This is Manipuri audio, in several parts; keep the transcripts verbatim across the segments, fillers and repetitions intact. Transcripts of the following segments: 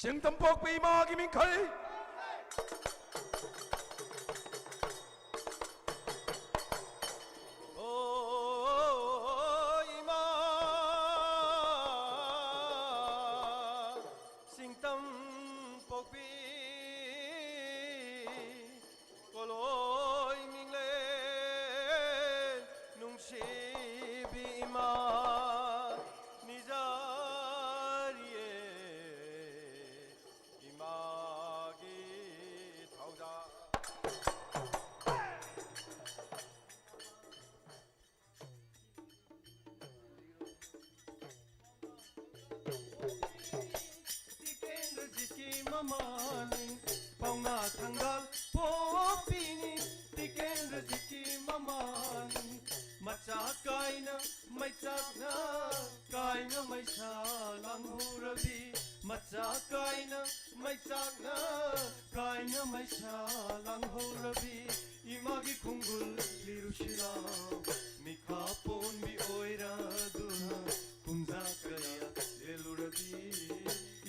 ꯁꯤꯡꯇꯝ ꯄꯣꯛꯄꯤ ꯏꯃꯥꯒꯤ ꯃꯤꯡꯈꯩ꯫ ꯑꯣ ꯏꯃꯥ ꯁꯤꯡꯇꯝ ꯄꯣꯛꯄꯤ, ꯀꯣꯂꯣꯏ ꯃꯤꯡꯂꯦꯟ ꯅꯨꯡꯁꯤꯕꯤ ꯏꯃꯥ ꯅꯤꯖꯔꯤꯌꯦ ꯏꯃꯥꯒꯤ ꯊꯧꯖꯥꯜ꯫ ꯇꯤꯀꯦꯟꯗ꯭ꯔꯖꯤꯠꯀꯤ ꯃꯃꯥꯅꯤ, ꯄꯥꯎꯅꯥ ꯊꯪꯒꯥꯜ ꯄꯣꯛꯄꯤꯅꯤ꯫ ꯇꯤꯀꯦꯟꯗ꯭ꯔꯖꯤꯠꯀꯤ ꯃꯃꯥꯅꯤ, ꯃꯆꯥ ꯀꯥꯏꯅ ꯃꯩꯆꯥꯛꯅ ꯀꯥꯏꯅ ꯃꯩꯁꯥ ꯂꯥꯡꯍꯧꯔꯕꯤ, ꯃꯆꯥ ꯀꯥꯏꯅ ꯃꯩꯆꯥꯛꯅ ꯀꯥꯏꯅ ꯃꯩꯁꯥ ꯂꯥꯡꯍꯧꯔꯕꯤ, ꯏꯃꯥꯒꯤ ꯈꯣꯡꯒꯨꯜ ꯂꯤꯔꯨꯁꯤꯔꯥ? ꯃꯤꯈꯥ ꯄꯣꯟꯕꯤ ꯑꯣꯏꯔꯗꯨꯅ ꯀꯨꯝꯖꯥ ꯀꯌꯥ ꯂꯦꯜꯂꯨꯔꯕꯤ,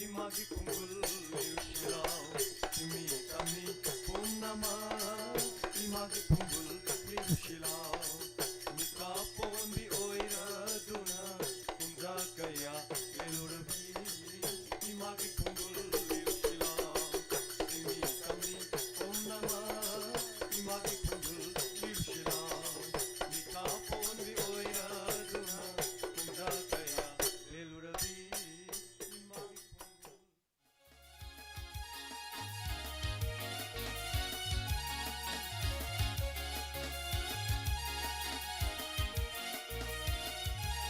ꯏꯃꯥꯒꯤ ꯈꯣꯡꯒꯨꯜ ꯂꯤꯔꯨꯁꯤꯔꯥ? ꯆꯤꯡꯃꯤ ꯇꯝꯃꯤ ꯄꯨꯝꯅꯃꯛ ꯏꯃꯥꯒꯤ ꯈꯣꯡꯒꯨꯜ ꯂꯤꯔꯨꯁꯤꯔꯥ? ꯃꯤꯈꯥ ꯄꯣꯟꯕꯤ ꯑꯣꯏꯔꯗꯨꯅ ꯀꯨꯝꯖꯥ ꯀꯌꯥ ꯂꯦꯜꯂꯨꯔꯕꯤ, ꯏꯃꯥꯒꯤ ꯈꯣꯡꯒꯨꯜ ꯂꯤꯔꯨꯁꯤꯔꯥ? ꯆꯤꯡꯃꯤ ꯇꯝꯃꯤ ꯄꯨꯝꯅꯃꯛ ꯏꯃꯥꯒꯤ ꯈꯣꯡꯒꯨꯜ ꯂꯤꯔꯨꯁꯤꯔꯥ? ꯃꯤꯈꯥ ꯄꯣꯟꯕꯤ ꯑꯣꯏꯔꯗꯨꯅ ꯀꯨꯝꯖꯥ ꯀꯌꯥ ꯂꯦꯜꯂꯨꯔꯕꯤ, ꯏꯃꯥꯒꯤ ꯈꯣꯡꯒꯨꯜ꯫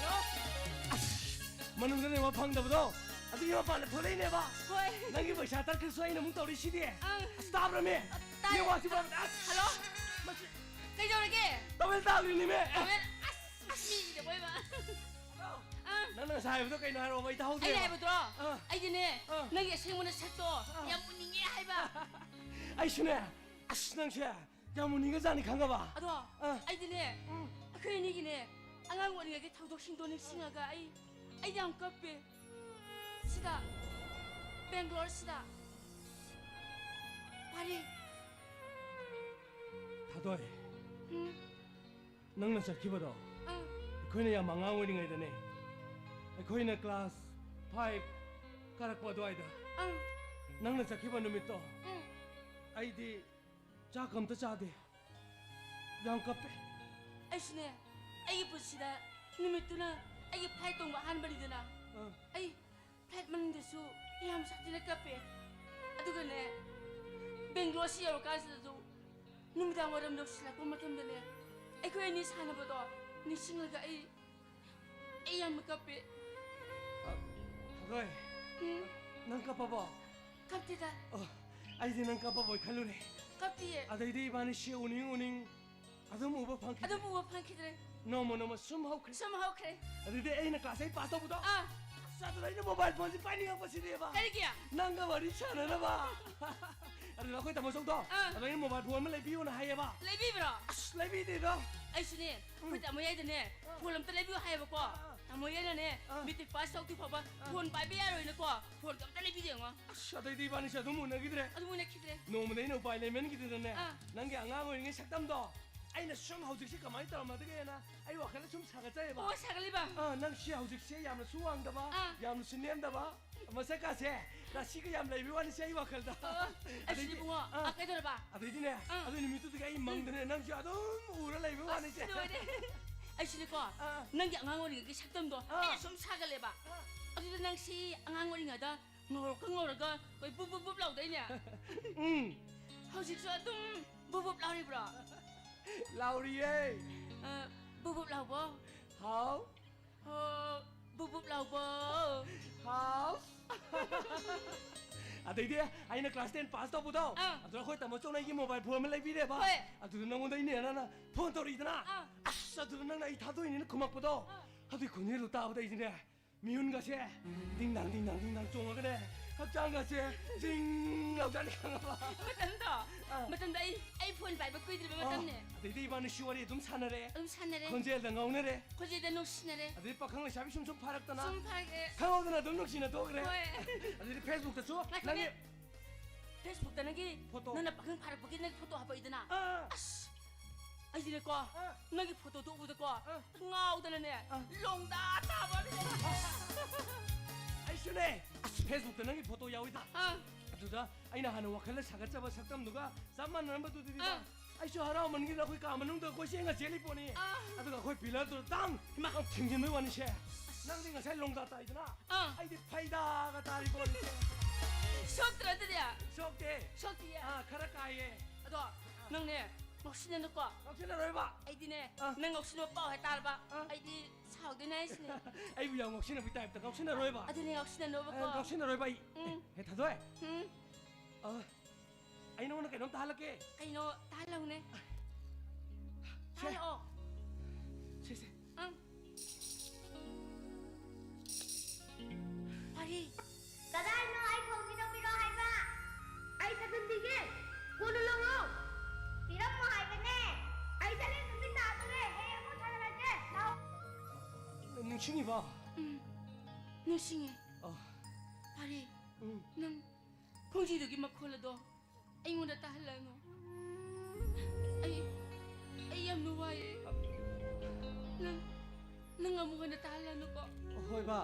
ꯍꯜꯂꯣ꯫ ꯑꯁ, ꯃꯅꯨꯡꯗ ꯅꯦꯠꯋꯥꯛ ꯐꯪꯗꯕꯗꯣ, ꯑꯗꯨꯒꯤ ꯃꯄꯥꯟꯗ ꯊꯣꯛꯂꯛꯏꯅꯦꯕ꯫ ꯍꯣꯏ꯫ ꯅꯪꯒꯤ ꯄꯩꯁꯥ ꯇꯠꯈ꯭ꯔꯁꯨ ꯑꯩꯅ ꯑꯃꯨꯛ ꯇꯧꯔꯤꯁꯤꯗꯤ꯫ ꯑꯪ꯫ ꯑꯁ, ꯇꯥꯕ꯭ꯔꯃꯤ? ꯇꯥꯏ꯫ ꯅꯦꯠꯋꯥꯛꯁꯤ ꯐꯪꯗ-, ꯑꯁ꯫ ꯍꯜꯂꯣ꯫ ꯃꯁꯤ ꯀꯩꯗꯧꯔꯒꯦ? ꯇꯥꯕ꯭ꯔ ꯇꯥꯕ꯭ꯔꯤꯅꯤꯃꯤ? ꯇꯥꯕ꯭ꯔ-, ꯑꯁ, ꯑꯁ, ꯁꯤꯔꯦ ꯃꯣꯏ ꯃꯥ꯫ ꯑꯪ꯫ ꯅꯪꯅ ꯉꯁꯥꯏ ꯍꯥꯏꯕꯗꯣ ꯀꯩꯅꯣ ꯍꯥꯏꯔꯛꯑꯣꯕ, ꯑꯩ ꯇꯥꯍꯧꯗ꯭ꯔꯦꯕ꯫ ꯑꯩꯅ ꯍꯥꯏꯕꯗꯣ, ꯑꯥ꯫ ꯑꯩꯗꯤꯅꯦ, ꯑꯥ꯫ ꯅꯪꯒꯤ ꯑꯁꯦꯡꯕ ꯅꯁꯛꯇꯣ ꯑꯥ꯫ ꯌꯥꯝ ꯎꯅꯤꯡꯉꯦ ꯍꯥꯏꯕ꯫ ꯑꯩꯁꯨꯅꯦ, ꯑꯁ, ꯅꯪꯁꯦ ꯌꯥꯝ ꯎꯅꯤꯡꯉꯖꯥꯠꯅꯤ, ꯈꯪꯉꯕ? ꯑꯗꯣ ꯑꯥ꯫ ꯑꯩꯗꯤꯅꯦ, ꯎꯝ꯫ ꯑꯩꯈꯣꯏ ꯑꯅꯤꯒꯤꯅꯦ, ꯑꯉꯥꯡ ꯑꯣꯏꯔꯤꯉꯩꯒꯤ ꯊꯧꯗꯣꯛꯁꯤꯡꯗꯣ ꯅꯤꯡꯁꯤꯡꯉꯒ ꯑꯩ, ꯑꯩ ꯌꯥꯝ ꯀꯞꯄꯦ꯫ ꯁꯤꯗ꯫ ꯕꯦꯡꯒ꯭ꯂꯣꯔꯁꯤꯗ꯫ ꯄꯥꯔꯤ꯫ ꯊꯥꯗꯣꯏ, ꯎꯝ, ꯅꯪꯅ ꯆꯠꯈꯤꯕꯗꯣ ꯑꯥ, ꯑꯩꯈꯣꯏꯅ ꯌꯥꯝ ꯑꯉꯥꯡ ꯑꯣꯏꯔꯤꯉꯩꯗꯅꯦ, ꯑꯩꯈꯣꯏꯅ ꯀ꯭ꯂꯥꯁ ꯐꯥꯏꯚ ꯀꯥꯔꯛꯄ ꯑꯗꯨꯋꯥꯏꯗ ꯑꯥ, ꯅꯪꯅ ꯆꯠꯈꯤꯕ ꯅꯨꯃꯤꯠꯇꯣ, ꯎꯝ꯫ ꯑꯩꯗꯤ ꯆꯥꯛ ꯑꯝꯇ ꯆꯥꯗꯦ, ꯌꯥꯝ ꯀꯞꯄꯦ꯫ ꯑꯩꯁꯨꯅꯦ, ꯑꯩꯒꯤ ꯄꯨꯟꯁꯤꯗ ꯅꯨꯃꯤꯠꯇꯨꯅ ꯑꯩꯒꯤ ꯐ꯭ꯂꯥꯏꯠ ꯇꯣꯡꯕ ꯑꯍꯥꯟꯕꯅꯤꯗꯅ꯫ ꯑꯥ, ꯑꯩ ꯐ꯭ꯂꯥꯏꯠ ꯃꯅꯨꯡꯗꯁꯨ ꯌꯥꯝ ꯁꯥꯊꯤꯅ ꯀꯞꯄꯦ꯫ ꯑꯗꯨꯒꯅꯦ, ꯕꯦꯡꯒ꯭ꯂꯣꯔꯁꯤ ꯌꯧꯔꯀꯥꯟꯁꯤꯗꯁꯨ ꯅꯨꯃꯤꯗꯥꯡ ꯋꯥꯏꯔꯝ ꯌꯧꯁꯤꯜꯂꯛꯄ ꯃꯇꯝꯗꯅꯦ, ꯑꯩꯈꯣꯏ ꯑꯅꯤ ꯁꯥꯟꯅꯕꯗꯣ ꯅꯤꯡꯁꯤꯡꯂꯒ ꯑꯩ, ꯑꯩ ꯌꯥꯝꯅ ꯀꯞꯄꯦ꯫ ꯊꯥꯗꯣꯏ, ꯎꯝ, ꯅꯪ ꯀꯞꯄꯕꯣ? ꯀꯞꯇꯦꯗ꯫ ꯑꯣ, ꯑꯩꯗꯤ ꯅꯪ ꯀꯞꯄꯕꯣꯏ ꯈꯜꯂꯨꯔꯦ꯫ ꯀꯞꯇꯤꯌꯦ꯫ ꯑꯗꯩꯗꯤ ꯏꯕꯥꯅꯤ ꯁꯤ ꯎꯅꯤꯡ ꯎꯅꯤꯡ ꯑꯗꯨꯝ ꯎꯕ ꯐꯪꯈꯤꯗ꯭ꯔꯦ꯫ ꯑꯗꯨꯝ ꯎꯕ ꯐꯪꯈꯤꯗ꯭ꯔꯦ꯫ ꯅꯣꯡꯃ ꯅꯣꯡꯃ ꯁꯨꯝ ꯍꯧꯈ꯭ꯔꯦ꯫ ꯁꯨꯝ ꯍꯧꯈ꯭ꯔꯦ꯫ ꯑꯗꯨꯗꯤ ꯑꯩꯅ ꯀ꯭ꯂꯥꯁ ꯑꯩꯠ ꯄꯥꯁ ꯇꯧꯕꯗꯣ, ꯑꯥ꯫ ꯑꯁ, ꯑꯗꯨꯗ ꯑꯩꯅ ꯃꯣꯕꯥꯏꯜ ꯐꯣꯟꯁꯦ ꯄꯥꯏꯅꯤꯡꯉꯛꯄꯁꯤꯅꯦꯕ꯫ ꯀꯔꯤꯒꯤ? ꯅꯪꯒ ꯋꯥꯔꯤ ꯁꯥꯟꯅꯅꯕ꯫ ꯑꯗꯨꯗ ꯑꯩꯈꯣꯏ ꯇꯥꯃꯣꯆꯧꯗꯣ, ꯑꯥ꯫ ꯑꯗ ꯑꯩꯅ ꯃꯣꯕꯥꯏꯜ ꯐꯣꯟ ꯑꯃ ꯂꯩꯕꯤꯌꯣꯅ ꯍꯥꯏꯌꯦꯕ꯫ ꯂꯩꯕꯤꯕ꯭ꯔꯣ? ꯑꯁ, ꯂꯩꯕꯤꯗꯦꯗ꯫ ꯑꯩꯁꯨꯅꯦ, ꯑꯩꯈꯣꯏ ꯇꯥꯃꯣ ꯌꯥꯏꯗꯅꯦ, ꯐꯣꯟ ꯑꯝꯇ ꯂꯩꯕꯤꯌꯨ ꯍꯥꯏꯌꯦꯕꯀꯣ꯫ ꯑꯥ꯫ ꯇꯥꯃꯣ ꯌꯥꯏꯅꯅꯦ, ꯑꯥ꯫ ꯃꯦꯇ꯭ꯔꯤꯛ ꯄꯥꯁ ꯇꯧꯗ꯭ꯔꯤ ꯐꯥꯎꯕ ꯐꯣꯟ ꯄꯥꯏꯕ ꯌꯥꯔꯣꯏꯅꯀꯣ, ꯐꯣꯟꯒ ꯑꯝꯇ ꯂꯩꯕꯤꯗꯦ ꯌꯦꯡꯉꯣ꯫ ꯑꯁ, ꯑꯗꯩꯗꯤ ꯏꯕꯥꯅꯤꯁꯦ ꯑꯗꯨꯝ ꯎꯅꯈꯤꯗ꯭ꯔꯦ꯫ ꯑꯗꯨꯝ ꯎꯅꯈꯤꯗ꯭ꯔꯦ꯫ ꯅꯣꯡꯃꯗꯤ ꯑꯩꯅ ꯎꯄꯥꯏ ꯂꯩꯃꯟꯈꯤꯗꯅꯅꯦ, ꯑꯥ꯫ ꯅꯪꯒꯤ ꯑꯉꯥꯡ ꯑꯣꯏꯔꯤꯉꯩ ꯁꯛꯇꯝꯗꯣ ꯑꯩꯅ ꯁꯨꯝ ꯍꯧꯖꯤꯛꯁꯦ ꯀꯃꯥꯏꯅ ꯇꯧꯔꯝꯃꯗꯒꯦꯅ ꯑꯩ ꯋꯥꯈꯜꯗ ꯁꯨꯝ ꯁꯥꯒꯠꯆꯩꯌꯦꯕ꯫ ꯑꯣ, ꯁꯥꯒꯠꯂꯤꯕ? ꯑꯥ, ꯅꯪꯁꯦ ꯍꯧꯖꯤꯛꯁꯦ ꯌꯥꯝꯅꯁꯨ ꯋꯥꯡꯗꯕ, ꯑꯥ꯫ ꯌꯥꯝꯅꯁꯨ ꯅꯦꯝꯗꯕ, ꯃꯁꯛꯀꯥꯁꯦ ꯔꯥꯁꯤꯒ ꯌꯥꯝ ꯂꯩꯕ ꯋꯥꯅꯤꯁꯦ ꯑꯩ ꯋꯥꯈꯜꯗ꯫ ꯑꯣ, ꯑꯩꯁꯨꯅꯦ ꯑꯗꯩꯗꯤ, ꯏꯕꯨꯡꯉꯣ꯫ ꯑꯥ, ꯑꯥ, ꯀꯩꯗꯧꯔꯕ? ꯑꯗꯩꯗꯤꯅꯦ, ꯑꯥ꯫ ꯑꯗꯨ ꯅꯨꯃꯤꯠꯇꯨꯗꯒꯤ ꯑꯩ ꯃꯪꯗꯅꯦ ꯅꯪꯁꯦ ꯑꯗꯨꯝ ꯎꯔ ꯂꯩꯕ ꯑꯁ, ꯋꯥꯅꯤꯁꯦ꯫ ꯂꯣꯏꯔꯦ꯫ ꯑꯩꯁꯨꯅꯦꯀꯣ, ꯑꯥ꯫ ꯅꯪꯒꯤ ꯑꯉꯥꯡ ꯑꯣꯏꯔꯤꯉꯩꯒꯤ ꯁꯛꯇꯝꯗꯣ ꯑꯥ꯫ ꯑꯩꯅ ꯁꯨꯝ ꯁꯥꯒꯠꯂꯦꯕ꯫ ꯑꯥ꯫ ꯑꯗꯨꯗ ꯅꯪꯁꯤ ꯑꯉꯥꯡ ꯑꯣꯏꯔꯤꯉꯩꯗ ꯉꯧꯔꯛꯀ ꯉꯧꯔꯒ ꯑꯩꯈꯣꯏ ꯕꯨꯞ ꯕꯨꯞ ꯕꯨꯞ ꯂꯥꯎꯗꯩꯅꯦ꯫ ꯎꯝ꯫ ꯍꯧꯖꯤꯛꯁꯨ ꯑꯗꯨꯝ ꯕꯨꯞ ꯕꯨꯞ ꯂꯥꯎꯔꯤꯕ꯭ꯔꯣ? ꯂꯥꯎꯔꯤꯌꯦ꯫ ꯑ, ꯕꯨꯞ ꯕꯨꯞ ꯂꯥꯎꯕꯣ? ꯍꯥꯎ꯫ ꯍꯣ, ꯕꯨꯞ ꯕꯨꯞ ꯂꯥꯎꯕꯣ? ꯍꯥꯎ꯫ ꯑꯗꯩꯗꯤ ꯑꯩꯅ ꯀ꯭ꯂꯥꯁ ꯇꯦꯟ ꯄꯥꯁ ꯇꯧꯕꯗꯣ, ꯑꯥ꯫ ꯑꯗꯨꯗ ꯑꯩꯈꯣꯏ ꯇꯥꯃꯣꯆꯧꯅ ꯑꯩꯒꯤ ꯃꯣꯕꯥꯏꯜ ꯐꯣꯟ ꯑꯃ ꯂꯩꯕꯤꯔꯦꯕ꯫ ꯍꯣꯏ꯫ ꯑꯗꯨꯗ ꯅꯪꯉꯣꯟꯗ ꯑꯩꯅꯦꯅ ꯐꯣꯟ ꯇꯧꯔꯛꯏꯗꯅ꯫ ꯑꯥ꯫ ꯑꯁ, ꯑꯗꯨꯗ ꯅꯪꯅ "ꯑꯩ ꯊꯥꯗꯣꯏꯅꯦꯅ" ꯈꯨꯝꯃꯛꯄꯗꯣ꯫ ꯑꯥ꯫ ꯑꯗꯨꯏ ꯈꯣꯟꯖꯦꯜꯗꯣ ꯇꯥꯕꯗ ꯑꯩꯁꯤꯅꯦ, ꯃꯤꯍꯨꯟꯒꯁꯦ ꯗꯤꯡ ꯗꯥꯡ, ꯗꯤꯡ ꯗꯥꯡ, ꯗꯤꯡ ꯗꯥꯡ ꯆꯣꯡꯉꯒꯅꯦ, ꯍꯛꯆꯥꯡꯒꯁꯦ ꯖꯤꯡ ꯂꯥꯎꯖꯥꯠꯅꯤ, ꯈꯪꯉꯕ? ꯃꯇꯝꯗꯣ, ꯑꯥ꯫ ꯃꯇꯝꯗꯣ ꯑꯩ, ꯑꯩ ꯐꯣꯟ ꯄꯥꯏꯕ ꯀꯨꯏꯗ꯭ꯔꯤꯕ ꯃꯇꯝꯅꯦ꯫ ꯑꯣ, ꯑꯗꯩꯗꯤ ꯏꯕꯥꯅꯤ ꯁꯤ ꯋꯥꯔꯤ ꯑꯗꯨꯝ ꯁꯥꯟꯅꯔꯦ꯫ ꯑꯗꯨꯝ ꯁꯥꯟꯅꯔꯦ꯫ ꯈꯣꯟꯖꯦꯜꯗ ꯉꯥꯎꯅꯔꯦ꯫ ꯈꯣꯟꯖꯦꯜꯗ ꯅꯨꯡꯁꯤꯅꯔꯦ꯫ ꯑꯗꯩ ꯄꯥꯈꯪ ꯂꯩꯁꯥꯕꯤ ꯁꯨꯝ ꯁꯨꯝ ꯐꯥꯔꯛꯇꯅ꯫ ꯁꯨꯝ ꯐꯥꯔꯛꯑꯦ꯫ ꯈꯪꯍꯧꯗꯅ ꯑꯗꯨꯝ ꯅꯨꯡꯁꯤꯅ ꯊꯣꯛꯈ꯭ꯔꯦ꯫ ꯍꯣꯏ꯫ ꯑꯗꯩꯗꯤ Facebookꯇꯁꯨ ꯉꯥꯏꯈꯣꯅꯦ꯫ ꯅꯪꯒꯤ Facebookꯇ ꯅꯪꯒꯤ ꯐꯣꯇꯣ꯫ ꯅꯪꯅ ꯄꯥꯈꯪ ꯐꯥꯔꯛꯄꯒꯤ ꯅꯪꯒꯤ ꯐꯣꯇꯣ ꯍꯥꯞꯄꯛꯏꯗꯅ꯫ ꯑꯥ꯫ ꯑꯁ! ꯑꯩꯗꯤꯅꯦꯀꯣ, ꯑꯥ꯫ ꯅꯪꯒꯤ ꯐꯣꯇꯣꯗꯣ ꯎꯕꯗꯀꯣ, ꯑꯥ꯫ ꯉꯥꯎꯗꯅꯅꯦ, ꯑꯥ꯫ ꯂꯣꯡꯗꯥ ꯇꯥꯕ꯫ ꯑꯩꯁꯨꯅꯦ, ꯑꯁ, Facebookꯇ ꯅꯪꯒꯤ ꯐꯣꯇꯣ ꯌꯥꯎꯋꯤꯗ꯫ ꯑꯥ꯫ ꯑꯗꯨꯗ ꯑꯩꯅ ꯍꯥꯟꯅ ꯋꯥꯈꯜꯗ ꯁꯥꯒꯠꯆꯕ ꯁꯛꯇꯝꯗꯨꯒ ꯆꯞ ꯃꯥꯟꯅꯔꯝꯕꯗꯨꯗꯤꯕ꯫ ꯑꯥ꯫ ꯑꯩꯁꯨ ꯍꯔꯥꯎꯃꯟꯒꯤꯗꯅ ꯑꯩꯈꯣꯏ ꯀꯥ ꯃꯅꯨꯡꯗ ꯀꯣꯏꯆꯦꯟꯒ ꯆꯦꯜꯂꯤ ꯄꯣꯠꯅꯤ꯫ ꯑꯥ꯫ ꯑꯗꯨꯒ ꯑꯩꯈꯣꯏ pillarꯗꯨ ꯇꯥꯡ! ꯏꯃꯥ! ꯊꯤꯡꯖꯤꯟꯕꯩ ꯋꯥꯅꯤꯁꯦ꯫ ꯑꯁ꯫ ꯅꯪꯗꯤ ꯉꯁꯥꯏ ꯂꯣꯡꯗꯥ ꯇꯥꯏꯗꯅ꯫ ꯑꯥ꯫ ꯑꯩꯗꯤ ꯐꯩꯗꯥꯒ ꯇꯥꯔꯤ ꯄꯣꯠꯅꯤꯁꯦ꯫ ꯁꯣꯛꯇ꯭ꯔꯣ ꯑꯗꯨꯗꯤ? ꯁꯣꯛꯇꯦ꯫ ꯁꯣꯛꯇꯤꯌꯦ? ꯑꯥ, ꯈꯔ ꯀꯥꯏꯌꯦ꯫ ꯑꯗꯣ, ꯑꯥ꯫ ꯅꯪꯅꯦ, ꯉꯥꯎꯁꯤꯟꯅꯅꯨꯀꯣ꯫ ꯉꯥꯎꯁꯤꯟꯅꯔꯣꯏꯕ꯫ ꯑꯩꯗꯤꯅꯦ, ꯑꯥ꯫ ꯅꯪ ꯉꯥꯎꯁꯤꯟꯅꯕ ꯄꯥꯎ ꯍꯦꯛ ꯇꯥꯔꯕ, ꯑꯥ꯫ ꯑꯩꯗꯤ ꯁꯥꯎꯗꯣꯏꯅꯦ ꯍꯥꯏꯁꯤꯅꯦ꯫ ꯑꯩꯕꯨ ꯌꯥꯝ ꯉꯥꯎꯁꯤꯟꯅꯕꯒꯤ typeꯇ ꯉꯥꯎꯁꯤꯟꯅꯔꯣꯏꯕ꯫ ꯑꯗꯨꯅꯦ, ꯉꯥꯎꯁꯤꯟꯅꯅꯣꯕꯀꯣ꯫ ꯑꯥ, ꯉꯥꯎꯁꯤꯟꯅꯔꯣꯏꯕ ꯑꯩ꯫ ꯎꯝ꯫ ꯍꯦ, ꯊꯥꯗꯣꯏ꯫ ꯎꯝ꯫ ꯑꯥ, ꯑꯩ ꯅꯉꯣꯟꯗ ꯀꯩꯅꯣꯝ ꯇꯥꯍꯜꯂꯛꯀꯦ꯫ ꯀꯩꯅꯣ? ꯇꯥꯍꯜꯂꯛꯎꯅꯦ꯫ ꯁꯦ꯫ ꯇꯥꯍꯜꯂꯛꯑꯣ꯫ ꯁꯦ, ꯁꯦ꯫ ꯑꯪ꯫ ꯄꯥꯔꯤ꯫ ꯀꯗꯥꯏꯅꯣ ꯑꯩ ꯈꯣꯡꯁꯤꯗ ꯄꯤꯔꯛꯑꯣ ꯍꯥꯏꯕ? ꯑꯩ ꯊꯥꯖꯤꯟꯕꯤꯒꯦ꯫ ꯀꯣꯟꯅ ꯂꯧꯔꯣ꯫ ꯄꯤꯔꯝꯃꯣ ꯍꯥꯏꯕꯅꯦ꯫ ꯑꯩ ꯆꯠꯂꯦ, ꯅꯨꯃꯤꯠ ꯇꯥꯗꯣꯔꯦ꯫ ꯍꯌꯦꯡ ꯑꯃꯨꯛ ꯁꯥꯟꯅꯔꯁꯦ꯫ ꯂꯥꯛꯑꯣ꯫ ꯅꯤꯡꯁꯤꯡꯉꯤꯕꯣ? ꯎꯝ, ꯅꯤꯡꯁꯤꯡꯉꯦ꯫ ꯑꯣ꯫ ꯄꯥꯔꯤ, ꯎꯝ꯫ ꯅꯪ ꯈꯣꯡꯖꯤꯗꯨꯒꯤ ꯃꯈꯣꯜ ꯑꯗꯣ ꯑꯩꯉꯣꯟꯗ ꯇꯥꯍꯜꯂꯅꯨ꯫ ꯑꯩ, ꯑꯩ ꯌꯥꯝꯅ ꯋꯥꯏꯌꯦ꯫ ꯅꯪ, ꯅꯪ ꯑꯃꯨꯛ ꯍꯟꯅ ꯇꯥꯍꯜꯂꯅꯨꯀꯣ꯫ ꯍꯣꯏꯕ,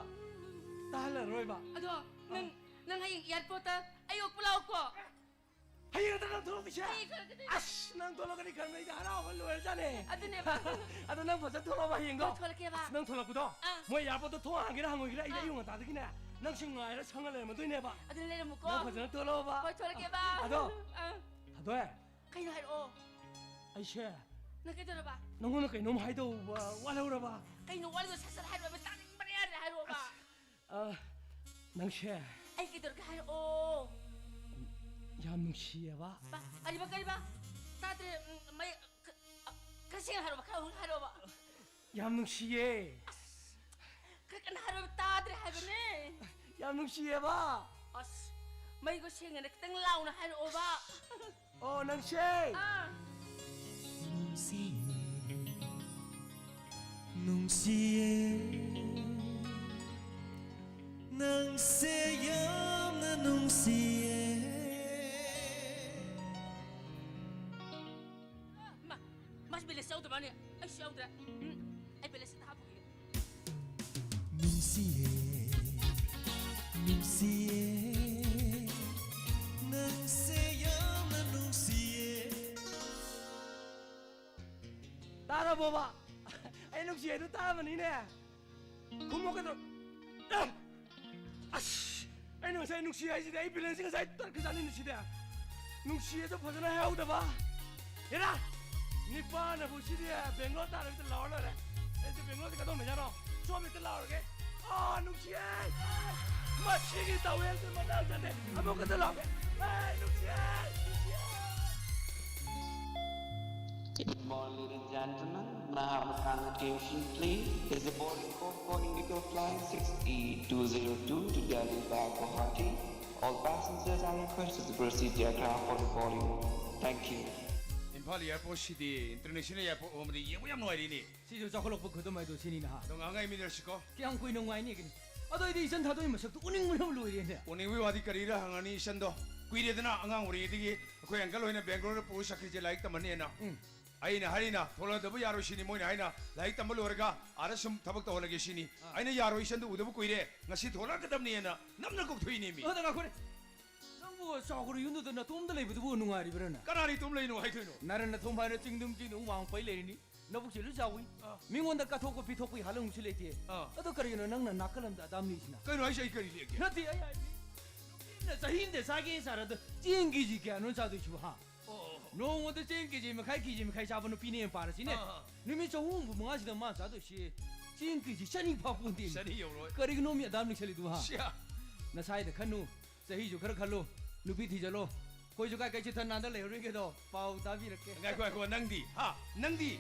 ꯇꯥꯍꯜꯂꯔꯣꯏꯕ꯫ ꯑꯗꯣ ꯅꯪ, ꯑꯥ꯫ ꯅꯪ ꯍꯌꯦꯡ airportꯇ ꯑꯩ ꯑꯣꯛꯄ ꯂꯥꯛꯑꯣꯀꯣ꯫ ꯍꯌꯦꯡ ꯅꯠꯇ꯭ꯔ ꯅꯪ ꯊꯣꯛꯂꯛꯇꯣꯏꯁꯦ? ꯍꯌꯦꯡ ꯊꯣꯛꯂꯛꯀꯗꯣꯏꯅꯦ꯫ ꯑꯁ, ꯅꯪ ꯊꯣꯛꯂꯛꯀꯅꯤ ꯈꯟꯕꯗ ꯑꯩꯗꯤ ꯍꯔꯥꯎꯕ ꯂꯣꯏꯔꯖꯥꯠꯅꯦ꯫ ꯑꯗꯨꯅꯦꯕ꯫ ꯑꯗꯣ ꯅꯪ ꯐꯖꯅ ꯊꯣꯛꯂꯛꯑꯣꯕ ꯍꯌꯦꯡꯗꯣ꯫ ꯍꯣꯏ, ꯊꯣꯛꯂꯛꯀꯦꯕ꯫ ꯑꯁ, ꯅꯪ ꯊꯣꯛꯂꯛꯄꯗꯣ ꯑꯥ꯫ ꯃꯣꯏ airportꯇ ꯊꯣꯡ ꯍꯥꯡꯒꯦꯔꯥ ꯍꯪꯉꯣꯏꯒꯦꯔꯥ ꯑꯩꯗꯤ ꯑꯥ꯫ ꯑꯌꯨꯛ ꯉꯟꯇꯥꯗꯒꯤꯅꯦ ꯅꯪ ꯁꯨꯝ ꯉꯥꯏꯔ ꯁꯪꯉ ꯂꯩꯔꯝꯃꯗꯣꯏꯅꯦꯕ꯫ ꯑꯗꯨꯅ ꯂꯩꯔꯝꯃꯨꯀꯣ꯫ ꯅꯪ ꯐꯖꯅ ꯊꯣꯛꯂꯛꯑꯣꯕ꯫ ꯍꯣꯏ, ꯊꯣꯛꯂꯛꯀꯦꯕ꯫ ꯑꯗꯣ, ꯑꯥ꯫ ꯊꯥꯗꯣꯏ꯫ ꯀꯩꯅꯣ ꯍꯥꯏꯔꯛꯑꯣ꯫ ꯑꯩꯁꯦ ꯅꯪ ꯀꯩꯗꯧꯔꯕ? ꯅꯪꯉꯣꯟꯗ ꯀꯩꯅꯣꯝ ꯍꯥꯏꯗꯧꯕ ꯋꯥꯠꯍꯧꯔꯕ? ꯀꯩꯅꯣ ꯋꯥꯠꯂꯤꯗꯣ? ꯁꯠ ꯁꯠ ꯍꯥꯏꯔꯛꯑꯣꯕ, ꯇꯥꯅꯤꯡꯕꯅ ꯌꯥꯗ꯭ꯔꯦ, ꯍꯥꯏꯔꯛꯑꯣꯕ꯫ ꯑꯁ, ꯑ, ꯅꯪꯁꯦ ꯑꯩ ꯀꯩꯗꯧꯔꯒꯦ ꯍꯥꯏꯔꯛꯑꯣ꯫ ꯌꯥꯝ ꯅꯨꯡꯁꯤꯌꯦꯕ꯫ ꯕꯥ, ꯀꯔꯤꯕ, ꯀꯔꯤꯕ? ꯇꯥꯗ꯭ꯔꯦ, ꯎꯝ, ꯃꯌꯦꯛ, ꯈ-, ꯑ, ꯈꯔ ꯁꯦꯡꯅ ꯍꯥꯏꯔꯛꯑꯣꯕ, ꯈꯔ ꯍꯧꯅ ꯍꯥꯏꯔꯛꯑꯣꯕ꯫ ꯌꯥꯝ ꯅꯨꯡꯁꯤꯌꯦ꯫ ꯑꯁ, ꯈꯔ ꯀꯟꯅ ꯍꯥꯏꯔꯛꯑꯣꯕ, ꯇꯥꯗ꯭ꯔꯦ ꯍꯥꯏꯕꯅꯦ꯫ ꯌꯥꯝ ꯅꯨꯡꯁꯤꯌꯦꯕ꯫ ꯑꯁ, ꯃꯩꯒ ꯁꯦꯡꯉꯦꯅ ꯈꯤꯇꯪ ꯂꯥꯎꯅ ꯍꯥꯏꯔꯛꯑꯣꯕ꯫ ꯑꯣ, ꯅꯪꯁꯦ꯫ ꯑꯥ꯫ ꯅꯨꯡꯁꯤꯌꯦ, ꯅꯨꯡꯁꯤꯌꯦ, ꯅꯪꯁꯦ ꯌꯥꯝꯅ ꯅꯨꯡꯁꯤꯌꯦ꯫ ꯃꯥ, ꯃꯥꯁꯤ balance ꯌꯥꯎꯗ꯭ꯔ ꯃꯥꯅꯦ꯫ ꯑꯩꯁꯨ ꯌꯥꯎꯗ꯭ꯔꯦ꯫ ꯎꯝ, ꯑꯩ balance ꯑꯝꯇ ꯍꯥꯞꯄꯨꯒꯦ꯫ ꯅꯨꯡꯁꯤꯌꯦ, ꯅꯨꯡꯁꯤꯌꯦ, ꯅꯪꯁꯦ ꯌꯥꯝꯅ ꯅꯨꯡꯁꯤꯌꯦ꯫ ꯇꯥꯔꯕꯣꯕ? ꯑꯩ ꯅꯨꯡꯁꯤ ꯍꯥꯏꯗꯣ ꯇꯥꯔꯕꯅꯤꯅꯦ꯫ ꯈꯨꯝꯃꯣ ꯀꯩꯗꯧ-, ꯑꯦ! ꯑꯁ! ꯑꯩꯅ ꯉꯁꯥꯏ ꯅꯨꯡꯁꯤ ꯍꯥꯏꯁꯤꯗꯤ ꯑꯩ balance ꯉꯁꯥꯏ ꯇꯠꯈ꯭ꯔꯖꯥꯠꯅꯤ ꯅꯨꯡꯁꯤꯗꯤ꯫ ꯅꯨꯡꯁꯤ ꯍꯥꯏꯗꯣ ꯐꯖꯅ ꯍꯥꯏꯍꯧꯗꯕ꯫ ꯍꯦꯔꯥ! ꯅꯤꯄꯥꯅꯕꯨ ꯁꯤꯗꯤ ꯕꯦꯡꯒ꯭ꯂꯣꯔ ꯇꯥꯔꯕꯤꯗ ꯂꯥꯎꯔ ꯂꯣꯏꯔꯦ꯫ ꯑꯩꯁꯦ ꯕꯦꯡꯒ꯭ꯂꯣꯔꯗꯤ ꯀꯗꯣꯝꯗ ꯌꯥꯔꯣ? ꯁꯣꯝꯗ ꯂꯥꯎꯔꯒꯦ꯫ ꯑꯥ, ꯅꯨꯡꯁꯤꯌꯦ! ꯃꯁꯤꯒꯤ ꯇꯥꯋꯦꯜꯁꯦ ꯃꯇꯥꯡ ꯆꯥꯗꯦ꯫ ꯑꯃꯨꯛꯀꯁꯨ ꯂꯥꯎꯒꯦ꯫ ꯑꯦ, ꯅꯨꯡꯁꯤꯌꯦ! ꯅꯨꯡꯁꯤꯌꯦ! Good morning, ladies and gentlemen. May I have a kind attention, please? Is the boarding code for Indigo Flight six E two zero two to Delhi via Guwahati? All passengers are requested to proceed to aircraft for the boarding. Thank you. Imphal ꯑꯦꯌꯥꯔꯄꯣꯔꯠꯁꯤꯗꯤ ꯏꯟꯇꯔꯅꯦꯁꯅꯦꯜ ꯑꯦꯌꯥꯔꯄꯣꯔꯠ ꯑꯣꯏꯕꯅ ꯌꯦꯡꯕ ꯌꯥꯝ ꯅꯨꯡꯉꯥꯏꯔꯤꯅꯦ꯫ ꯁꯤꯁꯨ ꯆꯥꯎꯈꯠꯂꯛꯄ ꯈꯨꯗꯝ ꯍꯥꯏꯗꯣ ꯁꯤꯅꯤ ꯅꯍꯥ꯫ ꯑꯗꯣ ꯉꯥꯏꯍꯥꯛ ꯉꯥꯏꯃꯤꯟꯅꯔꯁꯤꯀꯣ꯫ ꯀꯌꯥꯝ ꯀꯨꯏꯅ ꯉꯥꯏꯅꯤꯒꯅꯤ? ꯑꯗꯣ ꯑꯩꯗꯤ ꯏꯆꯟ ꯊꯥꯗꯣꯛꯏ ꯃꯁꯛꯇꯣ ꯎꯅꯤꯡꯕꯅ ꯂꯣꯏꯔꯦꯅꯦ꯫ ꯎꯅꯤꯡꯕꯒꯤ ꯋꯥꯗꯤ ꯀꯔꯤꯔ ꯍꯪꯉꯅꯤ ꯏꯆꯟꯗꯣ꯫ ꯀꯨꯏꯔꯦꯗꯅ ꯑꯉꯥꯡ ꯑꯣꯏꯔꯤꯉꯩꯗꯒꯤ ꯑꯩꯈꯣꯏ ꯑꯪꯀꯜ ꯍꯣꯏꯅ ꯕꯦꯡꯒ꯭ꯂꯣꯔꯗ ꯄꯨꯔ ꯆꯠꯈ꯭ꯔꯤꯁꯦ ꯂꯥꯏꯔꯤꯛ ꯇꯝꯍꯟꯅꯦꯅ꯫ ꯎꯝ꯫ ꯑꯩꯅ ꯍꯥꯏꯔꯤꯅ ꯊꯣꯛꯂꯛꯇꯕ ꯌꯥꯔꯣꯏ ꯁꯤꯅꯤ ꯃꯣꯏꯅ ꯍꯥꯏꯅ ꯂꯥꯏꯔꯤꯛ ꯇꯝꯕ ꯂꯣꯏꯔꯒ ꯑꯥꯗ ꯁꯨꯝ ꯊꯕꯛ ꯇꯧꯍꯜꯂꯒꯦ ꯁꯤꯅꯤ꯫ ꯑꯩꯅ ꯌꯥꯔꯣꯏ ꯏꯆꯟꯗꯣ ꯎꯗꯕ ꯀꯨꯏꯔꯦ ꯉꯁꯤ ꯊꯣꯛꯂꯛꯀꯗꯕꯅꯦꯅ ꯅꯝꯅ ꯀꯧꯊꯣꯛꯏꯅꯦ ꯃꯤ꯫ ꯑꯗ ꯉꯥꯏꯈꯣꯅꯦ꯫ ꯅꯪꯕꯨ ꯆꯥꯎꯈ꯭ꯔꯕ ꯌꯨꯝꯗꯨꯗ ꯅꯇꯣꯝꯗ ꯂꯩꯕꯗꯨꯕꯨ ꯅꯨꯡꯉꯥꯏꯔꯤꯕ꯭ꯔꯥꯅꯦ? ꯀꯅꯥꯅ ꯏꯇꯣꯝ ꯂꯩꯅꯣ ꯍꯥꯏꯗꯣꯏꯅꯣ? ꯅꯔꯟ ꯅꯊꯨꯝ ꯍꯥꯏꯅ ꯆꯤꯡꯗꯨꯝ ꯆꯤꯡꯗꯨꯝ ꯋꯥꯡ ꯄꯩ ꯂꯩꯔꯤꯅꯤ꯫ ꯅꯕꯨꯛꯁꯦ ꯂꯣꯏ ꯆꯥꯎꯏ꯫ ꯑꯥ꯫ ꯃꯤꯉꯣꯟꯗ ꯀꯠꯊꯣꯛꯄ ꯄꯤꯊꯣꯛꯄꯒꯤ ꯍꯥꯂꯪꯁꯨ ꯂꯩꯇꯦ꯫ ꯑꯥ꯫ ꯑꯗꯣ ꯀꯔꯤꯒꯤꯅꯣ ꯅꯪꯅ ꯅꯥꯀꯜ ꯑꯃꯗ ꯑꯗꯥꯝ ꯅꯤꯛꯏꯁꯤꯅ? ꯀꯩꯅꯣ ꯍꯥꯏꯁꯦ ꯑꯩ ꯀꯔꯤ ꯂꯦꯛꯀꯦ? ꯅꯠꯇꯦ, ꯑꯩ ꯍꯥꯏꯗꯤ ꯅꯨꯄꯤ ꯑꯃꯅ ꯆꯍꯤ ꯑꯃꯗ ꯆꯥꯒꯦ ꯆꯥꯔꯗ ꯆꯦꯡ ꯀꯦꯖꯤ ꯀꯌꯥꯅꯣ ꯆꯥꯗꯣꯏꯁꯤꯕꯨ, ꯍꯥ? ꯑꯣ꯫ ꯅꯣꯡꯃꯗ ꯆꯦꯡ ꯀꯦꯖꯤ ꯃꯈꯥꯏ, ꯀꯦꯖꯤ ꯃꯈꯥꯏ ꯆꯥꯕ ꯅꯨꯄꯤꯅꯦ ꯌꯥꯝ ꯄꯥꯔꯁꯤꯅꯦ꯫ ꯑꯥ꯫ ꯅꯨꯃꯤꯠ ꯆꯍꯨꯝ ꯍꯨꯝꯐꯨ ꯃꯉꯥꯁꯤꯗ ꯃꯥ ꯆꯥꯗꯣꯏꯁꯤ ꯆꯦꯡ ꯀꯦꯖꯤ ꯆꯅꯤ ꯐꯥ ꯄꯣꯟꯇꯦ꯫ ꯆꯅꯤ ꯌꯧꯔꯣꯏ꯫ ꯀꯔꯤꯒꯤꯅꯣ ꯃꯤ ꯑꯗꯥꯝ ꯅꯤꯛꯁꯜꯂꯤꯗꯨꯕꯨ, ꯍꯥ? ꯁꯤꯌꯥ꯫ ꯅꯁꯥꯏꯗ ꯈꯟꯅꯨ, ꯆꯍꯤꯁꯨ ꯈꯔ ꯈꯜꯂꯨ, ꯅꯨꯄꯤ ꯊꯤꯖꯜꯂꯣ꯫ ꯑꯩꯈꯣꯏꯁꯨ ꯀꯥꯏ ꯀꯩ ꯆꯤꯊ ꯅꯥꯟꯗ ꯂꯩꯍꯧꯔꯤꯒꯦꯗꯣ ꯄꯥꯎ ꯇꯥꯕꯤꯔꯛꯀꯦ꯫ ꯉꯥꯏꯈꯣ, ꯉꯥꯏꯈꯣ, ꯅꯪꯗꯤ? ꯍꯥ? ꯅꯪꯗꯤ?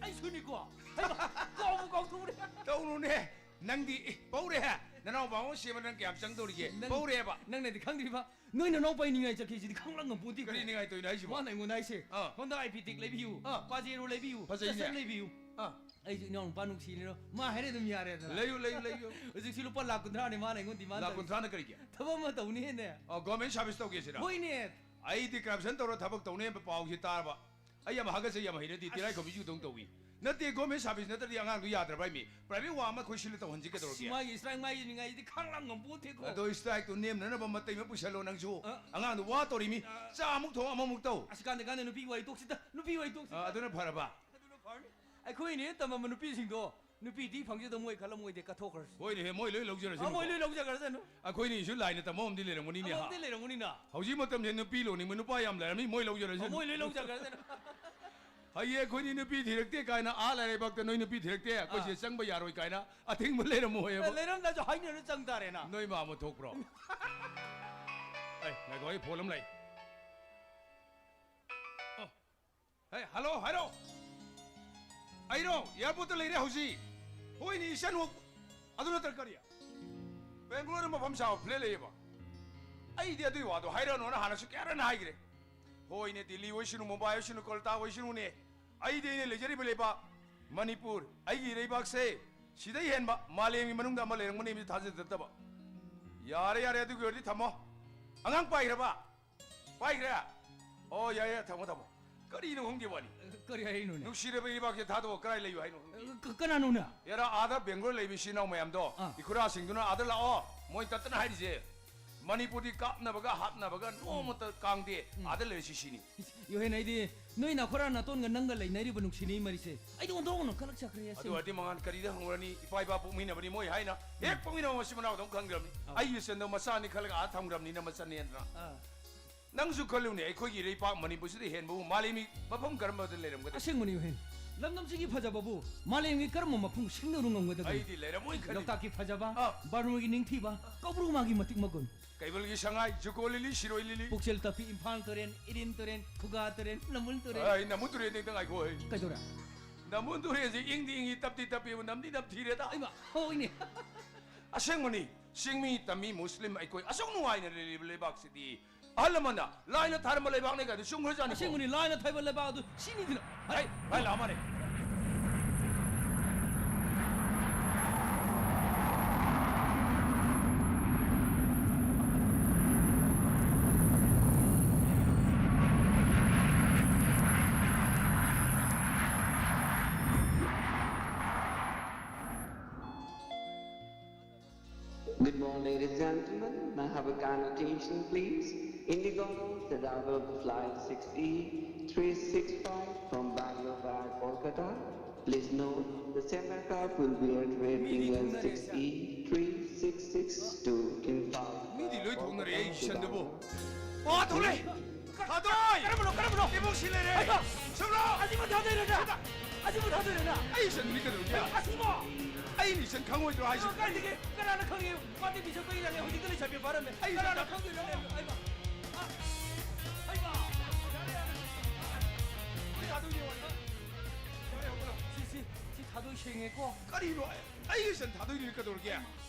ꯑꯩꯁꯨꯅꯤꯀꯣ꯫ ꯍꯩꯃꯥ, ꯀꯥꯎꯕꯨ ꯀꯥꯎꯊꯣꯛꯎꯔꯦ꯫ ꯇꯧꯅꯨꯅꯦ꯫ ꯅꯪꯗꯤ? ꯑꯦ, ꯄꯧꯔꯦ꯫ ꯅꯅꯥꯎꯄꯥ ꯑꯃ ꯁꯦꯝꯕ ꯅꯪ ꯀꯌꯥꯝ ꯆꯪꯗꯧꯔꯤꯒꯦ? ꯅꯪ, ꯄꯧꯔꯦꯕ꯫ ꯅꯪꯅꯗꯤ ꯈꯪꯗ꯭ꯔꯤꯕ? ꯅꯣꯏ ꯅꯅꯥꯎꯄꯥꯒꯤ ꯅꯤꯡꯉꯥꯏ ꯆꯠꯈꯤꯁꯤꯗꯤ ꯈꯪꯂꯥꯡ ꯉꯝꯄꯣꯟꯇꯦꯀꯣ꯫ ꯀꯔꯤ ꯅꯤꯡꯉꯥꯏ ꯇꯧꯔꯤꯅꯣ ꯍꯥꯏꯁꯤꯕꯣ? ꯃꯥꯅ ꯑꯩꯉꯣꯟꯗ ꯍꯥꯏꯁꯦ, ꯑꯥ꯫ "ꯍꯣꯟꯗꯥ ꯑꯥꯏ ꯄꯤ ꯇꯦꯛ ꯂꯩꯕꯤꯌꯨ, ꯑꯥ꯫ ꯄꯥꯖꯦꯔꯣ ꯂꯩꯕꯤꯌꯨ, ꯐꯖꯩꯅꯦ꯫ ꯀꯁꯟ ꯂꯩꯕꯤꯌꯨ"꯫ ꯑꯥ꯫ ꯑꯩꯁꯨ ꯏꯅꯥꯎ ꯅꯨꯄꯥ ꯅꯨꯡꯁꯤꯅꯤꯅꯣ, ꯃꯥ ꯍꯥꯏꯔꯦ ꯑꯗꯨꯝ ꯌꯥꯔꯦꯗꯅ꯫ ꯂꯩꯌꯨ, ꯂꯩꯌꯨ, ꯂꯩꯌꯨ꯫ ꯍꯧꯖꯤꯛꯁꯤ ꯂꯨꯄꯥ ꯂꯥꯈ ꯀꯨꯟꯊ꯭ꯔꯥꯅꯦ ꯃꯥꯅ ꯑꯩꯉꯣꯟꯗ ꯗꯤꯃꯥꯟ ꯂꯥꯈ ꯇꯧꯔꯤꯁꯦ꯫ ꯀꯨꯟꯊ꯭ꯔꯥꯅ ꯀꯔꯤꯒꯤ? ꯊꯕꯛ ꯑꯃ ꯇꯧꯅꯤꯅꯦ꯫ ꯑꯣ, ꯒꯣꯔꯃꯦꯟ ꯁꯥꯔꯚꯤꯁ ꯇꯧꯒꯦ ꯁꯤꯔꯥ? ꯍꯣꯏꯅꯦ꯫ ꯑꯩꯗꯤ ꯀꯔꯞꯁꯟ ꯇꯧꯔ ꯊꯕꯛ ꯇꯧꯅꯤ ꯍꯥꯏꯕ ꯄꯥꯎꯁꯤ ꯇꯥꯔꯕ꯫ ꯑꯩ ꯌꯥꯝ ꯍꯥꯒꯠꯆꯩ, ꯌꯥꯝ ꯍꯩꯅꯗꯦ, ꯑꯁ꯫ ꯇꯤꯔꯥꯏꯈꯣꯝꯕꯤꯁꯨ ꯑꯗꯨꯝ ꯇꯧꯏ꯫ ꯅꯠꯇꯦ, ꯒꯣꯔꯃꯦꯟ ꯁꯥꯔꯚꯤꯁ ꯅꯠꯇ꯭ꯔꯗꯤ ꯑꯉꯥꯡꯗꯣ ꯌꯥꯗ꯭ꯔꯕ ꯍꯥꯏꯃꯤ꯫ ꯄ꯭ꯔꯥꯏꯚꯦꯠ ꯋꯥ ꯑꯃ ꯑꯩꯈꯣꯏ ꯁꯤꯜꯂ ꯇꯧꯍꯟꯁꯤ ꯀꯩꯗꯧꯔꯒꯦ? ꯑꯁ, ꯃꯥꯒꯤ ꯏꯁꯇ꯭ꯔꯥꯏꯛ, ꯃꯥꯒꯤ ꯅꯤꯡꯉꯥꯏꯁꯤꯗꯤ ꯈꯥꯡꯂꯥꯡ ꯉꯝꯄꯣꯟꯇꯦꯀꯣ꯫ ꯑꯗꯣ ꯏꯁꯇ꯭ꯔꯥꯏꯛꯇꯣ ꯅꯦꯝꯅꯅꯕ ꯃꯇꯩ ꯑꯃ ꯄꯨꯁꯜꯂꯣ ꯅꯪꯁꯨ꯫ ꯑ꯫ ꯑꯉꯥꯡꯗꯣ ꯋꯥ ꯇꯧꯔꯤꯃꯤ꯫ ꯑ꯫ ꯆꯥ ꯑꯃꯨꯛ ꯊꯣꯡ, ꯑꯃꯃꯨꯛ ꯇꯧ꯫ ꯑꯁ, ꯀꯥꯟꯗꯦ, ꯀꯥꯟꯗꯦ, ꯅꯨꯄꯤ ꯋꯥꯔꯤ ꯇꯣꯛꯁꯤꯗ, ꯅꯨꯄꯤ ꯋꯥꯔꯤ ꯇꯣꯛꯁꯤꯗ꯫ ꯑ, ꯑꯗꯨꯅ ꯐꯔꯕ? ꯑꯗꯨꯅ ꯐꯔꯅꯤ꯫ ꯑꯩꯈꯣꯏꯅ ꯍꯦꯛ ꯇꯝꯃꯝꯕ ꯅꯨꯄꯤꯁꯤꯡꯗꯣ ꯅꯨꯄꯤꯗꯤ ꯐꯪꯖꯗ ꯃꯣꯏ ꯈꯜꯂꯝꯃꯣꯏꯗꯦ, ꯀꯠꯊꯣꯛꯈ꯭ꯔꯁꯤ꯫ ꯍꯣꯏꯅꯦꯍꯦ, ꯃꯣꯏ ꯂꯣꯏ ꯂꯧꯖꯔꯁꯅꯨꯀꯣ꯫ ꯑ, ꯃꯣꯏ ꯂꯣꯏ ꯂꯧꯖꯈ꯭ꯔꯁꯅꯨ꯫ ꯑꯩꯈꯣꯏꯅꯤꯁꯨ ꯂꯥꯏꯅ ꯇꯝꯕ ꯑꯃꯗꯤ ꯂꯩꯔꯝꯒꯅꯤꯅꯦ, ꯍꯥ? ꯑꯃꯗꯤ ꯂꯩꯔꯝꯒꯅꯤꯅ꯫ ꯍꯧꯖꯤꯛ ꯃꯇꯝꯁꯦ ꯅꯨꯄꯤ ꯂꯣꯟꯅꯤꯡꯕ ꯅꯨꯄꯥ ꯌꯥꯝ ꯂꯩꯔꯝꯃꯤ, ꯃꯣꯏ ꯂꯧꯖꯔꯁꯅꯨ꯫ ꯑ, ꯃꯣꯏ ꯂꯣꯏ ꯂꯧꯖꯈ꯭ꯔꯁꯅꯨ꯫ ꯍꯌꯦꯡ ꯑꯩꯈꯣꯏꯅꯤ ꯅꯨꯄꯤ ꯊꯤꯔꯛꯇꯦ ꯀꯥꯏꯅ ꯑꯥ ꯂꯥꯏꯔꯩꯕꯥꯛꯇ ꯅꯣꯏ ꯅꯨꯄꯤ ꯊꯤꯔꯛꯇꯦ, ꯑꯩꯈꯣꯏꯁꯦ ꯑꯥ꯫ ꯆꯪꯕ ꯌꯥꯔꯣꯏ ꯀꯥꯏꯅ ꯑꯊꯤꯡꯕ ꯂꯩꯔꯝꯃꯣꯏꯕ꯫ ꯑꯦ, ꯂꯩꯔꯝꯗ꯭ꯔꯁꯨ ꯍꯥꯏꯅꯔ ꯆꯪ ꯇꯥꯔꯦꯅ꯫ ꯅꯣꯏ ꯃꯥ ꯑꯃ ꯊꯣꯛꯄ꯭ꯔꯣ? ꯑꯦ, ꯉꯥꯏꯈꯣ, ꯑꯩ ꯐꯣꯟ ꯑꯃ ꯂꯩ꯫ ꯑꯣ꯫ ꯍꯦ, ꯍꯜꯂꯣ, ꯍꯥꯏꯔꯣ꯫ ꯑꯩꯔꯣ, ꯑꯦꯌꯥꯔꯄꯣꯔꯠꯇ ꯂꯩꯔꯦ ꯍꯧꯖꯤꯛ꯫ ꯍꯣꯏꯅꯦ, ꯏꯆꯟ ꯍꯣ-, ꯑꯗꯨ ꯅꯠꯇ꯭ꯔ ꯀꯔꯤ? ꯕꯦꯡꯒ꯭ꯂꯣꯔꯗ ꯃꯐꯝ ꯆꯥꯕ ꯐ꯭ꯂꯦꯠ ꯂꯩꯌꯦꯕ꯫ ꯑꯩꯗꯤ ꯑꯗꯨꯏ ꯋꯥꯗꯣ ꯍꯥꯏꯔꯛꯑꯅꯣꯅ ꯍꯥꯟꯅꯁꯨ ꯀꯌꯥꯔꯟ ꯍꯥꯏꯈ꯭ꯔꯦ꯫ ꯍꯣꯏꯅꯦ, ꯗꯤꯜꯂꯤ ꯑꯣꯏꯁꯅꯨ, ꯃꯨꯝꯕꯥꯏ ꯑꯣꯏꯁꯅꯨ, ꯀꯣꯜꯀꯇꯥ ꯑꯣꯏꯁꯅꯨꯅꯦ, ꯑꯩꯗꯤ ꯑꯩꯅ ꯂꯩꯖꯔꯤꯕ ꯂꯩꯕꯥꯛ ꯃꯅꯤꯄꯨꯔ, ꯑꯩꯒꯤ ꯏꯔꯩꯕꯥꯛꯁꯦ, ꯁꯤꯗꯩ ꯍꯦꯟꯕ ꯃꯥꯂꯦꯝꯒꯤ ꯃꯅꯨꯡꯗ ꯑꯃ ꯂꯩꯔꯝꯒꯅꯤ ꯍꯥꯏꯕꯁꯤ ꯊꯥꯖꯗ ꯅꯠꯇꯕ꯫ ꯌꯥꯔꯦ, ꯌꯥꯔꯦ, ꯑꯗꯨꯒꯤ ꯑꯣꯏꯔꯗꯤ ꯊꯝꯃꯣ꯫ ꯑꯉꯥꯡ ꯄꯥꯏꯈ꯭ꯔꯕ? ꯄꯥꯏꯈ꯭ꯔꯦ? ꯑꯣ, ꯌꯥꯏ, ꯌꯥꯏ, ꯊꯝꯃꯣ, ꯊꯝꯃꯣ꯫ ꯀꯔꯤꯅꯣ ꯈꯪꯗꯦ ꯋꯥꯅꯤ꯫ ꯀꯔꯤ ꯍꯥꯏꯔꯤꯅꯣꯅꯦ? ꯅꯨꯡꯁꯤꯔꯕ ꯏꯔꯩꯕꯥꯛꯁꯦ ꯊꯥꯗꯣꯛꯑ ꯀꯗꯥꯏ ꯂꯩꯌꯨ ꯍꯥꯏꯅꯣ ꯈꯪꯗꯦ꯫ ꯀ-, ꯀꯅꯥꯅꯣꯅꯦ? ꯌꯥꯔꯥ, ꯑꯥꯗ ꯕꯦꯡꯒ꯭ꯂꯣꯔ ꯂꯩꯕ ꯏꯆꯤꯟ ꯏꯅꯥꯎ ꯃꯌꯥꯝꯗꯣ, ꯑꯥ꯫ ꯏꯈꯨꯔꯥꯁꯤꯡꯗꯨꯅ ꯑꯥꯗ ꯂꯥꯛꯑꯣ꯫ ꯃꯣꯏ ꯇꯠꯇꯅ ꯍꯥꯏꯔꯤꯁꯦ꯫ ꯃꯅꯤꯄꯨꯔꯗꯤ ꯀꯥꯞꯅꯕꯒ ꯍꯥꯠꯅꯕꯒ ꯅꯣꯡꯃꯇ ꯀꯥꯡꯗꯦ꯫ ꯎꯝ꯫ ꯑꯥꯗ ꯂꯩꯔꯤꯁꯤ ꯁꯤꯅꯤ꯫ ꯏꯁ, ꯌꯣꯍꯦꯟ, ꯑꯩꯗꯤ ꯅꯣꯏ ꯅꯈꯣꯔꯥ ꯅꯥꯇꯣꯟꯒ ꯅꯪꯒ ꯂꯩꯅꯔꯤꯕ ꯅꯨꯡꯁꯤꯅꯤ ꯃꯔꯤꯁꯦ ꯑꯩꯗꯤ ꯑꯣꯟꯊꯣꯛꯅ ꯀꯜꯂꯛꯆꯈ꯭ꯔꯦ, ꯑꯗꯨ ꯑꯁꯦꯡꯕ꯫ ꯑꯣꯏꯔꯗꯤ ꯃꯉꯥꯟ ꯀꯔꯤꯗ ꯍꯪꯉꯨꯔꯅꯤ? ꯏꯄꯥ ꯏꯄꯥ ꯄꯣꯛꯃꯤꯟꯅꯕꯅꯤ ꯃꯣꯏ ꯍꯥꯏꯅ꯫ ꯍꯦꯛ ꯎꯝ꯫ ꯄꯣꯛꯃꯤꯟꯅꯕ ꯃꯆꯤꯟ ꯃꯅꯥꯎꯗꯧ ꯈꯟꯈ꯭ꯔꯕꯅꯤ꯫ ꯑꯧ꯫ ꯑꯩꯒꯤ ꯏꯆꯟꯗꯣ ꯃꯆꯥꯅꯤ ꯈꯜꯂꯒ ꯑꯥ ꯊꯝꯈ꯭ꯔꯕꯅꯤꯅ ꯃꯆꯟꯅꯦꯅ꯫ ꯑꯥ꯫ ꯅꯪꯁꯨ ꯈꯜꯂꯨꯅꯦ, ꯑꯩꯈꯣꯏꯒꯤ ꯏꯔꯩꯄꯥꯛ ꯃꯅꯤꯄꯨꯔꯁꯤꯗ ꯍꯦꯟꯕꯕꯨ ꯃꯥꯂꯦꯝꯒꯤ ꯃꯐꯝ ꯀꯔꯝꯕꯗ ꯂꯩꯔꯝꯒꯗꯒꯦ? ꯑꯁꯦꯡꯕꯅꯤ, ꯌꯣꯍꯦꯟ꯫ ꯂꯝꯗꯝꯁꯤꯒꯤ ꯐꯖꯕꯕꯨ ꯃꯥꯂꯦꯝꯒꯤ ꯀꯔꯝꯕ ꯃꯐꯝ ꯁꯤꯡꯅꯔꯨ ꯉꯝꯒꯗꯒꯦ? ꯑꯩꯗꯤ ꯂꯩꯔꯝꯃꯣꯏ ꯈꯜꯂꯤ꯫ ꯂꯣꯛꯇꯥꯛꯀꯤ ꯐꯖꯕ, ꯑꯥ꯫ ꯕꯔꯨꯒꯤ ꯅꯤꯡꯊꯤꯕ, ꯀꯧꯕ꯭ꯔꯨ ꯃꯥꯒꯤ ꯃꯇꯤꯛ ꯃꯒꯨꯟ꯫ ꯀꯩꯕꯨꯜꯒꯤ ꯁꯉꯥꯏ, ꯖꯨꯀꯣ ꯂꯤꯂꯤ, ꯁꯤꯔꯣꯏ ꯂꯤꯂꯤ꯫ ꯄꯨꯛꯆꯦꯜ ꯇꯞꯄꯤ ꯏꯝꯐꯥꯜ ꯇꯨꯔꯦꯟ, ꯏꯔꯤꯟ ꯇꯨꯔꯦꯟ, ꯈꯨꯒꯥ ꯇꯨꯔꯦꯟ, ꯅꯝꯕꯨꯜ ꯇꯨꯔꯦꯟ꯫ ꯑꯩ ꯅꯝꯕꯨꯜ ꯇꯨꯔꯦꯟꯗꯤ ꯑꯝꯇ ꯉꯥꯏꯈꯣ, ꯑꯩ꯫ ꯀꯩꯗꯧꯔꯦ? ꯅꯝꯕꯨꯜ ꯇꯨꯔꯦꯟꯁꯤ ꯏꯪꯗꯤ ꯏꯪꯉꯤ, ꯇꯞꯇꯤ ꯇꯞꯄꯤꯕꯨ, ꯅꯝꯗꯤ ꯅꯝꯊꯤꯔꯦꯗ꯫ ꯑꯩꯃ, ꯍꯣꯏꯅꯦ꯫ ꯑꯁꯦꯡꯕꯅꯤ, ꯆꯤꯡꯃꯤ, ꯇꯝꯃꯤ, ꯃꯨꯁꯂꯤꯝ ꯑꯩꯈꯣꯏ ꯑꯁꯨꯛ ꯅꯨꯡꯉꯥꯏꯅ ꯂꯩꯔꯤꯕ ꯂꯩꯕꯥꯛꯁꯤꯗꯤ ꯑꯍꯜ ꯂꯃꯟꯅ ꯂꯥꯏꯅ ꯊꯥꯔꯝꯕ ꯂꯩꯕꯥꯛꯅꯤ ꯀꯥꯏꯗꯨ ꯆꯨꯝꯈ꯭ꯔꯖꯥꯠꯅꯤ꯫ ꯑꯁꯦꯡꯕꯅꯤ, ꯂꯥꯏꯅ ꯊꯥꯔꯝꯕ ꯂꯩꯕꯥꯛ ꯑꯗꯨ ꯁꯤꯅꯤꯗꯅ꯫ ꯍꯩ, ꯂꯥꯏ ꯂꯥꯛꯑ ꯃꯥꯜꯂꯦ꯫ Good morning, ladies and gentlemen. May I have a kind attention, please? IndiGo, the arrival of the flight six E three six five from Bangalore via Kolkata. Please note, the same aircraft will be at ready as six E three six six to Imphal. ꯃꯤꯗꯤ ꯂꯣꯏ ꯊꯣꯛꯅꯔꯦ, ꯑꯩ ꯁꯟꯗꯨꯕꯨ꯫ ꯑꯣ, ꯊꯣꯛꯂꯛꯑꯦ! ꯊꯥꯗꯣꯏ! ꯀꯔꯝꯕꯅꯣ, ꯀꯔꯝꯕꯅꯣ? ꯏꯕꯨꯡ ꯁꯤ ꯂꯩꯔꯦ! ꯍꯩꯃꯥ! ꯁꯨꯝꯂꯥꯎ! ꯑꯁꯤꯕꯨ ꯊꯥꯗꯣꯏꯔꯣ ꯅꯪ? ꯁꯤꯗ! ꯑꯁꯤꯕꯨ ꯊꯥꯗꯣꯏꯔꯣ ꯅꯪ? ꯑꯩ ꯁꯟ ꯃꯤ ꯀꯩꯗꯧꯔꯒꯦ? ꯑꯁꯤꯕꯣ! ꯑꯩ ꯁꯟ ꯈꯪꯉꯣꯏꯗ꯭ꯔꯣ ꯍꯥꯏꯁꯤꯕꯣ? ꯀꯥꯏꯗꯒꯤ? ꯀꯅꯥꯅ ꯈꯪꯉꯤ? ꯃꯥꯗꯤ ꯃꯤꯁꯛ ꯄꯩꯔꯥꯅꯦ, ꯍꯧꯖꯤꯛꯇ ꯂꯩꯁꯥꯕꯤ ꯐꯥꯔꯝꯃꯦ꯫ ꯑꯩ ꯀꯅꯥꯅ ꯁꯟ ꯈꯪꯗꯣꯏꯅꯣ? ꯍꯩꯃꯥ! ꯑ! ꯍꯩꯃꯥ! ꯌꯥꯔꯦ, ꯌꯥꯔꯦ꯫ ꯑꯩ ꯊꯥꯗꯣꯏꯅꯦ, ꯋꯥꯔꯤ꯫ ꯌꯥꯔꯦ, ꯍꯧꯒꯠꯂꯣ꯫ ꯁꯤ, ꯁꯤ, ꯁꯤ ꯊꯥꯗꯣꯏ ꯁꯦꯡꯉꯦꯀꯣ? ꯀꯔꯤꯅꯣ? ꯑꯩꯒꯤ ꯁꯟ ꯊꯥꯗꯣꯏꯗꯨꯗꯤ ꯀꯩꯗꯧꯔꯒꯦ?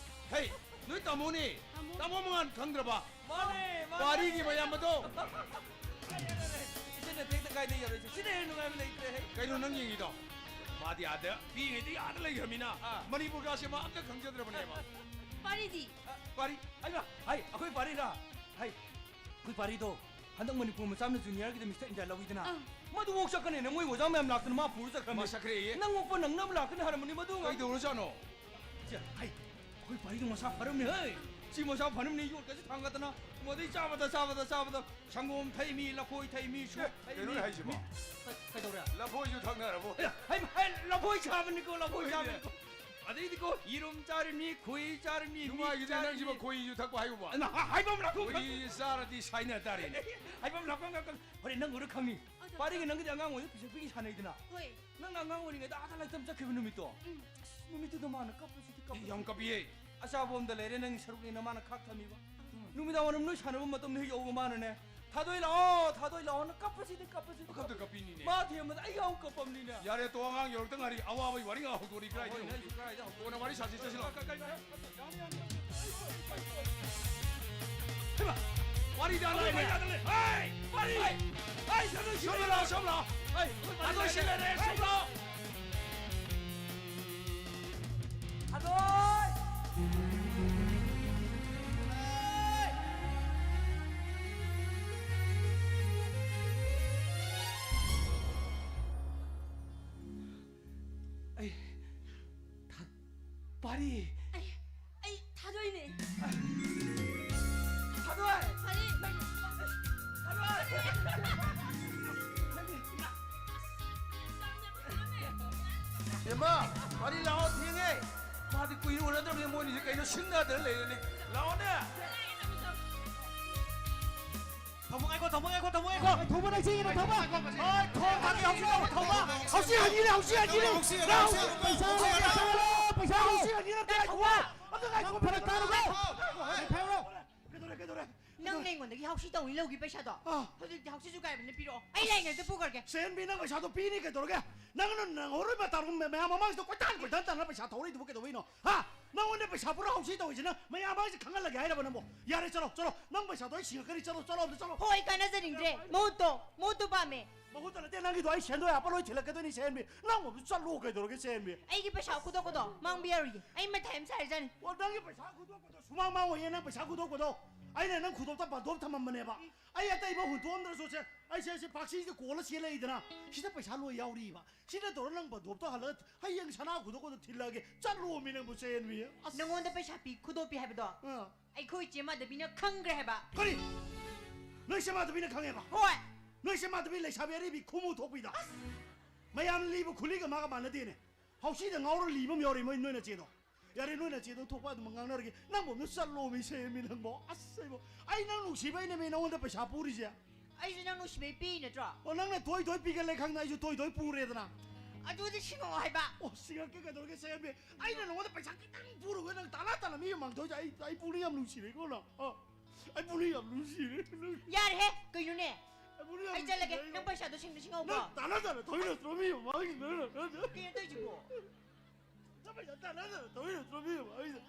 ꯍꯦ, ꯅꯣꯏ ꯇꯥꯃꯣꯅꯦ꯫ ꯇꯥꯃꯣ꯫ ꯇꯥꯃꯣ ꯃꯉꯥꯟ ꯈꯪꯗ꯭ꯔꯕ? ꯃꯥꯅꯦ, ꯃꯥꯅꯦ꯫ ꯋꯥꯔꯤꯒꯤ ꯃꯌꯥꯝ ꯑꯗꯣ꯫ ꯏꯆꯟꯅ ꯇꯦꯛꯇ ꯀꯥꯏꯗ ꯌꯥꯔꯣꯏꯁꯦ? ꯁꯤꯅ ꯍꯦꯟꯅ ꯅꯨꯡꯉꯥꯏꯕ ꯂꯩꯇ꯭ꯔꯦꯍꯦ꯫ ꯀꯩꯅꯣ ꯅꯪ ꯌꯦꯡꯉꯤꯗꯣ? ꯃꯥꯗꯤ ꯑꯥꯗ ꯄꯤꯛꯏꯉꯩꯗꯒꯤ ꯑꯥꯗ ꯂꯩꯈ꯭ꯔꯃꯤꯅ ꯑꯥ꯫ ꯃꯅꯤꯄꯨꯔꯒꯁꯦ ꯃꯥ ꯑꯝꯇ ꯈꯪꯖꯗ꯭ꯔꯕꯅꯦꯕ꯫ ꯄꯥꯔꯤꯗꯤ? ꯄꯥꯔꯤ? ꯍꯩꯃꯥ! ꯍꯩ, ꯑꯩꯈꯣꯏ ꯄꯥꯔꯤꯔꯥ? ꯍꯩ, ꯑꯩꯈꯣꯏ ꯄꯥꯔꯤꯗꯣ ꯍꯟꯗꯛ ꯃꯅꯤꯄꯨꯔ ꯃꯆꯥ ꯑꯃꯅ ꯖꯨꯅꯤꯌꯔꯒꯤꯗ ꯃꯤꯁꯇꯔ ꯏꯟꯗꯤꯌꯥ ꯂꯧꯏꯗꯅ꯫ ꯑꯥ꯫ ꯃꯗꯨꯐꯥꯎ ꯆꯠꯀꯅꯦꯅ ꯃꯣꯏ ꯑꯣꯖꯥ ꯃꯌꯥꯝ ꯂꯥꯛꯇꯅ ꯃꯥ ꯄꯨꯔ ꯆꯠꯈ꯭ꯔꯕꯅꯤ꯫ ꯃꯥ ꯆꯠꯈ꯭ꯔꯦꯌꯦ? ꯅꯪ ꯑꯣꯛꯄ ꯅꯪꯅꯕ ꯂꯥꯛꯀꯅꯤ ꯍꯥꯏꯔꯝꯕꯅꯤ ꯃꯗꯨ ꯉꯥꯏ-, ꯀꯩꯗꯧꯔꯖꯥꯠꯅꯣ? ꯁꯦ, ꯍꯩ, ꯑꯩꯈꯣꯏ ꯄꯥꯔꯤꯗꯣ ꯃꯁꯥ ꯐꯔꯝꯅꯦ, ꯍꯩ꯫ ꯁꯤ ꯃꯁꯥ ꯐꯔꯝꯅꯦ, ꯌꯣꯠꯀꯁꯦ ꯊꯥꯡꯒꯠꯇꯅ꯫ ꯃꯗꯩ ꯆꯥꯕꯗ, ꯆꯥꯕꯗ, ꯆꯥꯕꯗ ꯁꯪꯒꯣꯝ ꯊꯛꯏꯃꯤ, ꯂꯐꯣꯏ ꯊꯛꯏꯃꯤ, ꯁꯨ ꯑꯦ, ꯊꯛꯏꯃꯤ꯫ ꯀꯩꯅꯣꯅꯦ ꯍꯥꯏꯁꯤꯕꯣ? ꯃꯤ-, ꯀꯩ-, ꯀꯩꯗꯧꯔꯦ? ꯂꯐꯣꯏꯁꯨ ꯊꯛꯅꯔꯕꯣ? ꯑꯦ, ꯍꯩ, ꯍꯩ, ꯂꯐꯣꯏ ꯆꯥꯕꯅꯤꯀꯣ, ꯂꯐꯣꯏ ꯍꯣꯏꯅꯦ꯫ ꯆꯥꯕꯅꯤꯀꯣ꯫ ꯑꯗꯩꯗꯤꯀꯣ, ꯌꯦꯔꯨꯝ ꯆꯥꯔꯤꯃꯤ, ꯈꯣꯏꯍꯤ ꯆꯥꯔꯤꯃꯤ, ꯃꯤꯠ ꯅꯨꯡꯉꯥꯏꯈꯤꯗ꯭ꯔꯦ ꯆꯥꯔꯤꯃꯤ꯫ ꯅꯪꯁꯤꯕ, ꯈꯣꯏꯍꯤꯁꯨ ꯊꯛꯄ ꯍꯥꯏꯌꯨꯕ꯫ ꯑ, ꯅ-, ꯍꯥꯏꯐꯝ ꯂꯥꯛꯐꯝ ꯈꯪꯗꯦ꯫ ꯈꯣꯏꯍꯤ ꯆꯥꯔꯗꯤ ꯁꯥꯏꯅ ꯇꯥꯔꯦꯅꯦ꯫ ꯍꯥꯏꯐꯝ ꯂꯥꯛꯐꯝ ꯈꯪꯗꯦ꯫ ꯍꯣꯔꯦꯟ ꯅꯪ ꯎꯔ ꯈꯪꯅꯤ꯫ ꯑꯗꯣ ꯄꯥꯔꯤꯒ ꯅꯪꯒꯗꯤ ꯑꯉꯥꯡ ꯑꯣꯏꯅ ꯄꯤꯁꯛ ꯄꯤꯛꯏ ꯁꯥꯟꯅꯩꯗꯅ꯫ ꯍꯣꯏ꯫ ꯅꯪꯅ ꯑꯉꯥꯡ ꯑꯣꯏꯔꯤꯉꯩꯗ ꯑꯥꯗ ꯂꯥꯏꯇꯝ ꯆꯠꯈꯤꯕ ꯅꯨꯃꯤꯠꯇꯣ꯫ ꯎꯝ꯫ ꯑꯁ, ꯅꯨꯃꯤꯠꯇꯨꯗ ꯃꯥꯅ ꯀꯞꯄꯁꯤꯗꯤ, ꯀꯞꯄꯁꯤꯗꯤ꯫ ꯌꯥꯝ ꯀꯞꯄꯤꯌꯦ꯫ ꯑꯆꯥꯄꯣꯠ ꯑꯝꯗ ꯂꯩꯔꯦ, ꯅꯪꯒꯤ ꯁꯔꯨꯛꯅꯦꯅ ꯃꯥꯅ ꯈꯥꯛ ꯊꯝꯃꯤꯕ꯫ ꯎꯝ꯫ ꯅꯨꯃꯤꯗꯥꯡ ꯋꯥꯏꯔꯝ ꯅꯣꯏ ꯁꯥꯟꯅꯕ ꯃꯇꯝꯗ ꯍꯦꯛ ꯌꯧꯕ ꯃꯥꯅꯅꯦ, ꯊꯥꯗꯣꯏ ꯂꯥꯛꯑꯣ, ꯊꯥꯗꯣꯏ ꯂꯥꯛꯑꯣꯅ ꯀꯞꯄꯁꯤꯗꯤ, ꯀꯞꯄꯁꯤꯗꯤ꯫ ꯃꯈꯜꯗ ꯀꯞꯄꯤꯅꯤꯅꯦ꯫ ꯃꯥ ꯊꯦꯝꯕꯗ ꯑꯩ ꯌꯥꯝ ꯀꯞꯄꯝꯅꯤꯅꯦ꯫ ꯌꯥꯔꯦ, ꯇꯣ, ꯑꯉꯥꯡ ꯌꯧꯔꯛꯇ ꯉꯥꯏꯔꯤ꯫ ꯑꯋꯥꯕꯒꯤ ꯋꯥꯔꯤ ꯉꯥ ꯍꯧꯗꯣꯔꯤ꯫ ꯀꯗꯥꯏꯗ ꯍꯣꯏꯅꯦ, ꯌꯧꯗꯣꯔꯤ? ꯑꯩꯁꯨ ꯀꯗꯥꯏꯗ ꯍꯧꯗꯣꯔꯤ? ꯀꯣꯟꯅ ꯋꯥꯔꯤ ꯁꯥꯁꯤ, ꯆꯠꯁꯤꯜꯂꯣ꯫ ꯀ-, ꯀ-, ꯀ-, ꯌꯥꯅꯤ, ꯌꯥꯅꯤ, ꯌꯥꯅꯤ꯫ ꯍꯩꯃꯥ, ꯋꯥꯔꯤꯗ ꯂꯥꯏꯅꯦ꯫ ꯍꯩ, ꯋꯥꯔꯤ꯫ ꯍꯩ, ꯁꯣꯝꯗ ꯂꯥꯛꯑꯣ, ꯁꯣꯝꯗ ꯂꯥꯛꯑꯣ꯫ ꯍꯩ, ꯑꯗꯣ ꯁꯤ ꯂꯩꯔꯦ, ꯁꯣꯝꯗ ꯂꯥꯛꯑꯣ꯫ ꯊꯥꯗꯣꯏ! ꯑꯩ ꯊ-, ꯄꯥꯔꯤ! ꯑꯩ, ꯑꯩ ꯊꯥꯗꯣꯏꯅꯦ꯫ ꯊꯥꯗꯣꯏ! ꯄꯥꯔꯤ! ꯊꯥꯗꯣꯏ! ꯏꯃꯥ, ꯄꯥꯔꯤ ꯂꯥꯛꯑꯣ, ꯊꯦꯡꯉꯦ꯫ ꯃꯥꯗꯤ ꯀꯨꯏꯅ ꯎꯅꯗ꯭ꯔꯕꯅꯤ, ꯃꯣꯏꯅꯤꯁꯦ ꯀꯩꯅꯣ ꯁꯤꯡꯅꯗꯅ ꯂꯩꯔꯦꯅꯦ꯫ ꯂꯥꯛꯑꯣꯅꯦ꯫ ꯊꯝꯃꯣ ꯉꯥꯏꯈꯣ, ꯊꯝꯃꯣ ꯉꯥꯏꯈꯣ, ꯊꯝꯃꯣ ꯉꯥꯏꯈꯣ꯫ ꯊꯧꯕ ꯅꯪ ꯆꯦꯟꯒꯤꯅꯣ, ꯊꯧꯕ꯫ ꯍꯣꯏ, ꯊꯣꯡ ꯊꯥꯛꯀꯦ, ꯍꯧꯖꯤꯛ ꯂꯥꯛꯑꯣ, ꯊꯧꯕ꯫ ꯍꯧꯖꯤꯛ ꯍꯟꯈꯤꯅꯦ, ꯍꯧꯖꯤꯛ ꯍꯟꯈꯤꯅꯦ꯫ ꯍꯧꯖꯤꯛ ꯂꯥꯛꯑꯣ, ꯍꯟꯈꯤꯅꯦ꯫ ꯄꯩꯁꯥ ꯂꯩꯔꯦ, ꯄꯩꯁꯥ ꯂꯩꯔꯦ, ꯄꯩꯁꯥ ꯂꯩꯔꯦ꯫ ꯍꯧꯖꯤꯛ ꯍꯟꯈꯤꯅꯦ, ꯉꯥꯏꯈꯣ꯫ ꯑꯗꯨ ꯉꯥꯏꯈꯣ, ꯐꯔꯛ ꯇꯥꯔꯕꯣ? ꯀꯩꯗꯧꯔꯦ, ꯀꯩꯗꯧꯔꯦ? ꯅꯪꯅ ꯑꯩꯉꯣꯟꯗꯒꯤ ꯍꯥꯎꯁꯤ ꯇꯧꯅꯤ ꯂꯧꯈꯤ ꯄꯩꯁꯥꯗꯣ꯫ ꯑꯥ꯫ ꯍꯧꯖꯤꯛꯇꯤ ꯍꯥꯎꯁꯤꯁꯨ ꯀꯥꯏꯕꯅ ꯄꯤꯔꯛꯑꯣ꯫ ꯑꯩ ꯂꯩꯉꯩꯗ ꯄꯨꯈ꯭ꯔꯒꯦ꯫ ꯁꯦꯟꯕꯤ, ꯅꯪ ꯄꯩꯁꯥꯗꯣ ꯄꯤꯅꯤ ꯀꯩꯗꯧꯔꯒꯦ? ꯅꯪꯅ ꯅꯪꯍꯧꯔꯣꯏ ꯃꯇꯥꯒꯨꯝ ꯃꯌꯥꯝ ꯃꯃꯥꯡꯁꯤꯗ ꯀꯣꯏꯇꯥꯟ ꯀꯣꯏꯇꯥꯟ ꯇꯥꯟꯅ ꯄꯩꯁꯥ ꯊꯧꯔꯛꯏꯗꯨꯕꯨ ꯀꯩꯗꯧꯕꯩꯅꯣ? ꯍꯥ? ꯅꯪꯉꯣꯟꯗ ꯄꯩꯁꯥ ꯄꯨꯔꯥ ꯍꯥꯎꯁꯤ ꯇꯧꯔꯤꯁꯦ ꯅꯪ ꯃꯌꯥꯝ ꯃꯃꯥꯡꯁꯤꯗ ꯈꯪꯍꯜꯂꯒꯦ ꯍꯥꯏꯔꯕ ꯅꯪꯕꯣ? ꯌꯥꯔꯦ, ꯆꯠꯂꯣ, ꯆꯠꯂꯣ꯫ ꯅꯪ ꯄꯩꯁꯥꯗꯣ ꯑꯩ ꯁꯤꯡꯉꯛꯀꯅꯤ꯫ ꯆꯠꯂꯣ, ꯆꯠꯂꯣ, ꯑꯝꯇ ꯆꯠꯂꯣ꯫ ꯍꯣꯏ, ꯀꯥꯟꯅꯖꯅꯤꯡꯗ꯭ꯔꯦ꯫ ꯃꯍꯨꯠꯇꯣ, ꯃꯍꯨꯠꯇꯣ ꯄꯥꯝꯃꯦ꯫ ꯃꯍꯨꯠꯇ ꯅꯠꯇꯦ, ꯅꯪꯒꯤꯗꯣ ꯑꯩ ꯁꯦꯟꯗꯣꯏ ꯍꯥꯞꯄ ꯂꯣꯏ ꯊꯤꯜꯂꯛꯀꯗꯣꯏꯅꯤ, ꯁꯦꯟꯕꯤ꯫ ꯅꯪ ꯑꯃꯨꯛ ꯆꯠꯂꯣ ꯀꯩꯗꯧꯔꯒꯦ, ꯁꯦꯟꯕꯤ? ꯑꯩꯒꯤ ꯄꯩꯁꯥ ꯈꯨꯗꯣꯛꯄꯗꯣ ꯃꯥꯡꯕ ꯌꯥꯔꯣꯏꯌꯦ꯫ ꯑꯩ ꯃꯊꯥ ꯌꯥꯝ ꯁꯥꯔꯖꯥꯠꯅꯤ꯫ ꯑꯣ, ꯅꯪꯒꯤ ꯄꯩꯁꯥ ꯈꯨꯗꯣꯛꯄꯗꯣ ꯁꯨꯃꯥꯡ ꯃꯥꯡꯉꯣꯏꯌꯦ, ꯅꯪ ꯄꯩꯁꯥ ꯈꯨꯗꯣꯛꯄꯗꯣ꯫ ꯑꯩꯅ ꯅꯪ ꯈꯨꯗꯣꯞꯇ ꯕꯟꯗꯣꯞ ꯊꯝꯃꯝꯕꯅꯦꯕ꯫ ꯑꯩ ꯑꯇꯩ ꯑꯃ ꯍꯨꯟꯗꯣꯛꯑꯝꯗ꯭ꯔꯁꯨ ꯁꯦ, ꯑꯩꯁꯦ, ꯑꯩꯁꯦ ꯄꯥꯛꯁꯤꯁꯤꯗ ꯀꯣꯜꯂ ꯆꯦꯜꯂꯛꯏꯗꯅ, ꯁꯤꯗ ꯄꯩꯁꯥ ꯂꯣꯏ ꯌꯥꯎꯔꯤꯕ꯫ ꯁꯤꯗ ꯇꯧꯔ ꯅꯪ ꯕꯟꯗꯣꯞꯇꯣ ꯍꯜꯂꯒ ꯍꯌꯦꯡ ꯁꯅꯥ ꯈꯨꯗꯣꯞꯀꯗꯣ ꯊꯤꯜꯂꯛꯑꯒꯦ꯫ ꯆꯠꯂꯣꯃꯤ ꯅꯪꯕꯨ, ꯁꯦꯟꯕꯤ꯫ ꯑꯁ꯫ ꯅꯪꯉꯣꯟꯗ ꯄꯩꯁꯥ ꯄꯤ ꯈꯨꯗꯣꯞꯄꯤ ꯍꯥꯏꯕꯗꯣ ꯑꯥ꯫ ꯑꯩꯈꯣꯏ ꯏꯆꯦ ꯃꯥꯙꯕꯤꯅ ꯈꯪꯈ꯭ꯔꯦ ꯍꯥꯏꯕ꯫ ꯀꯔꯤ? ꯅꯣꯏ ꯏꯆꯦ ꯃꯥꯙꯕꯤꯅ ꯈꯪꯉꯦꯕ? ꯍꯣꯏ꯫ ꯅꯣꯏ ꯏꯆꯦ ꯃꯥꯙꯕꯤ ꯂꯩꯁꯥꯕꯤ ꯑꯔꯤꯕꯤ ꯈꯨꯃꯨ ꯊꯣꯛꯄꯤꯗꯣ? ꯑꯁ! ꯃꯌꯥꯝ ꯂꯤꯕ ꯈꯨꯂꯤꯒ ꯃꯥꯒ ꯃꯥꯟꯅꯗꯦꯅꯦ꯫ ꯍꯥꯎꯁꯤꯗ ꯉꯥꯎꯔ ꯂꯤꯕ ꯑꯃ ꯌꯥꯎꯔꯤ ꯃꯣꯏ, ꯅꯣꯏ ꯅꯆꯦꯗꯣ꯫ ꯌꯥꯔꯦ, ꯅꯣꯏ ꯅꯆꯦꯗꯣ ꯊꯣꯛꯄ ꯑꯗꯨꯝ ꯉꯥꯡꯅꯔꯒꯦ꯫ ꯅꯪꯕꯨ ꯑꯝꯇ ꯆꯠꯂꯣꯃꯤ, ꯁꯦꯝꯃꯤ ꯅꯪꯕꯣ꯫ ꯑꯁ, ꯑꯩꯕꯣ, ꯑꯩ ꯅꯪ ꯅꯨꯡꯁꯤꯕꯩꯅꯦꯃꯤ ꯅꯉꯣꯟꯗ ꯄꯩꯁꯥ ꯄꯨꯔꯤꯁꯦ꯫ ꯑꯩꯁꯨ ꯅꯪ ꯅꯨꯡꯁꯤꯕꯩ ꯄꯤꯔꯤ ꯅꯠꯇ꯭ꯔꯣ? ꯑꯣ, ꯅꯪꯅ ꯇꯣꯏ ꯇꯣꯏ ꯄꯤꯒꯜꯂꯦ ꯈꯪꯗꯅ ꯑꯩꯁꯨ ꯇꯣꯏ ꯇꯣꯏ ꯄꯨꯔꯦꯗꯅ꯫ ꯑꯗꯨꯗꯤ ꯁꯤꯡꯉꯛꯑꯣ ꯍꯥꯏꯕ꯫ ꯑꯣ, ꯁꯤꯡꯉꯛꯀꯦ ꯀꯩꯗꯧꯔꯒꯦ, ꯁꯦꯝꯃꯤ꯫ ꯑꯩꯅ ꯅꯉꯣꯟꯗ ꯄꯩꯁꯥ ꯈꯤꯇꯪ ꯄꯨꯔꯨꯕ ꯅꯪ ꯇꯥꯂꯥ ꯇꯥꯂꯥ ꯃꯤ ꯃꯥꯡꯊꯣꯏꯁꯦ꯫ ꯑꯩ, ꯑꯩ ꯄꯨꯛꯅꯤꯡ ꯌꯥꯝ ꯅꯨꯡꯁꯤꯔꯦꯀꯣ ꯅꯪ꯫ ꯑꯣ꯫ ꯑꯩ ꯄꯨꯛꯅꯤꯡ ꯌꯥꯝ ꯅꯨꯡꯁꯤꯔꯦ꯫ ꯌꯥꯔꯦꯍꯦ, ꯀꯩꯅꯣꯅꯦ? ꯑꯩ ꯄꯨꯛꯅꯤꯡ ꯌꯥꯝ ꯑꯩ ꯆꯠꯂꯒꯦ꯫ ꯅꯨꯡꯁꯤꯔꯦ꯫ ꯅꯪ ꯄꯩꯁꯥꯗꯣ ꯁꯤꯡꯗꯤ ꯁꯤꯡꯍꯧꯀꯣ꯫ ꯅꯪ ꯇꯥꯟꯅ ꯇꯥꯟꯅ ꯊꯧꯏꯅ ꯇ꯭ꯔꯣꯃꯤ ꯃꯃꯥꯡꯒꯤ ꯅꯪ ꯀꯩꯅꯣ ꯇꯧꯔꯤꯁꯤꯕꯣ? ꯅꯪ ꯄꯩꯁꯥ ꯇꯥꯟꯅ ꯇꯥꯟꯅ ꯊꯧꯏꯅ ꯇ꯭ꯔꯣꯃꯤ ꯃꯃꯥꯡꯒꯤ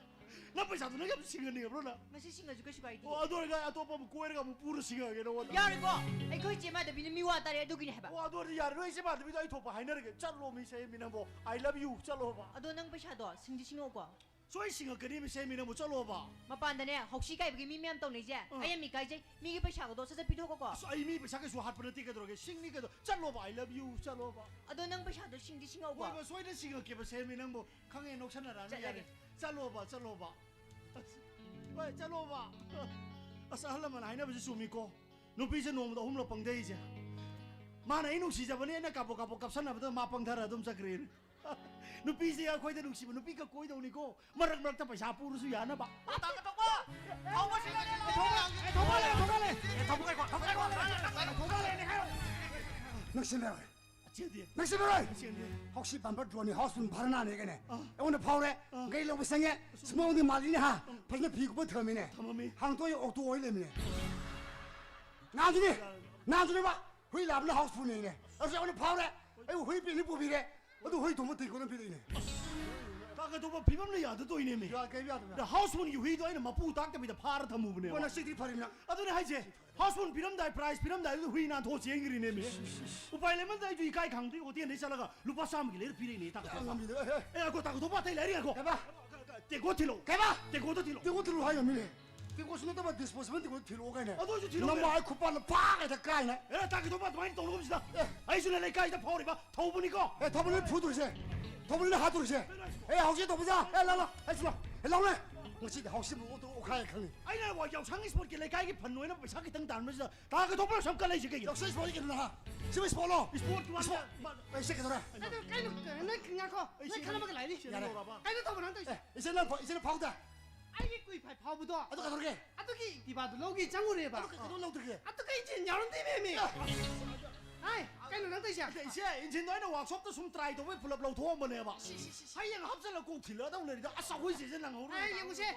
ꯅꯪ ꯄꯩꯁꯥꯗꯣ ꯅꯪ ꯌꯥꯝ ꯁꯤꯡꯍꯟꯅꯤꯡꯉꯕ꯭ꯔꯣ ꯅꯪ? ꯉꯁꯤ ꯁꯤꯡꯉꯁꯨ ꯀꯩꯁꯨ ꯀꯥꯏꯗꯦ꯫ ꯑꯣ, ꯑꯗꯨ ꯑꯣꯏꯔꯒ ꯑꯇꯣꯞꯄ ꯑꯃꯨꯛ ꯀꯣꯏꯔꯒ ꯑꯃꯨꯛ ꯄꯨꯔ ꯁꯤꯡꯉꯛꯑꯒꯦ ꯅꯉꯣꯟꯗ꯫ ꯌꯥꯔꯣꯏꯀꯣ꯫ ꯑꯩꯈꯣꯏ ꯏꯆꯦ ꯃꯥꯙꯕꯤꯅ ꯃꯤꯋꯥ ꯇꯥꯔꯦ ꯑꯗꯨꯒꯤꯅꯦ ꯍꯥꯏꯕ꯫ ꯑꯣ, ꯑꯗꯨ ꯑꯣꯏꯔꯗꯤ ꯌꯥꯔꯦ, ꯅꯣꯏ ꯏꯆꯦ ꯃꯥꯙꯕꯤꯗꯣ ꯑꯩ ꯊꯣꯛꯄ ꯍꯥꯏꯅꯔꯒꯦ꯫ ꯆꯠꯂꯣ ꯃꯤ ꯁꯦꯝꯃꯤ ꯅꯪꯕꯣ꯫ I love you, ꯆꯠꯂꯣꯕ꯫ ꯑꯗꯣ ꯅꯪ ꯄꯩꯁꯥꯗꯣ ꯁꯤꯡꯗꯤ ꯁꯤꯡꯉꯧꯀꯣ꯫ ꯁꯣꯏ ꯁꯤꯡꯉꯛꯀꯅꯤ ꯃꯤ ꯁꯦꯝꯃꯤ ꯅꯪꯕꯨ, ꯆꯠꯂꯣꯕ꯫ ꯃꯄꯥꯟꯗꯅꯦ ꯍꯧꯁꯤ ꯀꯥꯏꯕꯒꯤ ꯃꯤ ꯃꯌꯥꯝ ꯇꯧꯅꯩꯁꯦ꯫ ꯑꯩ ꯌꯥꯝ ꯏꯀꯥꯏꯖꯩ꯫ ꯃꯤꯒꯤ ꯄꯩꯁꯥꯒꯗꯣ ꯁꯠ ꯁꯠ ꯄꯤꯊꯣꯛꯀꯣꯀꯣ꯫ ꯑꯁ, ꯑꯩ ꯃꯤ ꯄꯩꯁꯥ ꯀꯩꯁꯨ ꯍꯥꯠꯄ ꯅꯠꯇꯦ, ꯀꯩꯗꯧꯔꯒꯦ? ꯁꯤꯡꯅꯤ ꯀꯩꯗꯧ-, ꯆꯠꯂꯣꯕ꯫ I love you, ꯆꯠꯂꯣꯕ꯫ ꯑꯗꯣ ꯅꯪ ꯄꯩꯁꯥꯗꯣ ꯁꯤꯡꯗꯤ ꯁꯤꯡꯉꯧꯀꯣ꯫ ꯍꯣꯏꯕ, ꯁꯣꯏꯗꯅ ꯁꯤꯡꯉꯛꯀꯦꯕ ꯁꯦꯝꯃꯤ ꯅꯪꯕꯨ꯫ ꯈꯪꯉꯦ, ꯅꯣꯛꯁꯟꯅꯔꯛꯑꯅꯨ, ꯌꯥꯔꯦ꯫ ꯆꯠꯂꯒꯦ꯫ ꯆꯠꯂꯣꯕ, ꯆꯠꯂꯣꯕ꯫ ꯑꯁ, ꯍꯣꯏ, ꯆꯠꯂꯣꯕ꯫ ꯑꯁ, ꯑꯍꯜ ꯂꯃꯟ ꯍꯥꯏꯅꯕꯁꯦ ꯆꯨꯝꯃꯤꯀꯣ꯫ ꯅꯨꯄꯤꯁꯦ ꯅꯣꯡꯃꯗ ꯑꯍꯨꯝꯂꯛ ꯄꯪꯊꯩꯁꯦ꯫ ꯃꯥꯅ ꯑꯩ ꯅꯨꯡꯁꯤꯖꯕꯅꯦꯅ ꯀꯥꯕꯣꯛ ꯀꯥꯕꯣꯛ ꯀꯞꯁꯟꯅꯕꯗ ꯃꯥ ꯄꯪꯊꯔ ꯑꯗꯨꯝ ꯆꯠꯈ꯭ꯔꯦ꯫ ꯅꯨꯄꯤꯁꯦ ꯑꯩꯈꯣꯏꯗ ꯅꯨꯡꯁꯤꯕ ꯅꯨꯄꯤꯒ ꯀꯣꯏꯗꯧꯅꯤꯀꯣ꯫ ꯃꯔꯛ ꯃꯔꯛꯇ ꯄꯩꯁꯥ ꯄꯨꯔꯁꯨ ꯌꯥꯅꯕ꯫ ꯇꯥ ꯀꯇꯣꯛꯄ! ꯊꯧꯕ ꯁꯤꯡꯉꯛꯑꯒꯦ꯫ ꯊꯧꯕ ꯂꯥꯛꯑꯒꯦ꯫ ꯊꯧꯕ ꯂꯥꯛꯑꯒꯦ꯫ ꯊꯧꯕ ꯂꯥꯛꯑꯒꯦ꯫ ꯊꯧꯕ ꯂꯥꯛꯑꯒꯦ꯫ ꯊꯧꯕ ꯂꯥꯛꯑꯒꯦ꯫ ꯊꯧꯕ ꯂꯥꯛꯑꯒꯦ꯫ ꯅꯪ ꯁꯤꯟꯅꯔꯣꯏ꯫ ꯆꯦꯟꯗꯦ꯫ ꯅꯪ ꯁꯤꯟꯅꯔꯣꯏ꯫ ꯆꯦꯟꯗꯦ꯫ ꯍꯥꯎꯁꯤ ꯄꯥꯟꯕ ꯗ꯭ꯔꯣꯟꯅꯤ, ꯍꯥꯎꯁ ꯐꯨꯜ ꯚꯔꯅꯥꯅꯦ ꯀꯥꯏꯅ꯫ ꯑꯩꯉꯣꯟꯗ ꯐꯥꯎꯔꯦ꯫ ꯒꯥꯔꯤ ꯂꯧꯕ ꯆꯪꯉꯦ꯫ ꯁꯨꯃꯥꯡꯗꯤ ꯃꯥꯜꯂꯤꯅꯦ ꯍꯥ꯫ ꯐꯖꯅ ꯐꯤ ꯀꯨꯞꯄ ꯊꯝꯃꯤꯅꯦ꯫ ꯊꯝꯃꯝꯃꯤ꯫ ꯍꯥꯡꯇꯣꯛꯑꯦ ꯑꯣꯛꯇꯣ ꯑꯣꯏ ꯂꯩꯔꯝꯃꯤꯅꯦ꯫ ꯅꯍꯥꯟꯁꯨꯅꯦ꯫ ꯅꯍꯥꯟꯁꯨꯅꯦꯕ꯫ ꯍꯨꯏ ꯂꯥꯕꯅ ꯍꯥꯎꯁ ꯐꯨꯜꯅꯦꯅꯦ꯫ ꯑꯗꯨꯁꯨ ꯑꯩꯉꯣꯟꯗ ꯐꯥꯎꯔꯦ꯫ ꯑꯩꯕꯨ ꯍꯨꯏ ꯄꯤꯅꯤ ꯄꯨꯕꯤꯔꯦ꯫ ꯑꯗꯨ ꯍꯨꯏ ꯊꯣꯡꯕ ꯇꯦꯡꯀꯣꯠ ꯑꯃ ꯄꯤꯔꯛꯏꯅꯦ꯫ ꯇꯥ ꯀꯇꯣꯛꯄ, ꯐꯤꯕꯝꯅ ꯌꯥꯗ ꯇꯧꯏꯅꯦꯃꯤ꯫ ꯌꯥ-, ꯀꯩꯝ ꯌꯥꯗꯕ꯭ꯔꯥ? ꯗ ꯍꯥꯎꯁ ꯐꯨꯜꯒꯤ ꯍꯨꯏꯗꯣ ꯑꯩꯅ ꯃꯄꯨ ꯇꯥꯛꯇꯕꯤꯗ ꯐꯥꯔ ꯊꯝꯃꯨꯕꯅꯦꯕ꯫ ꯑꯣ, ꯅꯪ ꯁꯤꯗꯤ ꯐꯔꯤꯕꯅ꯫ ꯑꯗꯨꯅꯦ ꯍꯥꯏꯁꯦ, ꯍꯥꯎꯁ ꯐꯨꯜ ꯄꯤꯔꯝꯗꯥꯏ, ꯄ꯭ꯔꯥꯏꯖ ꯄꯤꯔꯝꯗꯥꯏꯗꯨꯗ ꯍꯨꯏ ꯅꯥꯟꯊꯣꯛꯑ ꯆꯦꯟꯈ꯭ꯔꯤꯅꯦꯃꯤ꯫ ꯎꯄꯥꯏ ꯂꯩꯃꯟꯗ ꯑꯩꯁꯨ ꯏꯀꯥꯏ ꯈꯪꯗ꯭ꯔꯤ ꯍꯣꯇꯦꯜꯗꯩ ꯆꯠꯂꯒ ꯂꯨꯄꯥ ꯆꯥꯝꯃꯒꯤ ꯂꯩꯔ ꯄꯤꯔꯛꯏꯅꯦ ꯇꯥ ꯀꯇꯣꯛꯄ꯫ ꯉꯝꯃꯤꯗ, ꯑꯦ, ꯑꯦ꯫ ꯑꯦ, ꯑꯀꯣ ꯇꯥ ꯀꯇꯣꯛꯄ ꯑꯇꯩ ꯂꯩꯔꯤ ꯑꯀꯣ꯫ ꯀꯩꯕ? ꯇꯦꯡꯀꯣꯠ ꯊꯤꯜꯂꯣ꯫ ꯀꯩꯕ? ꯇꯦꯡꯀꯣꯠꯇ ꯊꯤꯜꯂꯣ꯫ ꯇꯦꯡꯀꯣꯠ ꯊꯤꯜꯂꯣ ꯍꯥꯏꯔꯝꯃꯤꯅꯦ꯫ ꯇꯦꯡꯀꯣꯠꯁꯨ ꯅꯠꯇꯕ ꯗꯤꯁꯄꯣꯖꯤꯕꯜ ꯇꯦꯡꯀꯣꯠ ꯊꯤꯜꯂꯛꯑꯣ ꯀꯥꯏꯅ꯫ ꯑꯗꯨ ꯑꯣꯏꯁꯨ ꯊꯤꯜꯂꯛꯑꯣ ꯅꯃꯥꯏ ꯈꯨꯄꯥꯟꯗ ꯄꯥꯛ ꯍꯦꯛꯇ ꯀꯥꯏꯅ꯫ ꯑꯦ, ꯇꯥ ꯀꯇꯣꯛꯄ ꯑꯗꯨꯃꯥꯏꯅ ꯇꯧꯅꯨꯒꯨꯝꯁꯤꯗ꯫ ꯑꯦ꯫ ꯑꯩꯁꯨꯅꯦ ꯂꯩꯀꯥꯏꯗ ꯐꯥꯎꯔꯤꯕ ꯊꯧꯕꯅꯤꯀꯣ꯫ ꯑꯦ, ꯊꯧꯕꯅꯤ ꯐꯨꯗꯣꯏꯁꯦ꯫ ꯊꯧꯕꯅꯤ ꯍꯥꯠꯇꯣꯏꯁꯦ꯫ ꯑꯦ, ꯍꯧꯖꯤꯛ ꯇꯧꯕꯁꯦ꯫ ꯑꯦ, ꯂꯥ, ꯂꯥ꯫ ꯑꯦ, ꯁꯤ ꯂꯥ꯫ ꯑꯦ, ꯂꯥꯎꯅꯦ꯫ ꯉꯁꯤꯗꯤ ꯍꯥꯎꯁꯤ ꯑꯣꯛꯈꯥꯏ ꯈꯪꯉꯤ꯫ ꯑꯩꯅ ꯋꯥ ꯌꯥꯎꯁꯪ ꯏꯁꯄꯣꯔꯠꯀꯤ ꯂꯩꯀꯥꯏꯒꯤ ꯐꯟ ꯑꯣꯏꯅ ꯄꯩꯁꯥ ꯈꯤꯇꯪ ꯇꯥꯟꯕꯁꯤꯗ ꯇꯥ ꯀꯇꯣꯛꯄ ꯁꯝ ꯀꯠꯂꯛꯏꯁꯦ ꯀꯩꯒꯤꯅꯣ? ꯌꯥꯎꯁꯪ ꯏꯁꯄꯣꯔꯠꯀꯤ ꯀꯩꯅꯣ ꯅꯍꯥ? ꯁꯤꯕꯨ ꯏꯁꯄꯣꯔꯠꯂꯣ? ꯏꯁꯄꯣꯔꯠꯀꯤ ꯋꯥ ꯏꯁꯄꯣꯔꯠ꯫ ꯑꯩ ꯁꯦ ꯀꯩꯗꯧꯔꯦ? ꯑꯗꯨ ꯀꯩꯅꯣ, ꯅꯪ ꯉꯥꯏꯈꯣ꯫ ꯅꯪ ꯈꯟꯅꯕꯒ ꯂꯥꯛꯏꯅꯤ꯫ ꯌꯥꯔꯦ꯫ ꯀꯩꯅꯣ ꯇꯧꯕ ꯅꯪ ꯇꯧꯔꯤꯁꯦ? ꯑꯦ, ꯏꯆꯦ ꯅꯪ ꯐꯥꯎ-, ꯏꯆꯦ ꯅꯪ ꯐꯥꯎꯗ꯫ ꯑꯩꯒꯤ ꯀꯨꯏ ꯐꯥꯏ ꯐꯥꯎꯕꯗꯣ꯫ ꯑꯗꯨ ꯀꯩꯗꯧꯔꯒꯦ? ꯑꯗꯨꯒꯤ ꯏꯛꯇꯤꯚꯥꯗꯨ ꯂꯧꯒꯦ ꯆꯪꯉꯨꯔꯦꯕ꯫ ꯑꯗꯨ ꯀꯩꯗꯧ ꯂꯧꯗ꯭ꯔꯤꯒꯦ? ꯑꯗꯨꯒ ꯏꯟꯖꯤꯟ ꯌꯥꯎꯔꯝꯗꯦꯃꯦꯃꯤ꯫ ꯑꯦ꯫ ꯍꯥꯏ, ꯀꯩꯅꯣ ꯅꯪ ꯇꯧꯔꯤꯁꯦ? ꯏꯆꯦ, ꯏꯟꯖꯤꯟꯗꯣ ꯑꯩꯅ ꯋꯥꯛꯁꯣꯞꯇ ꯁꯨꯝ ꯇ꯭ꯔꯥꯏ ꯇꯧꯕꯩ ꯄꯨꯂꯞ ꯂꯧꯊꯣꯛꯑꯝꯕꯅꯦꯕ꯫ ꯁꯤ, ꯁꯤ, ꯁꯤ, ꯁꯤ꯫ ꯍꯌꯦꯡ ꯍꯥꯞꯆꯜꯂ ꯀꯣꯛ ꯊꯤꯜꯂꯗꯧ ꯂꯩꯔꯤꯗ꯫ ꯑꯁ, ꯑꯩꯈꯣꯏ ꯆꯦꯁꯦ ꯅꯪꯍꯧꯔꯣꯏ꯫ ꯑꯦ, ꯌꯦꯡꯉꯨꯁꯦ꯫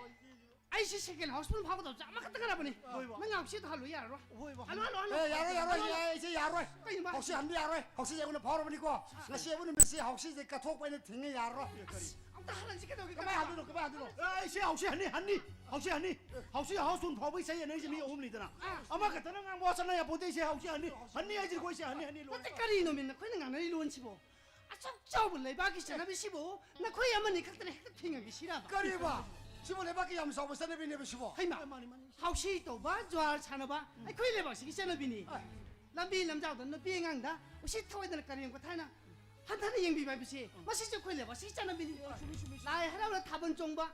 ꯑꯩꯁꯦ ꯁꯦꯀꯦꯟ ꯍꯥꯎꯁꯐꯨꯜ ꯐꯥꯎꯒꯗꯕꯁꯦ ꯑꯃꯈꯛꯇ ꯉꯥꯏꯔꯕꯅꯤ꯫ ꯍꯣꯏꯕ꯫ ꯅꯪ ꯍꯥꯎꯁꯤꯗꯣ ꯍꯜꯂꯨ ꯌꯥꯔꯔꯣꯏ꯫ ꯍꯣꯏꯕ꯫ ꯍꯜꯂꯨ, ꯍꯜꯂꯨ, ꯍꯜꯂꯨ꯫ ꯑꯦ, ꯌꯥꯔꯣꯏ, ꯌꯥꯔꯣꯏ, ꯍꯜꯂꯨ, ꯍꯜꯂꯨ꯫ ꯌꯥꯔꯣꯏ, ꯑꯩꯁꯦ ꯌꯥꯔꯣꯏ꯫ ꯀꯩꯅꯣ ꯃꯥ ꯍꯥꯎꯁꯤ ꯍꯟꯕ ꯌꯥꯔꯣꯏ꯫ ꯍꯥꯎꯁꯤꯁꯦ ꯑꯩꯉꯣꯟꯗ ꯐꯥꯎꯔꯕꯅꯤꯀꯣ꯫ ꯉꯁꯤ ꯑꯩꯉꯣꯟꯗ ꯃꯤꯠꯁꯦ ꯍꯥꯎꯁꯤꯁꯦ ꯀꯠꯊꯣꯛꯄ ꯑꯩꯅ ꯊꯤꯡꯉꯦ, ꯌꯥꯔꯣꯏ꯫ ꯑꯁ, ꯑꯝꯇ ꯍꯜꯍꯟꯁꯤ ꯀꯩꯗꯧꯒꯦ? ꯀꯃꯥꯏ ꯍꯟꯗꯣꯏꯅꯣ? ꯀꯃꯥꯏ ꯍꯟꯗꯣꯏꯅꯣ? ꯑꯦ, ꯑꯩꯁꯦ ꯍꯥꯎꯁꯤ ꯍꯟꯅꯤ, ꯍꯟꯅꯤ꯫ ꯍꯥꯎꯁꯤ ꯍꯟꯅꯤ꯫ ꯍꯥꯎꯁꯤ ꯍꯥꯎꯁꯐꯨꯜ ꯐꯥꯎꯕꯒꯤ ꯆꯍꯤ ꯑꯅꯩꯁꯦ ꯃꯤ ꯑꯍꯨꯝꯅꯤꯗꯅ꯫ ꯑꯥ꯫ ꯑꯃꯈꯛꯇꯅ ꯉꯥꯡꯕ ꯋꯥ ꯆꯠꯅ ꯌꯥꯄꯣꯠꯇꯦ, ꯑꯩꯁꯦ ꯍꯥꯎꯁꯤ ꯍꯟꯅꯤ꯫ ꯍꯟꯅꯤ ꯍꯥꯏꯁꯤꯀꯣ, ꯑꯩꯁꯦ ꯍꯟꯅꯤ, ꯍꯟꯅꯤ, ꯂꯣꯏꯔꯦ꯫ ꯅꯠꯇꯦ, ꯀꯔꯤꯅꯣꯃꯤ ꯅꯈꯣꯏꯅ ꯉꯥꯡꯅꯔꯤ ꯂꯣꯟꯁꯤꯕꯣ? ꯑꯁꯨꯛ ꯆꯥꯎꯕ ꯂꯩꯕꯥꯛꯀꯤ ꯆꯠꯅꯕꯤꯁꯤꯕꯨ ꯅꯈꯣꯏ ꯑꯃꯅꯤ ꯈꯛꯇꯅ ꯍꯦꯛꯇ ꯊꯤꯡꯉꯒꯦ ꯁꯤꯔꯕ? ꯀꯔꯤꯕ? ꯁꯤꯕꯨ ꯂꯩꯕꯥꯛꯀꯤ ꯌꯥꯝ ꯆꯥꯎꯕ ꯆꯠꯅꯕꯤꯅꯦꯕ ꯁꯤꯕꯣ꯫ ꯍꯩꯃꯥ, ꯃꯥꯅꯤ, ꯃꯥꯅꯤ꯫ ꯍꯥꯎꯁꯤ ꯇꯧꯕ, ꯖ꯭ꯋꯥꯔ ꯁꯥꯟꯅꯕ, ꯑꯩꯈꯣꯏ ꯂꯩꯕꯥꯛꯁꯤꯒꯤ ꯆꯠꯅꯕꯤꯅꯤ꯫ ꯑꯦ꯫ ꯂꯝꯕꯤ ꯂꯝꯖꯥꯎꯗ ꯅꯨꯄꯤ ꯑꯉꯥꯡꯗ ꯎꯁꯤꯠ ꯊꯑꯣꯏꯗꯅ ꯀꯔꯦꯝ ꯀꯊꯥꯏꯅ ꯍꯟꯊꯅ ꯌꯦꯡꯕꯤꯕ ꯍꯥꯏꯕꯁꯤ, ꯃꯁꯤꯁꯨ ꯑꯩꯈꯣꯏ ꯂꯩꯕꯥꯛꯁꯤꯒꯤ ꯆꯠꯅꯕꯤꯅꯤ꯫ ꯆꯨꯝꯃꯤ, ꯆꯨꯝꯃꯤ, ꯆꯨꯝꯃꯤ꯫ ꯂꯥꯏ ꯍꯔꯥꯎꯅ ꯊꯥꯕꯜ ꯆꯣꯡꯕ,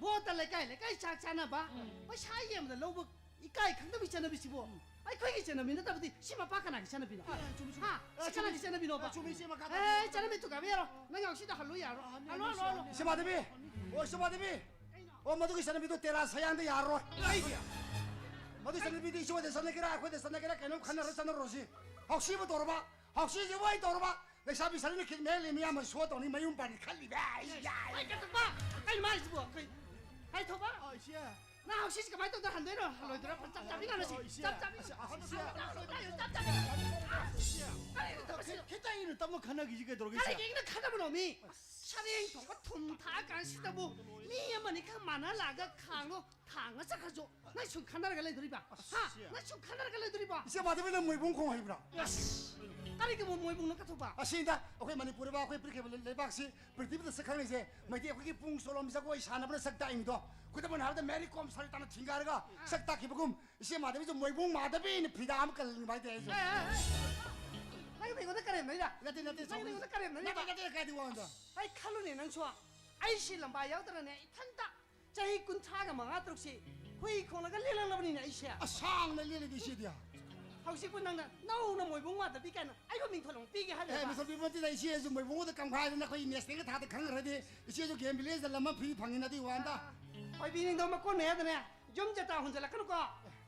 ꯚꯣꯠꯇ ꯂꯩꯀꯥꯏ ꯂꯩꯀꯥꯏ ꯆꯥꯛ ꯆꯥꯅꯕ, ꯄꯩꯁꯥ ꯌꯦꯟꯕꯗ ꯂꯧꯕ ꯏꯀꯥꯏ ꯈꯪꯗꯕꯒꯤ ꯆꯠꯅꯕꯤꯁꯤꯕꯨ ꯑꯩꯈꯣꯏꯒꯤ ꯆꯠꯅꯕꯤ ꯅꯠꯇꯕꯗꯤ ꯁꯤ ꯃꯄꯥ ꯀꯅꯥꯒꯤ ꯆꯠꯅꯕꯤꯅꯣ? ꯑꯦ, ꯆꯨꯝꯃꯤ, ꯆꯨꯝꯃꯤ꯫ ꯍꯥ? ꯑꯦ, ꯁꯤ ꯀꯅꯥꯒꯤ ꯆꯨꯝꯃꯤ꯫ ꯆꯠꯅꯕꯤꯅꯣꯕ? ꯑꯦ, ꯆꯨꯝꯃꯤ, ꯏꯆꯦ, ꯃꯈꯥ ꯑꯦ, ꯇꯥꯕꯤꯌꯨ꯫ ꯆꯠꯅꯕꯤ ꯊꯨꯒꯥꯏꯕ ꯌꯥꯔꯣꯏ꯫ ꯅꯪ ꯌꯥꯎꯁꯤꯗ ꯍꯜꯂꯨ ꯌꯥꯔꯣꯏ꯫ ꯑ, ꯍꯜꯂꯨ, ꯍꯜꯂꯨ, ꯍꯜꯂꯨ꯫ ꯏꯆꯦ ꯃꯥꯙꯕꯤ! ꯑꯣ, ꯏꯆꯦ ꯃꯥꯙꯕꯤ! ꯀꯩꯅꯣ? ꯑꯣ, ꯃꯗꯨꯒꯤ ꯆꯠꯅꯕꯤꯗꯣ ꯇꯦꯔꯥ ꯁꯌꯥꯡꯗ ꯌꯥꯔꯔꯣꯏ꯫ ꯀꯩꯒꯤ? ꯃꯗꯨꯒꯤ ꯆꯠꯅꯕꯤꯗꯤ ꯏꯆꯦ ꯍꯣꯏꯗ ꯆꯠꯅꯒꯦꯔꯥ, ꯑꯩꯈꯣꯏꯗ ꯆꯠꯅꯒꯦꯔꯥ, ꯀꯩꯅꯣꯝ ꯈꯟꯅꯔ ꯆꯠꯅꯔꯨꯔꯁꯤ꯫ ꯍꯥꯎꯁꯤꯕꯨ ꯇꯧꯔꯕ, ꯍꯥꯎꯁꯤꯁꯦ ꯍꯣꯏ ꯇꯧꯔꯕ, ꯂꯩꯁꯥꯕꯤ ꯁꯔꯤꯅ ꯈꯤꯠ ꯃꯌꯥꯏ ꯂꯩ ꯃꯌꯥꯝꯕ ꯁꯣ ꯇꯧꯅꯤ, ꯃꯌꯨꯝ ꯄꯥꯟꯅꯤ ꯈꯜꯂꯤꯕ꯫ ꯑꯩ ꯌꯥꯏ꯫ ꯑꯩ ꯀꯩꯗꯧꯕ? ꯀꯩꯅꯣ ꯃꯥ ꯍꯥꯏꯁꯤꯕꯣ? ꯀꯩ? ꯍꯥꯏ ꯊꯧꯕ? ꯑ, ꯏꯆꯦ꯫ ꯅꯪ ꯍꯥꯎꯁꯤꯁꯦ ꯀꯃꯥꯏꯅ ꯇꯧꯗꯅ ꯍꯟꯗꯣꯏꯅꯣ? ꯍꯜꯂꯣꯏꯗꯣꯏꯔꯣ? ꯆꯞ ꯆꯥꯕꯤ ꯉꯥꯡꯅꯁꯤ꯫ ꯑꯣ, ꯏꯆꯦ꯫ ꯆꯞ ꯆꯥꯕꯤ꯫ ꯑꯁ, ꯑꯍꯟꯁꯦ꯫ ꯆꯞ ꯆꯥꯕꯤ꯫ ꯏꯆꯦ꯫ ꯀꯔꯤꯅꯣ ꯇꯧꯔꯤꯁꯤꯅ? ꯈꯤꯇ ꯏꯪꯅ ꯇꯞꯅ ꯈꯟꯅꯈꯤꯁꯤ ꯀꯩꯗꯧꯔꯒꯦ, ꯏꯆꯦ? ꯀꯔꯤꯒꯤ ꯏꯪꯅ ꯈꯟꯅꯕꯅꯣ ꯃꯤ? ꯁꯔꯦꯡ ꯊꯣꯡꯕ ꯊꯨꯝ ꯊꯥꯛꯑ ꯀꯥꯟꯁꯤꯗꯕꯨ ꯃꯤ ꯑꯃꯅꯤ ꯈꯛ ꯃꯥꯟꯅ ꯂꯥꯛꯑꯒ ꯈꯥꯡꯗꯣ ꯊꯥꯡꯉ ꯆꯠꯈ꯭ꯔꯁꯨ ꯅꯪ ꯁꯨꯝ ꯈꯟꯅꯔꯒ ꯂꯩꯗꯣꯔꯤꯕ? ꯑꯁ, ꯍꯥ? ꯏꯆꯦ꯫ ꯅꯪ ꯁꯨꯝ ꯈꯟꯅꯔꯒ ꯂꯩꯗꯣꯔꯤꯕ? ꯏꯆꯦ ꯃꯥꯙꯕꯤ, ꯅꯪ ꯃꯣꯏꯕꯨꯡ ꯈꯣꯡ ꯍꯩꯕ꯭ꯔꯥ? ꯑꯁ! ꯀꯔꯤꯒꯤ ꯃꯣ-, ꯃꯣꯏꯕꯨꯡꯅꯣ ꯀꯠꯊꯣꯛꯄ? ꯑꯁꯤꯗ ꯑꯩꯈꯣꯏ ꯃꯅꯤꯄꯨꯔꯗ ꯑꯩꯈꯣꯏ ꯄꯤꯔꯛꯈꯤꯕ ꯂꯩꯕꯥꯛꯁꯤ ꯄ꯭ꯔꯤꯊꯤꯕꯤꯗ ꯁꯛ ꯈꯪꯉꯤꯁꯦ ꯃꯩꯇꯩ ꯑꯩꯈꯣꯏꯒꯤ ꯄꯨꯡ ꯆꯣꯂꯣꯝ ꯖꯒꯣꯏ ꯁꯥꯟꯅꯕꯅ ꯁꯛ ꯇꯥꯛꯏꯅꯤꯗꯣ꯫ ꯈꯨꯗꯝ ꯑꯣꯏꯅ ꯍꯥꯏꯔꯕꯗ ꯃꯦꯔꯤ ꯀꯣꯝ ꯁꯔꯤꯇꯥꯅ ꯊꯤꯡꯒꯥꯏꯔꯒ ꯁꯛ ꯇꯥꯛꯈꯤꯕꯒꯨꯝ ꯏꯆꯦ ꯃꯥꯙꯕꯤꯁꯨ ꯃꯣꯏꯕꯨꯡ ꯃꯥꯙꯕꯤꯅ ꯐꯤꯗꯥ ꯑꯃ ꯀꯜꯍꯟꯅꯤꯡꯕ ꯍꯥꯏꯇꯥꯔꯦ ꯑꯩꯁꯨ꯫ ꯑꯦ, ꯑꯦ, ꯑꯦ꯫ ꯅꯪ ꯑꯩꯉꯣꯟꯗ ꯀꯔꯦꯝꯅꯩꯔ? ꯅꯠꯇꯦ, ꯅꯠꯇꯦ, ꯅꯪ ꯆꯥꯎꯕꯤ꯫ ꯑꯩꯉꯣꯟꯗ ꯀꯔꯦꯝꯅꯩꯔ? ꯅꯠꯇꯦ, ꯅꯠꯇꯦ, ꯀꯥꯏꯗꯤ ꯋꯥꯗ? ꯑꯩ ꯈꯜꯂꯨꯅꯦ ꯅꯪꯁꯨ꯫ ꯑꯩ ꯁꯤ ꯂꯝꯕꯥ ꯌꯥꯎꯗꯅꯅꯦ ꯏꯊꯟꯇ ꯆꯍꯤ ꯀꯨꯟꯊ꯭ꯔꯥꯒ ꯃꯉꯥ ꯇꯔꯨꯛꯁꯤ ꯍꯨꯏ ꯈꯣꯡꯂꯒ ꯂꯦꯜꯂꯛꯂꯕꯅꯤꯅꯦ ꯑꯩꯁꯦ꯫ ꯑꯁꯥꯡꯅ ꯂꯦꯜꯂꯤꯗꯤ ꯏꯆꯦꯗꯤ꯫ ꯍꯧꯖꯤꯛꯄꯨ ꯅꯪꯅ ꯅꯧꯅ ꯃꯣꯏꯕꯨꯡ ꯃꯥꯙꯕꯤ ꯀꯥꯏꯅ ꯑꯩꯕꯨ ꯃꯤꯡꯊꯣꯜ ꯑꯃꯨꯛ ꯄꯤꯒꯦ ꯑꯦ, ꯍꯥꯏꯕ? ꯃꯤꯡꯊꯣꯜ ꯄꯤꯕ ꯅꯠꯇꯦꯗ, ꯏꯆꯦꯁꯨ ꯃꯣꯏꯕꯨꯡꯗ ꯀꯝꯈꯥꯏꯗꯅ ꯑꯩꯈꯣꯏ ꯅꯦꯁꯅꯦꯜꯒ ꯊꯥꯗ ꯈꯪꯈ꯭ꯔꯗꯤ ꯏꯆꯦꯁꯨ ꯒꯦꯝ ꯚꯤꯂꯦꯖꯇ ꯂꯝ ꯑꯃ ꯐ꯭ꯔꯤ ꯐꯪꯉꯤꯅ ꯑꯗꯨꯒꯤ ꯋꯥꯅꯤꯗ꯫ ꯑꯣꯏꯕꯤ ꯅꯤꯡꯗꯧ ꯃꯀꯣꯟꯅ ꯍꯦꯗꯅꯦ ꯌꯨꯝ ꯆꯇꯥ ꯍꯨꯟꯖꯜꯂꯛꯀꯅꯨꯀꯣ꯫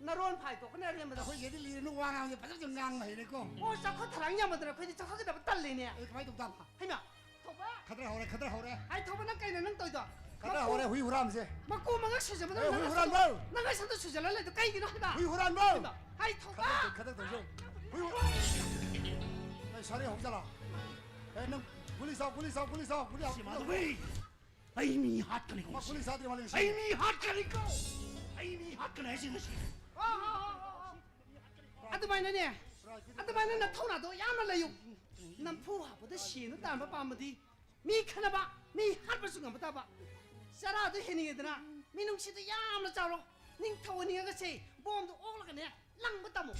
ꯅꯔꯣꯟ ꯐꯥꯏ ꯇꯣꯛꯀꯅꯤ ꯑꯔꯦꯝꯕꯗ꯫ ꯑꯩꯈꯣꯏ ꯏꯆꯦꯗꯤ ꯂꯤꯔꯅꯨ, ꯋꯥ ꯉꯥꯡꯕꯁꯦ ꯐꯖꯅ ꯉꯥꯡꯕ ꯍꯩꯔꯦꯀꯣ꯫ ꯑꯣ, ꯆꯥꯎꯈꯠ ꯊꯧꯔꯥꯡ ꯌꯥꯝꯃꯟꯗꯅ ꯑꯩꯈꯣꯏꯗꯤ ꯆꯥꯎꯈꯠꯀꯗꯕ ꯇꯜꯂꯦꯅꯦ꯫ ꯑꯦ, ꯀꯃꯥꯏꯅ ꯇꯧ ꯇꯥꯕ? ꯍꯩꯃꯥ! ꯊꯧꯕ! ꯈꯗ꯭ꯔ ꯍꯧꯔꯦ, ꯈꯗ꯭ꯔ ꯍꯧꯔꯦ꯫ ꯑꯩ ꯊꯧꯕ, ꯅꯪ ꯀꯩꯅꯣ ꯅꯪ ꯇꯧꯔꯤꯗꯣ? ꯈꯔ ꯍꯧꯔꯦ ꯍꯨꯏ ꯍꯨꯔꯥꯟꯕꯁꯦ꯫ ꯃꯀꯣꯛ ꯃꯉꯛ ꯁꯨꯖꯕꯗꯣ ꯑꯦ, ꯍꯨꯏ ꯅꯪꯅ ꯍꯨꯔꯥꯟꯕ! ꯁꯟꯗꯣ-, ꯅꯪꯅ ꯁꯟꯗꯣ ꯁꯨꯖꯜꯂ ꯂꯩꯗꯣ ꯀꯩꯒꯤꯅꯣ ꯍꯥꯏꯕ? ꯍꯨꯏ ꯍꯨꯔꯥꯟꯕ! ꯍꯥꯏ ꯊꯧꯕ! ꯈꯗꯛ ꯇꯧ-, ꯈꯗꯛ ꯇꯧꯁꯦ꯫ ꯍꯨꯏ ꯍꯨꯔꯥꯟ-, ꯑꯩ ꯁꯥꯔꯤ ꯍꯧꯖꯤꯜꯂꯣ꯫ ꯑꯦ, ꯅꯪ ꯒꯨꯂꯤ ꯆꯥꯎ, ꯒꯨꯂꯤ ꯆꯥꯎ, ꯒꯨꯂꯤ ꯆꯥꯎ, ꯒꯨꯂꯤ ꯆꯥꯎ꯫ ꯁꯤ ꯃꯥꯙꯕꯤ! ꯑꯩ ꯃꯤ ꯍꯥꯠꯀꯅꯤꯀꯣ ꯃꯥ ꯉꯁꯤ꯫ ꯒꯨꯂꯤ ꯆꯥꯗ꯭ꯔꯤ ꯃꯥꯜꯂꯦ ꯉꯁꯤ꯫ ꯑꯩ ꯃꯤ ꯍꯥꯠꯀꯅꯤꯀꯣ! ꯑꯩ ꯃꯤ ꯍꯥꯠꯀꯅꯤ ꯍꯥꯏꯁꯤ ꯉꯁꯤ꯫ ꯑꯗꯨꯃꯥꯏꯅꯅꯦ, ꯑꯗꯨꯃꯥꯏꯅ ꯅꯊꯧꯅꯥꯗꯣ ꯌꯥꯝꯅ ꯂꯩꯌꯨ꯫ ꯅꯝꯐꯨ ꯍꯥꯞꯄꯗ ꯁꯦꯟꯗꯣ ꯇꯥꯟꯕ ꯄꯥꯝꯃꯗꯤ ꯃꯤ ꯈꯠꯅꯕ, ꯃꯤ ꯍꯥꯠꯄꯁꯨ ꯉꯝꯕ ꯇꯥꯕ꯫ ꯆꯔꯥꯗꯣ ꯍꯦꯟꯅꯤꯡꯉꯦꯗꯅ ꯃꯤꯅꯨꯡꯁꯤꯗꯣ ꯌꯥꯝꯅ ꯆꯥꯎꯔꯣ꯫ ꯅꯤꯡꯊꯧ ꯑꯣꯏꯅꯤꯡꯉꯒꯁꯦ ꯕꯣꯝꯗꯣ ꯑꯣꯛꯂꯒꯅꯦ ꯂꯪꯕ ꯇꯝꯃꯣ꯫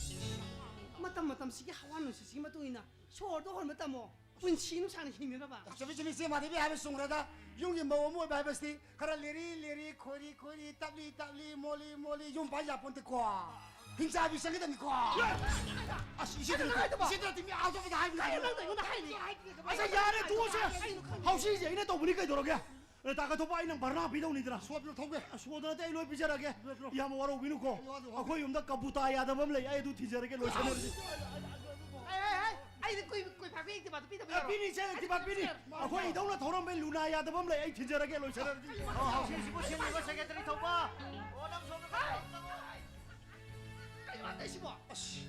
ꯃꯇꯝ ꯃꯇꯝꯁꯤꯒꯤ ꯍꯋꯥ ꯅꯨꯡꯁꯤꯠꯁꯤꯒꯤ ꯃꯇꯨꯡ ꯏꯟꯅ ꯁꯣꯔꯗꯣ ꯍꯣꯟꯕ ꯇꯝꯃꯣ꯫ ꯄꯨꯟꯁꯤ ꯅꯨꯡꯁꯥꯡꯅ ꯍꯤꯡꯅꯅꯕ꯫ ꯆꯨꯝꯃꯤ, ꯆꯨꯝꯃꯤ, ꯏꯆꯦ ꯃꯥꯙꯕꯤ ꯍꯥꯏꯕ ꯆꯨꯝꯈ꯭ꯔꯦꯗ꯫ ꯌꯨꯝꯒꯤ ꯃꯧ ꯑꯃ ꯑꯣꯏꯕ ꯍꯥꯏꯕꯁꯤꯗꯤ ꯈꯔ ꯂꯤꯔꯤ ꯂꯤꯔꯤ, ꯈꯣꯏꯔꯤ ꯈꯣꯏꯔꯤ, ꯇꯞꯂꯤ ꯇꯞꯂꯤ, ꯃꯣꯂꯤ ꯃꯣꯂꯤ, ꯌꯨꯝ ꯄꯥꯟ ꯌꯥꯄꯣꯟꯇꯦꯀꯣ꯫ ꯍꯤꯡꯆꯥꯕꯤ ꯆꯪꯒꯗꯕꯅꯤꯀꯣ꯫ ꯑꯁ, ꯏꯆꯦ ꯀꯩꯅꯣ ꯍꯥꯏꯗꯨꯕꯣ? ꯏꯆꯦ ꯇꯔꯥꯇꯤ ꯃꯤ ꯑꯥꯎ ꯆꯠꯄꯗ ꯍꯥꯏꯕ ꯀꯩꯅꯣ ꯅꯪ ꯑꯩꯉꯣꯟꯗ ꯍꯥꯏꯅꯤ? ꯑꯁ, ꯌꯥꯔꯦ, ꯇꯣꯛꯑꯁꯦ꯫ ꯀꯩꯅꯣ ꯈꯪꯗꯦ꯫ ꯍꯧꯁꯤꯁꯦ ꯑꯩꯅ ꯇꯧꯕꯅꯤ ꯀꯩꯗꯧꯔꯒꯦ? ꯑꯦ, ꯇꯥ ꯀꯊꯣꯛꯄ, ꯑꯩ ꯅꯪ ꯚꯔꯅꯥ ꯄꯤꯗꯧꯅꯤꯗꯅ꯫ ꯁꯣꯗꯅ ꯊꯧꯒꯦ꯫ ꯁꯣꯗ ꯅꯠꯇꯦ, ꯑꯩ ꯂꯣꯏ ꯄꯤꯖꯔꯒꯦ꯫ ꯄꯤꯖꯔꯣ꯫ ꯏꯌꯥꯝꯕ, ꯋꯥꯔꯧꯕꯤꯅꯨꯀꯣ꯫ ꯑꯩ ꯋꯥꯗꯤ ꯋꯥꯗꯤ꯫ ꯑꯩꯈꯣꯏ ꯌꯨꯝꯗ ꯀꯕꯨꯇꯥ ꯌꯥꯗꯕ ꯑꯃ ꯂꯩ, ꯑꯩ ꯑꯗꯨ ꯊꯤꯖꯔꯒꯦ, ꯂꯣꯏꯁꯟꯅꯔꯁꯤ꯫ ꯑꯩ, ꯑꯩ, ꯑꯩ, ꯑꯩꯗꯤ ꯀꯨꯏ-, ꯀꯨꯏ ꯐꯥꯕꯤ ꯑꯦꯛꯇꯤꯚꯥꯗꯣ ꯄꯤꯗꯕ ꯑꯦ, ꯌꯥꯔꯣꯏ꯫ ꯄꯤꯅꯤ, ꯏꯆꯦ, ꯑꯦꯛꯇꯤꯚꯥ ꯄꯤꯅꯤ꯫ ꯑꯩꯈꯣꯏ ꯏꯙꯧꯅ ꯊꯧꯔꯝꯕ ꯂꯨꯅꯥ ꯌꯥꯗꯕ ꯑꯃ ꯂꯩ, ꯑꯩ ꯊꯤꯟꯖꯔꯒꯦ, ꯂꯣꯏꯁꯟꯅꯔꯁꯤ꯫ ꯑꯣ, ꯍꯧꯖꯤꯛꯁꯤꯕꯨ ꯁꯤꯜꯂꯤꯕ ꯁꯦꯀ꯭ꯔꯦꯇꯔꯤ ꯊꯧꯕ? ꯑꯣ, ꯅꯪ ꯁꯣꯝꯗ ꯍꯥꯏ! ꯀꯩꯅꯣ ꯍꯥꯏꯁꯤꯕꯣ? ꯑꯁ,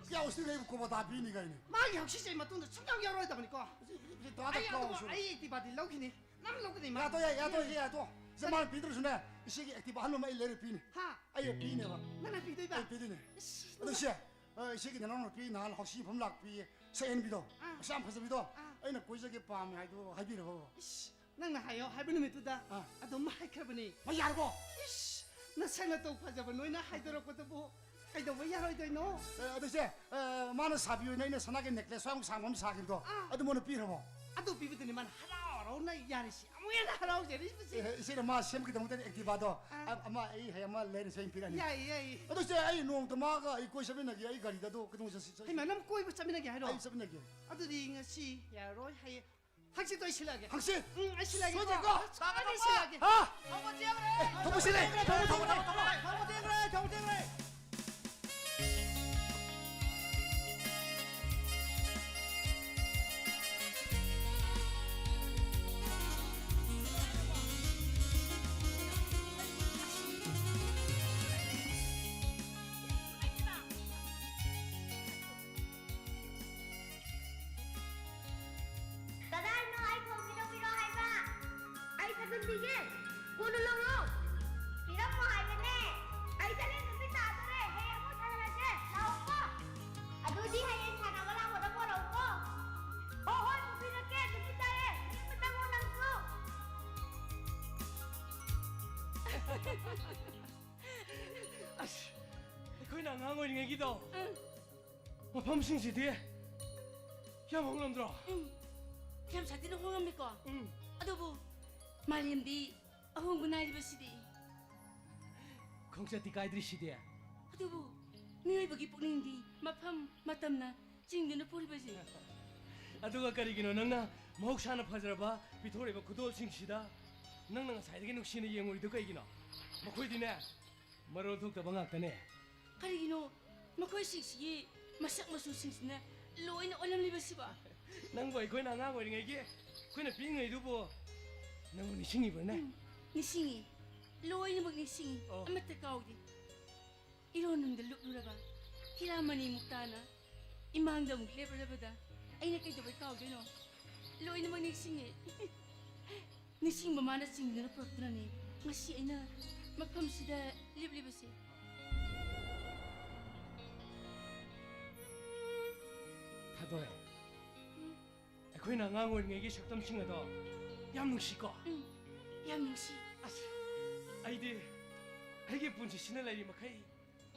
ꯀꯌꯥ ꯎꯁꯤꯜꯂꯦ, ꯀꯣꯕꯣꯇꯥ ꯄꯤꯅꯤ ꯀꯥꯏꯅ꯫ ꯃꯥꯒꯤ ꯍꯧꯁꯤꯁꯦ ꯃꯇꯨꯡꯗ ꯁꯨꯡꯌꯥꯎ ꯌꯥꯎꯔꯣꯏꯗꯕꯅꯤꯀꯣ꯫ ꯁꯤ, ꯁꯤ ꯇꯥꯗ ꯑꯩ ꯑꯗꯨꯕꯨ ꯀꯥꯎꯁꯨ꯫ ꯑꯩ ꯑꯦꯛꯇꯤꯚꯥꯗꯤ ꯂꯧꯈꯤꯅꯤ꯫ ꯅꯪ ꯂꯧꯒꯗꯣꯏ ꯃꯥ-, ꯌꯥꯗꯣ, ꯌꯥ-, ꯌꯥꯗꯣ, ꯌꯥꯗꯣ꯫ ꯁꯦ, ꯃꯥꯅ ꯄꯤꯗ꯭ꯔꯁꯨꯅꯦ, ꯏꯆꯦꯒꯤ ꯑꯦꯛꯇꯤꯚꯥ ꯑꯍꯟꯕ ꯑꯃ ꯑꯩ ꯂꯩꯔ ꯄꯤꯅꯤ꯫ ꯍꯥ? ꯑꯩ ꯄꯤꯅꯦꯕ꯫ ꯅꯪꯅ ꯄꯤꯗꯣꯏꯕ? ꯑꯩ ꯄꯤꯗꯣꯏꯅꯦ꯫ ꯏꯁ, ꯑꯗꯣ ꯏꯆꯦ, ꯑ, ꯏꯆꯦꯒꯤ ꯅꯅꯥꯎ ꯅꯨꯄꯤ ꯅꯍꯥꯟ ꯍꯧꯁꯤ ꯃꯐꯝ ꯂꯥꯛꯄꯤ, ꯁꯛꯍꯦꯟꯕꯤꯗꯣ, ꯑꯥ꯫ ꯃꯁꯛ ꯌꯥꯝ ꯐꯖꯕꯤꯗꯣ, ꯑꯥ꯫ ꯑꯩꯅ ꯀꯣꯏꯖꯒꯦ ꯄꯥꯝꯃꯦ ꯍꯥꯏꯗꯣ ꯍꯥꯏꯕꯤꯔꯕꯣ? ꯏꯁ, ꯅꯪꯅ ꯍꯥꯏꯌꯣ ꯍꯥꯏꯕ ꯅꯨꯃꯤꯠꯇꯨꯗ ꯑꯥ꯫ ꯑꯗꯨꯝ ꯍꯥꯏꯈ꯭ꯔꯕꯅꯤ꯫ ꯃꯥ ꯌꯥꯔꯕꯣ? ꯏꯁ, ꯅꯁꯛ ꯅꯇꯧ ꯐꯖꯕ ꯅꯣꯏꯅ ꯍꯥꯏꯗꯣꯔꯛꯄꯗꯨꯕꯨ ꯀꯩꯗꯧꯕ ꯌꯥꯔꯣꯏꯗꯣꯏꯅꯣ? ꯑꯦ, ꯑꯗꯨ ꯏꯆꯦ, ꯑꯦ, ꯃꯥꯅ ꯁꯥꯕꯤꯌꯨꯅ ꯑꯩꯅ ꯁꯅꯥꯒꯤ ꯅꯦꯀ꯭ꯂꯦꯁ ꯁ꯭ꯋꯥꯏꯃꯨꯛ ꯁꯥꯡꯕ ꯑꯃ ꯁꯥꯈꯤꯕꯗꯣ, ꯑꯥ꯫ ꯑꯗꯨ ꯃꯣꯏꯅ ꯄꯤꯈ꯭ꯔꯕꯣ? ꯑꯗꯨ ꯄꯤꯕꯗꯨꯅꯤ ꯃꯥꯅ ꯍꯔꯥꯎ ꯍꯔꯥꯎꯅ ꯌꯥꯔꯤꯁꯤ, ꯑꯃꯨꯛ ꯍꯦꯟꯅ ꯍꯔꯥꯎꯖꯔꯤꯕꯁꯤ꯫ ꯑꯦ, ꯏꯆꯦꯅ ꯃꯥ ꯁꯦꯝꯈꯤꯗꯃꯛꯇ ꯑꯦꯛꯇꯤꯚꯥꯗꯣ, ꯑꯥ꯫ ꯑ-, ꯑꯃ ꯑꯩ ꯍꯌꯦꯡ ꯑꯃ ꯂꯩꯔ ꯁꯦꯝ ꯄꯤꯔꯛꯑꯅꯤ꯫ ꯌꯥꯏꯌꯦ, ꯌꯥꯏꯌꯦ꯫ ꯑꯗꯨ ꯏꯆꯦ, ꯑꯩ ꯅꯣꯡꯃꯇ ꯃꯥꯒ ꯑꯩ ꯀꯣꯏ ꯆꯠꯃꯤꯟꯅꯒꯦ, ꯑꯩ ꯒꯥꯔꯤꯗ, ꯑꯗꯣ ꯀꯩꯗꯧꯉꯩ ꯆꯠꯁꯤ, ꯆꯠꯁꯤ? ꯍꯩꯃꯥ, ꯅꯪ ꯀꯣꯏꯕ ꯆꯠꯃꯤꯟꯅꯒꯦ ꯍꯥꯏꯔꯣ? ꯑꯩ ꯆꯠꯃꯤꯟꯅꯒꯦ꯫ ꯑꯗꯨꯗꯤ ꯉꯁꯤ ꯌꯥꯔꯔꯣꯏ, ꯍꯌꯦꯡ ꯍꯪꯆꯤꯠꯇꯣ ꯑꯩ ꯁꯤꯜꯂꯛꯑꯒꯦ꯫ ꯍꯪꯆꯤꯠ? ꯎꯝ, ꯑꯩ ꯁꯤꯜꯂꯛꯑꯒꯦꯀꯣ꯫ ꯁꯣꯏꯗ꯭ꯔꯦꯀꯣ? ꯁꯣꯏꯗꯅ ꯁꯤꯜꯂꯛꯑꯒꯦ꯫ ꯍꯥ? ꯊꯧꯕ ꯆꯦꯟꯈ꯭ꯔꯦ꯫ ꯑꯦ, ꯊꯧꯕ ꯁꯤꯜꯂꯦ꯫ ꯊꯧꯕ, ꯊꯧꯕ, ꯊꯧꯕ, ꯊꯧꯕ, ꯊꯧꯕ ꯆꯦꯟꯈ꯭ꯔꯦ, ꯊꯧꯕ ꯆꯦꯟꯈ꯭ꯔꯦ꯫ ꯄꯤꯒꯦ꯫ ꯀꯣꯟꯅ ꯂꯧꯔꯣ꯫ ꯄꯤꯔꯝꯃꯣ ꯍꯥꯏꯕꯅꯦ꯫ ꯑꯩ ꯆꯠꯂꯦ, ꯅꯨꯃꯤꯠ ꯇꯥꯗꯣꯔꯦ꯫ ꯍꯌꯦꯡ ꯑꯃꯨꯛ ꯁꯥꯟꯅꯔꯁꯦ꯫ ꯂꯥꯛꯑꯣꯀꯣ꯫ ꯑꯗꯨꯗꯤ ꯍꯌꯦꯡ ꯁꯥꯟꯅꯕ ꯂꯥꯛꯄꯗ ꯄꯣꯔꯛꯎꯀꯣ꯫ ꯍꯣ, ꯍꯣꯏ, ꯄꯨꯕꯤꯔꯛꯀꯦ꯫ ꯅꯨꯃꯤꯠ ꯇꯥꯔꯦ꯫ ꯅꯨꯃꯤꯠ ꯇꯥꯔꯦ, ꯅꯪꯁꯨ꯫ ꯑꯁ, ꯑꯩꯈꯣꯏꯅ ꯑꯉꯥꯡ ꯑꯣꯏꯔꯤꯉꯩꯒꯤꯗꯣ, ꯎꯝ꯫ ꯃꯐꯝꯁꯤꯡꯁꯤꯗꯤ ꯌꯥꯝ ꯍꯣꯡꯂꯝꯗ꯭ꯔꯣ? ꯎꯝ꯫ ꯌꯥꯝ ꯁꯥꯊꯤꯅ ꯍꯣꯡꯉꯝꯃꯤꯀꯣ? ꯎꯝ꯫ ꯑꯗꯨꯕꯨ ꯃꯥꯂꯦꯝꯗꯤ ꯑꯍꯣꯡꯕ ꯅꯥꯏꯔꯤꯕꯁꯤꯗꯤ꯫ ꯈꯣꯡꯆꯠꯇꯤ ꯀꯥꯏꯗ꯭ꯔꯤꯁꯤꯗꯤ꯫ ꯑꯗꯨꯕꯨ ꯃꯤꯑꯣꯏꯕꯒꯤ ꯄꯨꯛꯅꯤꯡꯗꯤ ꯃꯐꯝ ꯃꯇꯝꯅ ꯆꯤꯡꯗꯨꯅ ꯄꯨꯔꯤꯕꯁꯦ꯫ ꯑꯗꯨꯒ ꯀꯔꯤꯒꯤꯅꯣ ꯅꯪꯅ ꯃꯍꯧꯁꯥꯅ ꯐꯖꯔꯕ ꯄꯤꯊꯣꯔꯛꯏꯕ ꯈꯨꯗꯣꯜꯁꯤꯡꯁꯤꯗ ꯅꯪꯅ ꯉꯁꯥꯏꯗꯒꯤ ꯅꯨꯡꯁꯤꯅ ꯌꯦꯡꯉꯨꯔꯤꯗꯨ ꯀꯩꯒꯤꯅꯣ? ꯃꯈꯣꯏꯗꯤꯅꯦ, ꯃꯔꯣꯟ ꯊꯣꯛꯇꯕ ꯉꯥꯛꯇꯅꯦ꯫ ꯀꯔꯤꯒꯤꯅꯣ ꯃꯈꯣꯏꯁꯤꯡꯁꯤꯒꯤ ꯃꯁꯛ ꯃꯆꯨꯁꯤꯡꯁꯤꯅ ꯂꯣꯏꯅ ꯑꯣꯜꯂꯝꯂꯤꯕꯁꯤꯕꯣ? ꯅꯪꯕꯨ ꯑꯩꯈꯣꯏꯅ ꯑꯉꯥꯡ ꯑꯣꯏꯔꯤꯉꯩꯒꯤ ꯑꯩꯈꯣꯏꯅ ꯄꯤꯛꯏꯉꯩꯗꯨꯕꯨ ꯅꯪꯕꯨ ꯅꯤꯡꯁꯤꯡꯉꯤꯕ꯭ꯔꯅꯦ? ꯎꯝ, ꯅꯤꯡꯁꯤꯡꯉꯤ꯫ ꯂꯣꯏꯅꯃꯛ ꯅꯤꯡꯁꯤꯡꯉꯤ꯫ ꯑꯣ꯫ ꯑꯃꯠꯇ ꯀꯥꯎꯗꯦ꯫ ꯏꯔꯣꯟꯅꯨꯡꯗ ꯂꯨꯞꯂꯨꯔꯕ ꯍꯤꯔꯥꯃꯅꯤ ꯃꯨꯛꯇꯥꯅ ꯏꯃꯥꯡꯗ ꯑꯃꯨꯛ ꯂꯦꯞꯂꯔꯕꯗ ꯑꯩꯅ ꯀꯩꯗꯧꯕꯩ ꯀꯥꯎꯗꯣꯏꯅꯣ? ꯂꯣꯏꯅꯃꯛ ꯅꯤꯡꯁꯤꯡꯉꯦ꯫ ꯅꯤꯡꯁꯤꯡꯕ ꯃꯥꯅ ꯆꯤꯡꯗꯨꯅ ꯄꯨꯔꯛꯇꯨꯅꯅꯦ ꯉꯁꯤ ꯑꯩꯅ ꯃꯐꯝꯁꯤꯗ ꯂꯦꯞꯂꯤꯕꯁꯦ꯫ ꯊꯥꯗꯣꯏ, ꯎꯝ꯫ ꯑꯩꯈꯣꯏꯅ ꯑꯉꯥꯡ ꯑꯣꯏꯔꯤꯉꯩꯒꯤ ꯁꯛꯇꯝꯁꯤꯡ ꯑꯗꯣ ꯌꯥꯝ ꯅꯨꯡꯁꯤꯀꯣ? ꯎꯝ, ꯌꯥꯝ ꯅꯨꯡꯁꯤ꯫ ꯑꯁ, ꯑꯩꯗꯤ ꯑꯩꯒꯤ ꯄꯨꯟꯁꯤꯁꯤꯅ ꯂꯩꯔꯤ ꯃꯈꯩ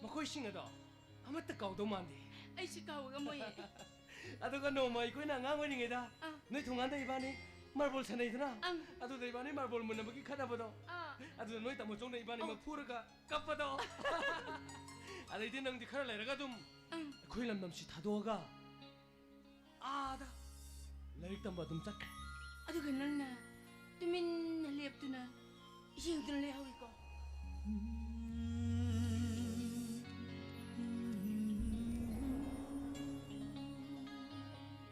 ꯃꯈꯣꯏꯁꯤꯡ ꯑꯗꯣ ꯑꯃꯠꯇ ꯀꯥꯎꯗꯧ ꯃꯥꯟꯗꯦ꯫ ꯑꯩꯁꯨ ꯀꯥꯎꯕ ꯉꯝꯃꯣꯏꯌꯦ꯫ ꯑꯗꯨꯒ ꯅꯣꯡꯃ ꯑꯩꯈꯣꯏꯅ ꯑꯉꯥꯡ ꯑꯣꯏꯔꯤꯉꯩꯗ ꯑꯥ꯫ ꯅꯣꯏ ꯊꯣꯡꯒꯥꯟꯗ ꯏꯕꯥꯅꯤ ꯃꯥꯔꯕꯣꯜ ꯁꯥꯟꯅꯩꯗꯅ? ꯑꯪ꯫ ꯑꯗꯨꯗ ꯏꯕꯥꯅꯤ ꯃꯥꯔꯕꯣꯜ ꯃꯨꯟꯅꯕꯒꯤ ꯈꯠꯅꯕꯗꯣ꯫ ꯑꯥ꯫ ꯑꯗꯨꯗ ꯅꯣꯏ ꯇꯥꯃꯣꯆꯧꯅ ꯏꯕꯥꯅꯤꯃꯛ ꯑꯧ꯫ ꯐꯨꯔꯒ ꯀꯞꯄꯗꯣ꯫ ꯑꯗꯩꯗꯤ ꯅꯪꯗꯤ ꯈꯔ ꯂꯩꯔꯒ ꯑꯗꯨꯝ ꯑꯪ꯫ ꯑꯩꯈꯣꯏ ꯂꯝꯗꯝꯁꯤ ꯊꯥꯗꯣꯛꯑꯒ ꯑꯥꯗ ꯂꯥꯏꯔꯤꯛ ꯇꯝꯕ ꯑꯗꯨꯝ ꯆꯠꯈ꯭ꯔꯦ꯫ ꯑꯗꯨꯒ ꯅꯪꯅ ꯇꯨꯃꯤꯟꯅ ꯂꯦꯞꯇꯨꯅ ꯌꯦꯡꯗꯨꯅ ꯂꯩꯍꯧꯏꯀꯣ꯫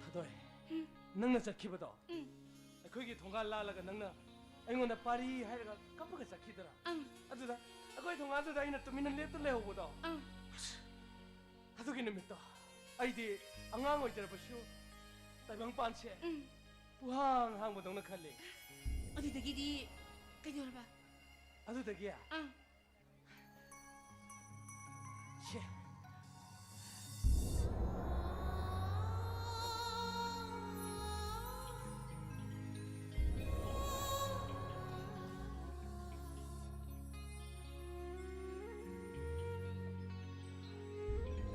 ꯊꯥꯗꯣꯏ, ꯎꯝ꯫ ꯅꯪꯅ ꯆꯠꯈꯤꯕꯗꯣ, ꯎꯝ꯫ ꯑꯩꯈꯣꯏꯒꯤ ꯊꯣꯡꯒꯥꯜ ꯂꯥꯜꯂꯒ ꯅꯪꯅ ꯑꯩꯉꯣꯟꯗ ꯄꯥꯔꯤ ꯍꯥꯏꯔꯒ ꯀꯞꯄꯒ ꯆꯠꯈꯤꯗꯅ꯫ ꯑꯪ꯫ ꯑꯗꯨꯗ ꯑꯩꯈꯣꯏ ꯊꯣꯡꯒꯥꯜꯗꯨꯗ ꯑꯩꯅ ꯇꯨꯃꯤꯟꯅ ꯂꯦꯞꯇꯨꯅ ꯂꯩꯍꯧꯕꯗꯣ꯫ ꯑꯪ꯫ ꯑꯗꯨꯒꯤ ꯅꯨꯃꯤꯠꯇꯣ ꯑꯩꯗꯤ ꯑꯉꯥꯡ ꯑꯣꯏꯖꯔꯕꯁꯨ ꯇꯥꯏꯕꯪꯄꯥꯟꯁꯦ ꯎꯝ꯫ ꯄꯨꯍꯥꯡ ꯍꯥꯡꯕꯗꯧꯅ ꯈꯜꯂꯤ꯫ ꯑꯗꯨꯗꯒꯤꯗꯤ ꯀꯩꯗꯧꯔꯕ? ꯑꯗꯨꯗꯒꯤ ꯑꯪ꯫ ꯁꯦ꯫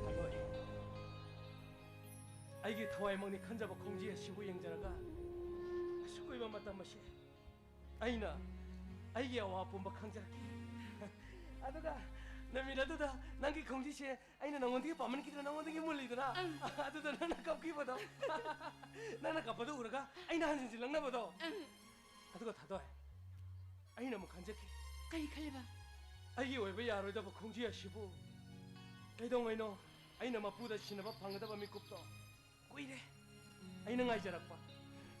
ꯊꯥꯗꯣꯏ, ꯑꯩꯒꯤ ꯊꯋꯥꯏꯃꯛꯅꯤ ꯈꯟꯖꯕ ꯈꯣꯡꯖꯤ ꯑꯁꯤꯕꯨ ꯌꯦꯡꯖꯔꯒ ꯑꯁꯨꯛ ꯀꯨꯏꯕ ꯃꯇꯝ ꯑꯁꯤ ꯑꯩꯅ ꯑꯩꯒꯤ ꯑꯋꯥ ꯄꯨꯝꯕ ꯈꯪꯖꯔꯛꯈꯤ꯫ ꯑꯗꯨꯒ ꯅꯨꯃꯤꯠ ꯑꯗꯨꯗ ꯅꯪꯒꯤ ꯈꯣꯡꯖꯤꯁꯦ ꯑꯩꯅ ꯅꯉꯣꯟꯗꯒꯤ ꯄꯥꯝꯃꯟꯈꯤꯗꯅ ꯅꯉꯣꯟꯗꯒꯤ ꯃꯨꯜꯂꯤꯗꯅ, ꯑꯗꯨꯗ ꯅꯪꯅ ꯀꯞꯈꯤꯕꯗꯣ, ꯅꯪꯅ ꯀꯞꯄꯗꯣ ꯎꯔꯒ ꯑꯩꯅ ꯍꯟꯖꯤꯟꯖꯤꯜꯂꯛꯅꯕꯗꯣ꯫ ꯑꯗꯨꯒ ꯊꯥꯗꯣꯏ, ꯑꯩꯅ ꯑꯃꯨꯛ ꯈꯟꯖꯈꯤ꯫ ꯀꯔꯤ ꯈꯜꯂꯤꯕ? ꯑꯩꯒꯤ ꯑꯣꯏꯕ ꯌꯥꯔꯣꯏꯗꯕ ꯈꯣꯡꯖꯤ ꯑꯁꯤꯕꯨ ꯀꯩꯗꯧꯉꯩꯅꯣ ꯑꯩꯅ ꯃꯄꯨꯗ ꯁꯤꯟꯅꯕ ꯐꯪꯒꯗꯕ ꯃꯤꯀꯨꯞꯇꯣ ꯀꯨꯏꯔꯦ ꯑꯩꯅ ꯉꯥꯏꯖꯔꯛꯄ꯫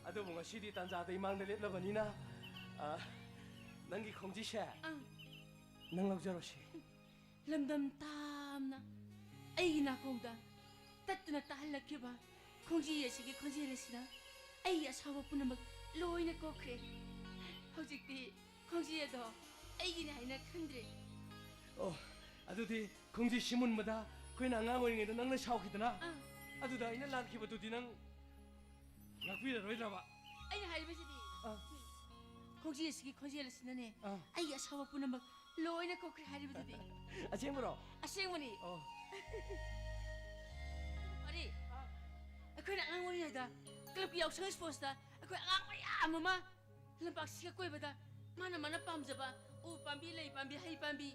ꯑꯗꯨꯕꯨ ꯉꯁꯤꯗꯤ ꯇꯥꯟꯖꯥꯗ ꯏꯃꯥꯡꯗ ꯂꯦꯞꯂꯕꯅꯤꯅ, ꯑ, ꯅꯪꯒꯤ ꯈꯣꯡꯖꯤꯁꯦ ꯑꯪ꯫ ꯅꯪ ꯂꯧꯖꯔꯣꯁꯤ꯫ ꯂꯝꯗꯝ ꯇꯥꯝꯅ ꯑꯩꯒꯤ ꯅꯥꯀꯣꯡꯗ ꯇꯠꯇꯅ ꯇꯥꯍꯜꯂꯛꯈꯤꯕ ꯈꯣꯡꯖꯤ ꯑꯁꯤꯒꯤ ꯈꯣꯟꯖꯦꯜ ꯑꯁꯤꯅ ꯑꯩꯒꯤ ꯑꯁꯥꯎꯕ ꯄꯨꯝꯅꯃꯛ ꯂꯣꯏꯅ ꯀꯣꯛꯈ꯭ꯔꯦ꯫ ꯍꯧꯖꯤꯛꯇꯤ ꯈꯣꯡꯖꯤ ꯑꯗꯣ ꯑꯩꯒꯤꯅꯤ ꯍꯥꯏꯅ ꯈꯟꯗ꯭ꯔꯦ꯫ ꯑꯣ, ꯑꯗꯨꯗꯤ ꯈꯣꯡꯖꯤ ꯁꯤ ꯃꯨꯟꯕꯗ ꯑꯩꯈꯣꯏꯅ ꯑꯉꯥꯡ ꯑꯣꯏꯔꯤꯉꯩꯗ ꯅꯪꯅ ꯁꯥꯎꯈꯤꯗꯅ, ꯑꯥ꯫ ꯑꯗꯨꯗ ꯑꯩꯅ ꯂꯥꯛꯈꯤꯕꯗꯨꯗꯤ ꯅꯪ ꯉꯥꯛꯄꯤꯔꯔꯣꯏꯗ꯭ꯔꯕ? ꯑꯩꯅ ꯍꯥꯏꯔꯤꯕꯁꯤꯗꯤ ꯑꯥ꯫ ꯈꯣꯡꯖꯤ ꯑꯁꯤꯒꯤ ꯈꯣꯟꯖꯦꯜ ꯑꯁꯤꯅꯅꯦ ꯑꯥ꯫ ꯑꯩꯒꯤ ꯑꯁꯥꯎꯕ ꯄꯨꯝꯅꯃꯛ ꯂꯣꯏꯅ ꯀꯣꯛꯈ꯭ꯔꯦ ꯍꯥꯏꯔꯤꯕꯗꯨꯗꯤ꯫ ꯑꯁꯦꯡꯕꯔꯣ? ꯑꯁꯦꯡꯕꯅꯤ꯫ ꯑꯣ꯫ ꯑꯔꯦ, ꯑꯩꯈꯣꯏꯅ ꯑꯉꯥꯡ ꯑꯣꯏꯔꯤꯉꯩꯗ ꯀ꯭ꯂꯕꯀꯤ ꯌꯥꯎꯁꯪ ꯁ꯭ꯄꯣꯔꯠꯁꯇ ꯑꯩꯈꯣꯏ ꯑꯉꯥꯡ ꯃꯌꯥꯝ ꯑꯃ ꯂꯝꯄꯥꯛꯁꯤꯒ ꯀꯣꯏꯕꯗ ꯃꯥꯅ ꯃꯥꯅ ꯄꯥꯝꯖꯕ ꯎ ꯄꯥꯝꯕꯤ, ꯂꯩ ꯄꯥꯝꯕꯤ, ꯍꯩ ꯄꯥꯝꯕꯤ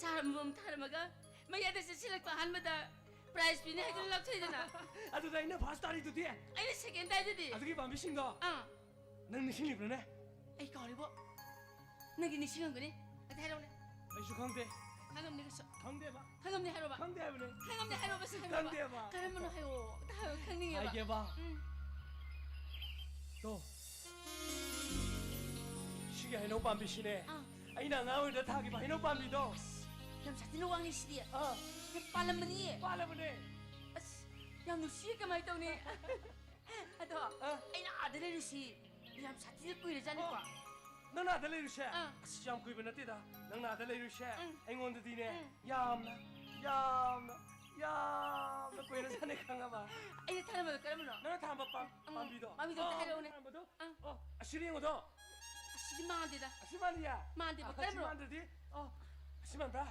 ꯆꯥꯔ ꯑꯃꯃꯝ ꯊꯥꯔꯝꯃꯒ ꯃꯌꯥꯏꯗ ꯆꯦꯟꯁꯤꯜꯂꯛꯄ ꯑꯍꯥꯟꯕꯗ ꯄ꯭ꯔꯥꯏꯖ ꯄꯤꯅꯤ ꯍꯥꯏꯗꯨꯅ ꯂꯥꯞꯊꯣꯛꯏꯗꯅ꯫ ꯑꯗꯨꯗ ꯑꯩꯅ ꯐꯥꯔꯁ ꯇꯥꯔꯤꯗꯨꯗꯤ꯫ ꯑꯩꯅ ꯁꯦꯀꯦꯟ ꯇꯥꯏꯗꯨꯗꯤ꯫ ꯑꯗꯨꯒꯤ ꯄꯥꯝꯕꯤꯁꯤꯡꯗꯣ ꯑꯥ꯫ ꯅꯪ ꯅꯤꯡꯁꯤꯡꯂꯤꯕ꯭ꯔꯥꯅꯦ? ꯑꯩ ꯀꯥꯎꯔꯤꯕꯣ꯫ ꯅꯪꯗꯤ ꯅꯤꯡꯁꯤꯡꯉꯝꯒꯅꯤ꯫ ꯑꯗ ꯍꯥꯏꯔꯛꯎꯅꯦ꯫ ꯑꯩꯁꯨ ꯈꯪꯗꯦ꯫ ꯈꯪꯉꯝꯅꯤ ꯀꯩꯁꯨ꯫ ꯈꯪꯗꯦꯕ꯫ ꯈꯪꯉꯝꯅꯤ ꯍꯥꯏꯔꯣꯕ꯫ ꯈꯪꯗꯦ ꯍꯥꯏꯕꯅꯦ꯫ ꯈꯪꯉꯝꯅꯤ ꯍꯥꯏꯔꯣꯕ ꯁꯤ ꯍꯥꯏꯔꯣꯕ꯫ ꯈꯪꯗꯦꯕ꯫ ꯀꯔꯝꯕꯅꯣ ꯍꯥꯏꯔꯛꯑꯣ꯫ ꯑꯝꯇ ꯍꯥꯏꯔꯣ ꯈꯪꯅꯤꯡꯉꯦꯕ꯫ ꯍꯥꯏꯒꯦꯕ꯫ ꯎꯝ꯫ ꯇꯣ꯫ ꯁꯤꯒꯤ ꯍꯩꯅꯧ ꯄꯥꯝꯕꯤꯁꯤꯅꯦ꯫ ꯑꯥ꯫ ꯑꯩꯅ ꯑꯉꯥꯡ ꯑꯣꯏꯔꯤꯉꯩꯗ ꯊꯥꯈꯤꯕ ꯍꯩꯅꯧ ꯄꯥꯝꯕꯤꯗꯣ꯫ ꯌꯥꯝ ꯁꯥꯊꯤꯅ ꯋꯥꯡꯉꯤ ꯁꯤꯗꯤ꯫ ꯑꯥ꯫ ꯌꯥꯝ ꯄꯥꯜꯂꯝꯕꯅꯤꯌꯦ꯫ ꯄꯥꯜꯂꯕꯅꯦ꯫ ꯑꯁ, ꯌꯥꯝ ꯅꯨꯡꯁꯤꯌꯦ ꯀꯃꯥꯏꯅ ꯇꯧꯅꯤ? ꯑꯗꯣ ꯑꯥ꯫ ꯑꯩꯅ ꯑꯥꯗ ꯂꯩꯔꯨꯁꯤ꯫ ꯌꯥꯝ ꯁꯥꯊꯤꯅ ꯀꯨꯏꯔꯖꯥꯠꯅꯤꯀꯣ꯫ ꯑꯥ꯫ ꯅꯪ ꯅꯥꯗ ꯂꯩꯔꯨꯁꯦ? ꯑꯥ꯫ ꯑꯁ, ꯌꯥꯝ ꯀꯨꯏꯕ ꯅꯠꯇꯦꯗ ꯅꯪ ꯅꯥꯗ ꯂꯩꯔꯨꯁꯦ꯫ ꯎꯝ꯫ ꯑꯩꯉꯣꯟꯗꯗꯤꯅꯦ, ꯎꯝ꯫ ꯌꯥꯝꯅ, ꯌꯥꯝꯅ, ꯌꯥꯝꯅ ꯀꯨꯏꯔꯖꯥꯠꯅꯤ, ꯈꯪꯉꯕ? ꯑꯩꯅ ꯊꯥꯔꯝꯕꯗꯣ ꯀꯔꯝꯕꯅꯣ? ꯅꯪꯅ ꯊꯥꯔꯝꯕ ꯄꯥꯝ-, ꯎꯝ, ꯄꯥꯝꯕꯤꯗꯣ? ꯄꯥꯝꯕꯤꯗꯣ ꯑꯝꯇ ꯑꯣ, ꯍꯥꯏꯔꯛꯎꯅꯦ꯫ ꯊꯥꯔꯝꯕꯗꯣ? ꯑꯥ꯫ ꯑꯣ, ꯑꯁꯤꯗ ꯌꯦꯡꯉꯨꯗꯣ꯫ ꯑꯁꯤꯗꯤ ꯃꯥꯟꯗꯦꯗ꯫ ꯑꯁꯤ ꯃꯥꯟꯗꯤꯌꯦ? ꯃꯥꯟꯗꯦꯕ, ꯑꯁꯤ ꯀꯔꯝꯕꯅꯣ? ꯃꯥꯟꯗ꯭ꯔꯗꯤ? ꯑꯣ, ꯑꯁꯤ ꯃꯥꯟꯕ꯭ꯔꯥ?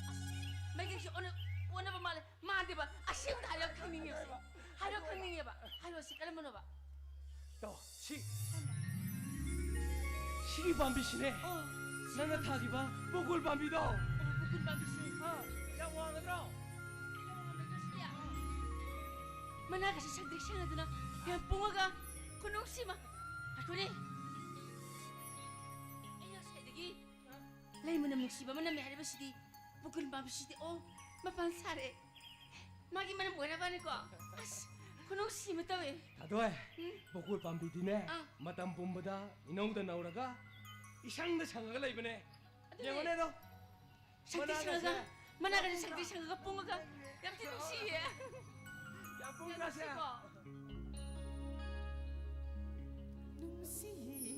ꯑꯁ, ꯃꯩꯇꯩꯁꯦ ꯑꯣꯟꯅ-, ꯑꯣꯟꯅꯕ ꯃꯥꯜꯂꯦ꯫ ꯃꯥꯟꯗꯦꯕ꯫ ꯑꯁꯤ ꯑꯝꯇ ꯍꯥꯏꯔꯣ, ꯈꯪꯅꯤꯡꯉꯦꯕ꯫ ꯍꯥꯏꯔꯣ, ꯈꯪꯅꯤꯡꯉꯦꯕ꯫ ꯍꯥꯏꯔꯣ, ꯁꯤ ꯀꯔꯝꯕꯅꯣꯕ? ꯇꯣ, ꯁꯤ꯫ ꯁꯤꯒꯤ ꯄꯥꯝꯕꯤꯁꯤꯅꯦ꯫ ꯑꯣ, ꯁꯤ ꯅꯪꯅ ꯄꯥꯝꯕꯤ-, ꯊꯥꯈꯤꯕ ꯕꯣꯀꯨꯜ ꯄꯥꯝꯕꯤꯗꯣ꯫ ꯑꯣ, ꯕꯣꯀꯨꯜ ꯄꯥꯝꯕꯤꯁꯦ꯫ ꯑꯥ, ꯌꯥꯝ ꯋꯥꯡꯒꯗ꯭ꯔꯣ? ꯌꯥꯝ ꯋꯥꯡꯒꯗ꯭ꯔꯣ ꯁꯤꯗꯤ? ꯃꯅꯥꯒꯁꯦ ꯁꯪꯇ꯭ꯔꯤꯛ ꯁꯪꯉꯗꯅ ꯌꯥꯝ ꯄꯣꯡꯉꯒ ꯈꯨꯅꯨꯡꯁꯤ ꯑꯃ꯫ ꯉꯥꯏꯈꯣꯅꯦ꯫ ꯑꯩ ꯉꯁꯥꯏꯗꯒꯤ ꯂꯩ ꯃꯅꯝ ꯅꯨꯡꯁꯤꯕ ꯑꯃ ꯅꯝꯃꯦ ꯍꯥꯏꯔꯤꯕꯁꯤꯗꯤ ꯕꯣꯀꯨꯜ ꯄꯥꯝꯕꯤꯁꯤꯗꯤ, ꯑꯣ, ꯃꯄꯥꯟ ꯁꯥꯔꯛꯑꯦ꯫ ꯃꯥꯒꯤ ꯃꯅꯝ ꯑꯣꯏꯔꯕꯅꯤꯀꯣ꯫ ꯑꯁ, ꯈꯨꯅꯨꯡꯁꯤ ꯑꯃ ꯇꯧꯋꯦ꯫ ꯊꯥꯗꯣꯏ, ꯎꯝ꯫ ꯕꯣꯀꯨꯜ ꯄꯥꯝꯕꯤꯗꯤꯅꯦ, ꯑꯥ꯫ ꯃꯇꯝ ꯄꯨꯝꯕꯗ ꯏꯅꯧꯗ ꯅꯧꯔꯒ ꯏꯁꯪꯗ ꯁꯪꯉꯒ ꯂꯩꯕꯅꯦ꯫ ꯑꯗꯨꯅꯦ꯫ ꯌꯦꯡꯉꯨꯅꯦ ꯑꯗꯣ꯫ ꯁꯛꯇꯤ ꯃꯅꯥꯒꯁꯦ ꯁꯪꯉꯒ, ꯃꯅꯥꯒꯁꯦ ꯁꯛꯇꯤ ꯁꯪꯉꯒ ꯄꯨꯡꯉꯒ ꯌꯥꯝ ꯊꯤ ꯅꯨꯡꯁꯤꯌꯦ꯫ ꯌꯥꯝ ꯄꯨꯡ ꯌꯥꯝ ꯀꯌꯥꯁꯦ? ꯅꯨꯡꯁꯤꯀꯣ? ꯅꯨꯡꯁꯤꯌꯦ,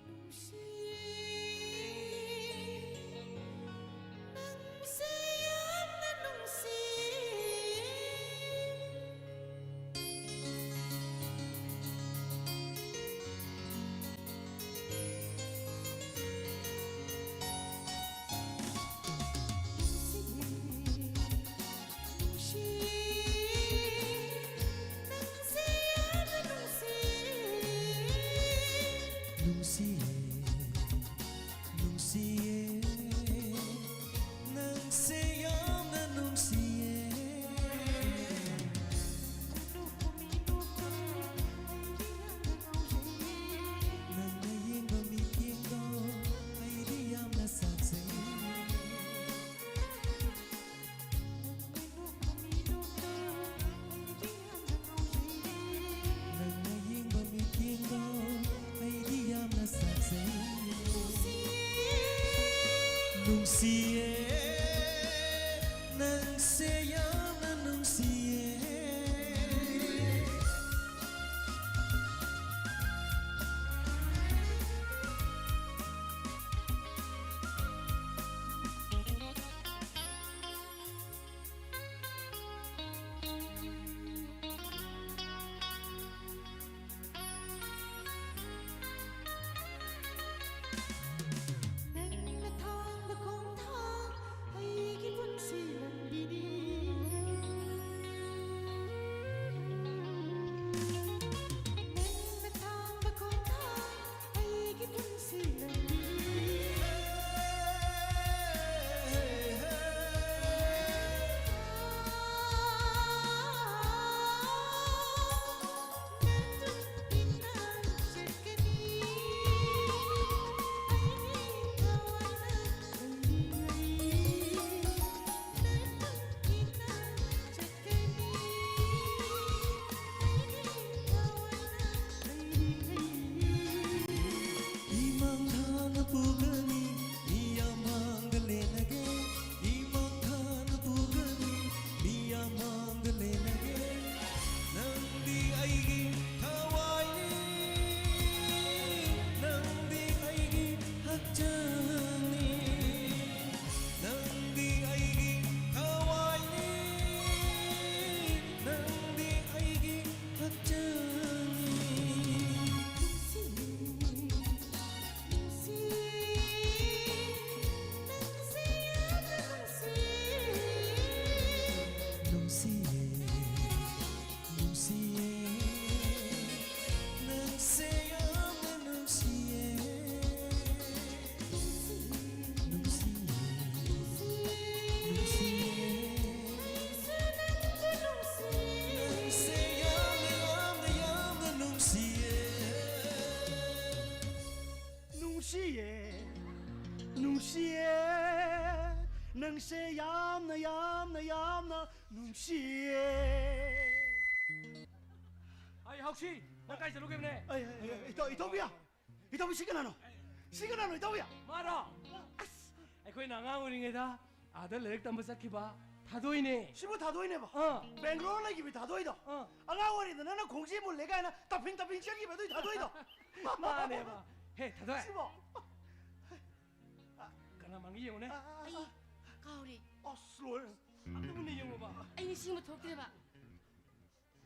ꯅꯨꯡꯁꯤꯌꯦ, ꯅꯪꯁꯦ ꯌꯥꯝꯅ ꯅꯨꯡꯁꯤꯌꯦ꯫ ꯅꯨꯡꯁꯤꯌꯦ, ꯅꯨꯡꯁꯤꯌꯦ, ꯅꯪꯁꯦ ꯌꯥꯝꯅ ꯅꯨꯡꯁꯤꯌꯦ꯫ ꯅꯪꯅ ꯌꯦꯡꯕ ꯃꯤꯠꯌꯦꯡꯗꯣ ꯑꯩꯗꯤ ꯌꯥꯝꯅ ꯁꯥꯊꯤ꯫ ꯅꯪꯅ ꯌꯦꯡꯕ ꯃꯤꯠꯌꯦꯡꯗꯣ ꯑꯩꯗꯤ ꯌꯥꯝꯅ ꯁꯥꯊꯤ꯫ ꯅꯨꯡꯁꯤꯌꯦ, ꯅꯪꯁꯦ ꯌꯥꯝꯅ ꯅꯨꯡꯁꯤꯌꯦ꯫ ꯅꯪꯁꯦ ꯌꯥꯝꯅ, ꯌꯥꯝꯅ, ꯌꯥꯝꯅ ꯅꯨꯡꯁꯤꯌꯦ꯫ ꯑꯩ ꯍꯧꯁꯤ, ꯅꯪ ꯀꯥꯏ ꯆꯠꯂꯨꯒꯦꯕꯅꯦ? ꯑꯩ, ꯑꯩ, ꯑꯩ, ꯏꯇꯥꯎ, ꯏꯇꯥꯎꯕꯤꯌꯥ꯫ ꯏꯇꯥꯎꯕꯤ, ꯁꯤ ꯀꯅꯥꯅꯣ? ꯁꯤ ꯀꯅꯥꯅꯣ, ꯏꯇꯥꯎꯕꯤꯌꯥ? ꯃꯥꯔꯣ? ꯑꯁ! ꯑꯩꯈꯣꯏꯅ ꯑꯉꯥꯡ ꯑꯣꯏꯔꯤꯉꯩꯗ ꯑꯥꯗ ꯂꯥꯏꯔꯤꯛ ꯇꯝꯕ ꯆꯠꯈꯤꯕ ꯊꯥꯗꯣꯏꯅꯦ꯫ ꯁꯤꯕꯨ ꯊꯥꯗꯣꯏꯅꯦꯕ? ꯑꯥ꯫ ꯕꯦꯡꯒ꯭ꯂꯣꯔ ꯂꯩꯈꯤꯕ ꯊꯥꯗꯣꯏꯗꯣ? ꯑꯥ꯫ ꯑꯉꯥꯡ ꯑꯣꯏꯔꯤꯉꯩꯗ ꯅꯪꯅ ꯈꯣꯡꯖꯤ ꯃꯨꯜꯂꯦ ꯀꯥꯏꯅ ꯇꯞꯐꯤꯡ ꯇꯞꯐꯤꯡ ꯆꯦꯟꯈꯤꯕ ꯑꯗꯨꯏ ꯊꯥꯗꯣꯏꯗꯣ? ꯃꯥꯅꯦꯕ꯫ ꯍꯦ, ꯊꯥꯗꯣꯏ꯫ ꯁꯤꯕꯣ? ꯀꯅꯥ ꯃꯥꯡꯒꯦ ꯌꯦꯡꯉꯨꯅꯦ꯫ ꯑꯥ, ꯑꯥ, ꯑꯥ, ꯑꯩ ꯑꯥ꯫ ꯀꯥꯎꯔꯦ꯫ ꯑꯁ, ꯂꯣꯏꯔꯦ꯫ ꯑꯝꯇ ꯃꯨꯟꯅ ꯌꯦꯡꯉꯣꯕ꯫ ꯑꯩ ꯅꯤꯡꯁꯤꯡꯕ ꯊꯣꯛꯇ꯭ꯔꯦꯕ꯫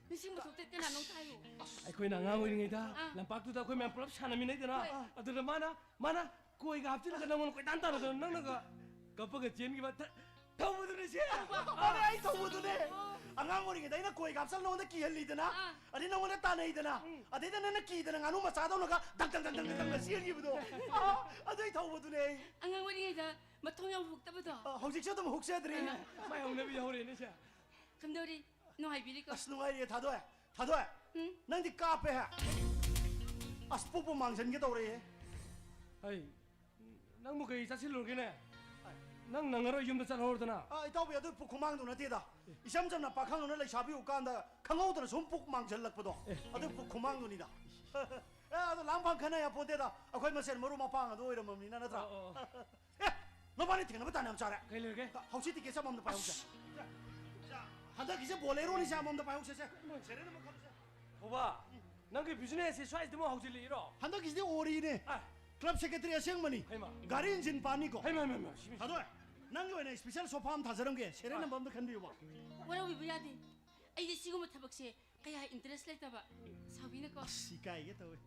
ꯅꯤꯡꯁꯤꯡꯕ ꯊꯣꯛꯇ꯭ꯔꯦ, ꯀꯅꯥꯅꯣ ꯍꯥꯏꯌꯨ꯫ ꯑꯩꯈꯣꯏꯅ ꯑꯉꯥꯡ ꯑꯣꯏꯔꯤꯉꯩꯗ ꯑꯥ꯫ ꯂꯝꯄꯥꯛꯇꯨꯗ ꯑꯩꯈꯣꯏ ꯃꯌꯥꯝ ꯄꯨꯂꯞ ꯁꯥꯟꯅꯃꯤꯟꯅꯩꯗꯅ꯫ ꯍꯣꯏ꯫ ꯑꯗꯨꯗ ꯃꯥꯅ, ꯃꯥꯅ ꯀꯣꯏꯒ ꯍꯥꯞꯆꯤꯜꯂꯒ ꯅꯪꯉꯣꯟꯗ ꯀꯣꯏꯇꯥꯟ ꯇꯥꯟꯅꯗꯅ ꯅꯪꯅꯒ ꯀꯞꯄꯒ ꯆꯦꯟꯈꯤꯕ ꯊ-, ꯊꯧꯕꯗꯨꯅꯤ ꯁꯦ꯫ ꯃꯥꯅꯦ, ꯑꯩ ꯊꯧꯕꯗꯨꯅꯦ꯫ ꯑꯣ꯫ ꯑꯉꯥꯡ ꯑꯣꯏꯔꯤꯉꯩꯗ ꯑꯩꯅ ꯀꯣꯏꯒ ꯍꯥꯞꯆꯜꯂ ꯅꯉꯣꯟꯗ ꯀꯤꯍꯜꯂꯤꯗꯅ, ꯑꯥ꯫ ꯑꯗꯩ ꯅꯉꯣꯟꯗ ꯇꯥꯟꯅꯩꯗꯅ, ꯎꯝ꯫ ꯑꯗꯩꯗ ꯅꯪꯅ ꯀꯤꯗꯅ ꯉꯥꯅꯨ ꯃꯆꯥꯗꯧꯅꯒ ꯗꯪ ꯗꯪ ꯗꯪ ꯗꯪ ꯗꯪ ꯗꯪ ꯆꯦꯟꯈꯤꯕꯗꯣ꯫ ꯑꯥ, ꯑꯗꯨꯏ ꯊꯧꯕꯗꯨꯅꯦ ꯑꯩ꯫ ꯑꯉꯥꯡ ꯑꯣꯏꯔꯤꯉꯩꯗ ꯃꯊꯣꯡ ꯌꯥꯝ ꯍꯨꯛꯇꯕꯗꯣ꯫ ꯑꯥ, ꯍꯧꯖꯤꯛꯁꯨ ꯑꯗꯨꯝ ꯍꯨꯛꯆꯗ꯭ꯔꯤ꯫ ꯑꯥ꯫ ꯃꯥꯏ ꯍꯧꯅꯕꯤ ꯍꯧꯔꯦꯅꯦ ꯁꯦ꯫ ꯀꯝꯗꯧꯔꯤ? ꯅꯨꯡꯉꯥꯏꯕꯤꯔꯤꯀꯣ? ꯑꯁ, ꯅꯨꯡꯉꯥꯏꯔꯤꯌꯦ, ꯊꯥꯗꯣꯏ꯫ ꯊꯥꯗꯣꯏ, ꯎꯝ? ꯅꯪꯗꯤ ꯀꯥꯞꯄꯦꯍꯦ꯫ ꯑꯁ, ꯄꯨꯛꯄꯨ ꯃꯥꯡꯖꯟꯒꯦ ꯇꯧꯔꯦꯍꯦ꯫ ꯑꯩ, ꯅꯪꯕꯨ ꯀꯩ ꯆꯥꯁꯤꯜꯂꯨꯔꯒꯦꯅꯦ? ꯅꯪ ꯅꯪꯉꯔꯣꯏ, ꯌꯨꯝꯗ ꯆꯠꯍꯧꯔꯗꯅ꯫ ꯑꯥ, ꯏꯇꯥꯎꯕꯤ, ꯑꯗꯨ ꯄꯨꯛ ꯈꯨꯃꯥꯡꯗꯨ ꯅꯠꯇꯦꯗ꯫ ꯏꯆꯝ ꯆꯝꯅ ꯄꯥꯈꯪ ꯑꯃꯅ ꯂꯩꯁꯥꯕꯤ ꯎꯀꯥꯟꯗ ꯈꯪꯍꯧꯗꯅ ꯁꯨꯝ ꯄꯨꯛ ꯃꯥꯡꯖꯜꯂꯛꯄꯗꯣ꯫ ꯑꯦ꯫ ꯑꯗꯨ ꯄꯨꯛ ꯈꯨꯃꯥꯡꯗꯨꯅꯤꯗ꯫ ꯑꯦ, ꯑꯗꯨ ꯂꯥꯡꯐꯥꯡ ꯈꯟꯅ ꯌꯥꯄꯣꯟꯇꯦꯗ꯫ ꯑꯩꯈꯣꯏ ꯃꯁꯦꯟ ꯃꯔꯨꯞ ꯃꯄꯥꯡ ꯑꯗꯨ ꯑꯣꯏꯔꯝꯃꯕꯅꯤꯅ, ꯅꯠꯇ꯭ꯔꯥ? ꯑꯣ, ꯑꯣ꯫ ꯑꯦ, ꯅꯕꯥꯅꯤ ꯊꯦꯡꯅꯕ ꯇꯥꯟ ꯌꯥꯝ ꯆꯥꯔꯦ꯫ ꯀꯩ ꯂꯩꯔꯒꯦ? ꯍꯧꯖꯤꯛ ꯇꯤꯀꯦꯠꯁꯦ ꯑꯃꯃꯝꯗ ꯄꯥꯏꯍꯧꯁꯦ꯫ ꯍꯟꯗꯛꯀꯤꯁꯦ ꯕꯣꯂꯦꯔꯣꯅꯤꯁꯦ, ꯑꯃꯃꯝꯗ ꯄꯥꯏꯍꯧꯁꯦꯁꯦ꯫ ꯁꯦꯔꯦꯜ ꯑꯃ ꯈꯜꯂꯨꯁꯦ꯫ ꯊꯧꯕ, ꯅꯪꯒꯤ ꯕꯤꯖꯤꯅꯦꯁꯁꯦ ꯁ꯭ꯋꯥꯏꯁꯤꯗ ꯑꯃꯨꯛ ꯍꯧꯖꯤꯜꯂꯛꯏꯔꯣ? ꯍꯟꯗꯛꯀꯤꯁꯤꯗꯤ ꯑꯣꯔꯤꯅꯦ꯫ ꯑꯦ꯫ ꯀ꯭ꯂꯕ ꯁꯦꯀ꯭ꯔꯦꯇꯔꯤ ꯑꯁꯦꯡꯕꯅꯤ꯫ ꯍꯩꯃꯥ꯫ ꯒꯥꯔꯤ ꯏꯟꯖꯤꯟ ꯄꯥꯟꯅꯤꯀꯣ꯫ ꯍꯩꯃꯥ, ꯍꯩꯃꯥ, ꯍꯩꯃꯥ, ꯁꯤ ꯃꯤ-, ꯊꯥꯗꯣꯏ, ꯅꯪꯒꯤ ꯑꯣꯏꯅ ꯏꯁꯄꯤꯁꯦꯜ ꯁꯣꯐꯥ ꯑꯃ ꯊꯥꯖꯔꯝꯒꯦ꯫ ꯁꯦꯔꯦꯜ ꯑꯥ꯫ ꯅꯝꯕꯔ ꯑꯝꯇ ꯈꯟꯕꯤꯌꯨꯕ꯫ ꯋꯥꯔꯧꯕꯤꯕ ꯌꯥꯗꯦ꯫ ꯑꯩꯗꯤ ꯁꯤꯒꯨꯝꯕ ꯊꯕꯛꯁꯦ ꯀꯌꯥ ꯏꯟꯇꯔꯦꯁ ꯂꯩꯇꯕ꯫ ꯁꯥꯎꯕꯤꯅꯀꯣ꯫ ꯑꯁ, ꯏꯀꯥꯏꯒꯦ ꯇꯧꯋꯦ꯫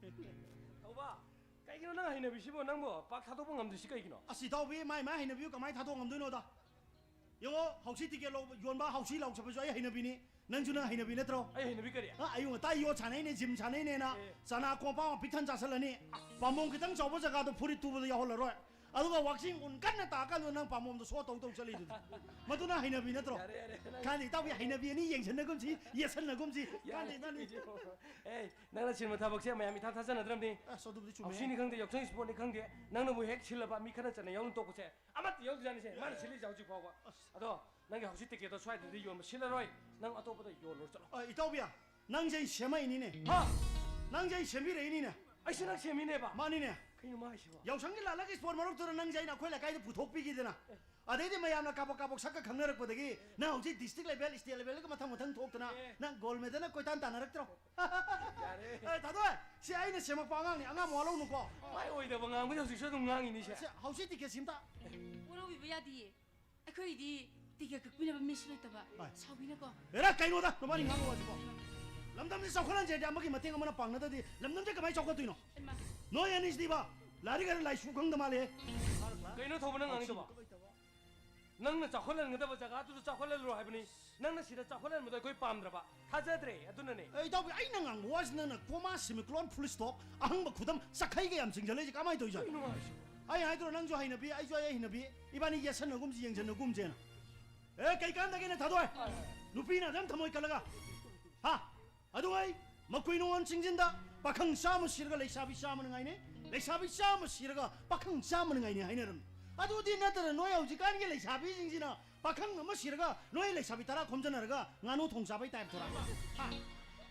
ꯊꯧꯕ, ꯀꯩꯒꯤꯅꯣ ꯅꯪ ꯍꯩꯅꯕꯤꯁꯤꯕꯣ? ꯅꯪꯕꯨ ꯄꯥꯛ ꯊꯥꯗꯣꯛꯄ ꯉꯝꯗ꯭ꯔꯤꯁꯤ ꯀꯩꯒꯤꯅꯣ? ꯑꯁ, ꯏꯇꯥꯎꯕꯤ, ꯃꯥꯏ ꯃꯥꯏ ꯍꯩꯅꯕꯤꯕꯨ ꯀꯃꯥꯏ ꯊꯥꯗꯣꯛ ꯉꯝꯗꯣꯏꯅꯣꯗ? ꯌꯦꯡꯉꯣ, ꯍꯧꯁꯤ ꯇꯤꯀꯦꯠ ꯂꯧꯕ, ꯌꯣꯟꯕ ꯍꯧꯁꯤ ꯂꯥꯎ ꯆꯠꯄꯁꯨ ꯑꯩ ꯍꯩꯅꯕꯤꯅꯤ꯫ ꯅꯪꯁꯨ ꯅꯪ ꯍꯩꯅꯕꯤ ꯅꯠꯇ꯭ꯔꯣ? ꯑꯩ ꯍꯩꯅꯕꯤ ꯀꯔꯤ? ꯑ, ꯑꯌꯨꯛ ꯉꯟꯇꯥ ꯌꯣꯠ ꯁꯥꯟꯅꯩꯅꯦ, ꯖꯤꯝ ꯁꯥꯟꯅꯩꯅꯦꯅ ꯑꯦ꯫ ꯆꯅꯥ ꯀꯣꯝꯄꯥꯛ ꯑꯃ ꯄꯤꯛ ꯊꯟ ꯆꯥꯁꯤꯜꯂꯅꯤ꯫ ꯄꯥꯝꯕꯣꯝ ꯈꯤꯇꯪ ꯆꯥꯎꯕ ꯖꯒꯥꯗꯣ ꯐꯨꯔꯤꯠ ꯇꯨꯕꯗ ꯌꯥꯎꯍꯜꯂꯔꯣꯏ꯫ ꯑꯗꯨꯒ ꯋꯥꯛꯆꯤꯡ ꯎꯟ ꯀꯟꯅ ꯇꯥꯀꯥꯟꯗ ꯅꯪ ꯄꯥꯝꯕꯣꯝꯗ ꯁꯣ ꯇꯧ ꯇꯧ ꯆꯠꯂꯤꯗꯨꯗꯤ꯫ ꯃꯗꯨꯅ ꯍꯩꯅꯕꯤ ꯅꯠꯇ꯭ꯔꯣ? ꯌꯥꯔꯦ, ꯌꯥꯔꯦ, ꯅꯪ ꯀꯥꯟꯗꯦ, ꯏꯇꯥꯎꯕꯤ, ꯍꯩꯅꯕꯤ ꯑꯅꯤ ꯌꯦꯡꯁꯟꯅꯒꯨꯝꯁꯤ, ꯌꯦꯠꯁꯟꯅꯒꯨꯝꯁꯤ꯫ ꯌꯥꯔꯦ, ꯀꯥꯟꯗꯦ, ꯀꯥꯟꯗꯦ꯫ ꯑꯦ, ꯅꯪꯅ ꯁꯤꯟꯕ ꯊꯕꯛꯁꯦ ꯃꯌꯥꯝ ꯏꯊꯥ ꯊꯥꯖꯅꯗ꯭ꯔꯕꯅꯤ꯫ ꯑꯁ, ꯑꯗꯨꯕꯨꯗꯤ ꯆꯨꯝꯃꯦ꯫ ꯍꯧꯁꯤꯅꯤ ꯈꯪꯗꯦ, ꯌꯥꯎꯁꯪ ꯏꯁꯄꯣꯔꯠꯅꯤ ꯈꯪꯗꯦ, ꯅꯪꯅꯕꯨ ꯍꯦꯛ ꯁꯤꯜꯂꯕ ꯃꯤ ꯈꯔ ꯆꯠꯅ ꯌꯥꯎꯅ ꯇꯣꯛꯄꯁꯦ ꯑꯃꯠꯇ ꯌꯥꯎꯗꯖꯥꯠꯅꯤꯁꯦ꯫ ꯃꯥꯅ ꯁꯤꯜꯂꯤꯁꯦ ꯍꯧꯖꯤꯛ ꯐꯥꯎꯕ꯫ ꯑꯁ꯫ ꯑꯗꯣ ꯅꯪꯒꯤ ꯍꯧꯖꯤꯛ ꯇꯤꯀꯦꯠꯇꯣ ꯁ꯭ꯋꯥꯏꯗꯗꯤ ꯌꯣꯟꯕ ꯁꯤꯜꯂꯔꯣꯏ, ꯅꯪ ꯑꯇꯣꯞꯄꯗ ꯌꯣꯜꯂꯨꯔ ꯆꯠꯂꯣ꯫ ꯑ, ꯏꯇꯥꯎꯕꯤꯌꯥ, ꯅꯪꯁꯦ ꯑꯩ ꯁꯦꯝꯃꯛꯏꯅꯤꯅꯦ꯫ ꯍꯥ? ꯅꯪꯁꯦ ꯑꯩ ꯁꯦꯝꯕꯤꯔꯛꯏꯅꯤꯅꯦ꯫ ꯑꯩꯁꯦ ꯅꯪ ꯁꯦꯝꯃꯤꯅꯦꯕ? ꯃꯥꯅꯤꯅꯦ꯫ ꯀꯩꯅꯣ ꯃꯥ ꯍꯥꯏꯁꯤꯕꯣ? ꯌꯥꯎꯁꯪꯒꯤ ꯂꯥꯜꯂꯛ ꯏꯁꯄꯣꯔꯠ ꯃꯔꯛꯇꯨꯗ ꯅꯪꯁꯦ ꯑꯩꯅ ꯑꯩꯈꯣꯏ ꯂꯩꯀꯥꯏꯗ ꯄꯨꯊꯣꯛꯄꯤꯈꯤꯗꯅ꯫ ꯑꯗꯩꯗꯤ ꯃꯌꯥꯝꯅ ꯀꯥꯕꯛ ꯀꯥꯕꯛ ꯁꯛꯀ ꯈꯪꯅꯔꯛꯄꯗꯒꯤ ꯅꯪ ꯍꯧꯖꯤꯛ district level, state levelꯒ ꯃꯊꯪ ꯃꯊꯪ ꯊꯣꯛꯇꯅ ꯑꯦ꯫ ꯅꯪ gold medalꯅ ꯀꯣꯏꯇꯥꯟ ꯇꯥꯟꯅꯔꯛꯇ꯭ꯔꯣ? ꯌꯥꯔꯦ꯫ ꯑꯦ, ꯊꯥꯗꯣꯏ, ꯁꯤ ꯑꯩꯅ ꯁꯦꯝꯃꯛꯄ ꯑꯉꯥꯡꯅꯤ, ꯑꯉꯥꯡ ꯃꯋꯥ ꯂꯧꯅꯨꯀꯣ꯫ ꯃꯥꯏ ꯑꯣꯏꯗꯕ ꯉꯥꯡꯕꯁꯦ ꯍꯧꯖꯤꯛꯁꯨ ꯑꯗꯨꯝ ꯉꯥꯡꯉꯤꯅꯤꯁꯦ꯫ ꯁꯤ ꯍꯧꯖꯤꯛ ꯇꯤꯀꯦꯠ ꯁꯤꯝꯇ꯫ ꯋꯥꯔꯧꯕꯤꯕ ꯌꯥꯗꯤꯌꯦ꯫ ꯑꯩꯈꯣꯏꯗꯤ ꯇꯤꯀꯦꯠ ꯀꯛꯄꯤꯅꯕ ꯃꯤꯁꯨ ꯂꯩꯇꯕ꯫ ꯍꯣꯏ꯫ ꯁꯥꯎꯕꯤꯅꯀꯣ꯫ ꯑꯦꯔꯥ, ꯀꯩꯅꯣꯗ ꯅꯕꯥꯅꯤ ꯉꯥꯡꯕ ꯋꯥꯁꯤꯕꯣ? ꯂꯝꯗꯝꯁꯤ ꯆꯥꯎꯈꯠꯍꯟꯁꯦ ꯍꯥꯏꯗꯤ ꯑꯃꯒꯤ ꯃꯇꯦꯡ ꯑꯃꯅ ꯄꯥꯡꯅꯗ꯭ꯔꯗꯤ ꯂꯝꯗꯝꯁꯦ ꯀꯃꯥꯏꯅ ꯆꯥꯎꯈꯠꯇꯣꯏꯅꯣ? ꯏꯃꯥ꯫ ꯅꯣꯏ ꯑꯅꯤꯁꯤꯗꯤꯕ ꯂꯥꯏꯔꯤꯛ ꯍꯩꯔ ꯂꯥꯏꯁꯨ ꯈꯪꯗ ꯃꯥꯜꯂꯦ꯫ ꯀꯩꯅꯣ ꯊꯧꯕ ꯅꯪ ꯉꯥꯡꯉꯤꯗꯨꯕꯣ? ꯅꯪꯅ ꯆꯥꯎꯈꯠꯍꯟꯒꯗꯕ ꯖꯒꯥꯗꯨꯗ ꯆꯥꯎꯈꯠꯍꯜꯂꯨꯔꯣ ꯍꯥꯏꯕꯅꯤ꯫ ꯅꯪꯅ ꯁꯤꯗ ꯆꯥꯎꯈꯠꯍꯟꯕꯗꯣ ꯑꯩꯈꯣꯏ ꯄꯥꯝꯗ꯭ꯔꯕ꯫ ꯊꯥꯖꯗ꯭ꯔꯦ, ꯑꯗꯨꯅꯅꯦ꯫ ꯑꯦ, ꯏꯇꯥꯎꯕꯤ, ꯑꯩꯅ ꯉꯥꯡꯕ ꯋꯥꯁꯤ ꯅꯪꯅ comma, semicolon, full stop, ꯑꯍꯪꯕ ꯈꯨꯗꯝ, ꯆꯈꯩꯒ ꯌꯥꯝ ꯆꯤꯡꯁꯤꯜꯂꯛꯏꯁꯦ ꯀꯃꯥꯏꯅ ꯇꯧꯔꯤꯖꯥꯠꯅꯣ? ꯀꯩꯅꯣ ꯍꯥꯏꯁꯤꯕꯣ? ꯑꯩ ꯍꯥꯏꯗ꯭ꯔꯣ, ꯅꯪꯁꯨ ꯍꯩꯅꯕꯤ, ꯑꯩꯁꯨ ꯑꯩ ꯍꯩꯅꯕꯤ, ꯏꯕꯥꯅꯤ ꯌꯦꯠꯁꯟꯅꯒꯨꯝꯁꯤ, ꯌꯦꯡꯁꯟꯅꯒꯨꯝꯁꯦꯅ꯫ ꯑꯦ, ꯀꯩ ꯀꯥꯟꯗꯒꯦꯅꯦ, ꯊꯥꯗꯣꯏ? ꯅꯨꯄꯤꯅ ꯑꯗꯨꯝ ꯊꯃꯣꯏ ꯀꯜꯂꯒ, ꯍꯥ? ꯑꯗꯨ ꯑꯩ ꯃꯀꯨꯏ ꯅꯨꯡꯉꯣꯟ ꯆꯤꯡꯁꯤꯟꯗ ꯄꯥꯈꯪ ꯆꯥꯝꯃ ꯁꯤꯔꯒ ꯂꯩꯁꯥꯕꯤ ꯆꯥꯝꯃꯅ ꯉꯥꯏꯅꯩ, ꯂꯩꯁꯥꯕꯤ ꯆꯥꯝꯃ ꯁꯤꯔꯒ ꯄꯥꯈꯪ ꯆꯥꯝꯃꯅ ꯉꯥꯏꯅꯩ ꯍꯥꯏꯅꯔꯝꯃꯤ꯫ ꯑꯗꯨꯗꯤ ꯅꯠꯇꯅ ꯅꯣꯏ ꯍꯧꯖꯤꯛꯀꯥꯟꯒꯤ ꯂꯩꯁꯥꯕꯤꯁꯤꯡꯁꯤꯅ ꯄꯥꯈꯪ ꯑꯃ ꯁꯤꯔꯒ ꯅꯣꯏ ꯂꯩꯁꯥꯕꯤ ꯇꯔꯥ ꯈꯣꯝꯖꯟꯅꯔꯒ ꯉꯥꯅꯨ ꯊꯣꯡ ꯆꯥꯕꯩ ꯇꯥꯏꯞꯇꯔꯥ? ꯍꯥ?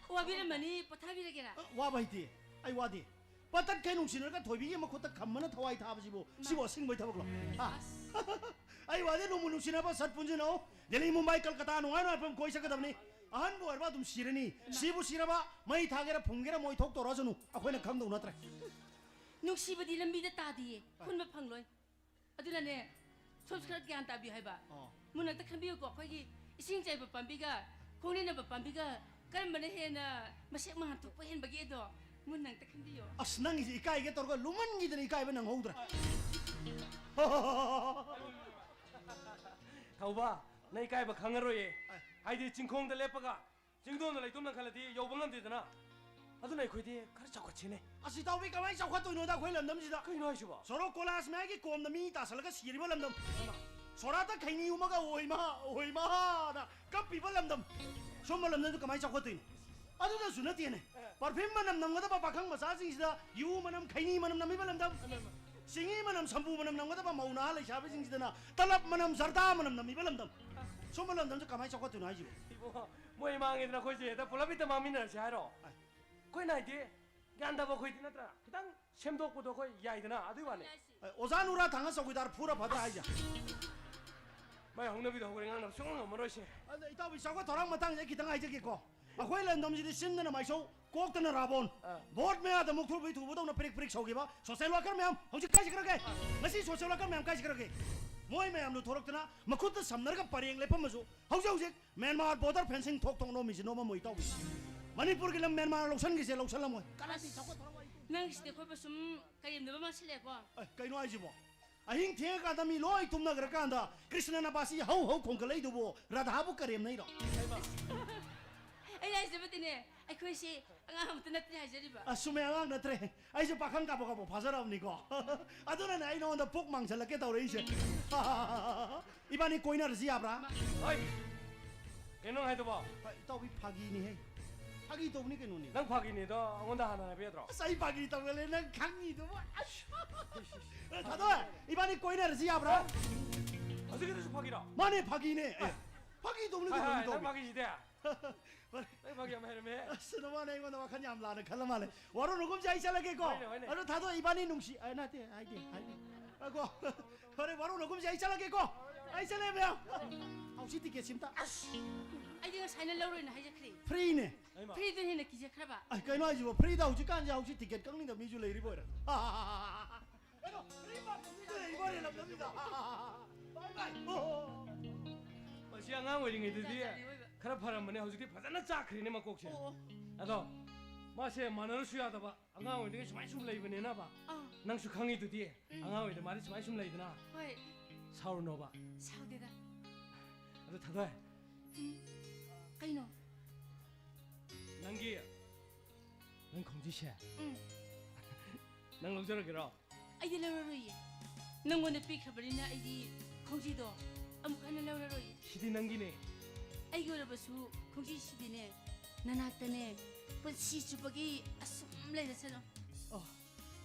ꯋꯥꯕꯤꯔꯝꯃꯅꯤ, ꯄꯣꯊꯥꯕꯤꯔꯒꯦꯔꯥ? ꯑ, ꯋꯥꯕ ꯍꯩꯇꯦ, ꯑꯩ ꯋꯥꯗꯦ꯫ ꯄꯇꯠꯈꯩ ꯅꯨꯡꯁꯤꯅꯔꯒ ꯊꯣꯏꯕꯤꯒꯤ ꯃꯈꯨꯠꯇ ꯈꯝꯃꯅ ꯊꯋꯥꯏ ꯊꯥꯕꯁꯤꯕꯨ, ꯁꯤꯕꯨ ꯑꯁꯤꯡꯕꯩ ꯊꯕꯛꯂꯣ? ꯍꯥ? ꯑꯁ꯫ ꯑꯩ ꯋꯥꯗꯤ ꯅꯣꯡꯃ ꯅꯨꯡꯁꯤꯅꯕ ꯁꯠ ꯄꯨꯟꯁꯤꯟꯅꯧ꯫ ꯗꯦꯜꯂꯤ, ꯃꯨꯝꯕꯥꯏ, ꯀꯜꯀꯇꯥ ꯅꯨꯡꯉꯥꯏ ꯅꯨꯡꯉꯥꯏꯕ ꯃꯐꯝ ꯀꯣꯏ ꯆꯠꯀꯗꯕꯅꯤ꯫ ꯑꯍꯟꯕꯨ ꯑꯣꯏꯔꯕ ꯑꯗꯨꯝ ꯁꯤꯔꯅꯤ꯫ ꯁꯤꯕꯨ ꯁꯤꯔꯕ ꯃꯩ ꯊꯥꯒꯦꯔꯥ ꯐꯨꯝꯒꯦꯔꯥ ꯃꯣꯏ ꯊꯣꯛ ꯇꯧꯔꯁꯅꯨ꯫ ꯑꯩꯈꯣꯏꯅ ꯈꯪꯗꯧ ꯅꯠꯇ꯭ꯔꯦ꯫ ꯅꯨꯡꯁꯤꯕꯗꯤ ꯂꯝꯕꯤꯗ ꯇꯥꯗꯤꯌꯦ꯫ ꯍꯨꯟꯕ ꯐꯪꯂꯣꯏ꯫ ꯑꯗꯨꯅꯅꯦ, ꯁꯣꯝꯁꯨ ꯈꯔ ꯒ꯭ꯌꯥꯟ ꯇꯥꯕꯤꯌꯨ ꯍꯥꯏꯕ꯫ ꯑꯣ꯫ ꯃꯨꯟꯅ ꯑꯝꯇ ꯈꯟꯕꯤꯌꯨꯀꯣ, ꯑꯩꯈꯣꯏꯒꯤ ꯏꯁꯤꯡ ꯆꯥꯏꯕ ꯄꯥꯝꯕꯤꯒ ꯈꯣꯡꯅꯤꯅꯕ ꯄꯥꯝꯕꯤꯒ ꯀꯔꯝꯕꯅ ꯍꯦꯟꯅ ꯃꯁꯦꯛ ꯃꯉꯥꯜ ꯊꯣꯛꯄ ꯍꯦꯟꯕꯒꯦꯗꯣ ꯃꯨꯟꯅ ꯑꯝꯇ ꯈꯟꯕꯤꯌꯣ꯫ ꯑꯁ, ꯅꯪꯒꯤꯁꯦ ꯏꯀꯥꯏꯒꯦ ꯇꯧꯔꯒ ꯂꯨꯃꯟꯈꯤꯗꯅ ꯏꯀꯥꯏꯕ ꯅꯪꯍꯧꯗ꯭ꯔꯦ꯫ ꯊꯧꯕ, ꯅꯪ ꯏꯀꯥꯏꯕ ꯈꯪꯉꯔꯣꯏꯌꯦ꯫ ꯑꯦ꯫ ꯍꯥꯏꯗꯤ ꯆꯤꯡꯈꯣꯡꯗ ꯂꯦꯞꯄꯒ ꯆꯤꯡꯗꯣꯟꯗ ꯂꯩꯇꯨꯝ ꯂꯪꯈꯠꯂꯗꯤ ꯌꯧꯕ ꯉꯝꯗꯦꯗꯅ꯫ ꯑꯗꯨꯅ ꯑꯩꯈꯣꯏꯗꯤ ꯈꯔ ꯆꯥꯎꯈꯠꯁꯤꯅꯦ꯫ ꯑꯁ, ꯏꯇꯥꯎꯕꯤ, ꯀꯃꯥꯏꯅ ꯆꯥꯎꯈꯠꯇꯣꯏꯅꯣꯗ ꯑꯩꯈꯣꯏ ꯂꯝꯗꯝꯁꯤꯗ? ꯀꯩꯅꯣ ꯍꯥꯏꯁꯤꯕꯣ? ꯁꯣꯔꯣꯛ ꯀꯣꯂꯥꯁ ꯃꯌꯥꯏꯒꯤ ꯀꯣꯝꯗ ꯃꯤ ꯇꯥꯁꯜꯂꯒ ꯁꯤꯔꯤꯕ ꯂꯝꯗꯝ꯫ ꯁꯣꯔꯥꯠꯇ ꯈꯩꯅꯤ ꯍꯨꯝꯃꯒ ꯑꯣꯏꯃꯥ, ꯑꯣꯏꯃꯥꯅ ꯀꯞꯄꯤꯕ ꯂꯝꯗꯝ꯫ ꯁꯨꯝꯕ ꯂꯝꯗꯝꯗꯨ ꯀꯃꯥꯏꯅ ꯆꯥꯎꯈꯠꯇꯣꯏꯅꯣ? ꯑꯗꯨꯗꯁꯨ ꯅꯠꯇꯦꯅꯦ꯫ ꯑꯦ꯫ ꯄꯔꯐ꯭ꯌꯨꯝ ꯃꯅꯝ ꯅꯝꯒꯗꯕ ꯄꯥꯈꯪ ꯃꯆꯥꯁꯤꯡꯁꯤꯗ ꯌꯨ ꯃꯅꯝ, ꯈꯩꯅꯤ ꯃꯅꯝ ꯅꯝꯃꯤꯕ ꯂꯝꯗꯝ꯫ ꯑꯃ, ꯑꯃ꯫ ꯆꯤꯡꯍꯤ ꯃꯅꯝ, ꯁꯝꯄꯨ ꯃꯅꯝ ꯅꯝꯒꯗꯕ ꯃꯧ ꯅꯍꯥ ꯂꯩꯁꯥꯕꯤꯁꯤꯡꯁꯤꯗꯅ ꯇꯂꯞ ꯃꯅꯝ, ꯖꯔꯗꯥ ꯃꯅꯝ ꯅꯝꯃꯤꯕ ꯂꯝꯗꯝ꯫ ꯁꯨꯝꯕ ꯂꯝꯗꯝꯁꯦ ꯀꯃꯥꯏꯅ ꯆꯥꯎꯈꯠꯇꯣꯏꯅꯣ ꯍꯥꯏꯁꯤꯕꯣ? ꯏꯕꯨꯡꯉꯣ, ꯃꯣꯏ ꯃꯥꯡꯉꯦꯗꯅ ꯑꯩꯈꯣꯏꯁꯦ ꯍꯦꯛꯇ ꯄꯨꯂꯞ ꯍꯦꯛꯇ ꯃꯥꯡꯃꯤꯟꯅꯔꯁꯦ ꯍꯥꯏꯔꯣ? ꯑꯥꯏ꯫ ꯑꯩꯈꯣꯏꯅ ꯍꯥꯏꯗꯤ ꯒ꯭ꯌꯥꯟ ꯇꯥꯕ ꯑꯩꯈꯣꯏꯗꯤ ꯅꯠꯇ꯭ꯔꯥ? ꯈꯤꯇꯪ ꯁꯦꯝꯗꯣꯛꯄꯗꯣ ꯑꯩꯈꯣꯏ ꯌꯥꯏꯗꯅ, ꯑꯗꯨꯒꯤ ꯋꯥꯅꯤ꯫ ꯑꯦ, ꯑꯣꯖꯥ ꯅꯨꯔꯥ ꯊꯥꯡꯒ ꯆꯧꯀꯤꯗꯥꯔ ꯐꯨꯔ ꯐꯗ꯭ꯔꯥ ꯍꯥꯏꯁꯦ? ꯃꯥꯏ ꯍꯧꯅꯕꯤꯗꯣ ꯍꯧꯔꯦ, ꯉꯥꯡꯅꯕ ꯁꯨꯡꯉꯝ ꯉꯝꯃꯔꯣꯏꯁꯦ꯫ ꯑꯗꯣ ꯏꯇꯥꯎꯕꯤ, ꯆꯥꯎꯈꯠ ꯊꯧꯔꯥꯡ ꯃꯇꯥꯡꯁꯦ ꯑꯩ ꯈꯤꯇꯪ ꯍꯥꯏꯖꯒꯦꯀꯣ꯫ ꯑꯩꯈꯣꯏ ꯂꯝꯗꯝꯁꯤꯗꯤ ꯆꯤꯟꯗꯅ ꯃꯥꯏꯁꯧ, ꯀꯣꯛꯇꯅ ꯔꯥꯕꯣꯟ꯫ ꯑꯥ꯫ ꯚꯣꯠ ꯃꯌꯥꯗ ꯃꯨꯛꯊ꯭ꯔꯨꯕꯤ ꯊꯨꯕꯗꯧꯅ ꯄ꯭ꯔꯤꯛ ꯄ꯭ꯔꯤꯛ ꯁꯧꯈꯤꯕ ꯁꯣꯁꯦꯜ ꯋꯥꯀꯔ ꯃꯌꯥꯝ ꯍꯧꯖꯤꯛ ꯀꯥꯏ ꯆꯠꯈ꯭ꯔꯒꯦ? ꯉꯁꯤ ꯁꯣꯁꯦꯜ ꯋꯥꯀꯔ ꯃꯌꯥꯝ ꯀꯥꯏ ꯆꯠꯈ꯭ꯔꯒꯦ? ꯃꯣꯏ ꯃꯌꯥꯝꯗꯨ ꯊꯣꯔꯛꯇꯅ ꯃꯈꯨꯠꯇ ꯁꯝꯅꯔꯒ ꯄꯔꯦꯡ ꯂꯦꯞꯄꯝꯃꯁꯨ ꯍꯧꯖꯤꯛ ꯍꯧꯖꯤꯛ ꯃ꯭ꯌꯥꯟꯃꯥꯔ ꯕꯣꯔꯗꯔ ꯐꯦꯟꯁꯤꯡ ꯊꯣꯛ ꯊꯣꯛ ꯅꯣꯝꯃꯤꯁꯤ ꯅꯣꯝꯃꯝꯃꯣꯏ ꯏꯇꯥꯎꯕꯤ꯫ ꯃꯅꯤꯄꯨꯔꯒꯤ ꯂꯝ ꯃ꯭ꯌꯥꯟꯃꯥꯔ ꯂꯧꯁꯟꯈꯤꯁꯦ ꯂꯧꯁꯜꯂꯝꯃꯣꯏ꯫ ꯀꯅꯥꯗꯤ ꯆꯥꯎꯈꯠ ꯊꯧꯔꯥꯡ ꯋꯥꯏ? ꯅꯪꯁꯤꯗꯤ ꯑꯩꯈꯣꯏꯕꯨ ꯁꯨꯝ ꯀꯔꯦꯝꯅꯕ ꯃꯥꯟꯁꯤꯜꯂꯛꯑꯦꯀꯣ꯫ ꯑꯦ, ꯀꯩꯅꯣ ꯍꯥꯏꯁꯤꯕꯣ? ꯑꯍꯤꯡ ꯊꯦꯡꯉꯀꯥꯟꯗ ꯃꯤ ꯂꯣꯏ ꯇꯨꯝꯅꯈ꯭ꯔꯀꯥꯟꯗ ꯀ꯭ꯔꯤꯁꯅꯅ ꯕꯥꯁꯤ ꯍꯧ ꯍꯧ ꯈꯣꯡꯒꯠꯂꯛꯏꯗꯨꯕꯨ ꯔꯥꯙꯥꯕꯨ ꯀꯔꯦꯝꯅꯩꯔꯣ? ꯑꯩꯅ ꯍꯥꯏꯖꯕꯗꯤꯅꯦ, ꯑꯩꯈꯣꯏꯁꯤ ꯑꯉꯥꯡ ꯑꯃꯠꯇ ꯅꯠꯇꯦ ꯍꯥꯏꯖꯔꯤꯕ꯫ ꯑꯁ, ꯆꯨꯝꯃꯦ, ꯑꯉꯥꯡ ꯅꯠꯇ꯭ꯔꯦ꯫ ꯑꯩꯁꯨ ꯄꯥꯈꯪ ꯀꯥꯕꯣꯛ ꯀꯥꯕꯣꯛ ꯐꯥꯖꯔꯕꯅꯤꯀꯣ꯫ ꯑꯗꯨꯅꯅꯦ ꯑꯩ ꯅꯉꯣꯟꯗ ꯄꯨꯛ ꯃꯥꯡꯁꯤꯜꯂꯛꯀꯦ ꯇꯧꯔꯛꯏꯁꯦ꯫ ꯏꯕꯥꯅꯤ ꯀꯣꯏꯅꯔꯁꯤ ꯌꯥꯕ꯭ꯔꯥ? ꯍꯣꯏ꯫ ꯀꯩꯅꯣ ꯅꯪ ꯍꯥꯏꯗꯨꯕꯣ? ꯍꯣꯏ, ꯏꯇꯥꯎꯕꯤ, ꯐꯥꯒꯤꯅꯤꯍꯦ꯫ ꯐꯥꯒꯤ ꯇꯧꯕꯅꯤ ꯀꯩꯅꯣꯅꯦ꯫ ꯅꯪ ꯐꯥꯒꯤꯅꯤꯗꯣ ꯑꯩꯉꯣꯟꯗ ꯍꯥꯟꯅ ꯍꯥꯏꯕ ꯌꯥꯗ꯭ꯔꯣ? ꯑꯁ, ꯑꯩ ꯐꯥꯒꯤ ꯇꯧꯒꯜꯂꯦ, ꯅꯪ ꯈꯪꯉꯤꯗꯨꯕꯨ꯫ ꯑꯁ꯫ ꯑꯦ, ꯊꯥꯗꯣꯏ, ꯏꯕꯥꯅꯤ ꯀꯣꯏꯅꯔꯁꯤ ꯌꯥꯕ꯭ꯔꯥ? ꯍꯧꯖꯤꯛꯀꯤꯗꯨꯁꯨ ꯐꯥꯒꯤꯔꯣ? ꯃꯥꯅꯦ, ꯐꯥꯒꯤꯅꯦ꯫ ꯑꯦ, ꯐꯥꯒꯤ ꯇꯧꯕꯅꯤ ꯍꯥꯏ, ꯀꯩꯅꯣ, ꯍꯥꯏ, ꯅꯪ ꯏꯇꯥꯎꯕꯤ꯫ ꯐꯥꯒꯤꯁꯤꯗꯤ꯫ ꯐꯔꯦ꯫ ꯅꯪ ꯐꯥꯒꯤ ꯌꯥꯝ ꯍꯩꯔꯝꯃꯦ꯫ ꯑꯁ, ꯅꯃꯥꯅ ꯑꯩꯉꯣꯟꯗ ꯋꯥꯈꯜ ꯌꯥꯝ ꯂꯥꯟꯅ ꯈꯜꯂ ꯃꯥꯜꯂꯦ꯫ ꯋꯥꯔꯣ ꯅꯒꯨꯝꯁꯦ, ꯑꯩ ꯆꯠꯂꯒꯦꯀꯣ꯫ ꯍꯣꯏꯅꯦ, ꯍꯣꯏꯅꯦ꯫ ꯑꯗꯣ ꯊꯥꯗꯣꯛ, ꯏꯕꯥꯅꯤ ꯅꯨꯡꯁꯤ-, ꯑ, ꯅꯠꯇꯦ, ꯍꯥꯏꯗꯦ, ꯍꯥꯏꯗꯦ꯫ ꯑ, ꯀꯣ꯫ ꯐꯔꯦ, ꯋꯥꯔꯣ ꯅꯒꯨꯝꯁꯦ, ꯑꯩ ꯆꯠꯂꯒꯦꯀꯣ꯫ ꯑꯩ ꯆꯠꯂꯦ, ꯃꯌꯥꯝ꯫ ꯍꯧꯖꯤꯛ ꯇꯤꯀꯦꯠꯁꯤ ꯑꯝꯇ꯫ ꯑꯁ! ꯑꯩꯗꯤ ꯉꯁꯥꯏꯅ ꯂꯧꯔꯣꯏꯅ ꯍꯥꯏꯖꯈ꯭ꯔꯦ꯫ ꯐ꯭ꯔꯤꯅꯦ꯫ ꯐ꯭ꯔꯤꯗꯨꯅ ꯍꯦꯟꯅ ꯀꯤꯖꯈ꯭ꯔꯕ꯫ ꯑ, ꯀꯩꯅꯣ ꯍꯥꯏꯁꯤꯕꯣ? ꯐ꯭ꯔꯤꯗ ꯍꯧꯖꯤꯛꯀꯥꯟꯁꯦ ꯍꯧꯖꯤꯛ ꯇꯤꯀꯦꯠ ꯀꯛꯅꯤꯡꯗꯕ ꯃꯤꯁꯨ ꯂꯩꯔꯤꯕ ꯑꯣꯏꯔꯦ꯫ ꯀꯩꯅꯣ, ꯐ꯭ꯔꯤ ꯄꯥꯔꯇꯤꯁꯤꯗ ꯂꯩꯕ ꯑꯣꯏꯔꯦ ꯂꯝꯗꯝꯁꯤꯗ꯫ ꯕꯥꯏ ꯕꯥꯏ꯫ ꯑꯣ꯫ ꯃꯁꯤ ꯑꯉꯥꯡ ꯑꯣꯏꯔꯤꯉꯩꯗꯗꯤ ꯖꯥꯠ ꯖꯥꯠꯅꯤ ꯑꯣꯏꯕ꯫ ꯈꯔ ꯐꯔꯝꯕꯅꯦ, ꯍꯧꯖꯤꯛꯇꯤ ꯐꯖꯅ ꯆꯥꯛꯈ꯭ꯔꯦꯅꯦ ꯃꯀꯣꯛꯁꯦ꯫ ꯑꯣ, ꯑꯣ꯫ ꯑꯗꯣ ꯃꯥꯁꯦ ꯃꯥꯟꯅꯔꯨꯁꯨ ꯌꯥꯗꯕ, ꯑꯉꯥꯡ ꯑꯣꯏꯔꯤꯉꯩꯗꯒꯤ ꯁꯨꯃꯥꯏꯅ ꯁꯨꯝ ꯂꯩꯕꯅꯤꯅꯕ꯫ ꯑꯥ꯫ ꯅꯪꯁꯨ ꯈꯪꯉꯤꯗꯨꯗꯤ, ꯎꯝ꯫ ꯑꯉꯥꯡ ꯑꯣꯏꯔꯤꯉꯩꯗ ꯃꯥꯗꯤ ꯁꯨꯃꯥꯏꯅ ꯁꯨꯝ ꯂꯩꯗꯅ꯫ ꯍꯣꯏ꯫ ꯁꯥꯎꯔꯨꯅꯣꯕ꯫ ꯁꯥꯎꯗꯦꯗ꯫ ꯑꯗꯣ ꯊꯥꯗꯣꯏ꯫ ꯎꯝ꯫ ꯀꯩꯅꯣ? ꯅꯪꯒꯤ ꯅꯪ ꯈꯣꯡꯖꯤꯁꯦ ꯎꯝ꯫ ꯅꯪ ꯂꯧꯖꯔꯒꯦꯔꯣ? ꯑꯩꯗꯤ ꯂꯧꯔꯔꯣꯏꯌꯦ꯫ ꯅꯪꯉꯣꯟꯗ ꯄꯤꯈ꯭ꯔꯕꯅꯤꯅ ꯑꯩꯗꯤ ꯈꯣꯡꯖꯤꯗꯣ ꯑꯃꯨꯛ ꯍꯟꯅ ꯂꯧꯔꯔꯣꯏꯌꯦ꯫ ꯁꯤꯗꯤ ꯅꯪꯒꯤꯅꯦ꯫ ꯑꯩꯒꯤ ꯑꯣꯏꯔꯕꯁꯨ ꯈꯣꯡꯖꯤꯁꯤꯗꯤꯅꯦ, ꯅꯅꯥꯛꯇꯅꯦ, ꯄꯨꯟꯁꯤ ꯆꯨꯞꯄꯒꯤ ꯑꯁꯨꯝ ꯂꯩꯔꯁꯅꯨ꯫ ꯑꯣ,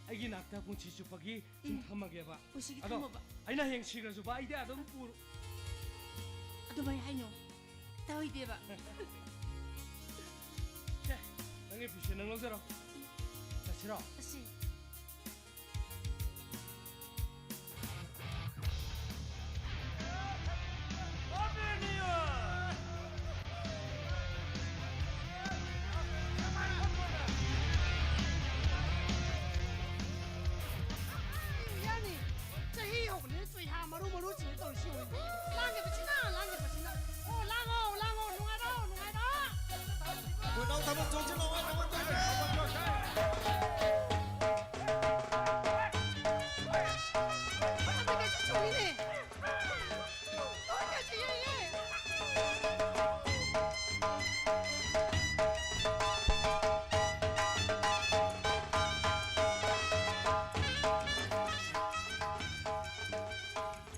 ꯑꯩꯒꯤ ꯅꯥꯛꯇ ꯄꯨꯟꯁꯤ ꯆꯨꯞꯄꯒꯤ ꯁꯨꯝ ꯊꯝꯃꯒꯦꯕ꯫ ꯎꯁꯤꯒꯤ ꯑꯗꯣ ꯊꯝꯃꯣꯕ꯫ ꯑꯩꯅ ꯍꯌꯦꯡ ꯁꯤꯈ꯭ꯔꯁꯨꯕ ꯑꯩꯗꯤ ꯑꯗꯨꯝ ꯄꯨꯔ ꯑꯗꯨꯃꯥꯏ ꯍꯥꯏꯅꯣ꯫ ꯇꯧꯗꯦꯕ꯫ ꯁꯦ, ꯅꯪꯒꯤ ꯐꯤꯁꯦ ꯅꯪ ꯂꯧꯖꯔꯣ꯫ ꯆꯠꯁꯤꯔꯣ? ꯑꯁꯤ꯫ ꯌꯥꯅꯤ꯫ ꯆꯍꯤ ꯍꯧꯕꯅꯤꯅ ꯆꯨꯏꯍꯥ ꯃꯔꯨ ꯃꯔꯨ ꯆꯤꯡ ꯇꯧꯔꯤꯁꯤ ꯌꯦꯡꯉꯨꯅꯦ꯫ ꯂꯥꯡꯉꯤꯕꯁꯤꯅ, ꯂꯥꯡꯉꯤꯕꯁꯤꯅ꯫ ꯑꯣ, ꯂꯥꯡꯉꯣ, ꯂꯥꯡꯉꯣ, ꯅꯨꯡꯉꯥꯏꯔꯣ, ꯅꯨꯡꯉꯥꯏꯔꯣ꯫ ꯈꯣꯏꯗꯧ ꯊꯕꯛ ꯆꯣꯡꯁꯤꯜꯂꯣ, ꯊꯕꯛ ꯆꯣꯡꯁꯤꯜꯂꯣ꯫ ꯐꯖꯅꯒꯁꯨ ꯆꯣꯡꯉꯤꯅꯦ꯫ ꯂꯣꯏꯅꯁꯨ ꯌꯩꯌꯦ꯫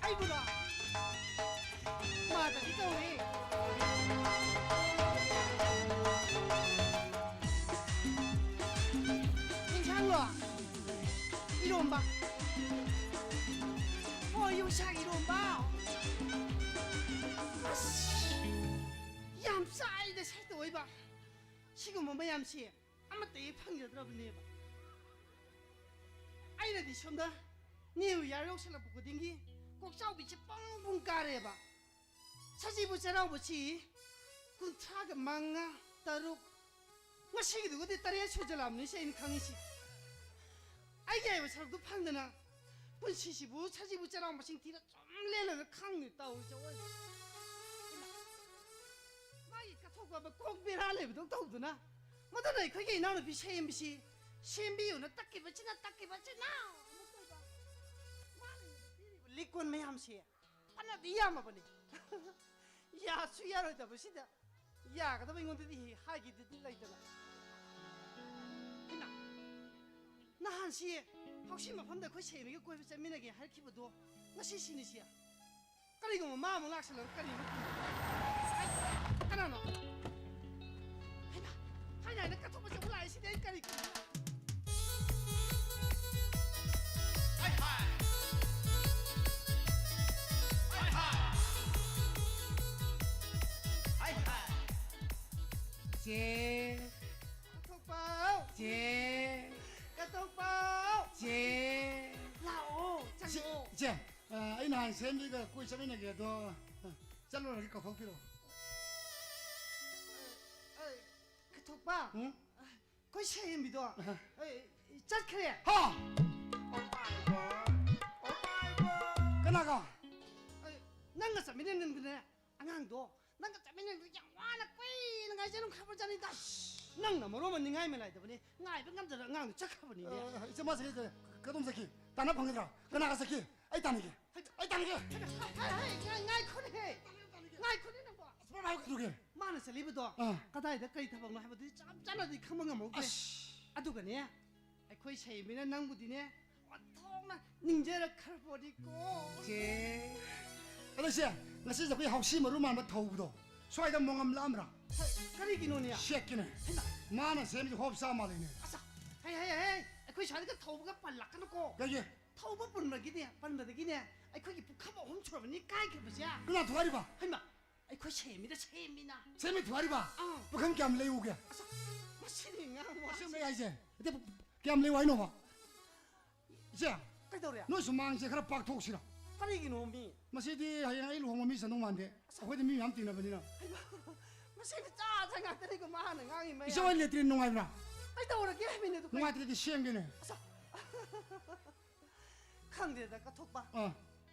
ꯑꯩꯕꯨꯔꯣ? ꯃꯥꯗꯗꯤ ꯇꯧꯏ꯫ ꯏꯟꯁꯥꯡꯂꯣ? ꯏꯔꯣꯝꯕ꯫ ꯍꯣꯏ, ꯌꯣꯡꯆꯥꯛ ꯏꯔꯣꯝꯕ꯫ ꯑꯁ, ꯌꯥꯝ ꯆꯥꯏꯗ ꯁꯦꯠꯇ ꯑꯣꯏꯕ꯫ ꯁꯤꯒꯨꯝꯕ ꯃꯌꯥꯝꯁꯦ ꯑꯃꯠꯇ ꯍꯦꯛ ꯐꯪꯖꯗ꯭ꯔꯕꯅꯦꯕ꯫ ꯑꯩꯅꯗꯤ ꯁꯣꯝꯗ New Year ꯌꯧꯁꯜꯂꯛꯄ ꯈꯨꯗꯤꯡꯒꯤ ꯀꯣꯛꯆꯥꯎꯕꯤꯁꯦ ꯄꯪ ꯄꯨꯡ ꯀꯥꯔꯦꯕ꯫ ꯁꯖꯤꯕꯨ ꯆꯩꯔꯥꯎꯕꯁꯤ ꯀꯨꯟꯊ꯭ꯔꯥꯒ ꯃꯉꯥ, ꯇꯔꯨꯛ, ꯉꯁꯤꯒꯤꯗꯨꯒꯗꯤ ꯇꯔꯦꯠ ꯁꯨꯖꯜꯂꯛꯑꯕꯅꯤ ꯁꯤ ꯑꯩꯅ ꯈꯪꯉꯤꯁꯤ꯫ ꯑꯩꯒꯤ ꯍꯥꯏꯕ ꯁꯔꯨꯛꯇꯨ ꯐꯪꯗꯅ ꯄꯨꯟꯁꯤꯁꯤꯕꯨ ꯁꯖꯤꯕꯨ ꯆꯩꯔꯥꯎ ꯃꯁꯤꯡ ꯊꯤꯔ ꯁꯨꯝ ꯂꯦꯜꯂꯒ ꯈꯪꯗꯦ ꯇꯧꯔꯤꯁꯦ ꯑꯑꯣꯏꯕ꯫ ꯏꯃꯥ, ꯃꯥꯒꯤ ꯀꯠꯊꯣꯛꯄ ꯑꯃ ꯀꯣꯛ ꯕꯦꯔꯥ ꯂꯩꯕꯗꯧ ꯇꯧꯗꯅ꯫ ꯃꯗꯨꯅ ꯑꯩꯈꯣꯏꯒꯤ ꯏꯅꯥꯎꯅꯨꯄꯤ ꯁꯦꯝꯕꯤꯁꯤ ꯁꯦꯝꯕꯤꯌꯨꯅ ꯇꯛꯈꯤꯕꯁꯤꯅ ꯇꯛꯈꯤꯕꯁꯤꯅ ꯑꯃꯨꯛ ꯇꯧꯕ꯫ ꯃꯥꯅ ꯄꯤꯔꯤꯕ ꯂꯤꯛ ꯀꯣꯟ ꯃꯌꯥꯝꯁꯦ ꯐꯅꯗꯤ ꯌꯥꯝꯃꯕꯅꯤ꯫ ꯌꯥꯁꯨ ꯌꯥꯔꯣꯏꯗꯕꯁꯤꯗ ꯌꯥꯒꯗꯕ ꯑꯩꯉꯣꯟꯗꯗꯤ ꯍꯥꯏꯒꯦꯗꯤ ꯂꯩꯇꯅ꯫ ꯁꯤ ꯍꯧꯁꯤ ꯃꯐꯝꯗ ꯑꯩꯈꯣꯏ ꯁꯦꯝꯃꯤꯒ ꯀꯣꯏꯕ ꯆꯠꯃꯤꯟꯅꯒꯦ ꯍꯥꯏꯔꯛꯈꯤꯕꯗꯣ ꯉꯁꯤ ꯁꯤꯅꯤ ꯁꯤ꯫ ꯀꯔꯤꯒꯨꯝꯕ ꯃꯥ ꯑꯃꯨꯛ ꯂꯥꯛꯁꯜꯂꯒ ꯀꯔꯤꯅꯣ? ꯀꯅꯥꯅꯣ? ꯍꯩꯃꯥ! ꯍꯥꯏꯅ ꯍꯥꯏꯅ ꯀꯠꯊꯣꯛꯄꯁꯦ ꯑꯃꯨꯛ ꯂꯥꯛꯑꯦ ꯁꯤꯗꯤ ꯑꯩ ꯀꯔꯤ ꯈꯨꯝꯗꯣꯏꯅꯣ? ꯆꯦ꯫ ꯀꯠꯊꯣꯛꯄꯥꯎ! ꯆꯦ꯫ ꯀꯠꯊꯣꯛꯄꯥꯎ! ꯆꯦ꯫ ꯂꯥꯛꯑꯣ, ꯏꯆꯦ, ꯆꯪꯉꯛꯑꯣ꯫ ꯏꯆꯦ, ꯑ, ꯑꯩ ꯅꯍꯥꯟ ꯁꯦꯝꯕꯤꯒ ꯀꯣꯏ ꯆꯠꯃꯤꯟꯅꯒꯦ ꯑꯗꯣ, ꯑ, ꯆꯠꯂꯨꯔꯒꯦ ꯀꯥꯎꯊꯣꯛꯄꯤꯔꯣ꯫ ꯑ, ꯑ, ꯀꯠꯊꯣꯛꯄ? ꯎꯝ? ꯑꯩꯈꯣꯏ ꯁꯦꯝꯕꯤꯗꯣ, ꯑ꯫ ꯑ, ꯆꯠꯈ꯭ꯔꯦ꯫ ꯍꯥ? ꯀꯅꯥꯒ? ꯑ, ꯅꯪꯒ ꯆꯠꯃꯤꯟꯅꯅꯤꯡꯗꯅꯦ꯫ ꯑꯉꯥꯡꯗꯣ ꯅꯪꯒ ꯆꯠꯃꯤꯟꯅꯕꯗ ꯌꯥꯝ ꯋꯥꯅ ꯀꯨꯏꯅ ꯉꯥꯏꯖꯔꯝꯈ꯭ꯔꯕꯖꯥꯠꯅꯤꯗ꯫ ꯅꯪꯅ ꯃꯔꯣꯟ ꯑꯃ ꯅꯤꯡꯉꯥꯏ ꯃꯦꯂꯥꯏꯗꯕꯅꯦ, ꯉꯥꯏꯕ ꯉꯝꯗꯅ ꯑꯉꯥꯡꯗꯣ ꯆꯠꯈ꯭ꯔꯕꯅꯤꯅꯦ꯫ ꯑ, ꯏꯆꯦ, ꯃꯥ ꯆꯠꯈꯤ, ꯀ-, ꯀꯗꯣꯝ ꯆꯠꯈꯤ? ꯇꯥꯟꯅ ꯐꯪꯒꯗ꯭ꯔꯥ? ꯀꯅꯥꯒ ꯆꯠꯈꯤ? ꯑꯩ ꯇꯥꯟꯅꯒꯦ꯫ ꯍꯩ, ꯑꯩ ꯇꯥꯟꯅꯒꯦ꯫ ꯍꯩ, ꯍꯩ, ꯍꯩ, ꯉꯥꯏ-, ꯉꯥꯏꯈꯣꯅꯦꯍꯦ꯫ ꯉꯥꯏꯈꯣꯅꯦ ꯅꯪꯕꯣ꯫ ꯑꯁ, ꯃꯥ ꯍꯥꯏꯕ ꯀꯩꯗꯧꯒꯦ? ꯃꯥꯅ ꯆꯠꯂꯤꯕꯗꯣ ꯑꯥ꯫ ꯀꯗꯥꯏꯗ ꯀꯔꯤ ꯊꯕꯛꯅꯣ ꯍꯥꯏꯕꯗꯨꯗꯤ ꯆꯞ ꯆꯥꯅꯗꯤ ꯈꯪꯕ ꯉꯝꯍꯧꯗ꯭ꯔꯦ꯫ ꯑꯁ꯫ ꯑꯗꯨꯒꯅꯦ, ꯑꯩꯈꯣꯏ ꯁꯍꯦꯃꯤꯅ ꯅꯪꯕꯨꯗꯤꯅꯦ, ꯑꯣꯟꯊꯣꯛꯅ ꯅꯤꯡꯖꯔꯛꯈ꯭ꯔꯕꯣꯅꯤꯀꯣ꯫ ꯆꯦ꯫ ꯑꯗꯣ ꯏꯆꯦ, ꯉꯁꯤꯁꯦ ꯑꯩꯈꯣꯏ ꯍꯥꯎꯁꯤ ꯃꯔꯨ ꯃꯥꯟꯕ ꯊꯧꯕꯗꯣ, ꯁ꯭ꯋꯥꯏꯗ ꯃꯣꯉꯝ ꯂꯥꯛꯑꯝꯕ꯭ꯔꯥ? ꯍꯩ, ꯀꯔꯤꯒꯤꯅꯣꯅꯦ? ꯁꯦꯠꯀꯤꯅꯦ꯫ ꯍꯩꯃꯥ! ꯃꯥꯅ ꯁꯦꯝꯃꯤꯁꯦ ꯍꯣꯞ ꯆꯥ ꯃꯥꯜꯂꯤꯅꯦ꯫ ꯑꯁ, ꯍꯩ, ꯍꯩ, ꯍꯩ, ꯑꯩꯈꯣꯏ ꯁ꯭ꯋꯥꯏꯗꯒ ꯊꯧꯕꯒ ꯄꯜꯂꯛꯀꯅꯨꯀꯣ꯫ ꯀꯩꯒꯤ? ꯊꯧꯕ ꯄꯨꯟꯕꯒꯤꯅꯦ, ꯄꯟꯕꯗꯒꯤꯅꯦ, ꯑꯩꯈꯣꯏꯒꯤ ꯄꯨꯈꯝ ꯑꯍꯨꯝ ꯁꯨꯔꯕꯅꯤ ꯀꯥꯏꯈ꯭ꯔꯕꯁꯦ꯫ ꯀꯅꯥ ꯊꯨꯒꯥꯏꯔꯤꯕ? ꯍꯩꯃꯥ! ꯑꯩꯈꯣꯏ ꯁꯦꯝꯃꯤꯗ ꯁꯦꯝꯃꯤꯅ꯫ ꯁꯦꯝꯃꯤ ꯊꯨꯒꯥꯏꯔꯤꯕ? ꯑꯥ꯫ ꯄꯨꯈꯝ ꯀꯌꯥꯝ ꯂꯩꯎꯒꯦ? ꯑꯁ, ꯃꯁꯤꯗꯤ ꯉꯥꯡ ꯋꯥ-, ꯑꯁꯦꯡꯕ ꯑꯩ ꯍꯥꯏꯁꯦ꯫ ꯅꯠꯇꯦ, ꯀꯌꯥꯝ ꯂꯩꯌꯨ ꯍꯥꯏꯅꯣꯕ? ꯏꯆꯦ, ꯀꯩꯗꯧꯔꯦ? ꯅꯣꯏ ꯁꯨꯃꯥꯡꯁꯦ ꯈꯔ ꯄꯥꯛꯊꯣꯛꯁꯤꯔ? ꯀꯔꯤꯒꯤꯅꯣ ꯃꯤ? ꯃꯁꯤꯗꯤ ꯍꯌꯦꯡ ꯑꯩ ꯂꯨꯍꯣꯡꯕ ꯃꯤ ꯆꯟꯗꯧ ꯃꯥꯟꯗꯦ꯫ ꯑꯁ꯫ ꯑꯩꯈꯣꯏꯗꯤ ꯃꯤ ꯃꯌꯥꯝ ꯇꯤꯟꯅꯕꯅꯤꯅ꯫ ꯍꯩꯃꯥ, ꯃꯁꯤ ꯃꯆꯥ ꯃꯆꯥ ꯉꯥꯛꯇꯅꯤꯀꯣ ꯃꯥꯅ ꯉꯥꯡꯉꯤ ꯃꯌꯥꯝ꯫ ꯏꯆꯦ ꯍꯣꯏ ꯂꯦꯇ꯭ꯔꯤꯟ ꯅꯨꯡꯉꯥꯏꯕ꯭ꯔꯥ? ꯀꯩꯗꯧꯔꯒꯦ ꯍꯥꯏꯕꯅꯤꯗ? ꯅꯨꯡꯉꯥꯏꯇ꯭ꯔꯗꯤ ꯁꯦꯝꯒꯦꯅꯦ꯫ ꯑꯁ꯫ ꯈꯪꯗꯦꯗ, ꯀꯠꯊꯣꯛꯄ꯫ ꯑꯥ꯫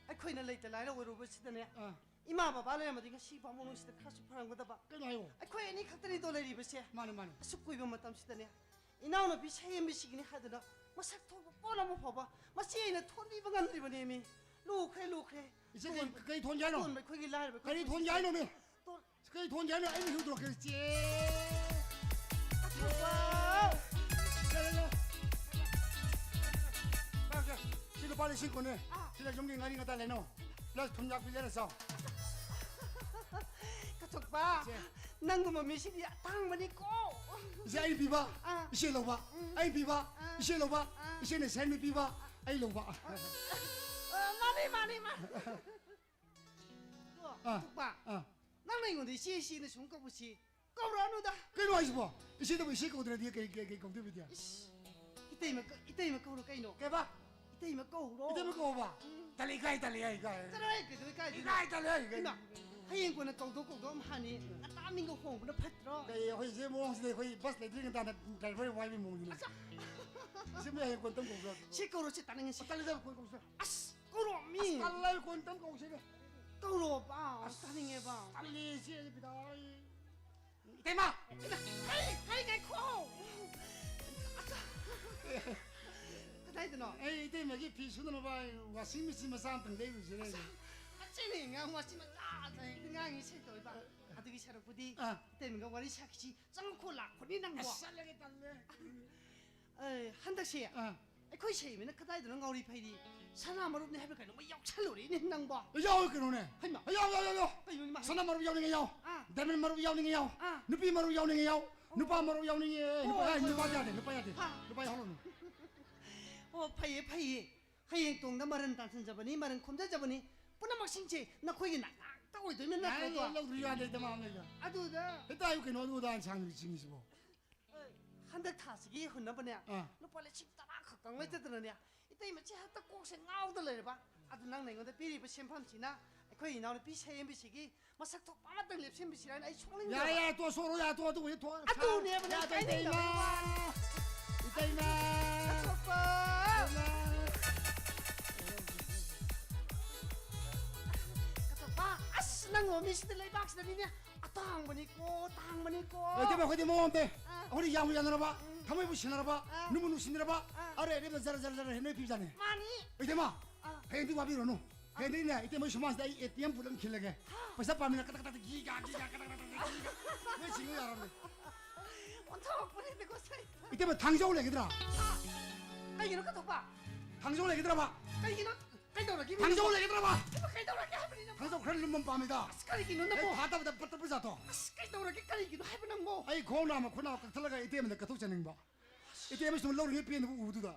ꯑꯩꯈꯣꯏꯅ ꯂꯩꯇ ꯂꯥꯏꯔ ꯑꯣꯏꯔꯨꯕꯁꯤꯗꯅꯦ꯫ ꯑꯥ꯫ ꯏꯃꯥ ꯕꯕꯥ ꯂꯩꯔꯝꯃꯗꯤ ꯉꯁꯤ ꯐꯥꯎ ꯃꯅꯨꯡꯁꯤꯗ ꯈꯔꯁꯨ ꯐꯔꯝꯒꯗꯕ꯫ ꯀꯩꯅꯣ ꯍꯥꯏꯌꯣ꯫ ꯑꯩꯈꯣꯏ ꯑꯅꯤ ꯈꯛꯇꯅꯤꯗꯣ ꯂꯩꯔꯤꯕꯁꯦ꯫ ꯃꯥꯅꯦ, ꯃꯥꯅꯦ꯫ ꯑꯁꯨꯛ ꯀꯨꯏꯕ ꯃꯇꯝꯁꯤꯗꯅꯦ, ꯏꯅꯥꯎꯅꯨꯄꯤ ꯁꯍꯦꯝꯕꯤꯁꯤꯒꯤꯅꯤ ꯍꯥꯏꯗꯅ ꯃꯁꯛ ꯊꯣꯛꯄ ꯄꯣꯠ ꯑꯃ ꯐꯥꯎꯕ ꯃꯆꯦ ꯑꯩꯅ ꯊꯣꯟꯕꯤꯕ ꯉꯝꯗ꯭ꯔꯤꯕꯅꯦꯃꯤ꯫ ꯂꯨꯈ꯭ꯔꯦ, ꯂꯨꯈ꯭ꯔꯦ꯫ ꯏꯆꯦ, ꯀꯩ, ꯇꯣꯟ-, ꯀꯩ ꯊꯣꯟꯒꯦ ꯍꯥꯏꯅꯣ? ꯇꯣꯟꯕ ꯑꯩꯈꯣꯏꯒꯤ ꯂꯥꯏꯔꯕ ꯀꯔꯤ ꯑꯩꯈꯣꯏꯒꯤ ꯊꯣꯟꯒꯦ ꯍꯥꯏꯅꯣꯃꯤ? ꯇꯣꯟ-, ꯀꯩ ꯊꯣꯟꯒꯦ ꯍꯥꯏꯅꯣ? ꯑꯩ ꯃꯤꯍꯨꯟ ꯇꯣꯔꯛꯀꯦ, ꯆꯦ꯫ ꯑꯊꯨꯕ! ꯌꯥꯔꯦ, ꯌꯥꯔꯦ꯫ ꯂꯤꯁꯤꯡ ꯀꯨꯟꯅꯦ꯫ ꯁꯤꯗ ꯌꯨꯝꯒꯤ ꯉꯥꯔꯤ ꯉꯇꯥ ꯂꯩꯅꯧ꯫ ꯄ꯭ꯂꯁ ꯊꯨꯝ ꯌꯥꯛꯄꯤꯁꯦ ꯆꯥꯎ꯫ ꯀꯊꯣꯛꯄ, ꯅꯪꯒꯨꯝꯕ ꯃꯤꯁꯤꯗꯤ ꯑꯇꯥꯡꯕꯅꯤꯀꯣ꯫ ꯏꯆꯦ, ꯑꯩ ꯄꯤꯕ, ꯏꯆꯦ ꯂꯧꯕ꯫ ꯑꯩ ꯄꯤꯕ, ꯏꯆꯦ ꯂꯧꯕ꯫ ꯏꯆꯦꯅ ꯁꯦꯟꯃꯤ ꯄꯤꯕ, ꯑꯩ ꯂꯧꯕ꯫ ꯃꯥꯅꯤ, ꯃꯥꯅꯤ, ꯃꯥꯅꯤ꯫ ꯑꯗꯣ, ꯀꯊꯣꯛꯄ, ꯅꯪꯅ ꯑꯩꯉꯣꯟꯗ ꯏꯆꯦ, ꯏꯆꯦꯅ ꯁꯨꯝ ꯀꯧꯕꯁꯤ ꯀꯧꯔꯛꯑꯅꯨꯗ꯫ ꯀꯩꯅꯣ ꯍꯥꯏꯁꯤꯕꯣ? ꯏꯆꯦꯗꯕꯨ ꯏꯆꯦ ꯀꯧꯗ꯭ꯔꯗꯤ ꯀꯩ, ꯀꯩ, ꯀꯩ ꯀꯧꯗꯣꯏꯕꯗꯤ? ꯏꯁ, ꯏꯇꯩꯃ ꯀ-, ꯏꯇꯩꯃ ꯀꯧꯔꯣ ꯀꯩꯅꯣ꯫ ꯀꯩꯕ? ꯏꯇꯩꯃ ꯀꯧꯔꯣ꯫ ꯏꯇꯩꯃ ꯀꯧꯕ? ꯇꯜꯂꯤ, ꯏꯀꯥꯏ, ꯇꯜꯂꯤ, ꯑꯩ ꯏꯀꯥꯏ꯫ ꯆꯠꯂꯣꯍꯦ, ꯀꯩꯗꯧ ꯏꯀꯥꯏꯗꯣꯏꯅꯣ? ꯏꯀꯥꯏ, ꯇꯜꯂꯤ, ꯑꯩ ꯏꯀꯥꯏ꯫ ꯏꯃꯥ, ꯍꯌꯦꯡ ꯀꯣꯟꯅ ꯀꯧꯗꯧ ꯀꯧꯗꯧ ꯑꯃ ꯍꯥꯅꯤ꯫ ꯉꯟꯇꯥ ꯃꯤꯡꯒ ꯍꯣꯡꯕꯅ ꯐꯠꯇ꯭ꯔꯣ? ꯀꯩ, ꯑꯩꯈꯣꯏ ꯏꯆꯦ ꯃꯑꯣꯡꯁꯤꯗꯤ ꯑꯩꯈꯣꯏ ꯕꯁ ꯂꯩꯇ꯭ꯔꯤ ꯉꯟꯇꯥꯅ ꯗ꯭ꯔꯥꯏꯚꯔ ꯋꯥꯏꯕꯒꯤ ꯃꯑꯣꯡꯅꯤꯅꯦ꯫ ꯑꯆꯥ꯫ ꯏꯆꯦ, ꯃꯤ ꯍꯌꯦꯡ ꯀꯣꯟꯅ ꯇꯝ ꯀꯧꯕ꯭ꯔꯣ? ꯁꯤ ꯀꯧꯔꯣ, ꯁꯤ ꯇꯥꯅꯤꯡꯉꯦ, ꯁꯤ꯫ ꯇꯜꯂꯤꯗ, ꯀꯣꯟ ꯀꯧꯁꯦ꯫ ꯑꯁ, ꯀꯧꯔꯣ, ꯃꯤ꯫ ꯑꯁ, ꯇꯜꯂꯦ, ꯀꯣꯟꯅ ꯇꯝ ꯀꯧꯁꯦ꯫ ꯀꯧꯔꯣꯕ, ꯑꯁ, ꯇꯥꯅꯤꯡꯉꯦꯕ꯫ ꯇꯜꯂꯦ, ꯏꯆꯦ, ꯑꯩ ꯕꯤꯗꯥ, ꯑꯩ ꯏꯇꯩꯃ! ꯀꯩ, ꯀꯩ, ꯉꯥꯏꯈꯣ! ꯑꯆꯥ! ꯀꯗꯥꯏꯗꯅꯣ? ꯑꯩ ꯏꯇꯩꯃꯒꯤ ꯐꯤ ꯁꯨꯅꯅꯕ ꯋꯥꯁꯤꯡ ꯃꯦꯆꯤꯟ ꯃꯆꯥ ꯑꯝꯇꯪ ꯂꯩꯔꯨꯁꯤꯔ? ꯑꯆꯥ! ꯃꯆꯤꯟ ꯉꯥꯡ-, ꯃꯆꯤꯟ ꯃꯆꯥ ꯑꯝꯇ ꯍꯦꯛꯇ ꯉꯥꯡꯉꯤ ꯁꯦ ꯇꯧꯏꯕ꯫ ꯑꯗꯨꯒꯤ ꯁꯔꯨꯛꯄꯨꯗꯤ ꯑꯥ꯫ ꯏꯇꯩꯃꯒ ꯋꯥꯔꯤ ꯁꯥꯈꯤꯁꯤ꯫ ꯆꯪꯉꯛꯈꯣ, ꯂꯥꯛꯈꯣꯅꯤ ꯅꯪꯕꯣ꯫ ꯑꯁ, ꯆꯠꯂꯒꯦ, ꯇꯜꯂꯦ꯫ ꯑꯦ, ꯍꯟꯗꯛꯁꯦ ꯑꯥ꯫ ꯑꯩꯈꯣꯏ ꯁꯦꯝꯕꯅ ꯀꯗꯥꯏꯗꯅꯣ ꯉꯥꯎꯔꯤ ꯐꯩꯔꯤ ꯁꯅꯥ ꯃꯔꯨꯞꯅꯦ ꯍꯥꯏꯕ꯭ꯔꯥ ꯀꯩꯅꯣꯝꯃ ꯌꯥꯎꯁꯜꯂꯨꯔꯦꯅꯦ ꯅꯪꯕꯣ꯫ ꯌꯥꯎꯋꯦ ꯀꯩꯅꯣꯅꯦ꯫ ꯍꯩꯃꯥ꯫ ꯌꯥꯎ, ꯌꯥꯎ, ꯌꯥꯎ, ꯌꯥꯎ꯫ ꯀꯩꯅꯣ ꯏꯃꯥ? ꯁꯅꯥ ꯃꯔꯨꯞ ꯌꯥꯎꯅꯤꯡꯉꯦ ꯌꯥꯎ꯫ ꯑꯥ꯫ ꯗꯥꯏꯃꯟ ꯃꯔꯨꯞ ꯌꯥꯎꯅꯤꯡꯉꯦ ꯌꯥꯎ꯫ ꯑꯥ꯫ ꯅꯨꯄꯤ ꯃꯔꯨꯞ ꯌꯥꯎꯅꯤꯡꯉꯦ ꯌꯥꯎ꯫ ꯑꯣ꯫ ꯅꯨꯄꯥ ꯃꯔꯨꯞ ꯌꯥꯎꯅꯤꯡꯉꯦ꯫ ꯅꯨꯄꯥ, ꯑꯣ꯫ ꯑꯦ, ꯅꯨꯄꯥ ꯌꯥꯗꯦ, ꯅꯨꯄꯥ ꯌꯥꯗꯦ꯫ ꯍꯥ꯫ ꯅꯨꯄꯥ ꯌꯥꯎꯍꯜꯂꯨꯅꯨ꯫ ꯑꯣ, ꯐꯩꯌꯦ, ꯐꯩꯌꯦ꯫ ꯍꯌꯦꯡ ꯇꯣꯡꯗ ꯃꯔꯟ ꯇꯥꯟꯁꯤꯟꯖꯕꯅꯤ, ꯃꯔꯟ ꯈꯣꯝꯖꯖꯕꯅꯤ꯫ ꯄꯨꯝꯅꯃꯛꯁꯤꯡꯁꯦ ꯅꯈꯣꯏꯒꯤ ꯅꯥꯛ ꯉꯥꯛꯇ ꯑꯣꯏꯗꯣꯏꯅꯤ ꯅꯠꯇ꯭ꯔꯣ? ꯌꯥꯅꯤ, ꯂꯧꯗ꯭ꯔꯤ ꯌꯥꯗꯦ, ꯗꯃꯥ ꯑꯃ ꯂꯩꯗ꯫ ꯑꯗꯨꯗ ꯍꯦꯛꯇ ꯍꯥꯏꯌꯨ ꯀꯩꯅꯣ, ꯑꯗꯨ ꯑꯗꯥ ꯁꯥꯡꯅ ꯆꯤꯡꯉꯤꯁꯤꯕꯣ꯫ ꯑꯦ, ꯍꯟꯗꯛ ꯊꯥꯁꯤꯒꯤ ꯍꯨꯟꯅꯕꯅꯦ, ꯑꯥ꯫ ꯂꯨꯄꯥ ꯂꯤꯁꯤꯡ ꯇꯔꯥ ꯈꯛꯇꯪ ꯂꯩꯇꯗꯅꯅꯦ, ꯏꯇꯩꯃ ꯆꯦ ꯍꯦꯛꯇ ꯀꯣꯛꯁꯦ ꯉꯥꯎꯗ ꯂꯩꯔꯕ꯫ ꯑꯗꯨ ꯅꯪꯅ ꯑꯩꯉꯣꯟꯗ ꯄꯤꯔꯤꯕ ꯁꯦꯟꯐꯝꯁꯤꯅ ꯑꯩꯈꯣꯏ ꯏꯅꯥꯎꯅꯨꯄꯤ ꯁꯦꯝꯕꯤꯁꯤꯒꯤ ꯃꯁꯛ ꯊꯣꯛꯄ ꯑꯃꯇꯪ ꯂꯦꯞꯁꯤꯟꯕꯤꯁꯤꯔꯅ ꯑꯩ ꯁꯣꯛꯅꯤꯡꯗꯕ꯫ ꯌꯥꯔꯦ, ꯌꯥꯔꯦ, ꯇꯣꯛꯑꯣ, ꯁꯣꯛꯑꯣ, ꯌꯥꯔꯦ, ꯇꯣꯛꯑꯣ, ꯑꯗꯨꯕꯨꯗꯤ ꯊꯣꯛꯑꯣ꯫ ꯑꯗꯨꯅꯦꯕ ꯅꯪ ꯌꯥꯗꯦ, ꯍꯥꯏꯅꯤꯡꯗꯕ ꯏꯇꯩꯃ꯫ ꯋꯥꯅꯤ꯫ ꯏꯇꯩꯃ꯫ ꯀꯊꯣꯛꯄ꯫ ꯏꯇꯩꯃ꯫ ꯀꯊꯣꯛꯄ꯫ ꯑꯁ, ꯅꯪ ꯃꯃꯤꯁꯤꯗ ꯂꯩꯕꯥꯛꯁꯤꯗꯅꯤꯅꯦ꯫ ꯑꯇꯥꯡꯕꯅꯤꯀꯣ, ꯇꯥꯡꯕꯅꯤꯀꯣ꯫ ꯑꯦ, ꯏꯇꯩꯃ, ꯑꯩꯈꯣꯏꯗꯤ ꯃꯑꯣꯡ ꯑꯝꯇ꯫ ꯑꯥ꯫ ꯑꯩꯈꯣꯏꯗꯤ ꯌꯥꯝ ꯌꯥꯅꯔꯕ, ꯎꯝ꯫ ꯊꯃꯣꯏꯕꯨ ꯁꯤꯟꯅꯔꯕ, ꯑꯥ꯫ ꯅꯨꯡꯕꯨ ꯅꯨꯡꯁꯤꯅꯔꯕ, ꯑꯥ꯫ ꯑꯔꯩ ꯑꯔꯩꯕ ꯖꯔ ꯖꯔ ꯖꯔ ꯍꯦꯟꯅ ꯄꯤꯕꯖꯥꯠꯅꯤ꯫ ꯃꯥꯅꯤ꯫ ꯏꯇꯩꯃ, ꯑꯥ꯫ ꯍꯌꯦꯡꯗꯤ ꯋꯥꯕꯤꯔꯨꯔꯅꯨ꯫ ꯍꯌꯦꯡꯗꯤꯅꯦ, ꯏꯇꯩꯃ ꯁꯨꯃꯥꯡꯁꯤꯗ ꯑꯩ ꯑꯦ ꯇꯤ ꯑꯦꯝ ꯄꯨꯠ ꯑꯃ ꯈꯤꯜꯂꯒꯦ꯫ ꯍꯥ? ꯄꯩꯁꯥ ꯄꯥꯝꯃꯤꯅ ꯀꯇꯛ ꯀꯇꯛ ꯒꯤꯒꯥ, ꯒꯤꯒꯥ, ꯀꯇꯛ ꯀꯇꯛ ꯒꯤꯒꯥ꯫ ꯂꯣꯏ ꯁꯤꯡꯉꯨ ꯌꯥꯔꯕꯅꯦ꯫ ꯑꯣꯟꯊꯣꯔꯛꯄꯅꯦ, ꯀꯣ ꯁꯩ꯫ ꯏꯇꯩꯃ, ꯊꯥꯡꯖꯧ ꯂꯩꯒꯗ꯭ꯔꯥ? ꯍꯥ? ꯀꯩꯒꯤꯅꯣ, ꯀꯊꯣꯛꯄ? ꯊꯥꯡꯖꯧ ꯂꯩꯒꯗ꯭ꯔꯕ? ꯀꯩꯒꯤꯅꯣ? ꯀꯩꯗꯧꯔꯒꯦ? ꯊꯥꯡꯖꯧ ꯂꯩꯒꯗ꯭ꯔꯕ? ꯀꯩꯗꯧꯔꯒꯦ ꯍꯥꯏꯕꯅꯤ ꯅꯪ? ꯊꯥꯡꯖꯧ ꯈꯔ ꯂꯨꯝꯕ ꯑꯃ ꯄꯥꯝꯃꯤꯗ꯫ ꯑꯁ, ꯀꯔꯤꯒꯤꯅꯣ ꯅꯪꯕꯣ? ꯍꯦꯛ ꯊꯥꯗꯕꯗ ꯄꯠ ꯇꯠꯄ ꯖꯥꯠꯇꯣ꯫ ꯑꯁ, ꯀꯩꯗꯧꯔꯒꯦ? ꯀꯔꯤꯒꯤꯅꯣ ꯍꯥꯏꯕ ꯅꯪꯕꯣ? ꯑꯩ ꯈꯣꯡ ꯅꯥꯝꯃ ꯈꯨꯠ ꯅꯥꯝꯃ ꯀꯛꯊꯠꯂꯒ ꯏꯇꯩꯃꯗ ꯀꯠꯊꯣꯛꯆꯅꯤꯡꯕ꯫ ꯏꯇꯩꯃ ꯁꯨꯝ ꯂꯧꯔꯤꯉꯩ ꯄꯦꯟꯗꯕ ꯎꯕꯗꯨꯗ꯫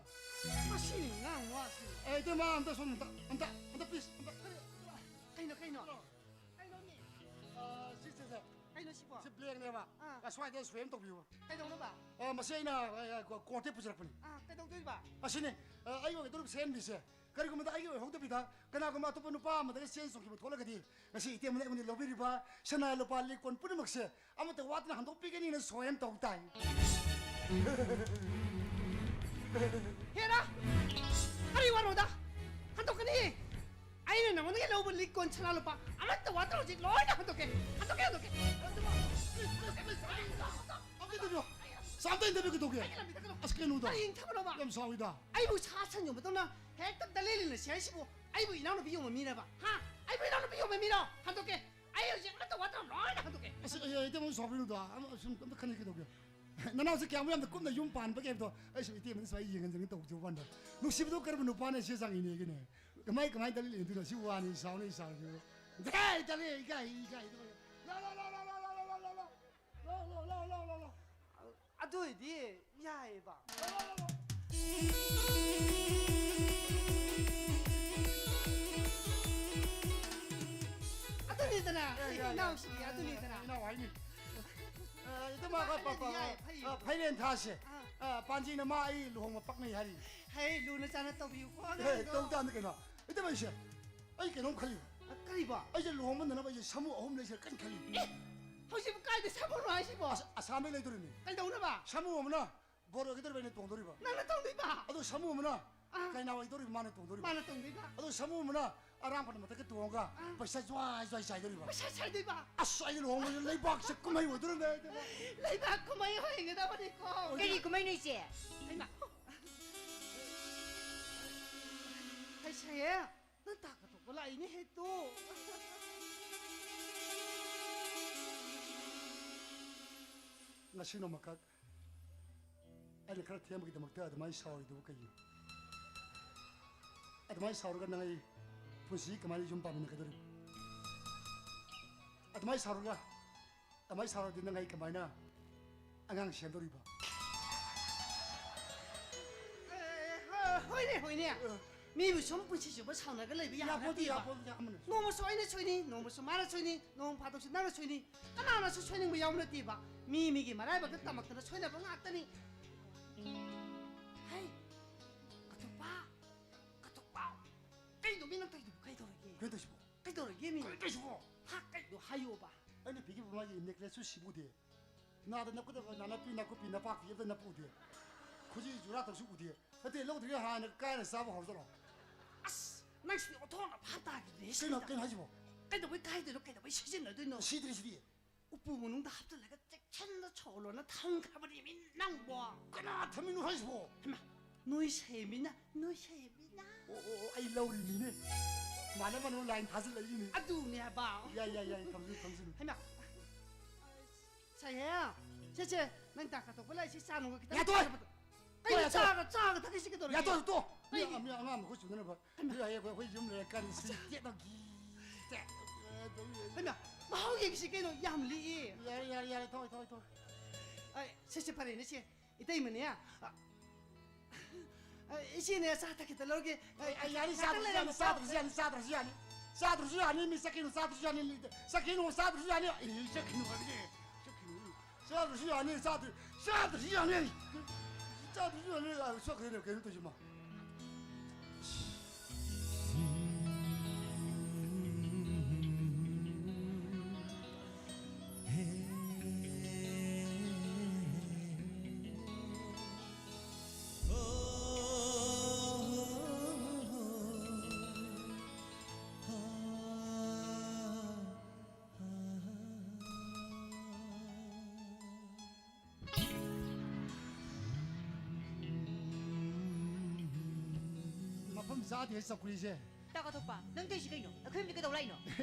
ꯃꯁꯤꯅꯤ ꯉꯥꯡ ꯋꯥꯁꯤ꯫ ꯑꯦ, ꯏꯇꯩꯃ, ꯑꯝꯇ ꯁꯣꯝ ꯑꯝꯇ, ꯑꯝꯇ, ꯑꯝꯇ please, ꯑꯝꯇ꯫ ꯀꯩꯅꯣ, ꯀꯩꯅꯣ? ꯀꯩꯅꯣꯅꯦ? ꯑ, ꯁꯤ, ꯁꯤ, ꯁꯤ꯫ ꯀꯩꯅꯣ ꯁꯤꯕꯣ? ꯁꯤ blankꯅꯦꯕ꯫ ꯑꯥ꯫ ꯑ, ꯁ꯭ꯋꯥꯏꯗ ꯁꯣꯏ ꯑꯃ ꯇꯧꯕꯤꯌꯨ꯫ ꯀꯩꯗꯧꯅꯕ? ꯑ, ꯃꯁꯤ ꯑꯩꯅ, ꯑ, ꯑ, ꯀꯣ-, courtꯇꯒꯤ ꯄꯨꯖꯔꯛꯄꯅꯤ꯫ ꯑꯥ, ꯀꯩꯗꯧꯗꯣꯏꯕ? ꯑꯁꯤꯅꯤ, ꯑ, ꯑꯩꯒꯤ ꯑꯣꯏꯒꯗꯧꯔꯤꯕ ꯁꯦꯟꯕꯤꯁꯦ ꯀꯔꯤꯒꯨꯝꯕꯗ ꯑꯩꯒꯤ ꯑꯣꯏꯍꯧꯗꯕꯤꯗ ꯀꯅꯥꯒꯨꯝꯕ ꯑꯇꯣꯞꯄ ꯅꯨꯄꯥ ꯑꯃꯗꯒ ꯆꯦꯟ ꯆꯣꯡꯈꯤꯕ ꯊꯣꯛꯂꯒꯗꯤ ꯉꯁꯤ ꯏꯇꯩꯃꯅ ꯑꯩꯉꯣꯟꯗ ꯂꯧꯕꯤꯔꯤꯕ ꯁꯅꯥ ꯂꯨꯄꯥ ꯂꯤꯛ ꯀꯣꯟ ꯄꯨꯝꯅꯃꯛꯁꯦ ꯑꯃꯠꯇ ꯋꯥꯠꯇꯅ ꯍꯟꯗꯣꯛꯄꯤꯒꯅꯤꯅ ꯁꯣꯏꯅ ꯇꯧ ꯇꯥꯏ꯫ ꯍꯦꯔꯥ! ꯀꯔꯤ ꯋꯥꯅꯣꯗ? ꯍꯟꯗꯣꯛꯀꯅꯤ! ꯑꯩꯅ ꯅꯉꯣꯟꯗꯒꯤ ꯂꯧꯕ ꯂꯤꯛ ꯀꯣꯟ ꯁꯅꯥ ꯂꯨꯄꯥ ꯑꯃꯠꯇ ꯋꯥꯠꯇꯅ ꯍꯧꯖꯤꯛ ꯂꯣꯏꯅ ꯍꯟꯗꯣꯛꯀꯦ! ꯍꯟꯗꯣꯛꯀꯦ, ꯍꯟꯗꯣꯛꯀꯦ! ꯍꯟꯗꯣꯛꯀꯦ! ꯑꯝꯇ ꯏꯟꯗꯕꯤꯌꯣ! ꯁꯥ ꯑꯝꯇ ꯏꯟꯗꯕꯤꯌꯣ ꯀꯩꯗꯧꯒꯦ? ꯑꯩꯒꯤ ꯂꯝꯕꯤꯗ ꯀꯩꯅꯣ! ꯑꯁ, ꯀꯩꯅꯣꯗ! ꯀꯔꯤ ꯏꯟꯊꯕꯅꯣꯕ? ꯌꯥꯝ ꯁꯥꯎꯏꯗ! ꯑꯩꯕꯨ ꯁꯥ ꯁꯟ ꯌꯣꯟꯕꯗꯧꯅ ꯍꯦꯛꯇ ꯗꯂꯦꯂꯤꯅ ꯁꯤ ꯍꯥꯏꯁꯤꯕꯨ ꯑꯩꯕꯨ ꯏꯅꯥꯎꯅꯨꯄꯤ ꯌꯣꯟꯕ ꯃꯤꯔꯕ? ꯍꯥ? ꯑꯩꯕꯨ ꯏꯅꯥꯎꯅꯨꯄꯤ ꯌꯣꯟꯕ ꯃꯤꯔꯣ? ꯍꯟꯗꯣꯛꯀꯦ! ꯑꯩ ꯍꯧꯖꯤꯛ ꯑꯃꯠꯇ ꯋꯥꯠꯇꯅ ꯂꯣꯏꯅ ꯍꯟꯗꯣꯛꯀꯦ! ꯑꯁ, ꯑꯩ, ꯑꯩ, ꯏꯇꯩꯃ ꯁꯥꯎꯕꯤꯅꯨꯗ! ꯑꯃ, ꯁꯨꯝ ꯑꯝꯇ ꯈꯟꯅꯒꯦ ꯀꯩꯗꯧꯒꯦ? ꯅꯅꯥꯎꯁꯦ ꯀꯌꯥꯃꯨꯛ ꯌꯥꯝꯅ ꯀꯨꯞꯅ ꯌꯨꯝ ꯄꯥꯟꯕꯒꯦ ꯍꯥꯏꯕꯗꯣ ꯑꯩ ꯁꯨꯝ ꯏꯇꯩꯃꯗ ꯁꯨꯃꯥꯏꯅ ꯌꯦꯡꯍꯟꯖꯅꯤꯡ ꯇꯧꯕ ꯋꯥꯅꯤꯗ꯫ ꯅꯨꯡꯁꯤꯕꯗꯣ ꯀꯔꯝꯕ ꯅꯨꯄꯥꯅ ꯏꯆꯦ ꯆꯥꯡ ꯏꯅꯦꯒꯤꯅꯦ? ꯀꯃꯥꯏ, ꯀꯃꯥꯏꯅ ꯗꯂꯦꯂꯤ ꯏꯟꯗꯣꯏꯅꯣ? ꯁꯤ ꯋꯥꯅꯤ, ꯁꯥꯎꯅꯤ, ꯁꯥꯎꯅꯤ꯫ ꯗꯦ, ꯗꯂꯦ, ꯏꯀꯥꯏ, ꯏꯀꯥꯏ, ꯏꯀꯥꯏ꯫ ꯂꯥꯎ, ꯂꯥꯎ, ꯂꯥꯎ꯫ ꯑꯗꯨ ꯑꯣꯏꯗꯤ ꯌꯥꯏꯌꯦꯕ꯫ ꯑꯗꯨꯅꯤꯗꯅ, ꯌꯥꯏ, ꯌꯥꯏ, ꯌꯥꯏ꯫ ꯏꯅꯥꯎꯁꯤꯗꯤ ꯑꯗꯨꯅꯤꯗꯅ꯫ ꯏꯅꯥꯎ ꯍꯥꯏꯅꯤ꯫ ꯑ, ꯏꯇꯩꯃ, ꯄ-, ꯄ-, ꯄ-, ꯌꯥꯏ, ꯐꯩ꯫ ꯑ, ꯐꯩꯔꯦꯟ ꯊꯥꯁꯦ꯫ ꯑꯥ꯫ ꯑ, ꯄꯥꯟꯖꯤꯅ ꯃꯥ ꯑꯩ ꯂꯨꯍꯣꯡꯕ ꯄꯛꯅꯩ ꯍꯥꯏꯔꯤ꯫ ꯍꯦ, ꯂꯨꯅ ꯆꯥꯟꯅ ꯇꯧꯕꯤꯌꯨꯀꯣ, ꯑꯦ, ꯑꯉꯥꯡꯗꯣ꯫ ꯇꯧ ꯇꯥꯕꯅꯤ ꯀꯩꯅꯣ꯫ ꯏꯇꯩꯃ, ꯑꯩꯁꯦ, ꯑꯩ ꯀꯩꯅꯣꯝ ꯈꯜꯂꯤꯕ꯫ ꯑ, ꯀꯔꯤꯕꯣ? ꯑꯩꯁꯦ ꯂꯨꯍꯣꯡꯕ ꯅꯪꯅꯕ ꯑꯩꯁꯦ ꯁꯥꯃꯨ ꯑꯍꯨꯝ ꯂꯩꯁꯤꯔꯥ ꯀꯟꯅ ꯈꯜꯂꯤ꯫ ꯑꯦ, ꯍꯧꯖꯤꯛꯄꯨ ꯀꯥꯏꯗ ꯁꯥꯃꯨꯅꯣ ꯍꯥꯏꯁꯤꯕꯣ? ꯑꯁ-, ꯑꯁꯥꯝꯗꯩ ꯂꯩꯗꯣꯔꯤꯅꯤ꯫ ꯀꯩꯗꯧꯅꯕ? ꯁꯥꯃꯨ ꯑꯃꯅ ꯕꯣꯔ ꯑꯣꯏꯒꯗꯧꯔꯤꯕ ꯑꯩꯅ ꯇꯣꯡꯗꯣꯔꯤꯕ꯫ ꯅꯪꯅ ꯇꯣꯡꯗꯣꯏꯕ? ꯑꯗꯣ ꯁꯥꯃꯨ ꯑꯃꯅ ꯑꯥ꯫ ꯀꯩꯅꯥ ꯑꯣꯏꯗꯧꯔꯤꯕ ꯃꯥꯅ ꯇꯣꯡꯗꯣꯔꯤꯕ꯫ ꯃꯥꯅ ꯇꯣꯡꯗꯣꯏꯕ? ꯑꯗꯣ ꯁꯥꯃꯨ ꯑꯃꯅ ꯑꯔꯥꯡꯕ ꯃꯊꯛꯇ ꯇꯣꯡꯉꯒ ꯑꯥ꯫ ꯄꯩꯁꯥ ꯖ꯭ꯋꯥꯏ ꯖ꯭ꯋꯥꯏ ꯆꯥꯏꯗꯣꯔꯤꯕ꯫ ꯄꯩꯁꯥ ꯆꯥꯏꯗꯣꯏꯕ? ꯑꯁ, ꯑꯩꯒꯤ ꯂꯨꯍꯣꯡꯕꯁꯦ ꯂꯩꯕꯥꯛꯁꯦ ꯀꯨꯝꯍꯩ ꯑꯣꯏꯗꯣꯔꯤꯕꯅꯦ ꯑꯩꯗꯤ꯫ ꯂꯩꯕꯥꯛ ꯀꯨꯝꯍꯩ ꯑꯣꯏꯒꯗꯕꯅꯤꯀꯣ꯫ ꯀꯔꯤ ꯀꯨꯝꯍꯩꯅꯣ ꯏꯆꯦ? ꯍꯩꯃꯥ꯫ ꯍꯩꯁꯥꯌꯦ, ꯅꯪ ꯇꯥ ꯀꯊꯣꯛꯄ ꯂꯥꯛꯏꯅꯦ ꯍꯦ ꯇꯨ꯫ ꯉꯁꯤ ꯅꯣꯡꯃꯈꯛ ꯑꯩꯅ ꯈꯔ ꯊꯦꯝꯕꯒꯤꯗꯃꯛꯇ ꯑꯗꯨꯃꯥꯏꯅ ꯁꯥꯎꯔꯤꯗꯨꯕꯨ ꯀꯩꯒꯤꯅꯣ? ꯑꯗꯨꯃꯥꯏꯅ ꯁꯥꯎꯔꯒ ꯅꯪ ꯑꯩ ꯄꯨꯟꯁꯤ ꯀꯃꯥꯏꯅ ꯌꯨꯝ ꯄꯥꯟꯃꯤꯟꯅꯒꯗꯧꯔꯤꯕ? ꯑꯗꯨꯃꯥꯏꯅ ꯁꯥꯎꯔꯒ, ꯑꯗꯨꯃꯥꯏꯅ ꯁꯥꯎꯔꯗꯤ ꯅꯪ ꯑꯩ ꯀꯃꯥꯏꯅ ꯑꯉꯥꯡ ꯁꯦꯝꯗꯧꯔꯤꯕ? ꯑꯦ, ꯍꯣꯏꯅꯦ, ꯍꯣꯏꯅꯦ꯫ ꯃꯤꯕꯨ ꯁꯨꯝ ꯄꯨꯟꯁꯤ ꯆꯨꯞꯄ ꯁꯥꯎꯅꯔꯒ ꯂꯩꯕ ꯌꯥꯕ ꯌꯥꯄꯣꯠꯇꯦ, ꯅꯠꯇꯦꯕ꯫ ꯌꯥꯄꯣꯠꯇꯦ, ꯑꯃꯅ ꯁꯨꯝ ꯅꯣꯡꯃꯁꯨ ꯑꯩꯅ ꯁꯣꯏꯅꯤ, ꯅꯣꯡꯃꯁꯨ ꯃꯥꯅ ꯁꯣꯏꯅꯤ, ꯅꯣꯡ ꯐꯥꯗꯣꯛꯁꯨ ꯅꯪꯅ ꯁꯣꯏꯅꯤ꯫ ꯀꯅꯥꯅꯁꯨ ꯁꯣꯏꯅꯤꯡꯕ ꯌꯥꯎꯕ ꯅꯠꯇꯦꯕ꯫ ꯃꯤ ꯃꯤꯒꯤ ꯃꯔꯥꯏꯕꯛꯇ ꯇꯝꯃꯛꯇꯅ ꯁꯣꯏꯅꯕ ꯉꯥꯛꯇꯅꯤ꯫ ꯍꯩ, ꯀꯇꯣꯛꯄ, ꯀꯇꯣꯛꯄ꯫ ꯀꯩꯅꯣ ꯃꯤ ꯅꯪ ꯇꯧꯔꯤꯗꯨꯕꯨ ꯀꯩꯗꯧꯔꯒꯦ? ꯀꯩꯅꯣ ꯇꯧꯔꯤꯁꯤꯕꯣ? ꯀꯩꯗꯧꯔꯒꯦ ꯃꯤ? ꯀꯩꯅꯣ ꯇꯧꯔꯤꯁꯤꯕꯣ? ꯍꯥ, ꯀꯩꯅꯣ ꯍꯥꯏꯌꯣꯕ꯫ ꯑꯩꯅ ꯄꯤꯈꯤꯕ ꯃꯥꯒꯤ necklace ꯁꯨ ꯁꯤꯕꯨꯗꯤ꯫ ꯅꯥꯗ ꯅꯞꯀꯗꯕ ꯅꯥꯅꯞꯄꯤ, ꯅꯥꯀꯨꯞꯄꯤ, ꯅꯄꯥꯛꯄꯤ ꯑꯝꯇ ꯅꯞꯄ ꯎꯗꯦ꯫ ꯈꯨꯖꯤ ꯖꯨꯔꯥ ꯇꯧꯁꯨ ꯎꯗꯦ꯫ ꯅꯠꯇꯦ, ꯂꯧꯗ꯭ꯔꯤꯉꯩ ꯍꯥꯟꯅ ꯀꯥꯏꯅ ꯆꯥꯕ ꯍꯧꯔꯖꯠꯂꯣ? ꯑꯁ, ꯅꯪ ꯁꯤꯗꯤ ꯑꯣꯟꯊꯣꯛꯅ ꯚꯥꯞ ꯇꯥꯈꯤꯗ꯭ꯔꯦ꯫ ꯀꯩꯅꯣ, ꯁꯤꯗ꯫ ꯀꯩꯅꯣ ꯍꯥꯏꯁꯤꯕꯣ? ꯀꯩꯗꯧꯕꯩ ꯀꯥꯏꯗꯣꯏꯅꯣ? ꯀꯩꯗꯧꯕꯩ ꯁꯤꯖꯤꯟꯅꯗꯣꯏꯅꯣ? ꯁꯤꯗ꯭ꯔꯤ ꯁꯤꯗꯤ꯫ ꯎꯄꯨ ꯃꯅꯨꯡꯗ ꯍꯥꯞꯆꯤꯜꯂꯒ ꯆꯦꯛꯁꯤꯟꯅ ꯁꯣꯜꯂꯣꯅ ꯊꯝꯈ꯭ꯔꯕꯅꯦ ꯃꯤ ꯅꯪꯕꯣ꯫ ꯀꯅꯥ ꯊꯝꯃꯤꯅꯣ ꯍꯥꯏꯁꯤꯕꯣ? ꯍꯩꯃꯥ, ꯅꯣꯏ ꯁꯦꯝꯃꯤꯅ, ꯅꯣꯏ ꯁꯦꯝꯃꯤꯅ꯫ ꯑꯣ, ꯑꯣ, ꯑꯣ, ꯑꯩ ꯂꯧꯔꯤꯅꯤꯅꯦ꯫ ꯃꯥꯅ ꯃꯅꯨꯡ line ꯊꯥꯖꯤꯜꯂꯛꯏꯅꯦ꯫ ꯑꯗꯨꯅꯦ ꯍꯥꯏꯕ꯫ ꯌꯥꯏ, ꯌꯥꯏ, ꯌꯥꯏ, ꯊꯝꯖꯤꯜꯂꯨ, ꯊꯝꯖꯤꯜꯂꯨ꯫ ꯍꯩꯃꯥ, ꯁꯦ, ꯁꯦ, ꯁꯦ, ꯅꯪ ꯗꯥ ꯀꯥꯇꯣꯛꯄ ꯂꯥꯛꯏꯁꯤ ꯆꯥ ꯅꯨꯡꯒ ꯈꯤꯇꯪ ꯌꯥꯊꯣꯛ! ꯊꯛꯄꯗ-, ꯀꯩꯅꯣ ꯌꯥꯊꯣꯛ! ꯆꯥꯒ, ꯆꯥꯒ ꯊꯛꯏꯁꯤ ꯀꯩꯗꯧꯔꯒꯦ? ꯌꯥꯊꯣꯛ, ꯌꯥꯊꯣꯛ! ꯀꯩꯒꯤ? ꯃꯤ ꯑꯉꯥꯡ ꯃꯈꯨꯠ ꯆꯨꯝꯗꯅꯕ꯫ ꯍꯩꯃꯥ꯫ ꯃꯤ ꯍꯌꯦꯡ ꯑꯩꯈꯣꯏ, ꯑꯩꯈꯣꯏ ꯌꯨꯝ ꯂꯩꯔꯀꯥꯟꯗ ꯁꯤ ꯇꯦꯛꯅ ꯒꯤ ꯇꯦꯛ꯫ ꯍꯩꯃꯥ, ꯃꯍꯥꯎ ꯌꯦꯡꯁꯤ ꯀꯩꯅꯣ, ꯌꯥꯝ ꯂꯤꯛꯏ꯫ ꯌꯥꯔꯦ, ꯌꯥꯔꯦ, ꯌꯥꯔꯦ, ꯊꯣꯛꯑꯣ, ꯊꯣꯛꯑꯣ, ꯊꯣꯛꯑꯣ꯫ ꯑꯩ, ꯁꯦ, ꯁꯦ, ꯐꯔꯦꯅꯦ, ꯁꯦ꯫ ꯏꯇꯩꯃꯅꯦ꯫ ꯑ, ꯑ, ꯏꯆꯦꯅꯦ, ꯆꯥ ꯊꯛꯈꯤꯇ ꯂꯧꯔꯒꯦ꯫ ꯑꯩ, ꯑꯩ, ꯌꯥꯅꯤ, ꯉꯥꯛꯇꯪ ꯆꯥꯗ꯭ꯔꯁꯨ ꯂꯩꯔꯝꯃꯣ꯫ ꯌꯥꯅꯤ, ꯆꯥꯗ꯭ꯔꯁꯨ ꯌꯥꯅꯤ, ꯆꯥꯗ꯭ꯔꯁꯨ ꯌꯥꯅꯤ꯫ ꯆꯥꯗ꯭ꯔꯁꯨ ꯌꯥꯅꯤ, ꯃꯤ ꯆꯠꯈꯤꯅꯨ, ꯆꯥꯗ꯭ꯔꯁꯨ ꯌꯥꯅꯤ, ꯆꯠꯈꯤꯅꯨ, ꯆꯥꯗ꯭ꯔꯁꯨ ꯌꯥꯅꯤ꯫ ꯑꯦ, ꯆꯠꯈꯤꯅꯨ ꯍꯥꯏꯕꯅꯦ, ꯆꯠꯈꯤꯅꯨ꯫ ꯆꯥꯗ꯭ꯔꯁꯨ ꯌꯥꯅꯤ, ꯆꯥꯗ꯭ꯔ-, ꯆꯥꯗ꯭ꯔꯁꯨ ꯌꯥꯅꯤ꯫ ꯆꯥꯗ꯭ꯔꯁꯨ ꯌꯥꯅꯤ꯫ ꯑ, ꯆꯠꯈ꯭ꯔꯦꯅꯦ, ꯀꯩꯅꯣ ꯇꯧꯔꯤꯁꯤꯃ꯫ ꯃꯐꯝ ꯆꯥꯗꯦ ꯆꯧꯀ꯭ꯔꯤꯁꯦ꯫ ꯇꯥ ꯀꯥꯊꯣꯛꯄ, ꯅꯪ ꯇꯧꯔꯤꯁꯤ ꯀꯩꯅꯣ? ꯑꯩꯈꯣꯏ ꯌꯨꯝꯗ ꯀꯩꯗꯧ ꯂꯥꯛꯏꯅꯣ?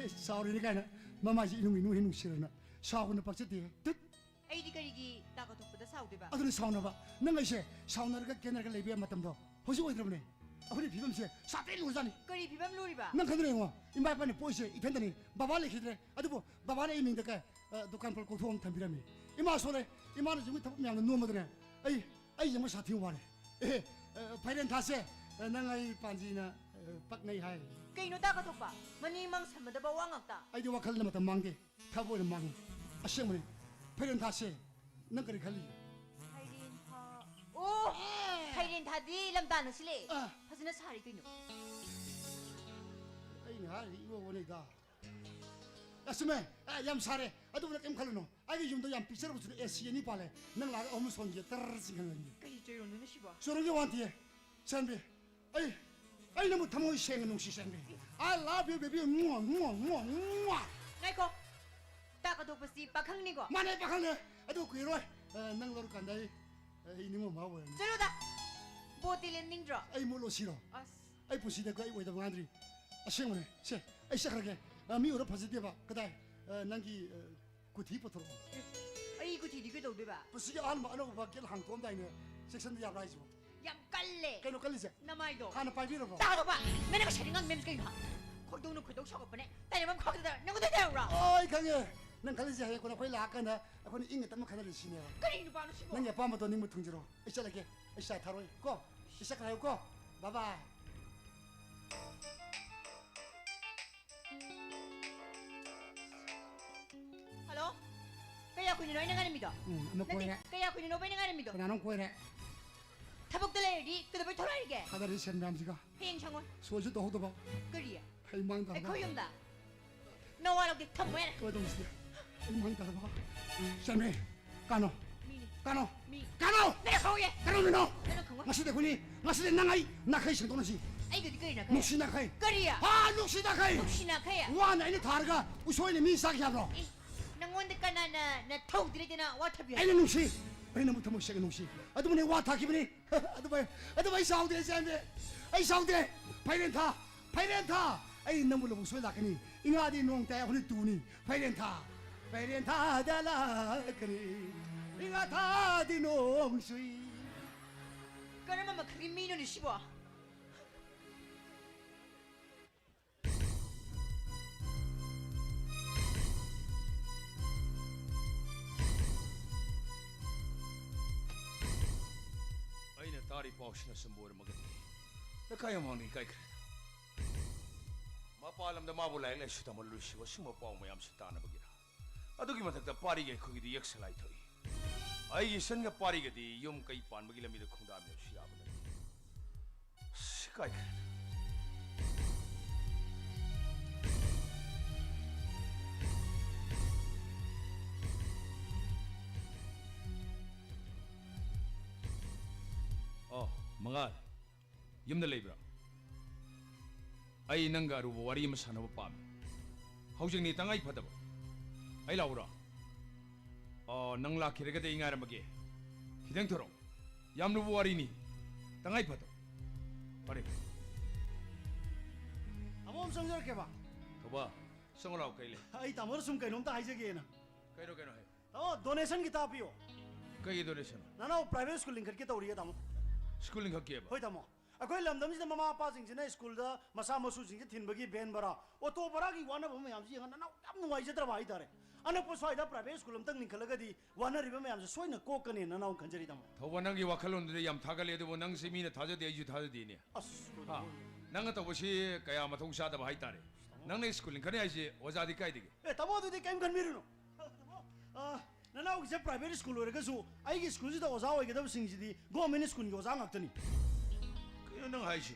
ꯁꯥꯎꯔꯤꯅꯤ ꯀꯥꯏꯅ꯫ ꯃꯃꯥꯏꯁꯦ ꯏꯅꯨꯡ ꯏꯅꯨꯡ ꯍꯦꯛ ꯅꯨꯡꯁꯤꯔꯅ ꯁꯥꯎꯕꯅ ꯄꯥꯛꯆꯗꯦ꯫ ꯇꯨꯠ! ꯑꯩꯗꯤ ꯀꯔꯤꯒꯤ ꯇꯥ ꯀꯥꯊꯣꯛꯄꯗ ꯁꯥꯎꯗꯣꯏꯕ? ꯑꯗꯨꯅ ꯁꯥꯎꯅꯕ꯫ ꯅꯪ ꯑꯩꯁꯦ ꯁꯥꯎꯅꯔꯒ ꯀꯦꯅꯔꯒ ꯂꯩꯕ ꯌꯥꯕ ꯃꯇꯝꯗꯣ ꯍꯧꯖꯤꯛ ꯑꯣꯏꯗ꯭ꯔꯕꯅꯦ꯫ ꯑꯩꯈꯣꯏꯒꯤ ꯐꯤꯕꯝꯁꯦ ꯁꯥꯊꯤ ꯂꯨꯔꯖꯥꯠꯅꯤ꯫ ꯀꯔꯤ ꯐꯤꯕꯝ ꯂꯨꯔꯤꯕ? ꯅꯪ ꯈꯪꯗ꯭ꯔꯦ ꯌꯦꯡꯉꯣ, ꯏꯃꯥ ꯏꯄꯥꯅ ꯄꯣꯛꯏꯁꯦ ꯏꯊꯟꯇꯅꯤ꯫ ꯕꯕꯥ ꯂꯩꯈꯤꯗ꯭ꯔꯦ꯫ ꯑꯗꯨꯕꯨ ꯕꯕꯥꯅ ꯑꯩ ꯃꯤꯡꯗ ꯀꯩ, ꯑ, ꯗꯨꯀꯥꯟ ꯐꯜ ꯀꯣꯛꯊꯣꯛꯑꯝ ꯊꯝꯕꯤꯔꯝꯃꯤ꯫ ꯏꯃꯥ ꯁꯣꯜꯂꯦ꯫ ꯏꯃꯥꯅ ꯌꯨꯝꯒꯤ ꯊꯕꯛ ꯃꯌꯥꯝꯅ ꯅꯣꯝꯕꯗꯅꯦ, ꯑꯩ, ꯑꯩ ꯌꯦꯡꯕ ꯁꯥꯊꯤ ꯋꯥꯔꯦ꯫ ꯑꯦ, ꯑ, ꯐꯩꯔꯦꯟ ꯊꯥꯁꯦ, ꯑ, ꯅꯪ ꯑꯩ ꯄꯥꯟꯖꯤꯅ, ꯑ, ꯄꯛꯅꯩ ꯍꯥꯏ꯫ ꯀꯩꯅꯣ ꯇꯥ ꯀꯊꯣꯛꯄ? ꯃꯅꯤꯡ ꯃꯥꯡ ꯁꯝꯅꯗꯕ ꯋꯥ ꯉꯥꯛꯇ꯫ ꯑꯩꯗꯤ ꯋꯥꯈꯜꯗ ꯃꯇꯝ ꯃꯥꯡꯗꯦ, ꯊꯕꯛ ꯑꯣꯏꯅ ꯃꯥꯡꯉꯤ꯫ ꯑꯁꯦꯡꯕꯅꯤ, ꯐꯩꯔꯦꯟ ꯊꯥꯁꯦ, ꯅꯪ ꯀꯔꯤ ꯈꯜꯂꯤ? ꯐꯩꯔꯦꯟ ꯊꯥ꯫ ꯑꯣ! ꯐꯩꯔꯦꯟ ꯊꯥꯗꯤ ꯂꯝꯇꯥꯅ ꯁꯤꯜꯂꯦ꯫ ꯑ꯫ ꯐꯖꯅ ꯁꯥꯔꯤ ꯀꯩꯅꯣ꯫ ꯑꯩꯅ ꯍꯥꯏꯔꯤ ꯏꯋꯣ ꯋꯣꯅꯤꯗ꯫ ꯑ, ꯆꯨꯝꯃꯦ꯫ ꯑ, ꯌꯥꯝ ꯁꯥꯔꯦ꯫ ꯑꯗꯨꯕꯨ ꯅꯪ ꯀꯩꯝ ꯈꯜꯂꯨꯅꯨ꯫ ꯑꯩꯒꯤ ꯌꯨꯝꯗ ꯌꯥꯝ ꯄꯤꯛꯆꯔꯕꯁꯨ ꯑꯦ ꯁꯤ ꯑꯅꯤ ꯄꯥꯜꯂꯦ꯫ ꯅꯪ ꯂꯥꯛꯑꯒ ꯑꯍꯨꯝ ꯁꯣꯟꯒꯦ, ꯇꯔ ꯆꯤꯡꯍꯜꯂꯒꯦ꯫ ꯀꯩ ꯆꯩꯔꯣꯟꯗꯨꯅ ꯁꯤꯕꯣ? ꯆꯣꯔꯝꯒꯤ ꯋꯥꯟꯇꯤꯌꯦ꯫ ꯁꯦꯝꯕꯤ꯫ ꯑꯩ, ꯑꯩ ꯅꯪꯕꯨ ꯊꯃꯣꯏ ꯁꯦꯡꯅ ꯅꯨꯡꯁꯤ, ꯁꯦꯝꯕꯤ꯫ I love you, baby. ꯃꯨꯋꯥ, ꯃꯨꯋꯥ, ꯃꯨꯋꯥ, ꯃꯨꯋꯥ꯫ ꯉꯥꯏꯈꯣ꯫ ꯇꯥ ꯀꯊꯣꯛꯄꯁꯤ ꯄꯥꯈꯪꯅꯤꯀꯣ? ꯃꯥꯅꯦ, ꯄꯥꯈꯪꯅꯦ꯫ ꯑꯗꯨ ꯀꯨꯏꯔꯣꯏ꯫ ꯑ, ꯅꯪ ꯂꯧꯔꯀꯥꯟꯗ ꯑꯩ, ꯑꯩ ꯅꯤꯡꯕ ꯃꯍꯥꯎ ꯑꯣꯏꯔꯅꯤ꯫ ꯆꯠꯂꯣꯗ꯫ ꯕꯣꯠꯇꯤ ꯂꯦꯞꯅꯤꯡꯗ꯭ꯔꯣ? ꯑꯩ ꯃꯨꯠꯂꯣ ꯁꯤꯔꯣ? ꯑꯁ꯫ ꯑꯩ ꯄꯨꯟꯁꯤꯗ ꯑꯩ ꯑꯣꯏꯗꯕ ꯉꯥꯡꯗ꯭ꯔꯤ꯫ ꯑꯁꯦꯡꯕꯅꯦ꯫ ꯁꯦ, ꯑꯩ ꯆꯠꯈ꯭ꯔꯒꯦ꯫ ꯑ, ꯃꯤ ꯎꯔ ꯐꯖꯗꯦꯕ꯫ ꯀꯗꯥꯏ? ꯑ, ꯅꯪꯒꯤ, ꯑ, ꯀꯨꯊꯤ ꯄꯨꯊꯣꯔꯛꯑꯣ꯫ ꯑꯩ ꯀꯨꯊꯤꯗꯤ ꯀꯩꯗꯧꯗꯣꯏꯕ? ꯄꯨꯟꯁꯤꯒꯤ ꯑꯍꯥꯟꯕ ꯑꯅꯧꯕ ꯒꯦꯠ ꯍꯥꯡꯇꯣꯛꯑꯝꯗꯥꯏꯅꯦ, ꯁꯦꯛꯁꯟꯗ ꯌꯥꯕ꯭ꯔꯥ ꯍꯥꯏꯁꯤꯕꯣ? ꯌꯥꯝ ꯀꯜꯂꯦ꯫ ꯀꯩꯅꯣ ꯀꯜꯂꯤꯁꯦ? ꯅꯃꯥꯏꯗꯣ꯫ ꯍꯥꯟꯅ ꯄꯥꯏꯕꯤꯔꯕꯣ? ꯇꯥꯗꯕ! ꯅꯪꯅ ꯉꯁꯥꯏꯗꯤ ꯉꯥꯡ ꯃꯦꯝꯁ ꯀꯩꯅꯣ? ꯈꯣꯏꯗꯧꯅ ꯈꯣꯏꯗꯧ ꯁꯥꯎꯒꯠꯄꯅꯦ꯫ ꯇꯥꯏꯅꯕꯝ ꯈꯪꯗꯗꯅ ꯅꯪꯉꯣꯟꯗ ꯇꯥꯏꯅꯕ꯭ꯔꯣ? ꯑꯣ, ꯑꯩ ꯈꯪꯉꯦ꯫ ꯅꯪ ꯈꯜꯂꯤꯁꯦ ꯍꯌꯦꯡ ꯀꯣꯟꯅ ꯑꯩꯈꯣꯏ ꯂꯥꯛꯑꯀꯥꯟꯗ ꯑꯩꯈꯣꯏꯅ ꯏꯪꯅ ꯇꯞꯅ ꯈꯟꯅꯔꯁꯤ ꯁꯤꯅꯦꯕ꯫ ꯀꯔꯤ ꯅꯨꯄꯥꯅꯣ ꯁꯤꯕꯣ? ꯅꯪꯒꯤ ꯑꯄꯥꯝꯕꯗꯣ ꯅꯤꯡꯕ ꯊꯨꯡꯖꯔꯣ꯫ ꯑꯩ ꯆꯠꯂꯒꯦ꯫ ꯑꯩ ꯆꯥ ꯊꯥꯔꯣꯏ ꯀꯣ꯫ ꯑꯩ ꯆꯠꯈ꯭ꯔꯦ ꯍꯥꯏꯌꯨ ꯀꯣ꯫ Bye bye꯫ ꯍꯜꯂꯣ? ꯀꯌꯥ ꯀꯨꯏꯅꯅꯣ ꯑꯩꯅ ꯉꯥꯏꯔꯝꯃꯤꯗꯣ? ꯎꯝ, ꯑꯃ ꯅꯠꯇꯦ, ꯀꯣꯏꯔꯦ꯫ ꯀꯌꯥ ꯀꯨꯏꯅꯅꯣꯕ ꯑꯩꯅ ꯉꯥꯏꯔꯝꯃꯤꯗꯣ? ꯀꯅꯥꯅꯣꯝ ꯀꯣꯏꯔꯦ꯫ ꯊꯕꯛꯇ ꯂꯩꯔꯗꯤ ꯀꯩꯗꯧꯕꯩ ꯊꯣꯛꯂꯛꯏꯒꯦ? ꯊꯥꯗꯔꯤ ꯁꯦꯟ ꯃꯌꯥꯝꯁꯤꯒ꯫ ꯍꯌꯦꯡ ꯁꯪꯉꯣꯏ꯫ ꯁꯣꯏꯁꯨ ꯇꯧꯍꯧꯗꯕ꯫ ꯀꯔꯤ? ꯍꯩ ꯃꯥꯡꯗꯕ꯫ ꯑꯩꯈꯣꯏ ꯌꯨꯝꯗ? ꯅꯋꯥ ꯂꯧꯗꯦ, ꯊꯝꯃꯣ ꯌꯥꯔꯦ꯫ ꯀꯃꯥꯏꯅ ꯇꯧꯁꯤꯒꯦ? ꯍꯩ ꯃꯥꯡꯗꯕ꯫ ꯁꯦꯟꯕꯤ, ꯀꯥꯅꯣ꯫ ꯃꯤꯅꯤ꯫ ꯀꯥꯅꯣ꯫ ꯃꯤ꯫ ꯀꯥꯅꯣ꯫ ꯅꯪ ꯍꯧꯌꯦ꯫ ꯀꯥꯅꯣ ꯃꯤꯅꯣ꯫ ꯅꯪ ꯈꯪꯉꯣꯏ꯫ ꯉꯁꯤꯗꯤ ꯑꯩꯈꯣꯏꯅꯤ, ꯉꯁꯤꯗꯤ ꯅꯪ ꯑꯩ ꯅꯥꯈꯩ ꯁꯦꯡꯗꯣꯛꯅꯁꯤ꯫ ꯑꯩꯒꯗꯤ ꯀꯔꯤ ꯅꯥꯈꯩ? ꯅꯨꯡꯁꯤ ꯅꯥꯈꯩ꯫ ꯀꯔꯤ? ꯍꯥ, ꯅꯨꯡꯁꯤ ꯅꯥꯈꯩ꯫ ꯅꯨꯡꯁꯤ ꯅꯥꯈꯩ? ꯋꯥꯅ ꯑꯩꯅ ꯊꯥꯔꯒ ꯎꯁꯣꯏꯅ ꯃꯤ ꯆꯥꯒꯦ ꯍꯥꯏꯕ꯭ꯔꯣ? ꯑꯦ, ꯅꯪꯉꯣꯟꯗ ꯀꯅꯥꯅ ꯅꯊꯧꯗꯤ ꯂꯩꯇꯅ ꯋꯥ ꯊꯕꯤ ꯍꯥꯏ? ꯑꯩꯅ ꯅꯨꯡꯁꯤ꯫ ꯑꯩ ꯅꯪꯕꯨ ꯊꯃꯣꯏ ꯁꯦꯡꯅ ꯅꯨꯡꯁꯤ꯫ ꯑꯗꯨꯕꯨꯅꯦ ꯋꯥ ꯊꯥꯈꯤꯕꯅꯤ꯫ ꯑꯗꯨꯕꯨ ꯑꯩ, ꯑꯗꯨꯕꯨ ꯑꯩ ꯁꯥꯎꯗꯦ, ꯁꯦꯝꯕꯤ꯫ ꯑꯩ ꯁꯥꯎꯗꯦ꯫ ꯐꯩꯔꯦꯟ ꯊꯥ, ꯐꯩꯔꯦꯟ ꯊꯥ꯫ ꯑꯩ ꯅꯪꯕꯨ ꯂꯧꯕ ꯁꯣꯏ ꯂꯥꯛꯀꯅꯤ꯫ ꯏꯉꯥꯗꯤ ꯅꯣꯡ ꯇꯥꯏ, ꯑꯩꯈꯣꯏꯅ ꯇꯨꯅꯤ꯫ ꯐꯩꯔꯦꯟ ꯊꯥ, ꯐꯩꯔꯦꯟ ꯊꯥꯗ ꯂꯥꯛꯀꯅꯤ꯫ ꯏꯉꯥ ꯊꯥꯗꯤ ꯅꯣꯡ ꯆꯨꯏ꯫ ꯀꯔꯝꯕ ꯃꯈꯜꯒꯤ ꯃꯤꯅꯣꯅꯦ ꯁꯤꯕꯣ? ꯑꯩ ꯄꯥꯎꯁꯤꯅ ꯑꯆꯨꯝꯕ ꯑꯣꯏꯔꯝꯃꯒꯗꯤ ꯂꯩꯀꯥꯏ ꯑꯃꯃꯥꯡꯗ ꯏꯀꯥꯏꯈ꯭ꯔꯦ꯫ ꯃꯄꯥꯟ ꯂꯝꯗ ꯃꯥꯕꯨ ꯂꯥꯏꯔꯤꯛ ꯂꯥꯏꯁꯨ ꯇꯝꯍꯜꯂꯨꯔꯤꯁꯤꯕꯨ ꯑꯁꯤꯒꯨꯝꯕ ꯄꯥꯎ ꯃꯌꯥꯝꯁꯤ ꯇꯥꯅꯕꯒꯤꯔ? ꯑꯗꯨꯒꯤ ꯃꯊꯛꯇ ꯄꯥꯔꯤꯒ ꯑꯩꯈꯣꯏꯒꯤꯗꯤ ꯌꯦꯛꯁ ꯂꯥꯏ ꯊꯣꯛꯏ꯫ ꯑꯩꯒꯤ ꯏꯆꯟꯒ ꯄꯥꯔꯤꯒꯗꯤ ꯌꯨꯝ ꯀꯩ ꯄꯥꯟꯕꯒꯤ ꯂꯝꯕꯤꯗ ꯈꯣꯡꯗꯥꯃꯤꯟꯅꯕꯁꯨ ꯌꯥꯕ ꯅꯠꯇꯦ꯫ ꯑꯁ, ꯏꯀꯥꯏꯈ꯭ꯔꯦ꯫ ꯑꯣ, ꯃꯉꯥꯜ, ꯌꯨꯝꯗ ꯂꯩꯕ꯭ꯔꯥ? ꯑꯩ ꯅꯪꯒ ꯑꯔꯨꯕ ꯋꯥꯔꯤ ꯑꯃ ꯁꯥꯟꯅꯕ ꯄꯥꯝꯃꯤ꯫ ꯍꯧꯖꯤꯛꯅꯤ ꯇꯉꯥꯏ ꯐꯗꯕ꯫ ꯑꯩ ꯂꯥꯛꯎꯔꯣ? ꯑꯣ, ꯅꯪ ꯂꯥꯛꯈꯤꯔꯒꯗꯤ ꯑꯩ ꯉꯥꯏꯔꯝꯃꯒꯦ꯫ ꯈꯤꯇꯪ ꯊꯣꯔꯛꯑꯣ꯫ ꯌꯥꯝ ꯂꯨꯕ ꯋꯥꯔꯤꯅꯤ꯫ ꯇꯉꯥꯏ ꯐꯗꯕ꯫ ꯐꯔꯦ, ꯐꯔꯦ꯫ ꯇꯥꯃꯣ, ꯑꯃ ꯆꯪꯖꯔꯛꯀꯦꯕ꯫ ꯊꯧꯕ, ꯆꯪꯉꯨ ꯂꯥꯎ, ꯀꯩ ꯂꯩ? ꯑꯩ ꯇꯥꯃꯣꯗ ꯁꯨꯝ ꯀꯩꯅꯣꯝꯇ ꯍꯥꯏꯖꯒꯦꯅ꯫ ꯀꯩꯅꯣ, ꯀꯩꯅꯣ ꯍꯥꯏ? ꯇꯥꯃꯣ, donation ꯈꯤꯇ ꯍꯥꯞꯄꯤꯌꯣ꯫ ꯀꯩꯒꯤ donation? ꯅꯅꯥꯎ private school ꯂꯤꯡꯈꯠꯀꯦ ꯇꯧꯔꯤꯌꯦ, ꯇꯥꯃꯣ꯫ School ꯂꯤꯡꯈꯠꯀꯦꯕ? ꯍꯣꯏ, ꯇꯥꯃꯣ꯫ ꯑꯩꯈꯣꯏ ꯂꯝꯗꯝꯁꯤꯗ ꯃꯃꯥ ꯃꯄꯥꯁꯤꯡꯁꯤꯅ schoolꯗ ꯃꯆꯥ ꯃꯁꯨꯁꯤꯡꯁꯦ ꯊꯤꯟꯕꯒꯤ van ꯚꯔꯥ, auto ꯚꯔꯥꯒꯤ ꯋꯥꯅꯕ ꯃꯌꯥꯝꯁꯤ ꯌꯦꯡꯉ ꯅꯅꯥꯎ ꯌꯥꯝ ꯅꯨꯡꯉꯥꯏꯖꯗ꯭ꯔꯕ ꯍꯥꯏꯇꯥꯔꯦ꯫ ꯑꯅꯛꯄ ꯁ꯭ꯋꯥꯏꯗ private school ꯑꯝꯇꯪ ꯂꯤꯡꯈꯠꯂꯒꯗꯤ ꯋꯥꯅꯔꯤꯕ ꯃꯌꯥꯝꯁꯦ ꯁꯣꯏꯅ ꯀꯣꯛꯀꯅꯤ, ꯅꯅꯥꯎ ꯈꯟꯖꯔꯤ, ꯇꯥꯃꯣ꯫ ꯊꯧꯕ, ꯅꯪꯒꯤ ꯋꯥꯈꯜꯂꯣꯟꯗꯨꯗꯤ ꯌꯥꯝ ꯊꯥꯒꯠꯂꯦ, ꯑꯗꯨꯕꯨ ꯅꯪꯁꯤ ꯃꯤꯅ ꯊꯥꯖꯗꯦ, ꯑꯩꯁꯨ ꯊꯥꯖꯗꯦꯅꯦ꯫ ꯑꯁ, ꯍꯥ? ꯅꯪꯅ ꯇꯧꯕꯁꯤ ꯀꯌꯥ ꯃꯊꯧ ꯆꯥꯗꯕ ꯍꯥꯏꯇꯥꯔꯦ꯫ ꯅꯪꯅ school ꯂꯤꯡꯈꯠꯅꯤ ꯍꯥꯏꯁꯦ ꯑꯣꯖꯥꯗꯤ ꯀꯥꯏꯗꯒꯤ? ꯑꯦ, ꯇꯥꯃꯣ, ꯑꯗꯨꯗꯤ ꯀꯩꯝ ꯈꯟꯕꯤꯔꯨꯅꯨ꯫ ꯑ, ꯅꯅꯥꯎꯒꯤꯁꯦ private school ꯑꯣꯏꯔꯒꯁꯨ ꯑꯩꯒꯤ schoolꯁꯤꯗ ꯑꯣꯖꯥ ꯑꯣꯏꯒꯗꯕꯁꯤꯡꯁꯤꯗꯤ government schoolꯒꯤ ꯑꯣꯖꯥ ꯉꯥꯛꯇꯅꯤ꯫ ꯀꯩꯅꯣ ꯅꯪ ꯍꯥꯏꯁꯤ?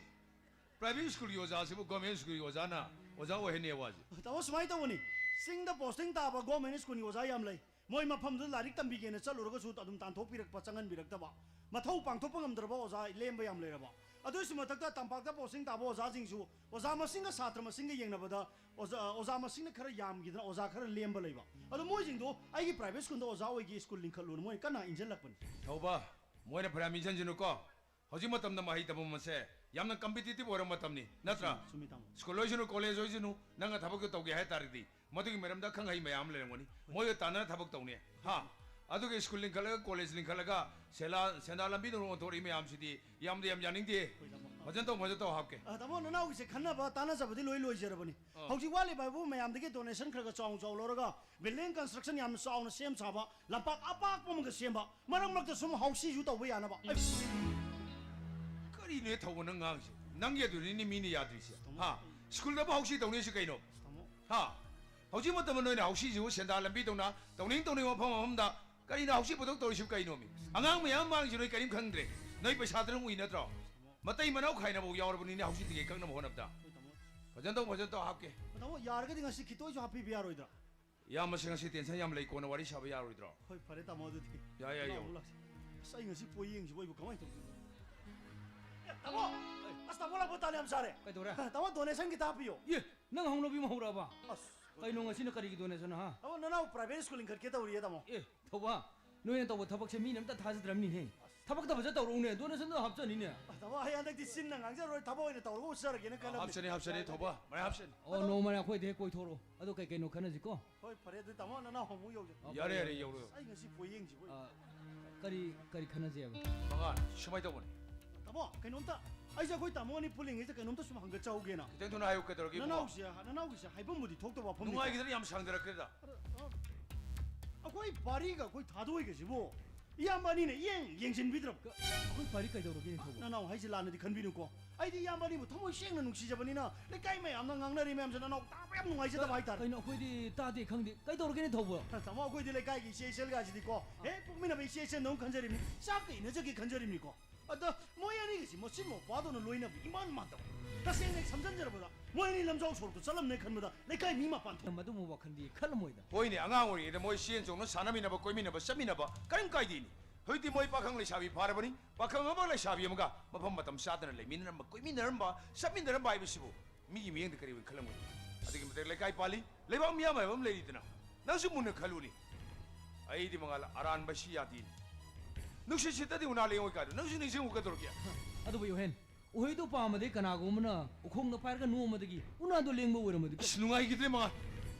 Private schoolꯒꯤ ꯑꯣꯖꯥꯁꯤꯕꯨ government schoolꯒꯤ ꯑꯣꯖꯥꯅ ꯑꯣꯖꯥ ꯑꯣꯏꯍꯟꯅꯤ ꯋꯥꯁꯦ? ꯇꯥꯃꯣ, ꯁꯨꯃꯥꯏꯅ ꯇꯧꯕꯅꯤ, ꯆꯤꯡꯗ posting ꯇꯥꯕ government schoolꯒꯤ ꯑꯣꯖꯥ ꯌꯥꯝ ꯂꯩ꯫ ꯃꯣꯏ ꯃꯐꯝꯗꯨꯗ ꯂꯥꯏꯔꯤꯛ ꯇꯝꯕꯤꯒꯦꯅ ꯆꯠꯂꯨꯔꯒꯁꯨ ꯑꯗꯨꯝ ꯇꯥꯟꯊꯣꯛꯄꯤꯔꯛꯄ, ꯆꯪꯍꯟꯕꯤꯔꯛꯇꯕ, ꯃꯊꯧ ꯄꯥꯡꯊꯣꯛꯄ ꯉꯝꯗ꯭ꯔꯕ ꯑꯣꯖꯥ ꯂꯦꯝꯕ ꯌꯥꯝ ꯂꯩꯔꯕ꯫ ꯑꯗꯨꯒꯤꯁꯨ ꯃꯊꯛꯇ ꯇꯝꯄꯥꯛꯇ posting ꯇꯥꯕ ꯑꯣꯖꯥꯁꯤꯡꯁꯨ ꯑꯣꯖꯥ ꯃꯁꯤꯡꯒ ꯁꯥꯇ꯭ꯔ ꯃꯁꯤꯡꯒ ꯌꯦꯡꯅꯕꯗ ꯑꯣꯖꯥ, ꯑꯣꯖꯥ ꯃꯁꯤꯡꯅ ꯈꯔ ꯌꯥꯝꯈꯤꯗꯅ ꯑꯣꯖꯥ ꯈꯔ ꯂꯦꯝꯕ ꯂꯩꯕ꯫ ꯑꯗꯣ ꯃꯣꯏꯁꯤꯡꯗꯣ ꯑꯩꯒꯤ private schoolꯗ ꯑꯣꯖꯥ ꯑꯣꯏꯒꯦ, school ꯂꯤꯡꯈꯠꯂꯣꯅ ꯃꯣꯏꯅ ꯀꯟꯅ ꯏꯟꯁꯤꯜꯂꯛꯄꯅꯤ꯫ ꯊꯧꯕ, ꯃꯣꯏꯅ ꯐꯅꯌꯥꯝ ꯏꯟꯁꯤꯟꯁꯅꯨꯀꯣ꯫ ꯍꯧꯖꯤꯛ ꯃꯇꯝꯗ ꯃꯍꯩ ꯇꯝꯐꯝ ꯑꯁꯦ ꯌꯥꯝꯅ competitive ꯑꯣꯏꯔꯕ ꯃꯇꯝꯅꯤ, ꯅꯠꯇ꯭ꯔꯥ? ꯆꯨꯝꯃꯤ, ꯇꯥꯃꯣ꯫ School ꯑꯣꯏꯁꯅꯨ, college ꯑꯣꯏꯁꯅꯨ, ꯅꯪꯅ ꯊꯕꯛꯇꯨ ꯇꯧꯒꯦ ꯍꯥꯏ ꯇꯥꯔꯗꯤ ꯃꯗꯨꯒꯤ ꯃꯔꯝꯗ ꯑꯈꯪ ꯑꯍꯩ ꯃꯌꯥꯝ ꯑꯃ ꯂꯩꯔꯝꯒꯅꯤ꯫ ꯃꯣꯏꯒ ꯇꯥꯟꯅꯔ ꯊꯕꯛ ꯇꯧꯅꯤ꯫ ꯍꯥ? ꯑꯗꯨꯒ school ꯂꯤꯡꯈꯠꯂꯒ, college ꯂꯤꯡꯈꯠꯂꯒ ꯁꯦꯂꯥ-, ꯁꯦꯟꯗꯥꯟ ꯂꯝꯕꯤꯗ ꯑꯣꯟꯊꯣꯔꯛꯏ ꯃꯌꯥꯝꯁꯤꯗꯤ ꯌꯥꯝꯗꯤ ꯌꯥꯝ ꯌꯥꯅꯤꯡꯗꯦ꯫ ꯍꯣꯏ, ꯇꯥꯃꯣ꯫ ꯐꯖꯅ ꯇꯧ, ꯐꯖꯅ ꯇꯧ, ꯍꯥꯞꯀꯦ꯫ ꯑ, ꯇꯥꯃꯣ, ꯅꯅꯥꯎꯒꯤꯁꯦ ꯈꯟꯅꯕ ꯇꯥꯟꯅꯖꯕꯗꯤ ꯂꯣꯏ ꯂꯣꯏꯖꯔꯕꯅꯤ꯫ ꯑꯥ꯫ ꯍꯧꯖꯤꯛ ꯋꯥꯠꯂꯤꯕ ꯍꯥꯏꯕꯨ ꯃꯌꯥꯝꯗꯒꯤ donation ꯈꯔ ꯈꯔ ꯆꯥꯎꯅ ꯆꯥꯎꯅ ꯂꯧꯔꯒ building construction ꯌꯥꯝꯅ ꯆꯥꯎꯅ ꯁꯦꯝ ꯁꯥꯕ, ꯂꯝꯄꯥꯛ ꯑꯄꯥꯛꯄ ꯑꯃꯒ ꯁꯦꯝꯕ, ꯃꯔꯛ ꯃꯔꯛꯇ ꯁꯨꯝ ꯍꯥꯎꯁꯤꯁꯨ ꯇꯧꯕ ꯌꯥꯅꯕ꯫ ꯑꯩ ꯀꯩꯅꯣ ꯊꯧꯕ ꯅꯪ ꯉꯥꯡꯉꯤꯁꯦ? ꯅꯪꯒꯤ ꯑꯗꯨꯅꯤꯅꯦ ꯃꯤꯅ ꯌꯥꯗ꯭ꯔꯤꯁꯦ꯫ ꯍꯥ? ꯁ꯭ꯀꯨꯜꯗꯕꯨ ꯍꯧꯁꯤ ꯇꯧꯅꯩꯁꯤ ꯀꯩꯅꯣ? ꯍꯥ? ꯍꯧꯖꯤꯛ ꯃꯇꯝꯗ ꯅꯣꯏꯅ ꯍꯧꯁꯤꯁꯤꯕꯨ ꯁꯦꯟꯗꯥ ꯂꯝꯕꯤ ꯇꯧꯅ, ꯇꯧꯅꯤꯡ ꯇꯧꯅꯤꯡ ꯃꯐꯝ ꯃꯐꯝꯗ ꯀꯔꯤꯅꯣ ꯍꯧꯁꯤ ꯄꯨꯊꯣꯛ ꯇꯧꯔꯤꯁꯤꯕꯨ ꯀꯩꯅꯣꯃꯤ? ꯑꯉꯥꯡ ꯃꯌꯥꯝ ꯃꯥꯡꯉꯤꯁꯤ ꯅꯣꯏ ꯀꯔꯤꯝ ꯈꯪꯗ꯭ꯔꯦ꯫ ꯅꯣꯏ ꯄꯩꯁꯥꯗꯨꯅ ꯎꯏ ꯅꯠꯇ꯭ꯔꯣ? ꯃꯇꯩ ꯃꯅꯥꯎ ꯈꯥꯏꯅꯕ ꯌꯥꯎꯔꯕꯅꯤꯅꯦ ꯍꯧꯁꯤ ꯇꯤꯀꯦꯠ ꯀꯛꯅꯕ ꯍꯣꯠꯅꯕꯗ꯫ ꯐꯖꯅ ꯇꯧ, ꯐꯖꯅ ꯇꯧ, ꯍꯥꯞꯀꯦ꯫ ꯇꯥꯃꯣ, ꯌꯥꯔꯒꯗꯤ ꯉꯁꯤ ꯈꯤꯇ ꯑꯣꯏꯁꯨ ꯍꯥꯞꯄꯤꯕ ꯌꯥꯔꯣꯏꯗ꯭ꯔꯥ? ꯏꯌꯥꯝꯕꯁꯦ ꯉꯁꯤ ꯇꯦꯟꯁꯟ ꯌꯥꯝ ꯂꯩ, ꯀꯣꯟꯅ ꯋꯥꯔꯤ ꯁꯥꯕ ꯌꯥꯔꯣꯏꯗ꯭ꯔꯣ? ꯍꯣꯏ, ꯐꯔꯦ ꯇꯥꯃꯣ, ꯑꯗꯨꯗꯤ꯫ ꯌꯥꯏ, ꯌꯥꯏ, ꯂꯥꯛꯑꯣ, ꯌꯥꯏ꯫ ꯂꯥꯛꯑꯣ꯫ ꯑꯁ, ꯑꯩ ꯉꯁꯤ ꯄꯣꯌꯦꯡꯁꯤꯕꯨ ꯑꯩꯕꯨ ꯀꯃꯥꯏꯅ ꯇꯧꯗꯣꯏꯅꯣ? ꯑꯦ, ꯇꯥꯃꯣ! ꯑꯁ, ꯇꯥꯃꯣ ꯂꯥꯛꯄ ꯇꯥꯟ ꯌꯥꯝ ꯆꯥꯔꯦ꯫ ꯀꯩꯗꯧꯔꯦ? ꯇꯥꯃꯣ, donation ꯈꯤꯇ ꯍꯥꯞꯄꯤꯌꯣ꯫ ꯑꯦ, ꯅꯪ ꯍꯧꯅꯕꯤ ꯑꯃ ꯍꯧꯔꯛꯑꯕ? ꯑꯁ, ꯀꯩꯅꯣ ꯉꯁꯤꯅ ꯀꯔꯤꯒꯤ donation, ꯍꯥ? ꯇꯥꯃꯣ, ꯅꯅꯥꯎ private school ꯂꯤꯡꯈꯠꯀꯦ ꯇꯧꯔꯤꯌꯦ, ꯇꯥꯃꯣ꯫ ꯑꯦ, ꯊꯧꯕ, ꯅꯣꯏꯅ ꯇꯧꯕ ꯊꯕꯛꯁꯦ ꯃꯤꯅ ꯑꯝꯇ ꯊꯥꯖꯗ꯭ꯔꯕꯅꯤꯍꯦ꯫ ꯊꯕꯛꯇ ꯐꯖ ꯇꯧꯔꯛꯎꯅꯦ, donationꯗꯣ ꯍꯥꯞꯆꯅꯤꯅꯦ꯫ ꯑꯁ, ꯇꯥꯃꯣ, ꯑꯩ ꯍꯟꯗꯛꯇꯤ ꯆꯤꯟꯅ ꯉꯥꯡꯖꯔꯣꯏ, ꯊꯕꯛ ꯑꯣꯏꯅ ꯇꯧꯔꯒ ꯎꯠꯆꯔꯒꯦꯅ ꯈꯜꯂꯕꯅꯤ꯫ ꯍꯥꯞꯆꯅꯤ, ꯍꯥꯞꯆꯅꯤ, ꯊꯧꯕ, ꯃꯌꯥꯝ ꯍꯥꯞꯆꯅꯤ꯫ ꯑꯣ, ꯅꯣꯡꯃꯅꯦ ꯑꯩꯈꯣꯏꯗ ꯍꯦꯛ ꯀꯣꯏꯊꯣꯔꯛꯑꯣ, ꯑꯗꯣ ꯀꯩ ꯀꯩꯅꯣ ꯈꯟꯅꯁꯤꯀꯣ꯫ ꯍꯣꯏ, ꯐꯔꯦ, ꯑꯗꯨꯗꯤ ꯇꯥꯃꯣ, ꯅꯅꯥꯎ ꯑꯃꯨꯛ ꯌꯧꯖ-, ꯑꯣ, ꯌꯥꯔꯦ, ꯐꯔꯦ, ꯌꯥꯔꯦ, ꯐꯔꯦ꯫ ꯌꯧꯔꯣ, ꯌꯧꯔꯣ꯫ ꯑꯩ ꯉꯁꯤ ꯄꯣꯌꯦꯡꯁꯤꯕꯨ꯫ ꯑ, ꯀꯔꯤ, ꯀꯔꯤ ꯈꯟꯅꯁꯦꯕ? ꯃꯉꯥ, ꯁꯨꯃꯥꯏꯅ ꯇꯧꯕꯅꯤ꯫ ꯇꯥꯃꯣ, ꯀꯩꯅꯣꯝꯇ, ꯑꯩꯁꯦ ꯑꯩꯈꯣꯏ ꯇꯥꯃꯣ ꯑꯅꯤ ꯄꯨꯜꯂꯤꯉꯩꯁꯤꯗ ꯀꯩꯅꯣꯝꯇ ꯁꯨꯝ ꯍꯪꯒꯠꯆꯍꯧꯒꯦꯅ꯫ ꯈꯤꯇꯪ ꯊꯨꯅ ꯍꯥꯏꯌꯨ, ꯀꯩꯗꯧꯔꯒꯦ, ꯏꯕꯨꯡꯉꯣ? ꯅꯅꯥꯎꯁꯦ, ꯅꯅꯥꯎꯒꯤꯁꯦ ꯍꯥꯏꯐꯝꯕꯨꯗꯤ ꯊꯣꯛꯇꯕ ꯋꯥꯐꯝꯅꯤ꯫ ꯅꯨꯡꯉꯥꯏꯈꯤꯗꯅ ꯌꯥꯝ ꯁꯥꯡꯊꯔꯛꯈ꯭ꯔꯦꯗ꯫ ꯑꯗꯣ, ꯑ, ꯑꯩꯈꯣꯏ ꯕꯥꯔꯤꯒ ꯑꯩꯈꯣꯏ ꯊꯥꯗꯣꯏꯒꯁꯤꯕꯨ ꯏꯌꯥꯝꯕ ꯑꯅꯤꯅ ꯏꯌꯦꯡ ꯌꯦꯡꯁꯤꯟꯕꯤꯗ꯭ꯔꯕ? ꯑꯩꯈꯣꯏ ꯄꯥꯔꯤ ꯀꯩꯗꯧꯔꯒꯦ, ꯅꯤꯡꯊꯧꯕ? ꯅꯅꯥꯎ ꯍꯥꯏꯁꯤ ꯂꯥꯟꯅꯗꯤ ꯈꯟꯕꯤꯅꯨꯀꯣ꯫ ꯑꯩꯗꯤ ꯏꯌꯥꯝꯕ ꯑꯅꯤꯕꯨ ꯊꯃꯣꯏ ꯁꯦꯡꯅ ꯅꯨꯡꯁꯤꯖꯕꯅꯤꯅ ꯂꯩꯀꯥꯏ ꯃꯌꯥꯝꯅ ꯉꯥꯡꯅꯔꯤ ꯃꯌꯥꯝꯁꯦ ꯅꯅꯥꯎ ꯇꯥꯕ ꯌꯥꯝ ꯅꯨꯡꯉꯥꯏꯖꯗꯕ ꯍꯥꯏꯇꯥꯔꯦ꯫ ꯀꯩꯅꯣ, ꯑꯩꯈꯣꯏꯗꯤ ꯇꯥꯗꯦ, ꯈꯪꯗꯦ꯫ ꯀꯩꯗꯧꯔꯒꯦ, ꯅꯤꯡꯊꯧꯕ? ꯇꯥꯃꯣ, ꯑꯩꯈꯣꯏꯗꯤ ꯂꯩꯀꯥꯏꯒꯤ ꯏꯆꯦ ꯏꯆꯜꯒꯁꯤꯗꯤꯀꯣ, ꯍꯦꯛ ꯄꯣꯛꯃꯤꯟꯅꯕ ꯏꯆꯦ ꯏꯆꯟꯗꯧꯅ ꯈꯟꯖꯔꯤꯕꯅꯤ, ꯆꯥꯛꯀ ꯏꯟꯅꯖꯒꯦ ꯈꯟꯖꯔꯤꯕꯅꯤꯀꯣ꯫ ꯑꯗ ꯃꯣꯏ ꯑꯅꯤꯒꯁꯤ ꯃꯆꯤꯟ ꯃꯧꯄꯥꯗꯧꯅ ꯂꯣꯏꯅꯕ ꯏꯃꯥꯟ ꯃꯥꯟꯗꯕ꯫ ꯇꯁꯦꯡꯅ ꯑꯩ ꯁꯝꯖꯟꯖꯔꯕꯗ ꯃꯣꯏ ꯑꯅꯤ ꯂꯝꯖꯥꯎ ꯁꯣꯔꯣꯛꯇ ꯆꯠꯂꯝꯅꯦ ꯈꯟꯕꯗ ꯂꯩꯀꯥꯏ ꯃꯤ ꯃꯄꯥꯟ ꯊꯣꯛ- ꯃꯗꯨꯒꯨꯝꯕ ꯋꯥꯈꯜꯗꯤ ꯈꯜꯂꯝꯃꯣꯏꯗ꯫ ꯍꯣꯏꯅꯦ, ꯑꯉꯥꯡ ꯑꯣꯏꯔꯤꯉꯩꯗ ꯃꯣꯏ ꯆꯦꯟ ꯆꯣꯡꯅ ꯁꯥꯟꯅꯃꯤꯟꯅꯕ, ꯀꯣꯏꯃꯤꯟꯅꯕ, ꯆꯠꯃꯤꯟꯅꯕ ꯀꯔꯤꯝ ꯀꯥꯏꯗꯦꯅꯤ꯫ ꯍꯧꯖꯤꯛꯇꯤ ꯃꯣꯏ ꯄꯥꯈꯪ ꯂꯩꯁꯥꯕꯤ ꯐꯥꯔꯕꯅꯤ꯫ ꯄꯥꯈꯪ ꯑꯃꯒ ꯂꯩꯁꯥꯕꯤ ꯑꯃꯒ ꯃꯐꯝ ꯃꯇꯝ ꯆꯥꯗꯅ ꯂꯩꯃꯤꯟꯅꯔꯝꯕ, ꯀꯣꯏꯃꯤꯟꯅꯔꯝꯕ, ꯆꯠꯃꯤꯟꯅꯔꯝꯕ ꯍꯥꯏꯕꯁꯤꯕꯨ ꯃꯤꯒꯤ ꯃꯤꯠꯌꯦꯡꯗ ꯀꯔꯤ ꯑꯣꯏꯅ ꯈꯜꯂꯝꯒꯅꯤ? ꯑꯗꯨꯒꯤ ꯃꯊꯛ ꯂꯩꯀꯥꯏ ꯄꯥꯜꯂꯤ, ꯂꯩꯕꯥꯛ ꯃꯤꯌꯥꯝ ꯍꯥꯏꯕ ꯑꯃ ꯂꯩꯔꯤꯗꯅ꯫ ꯅꯪꯁꯨ ꯃꯨꯟꯅ ꯈꯜꯂꯨꯅꯤ꯫ ꯑꯩꯗꯤ ꯃꯉꯥꯜ ꯑꯔꯥꯟꯕ ꯁꯤ ꯌꯥꯗꯦꯅꯤ꯫ ꯅꯨꯡꯁꯤꯠ ꯁꯤꯠꯇꯗꯤ ꯎꯅꯥ ꯂꯦꯡꯉꯣꯏ ꯀꯥꯏꯗꯣ ꯅꯪꯁꯨ ꯅꯤꯡꯁꯤꯡꯉꯨꯒꯗꯧꯔꯒꯦ? ꯑꯗꯨꯕꯨ ꯌꯣꯍꯦꯟ, ꯎꯍꯩꯗꯣ ꯄꯥꯝꯃꯗꯤ ꯀꯅꯥꯒꯨꯝꯕꯅ ꯎꯈꯣꯡꯗ ꯄꯥꯏꯔꯒ ꯅꯣꯝꯃꯗꯒꯤ ꯎꯅꯥꯗꯣ ꯂꯦꯡꯕ ꯑꯣꯏꯔꯝꯃꯗꯤ? ꯑꯁ, ꯅꯨꯡꯉꯥꯏꯈꯤꯗ꯭ꯔꯦ ꯃꯉꯥꯜ꯫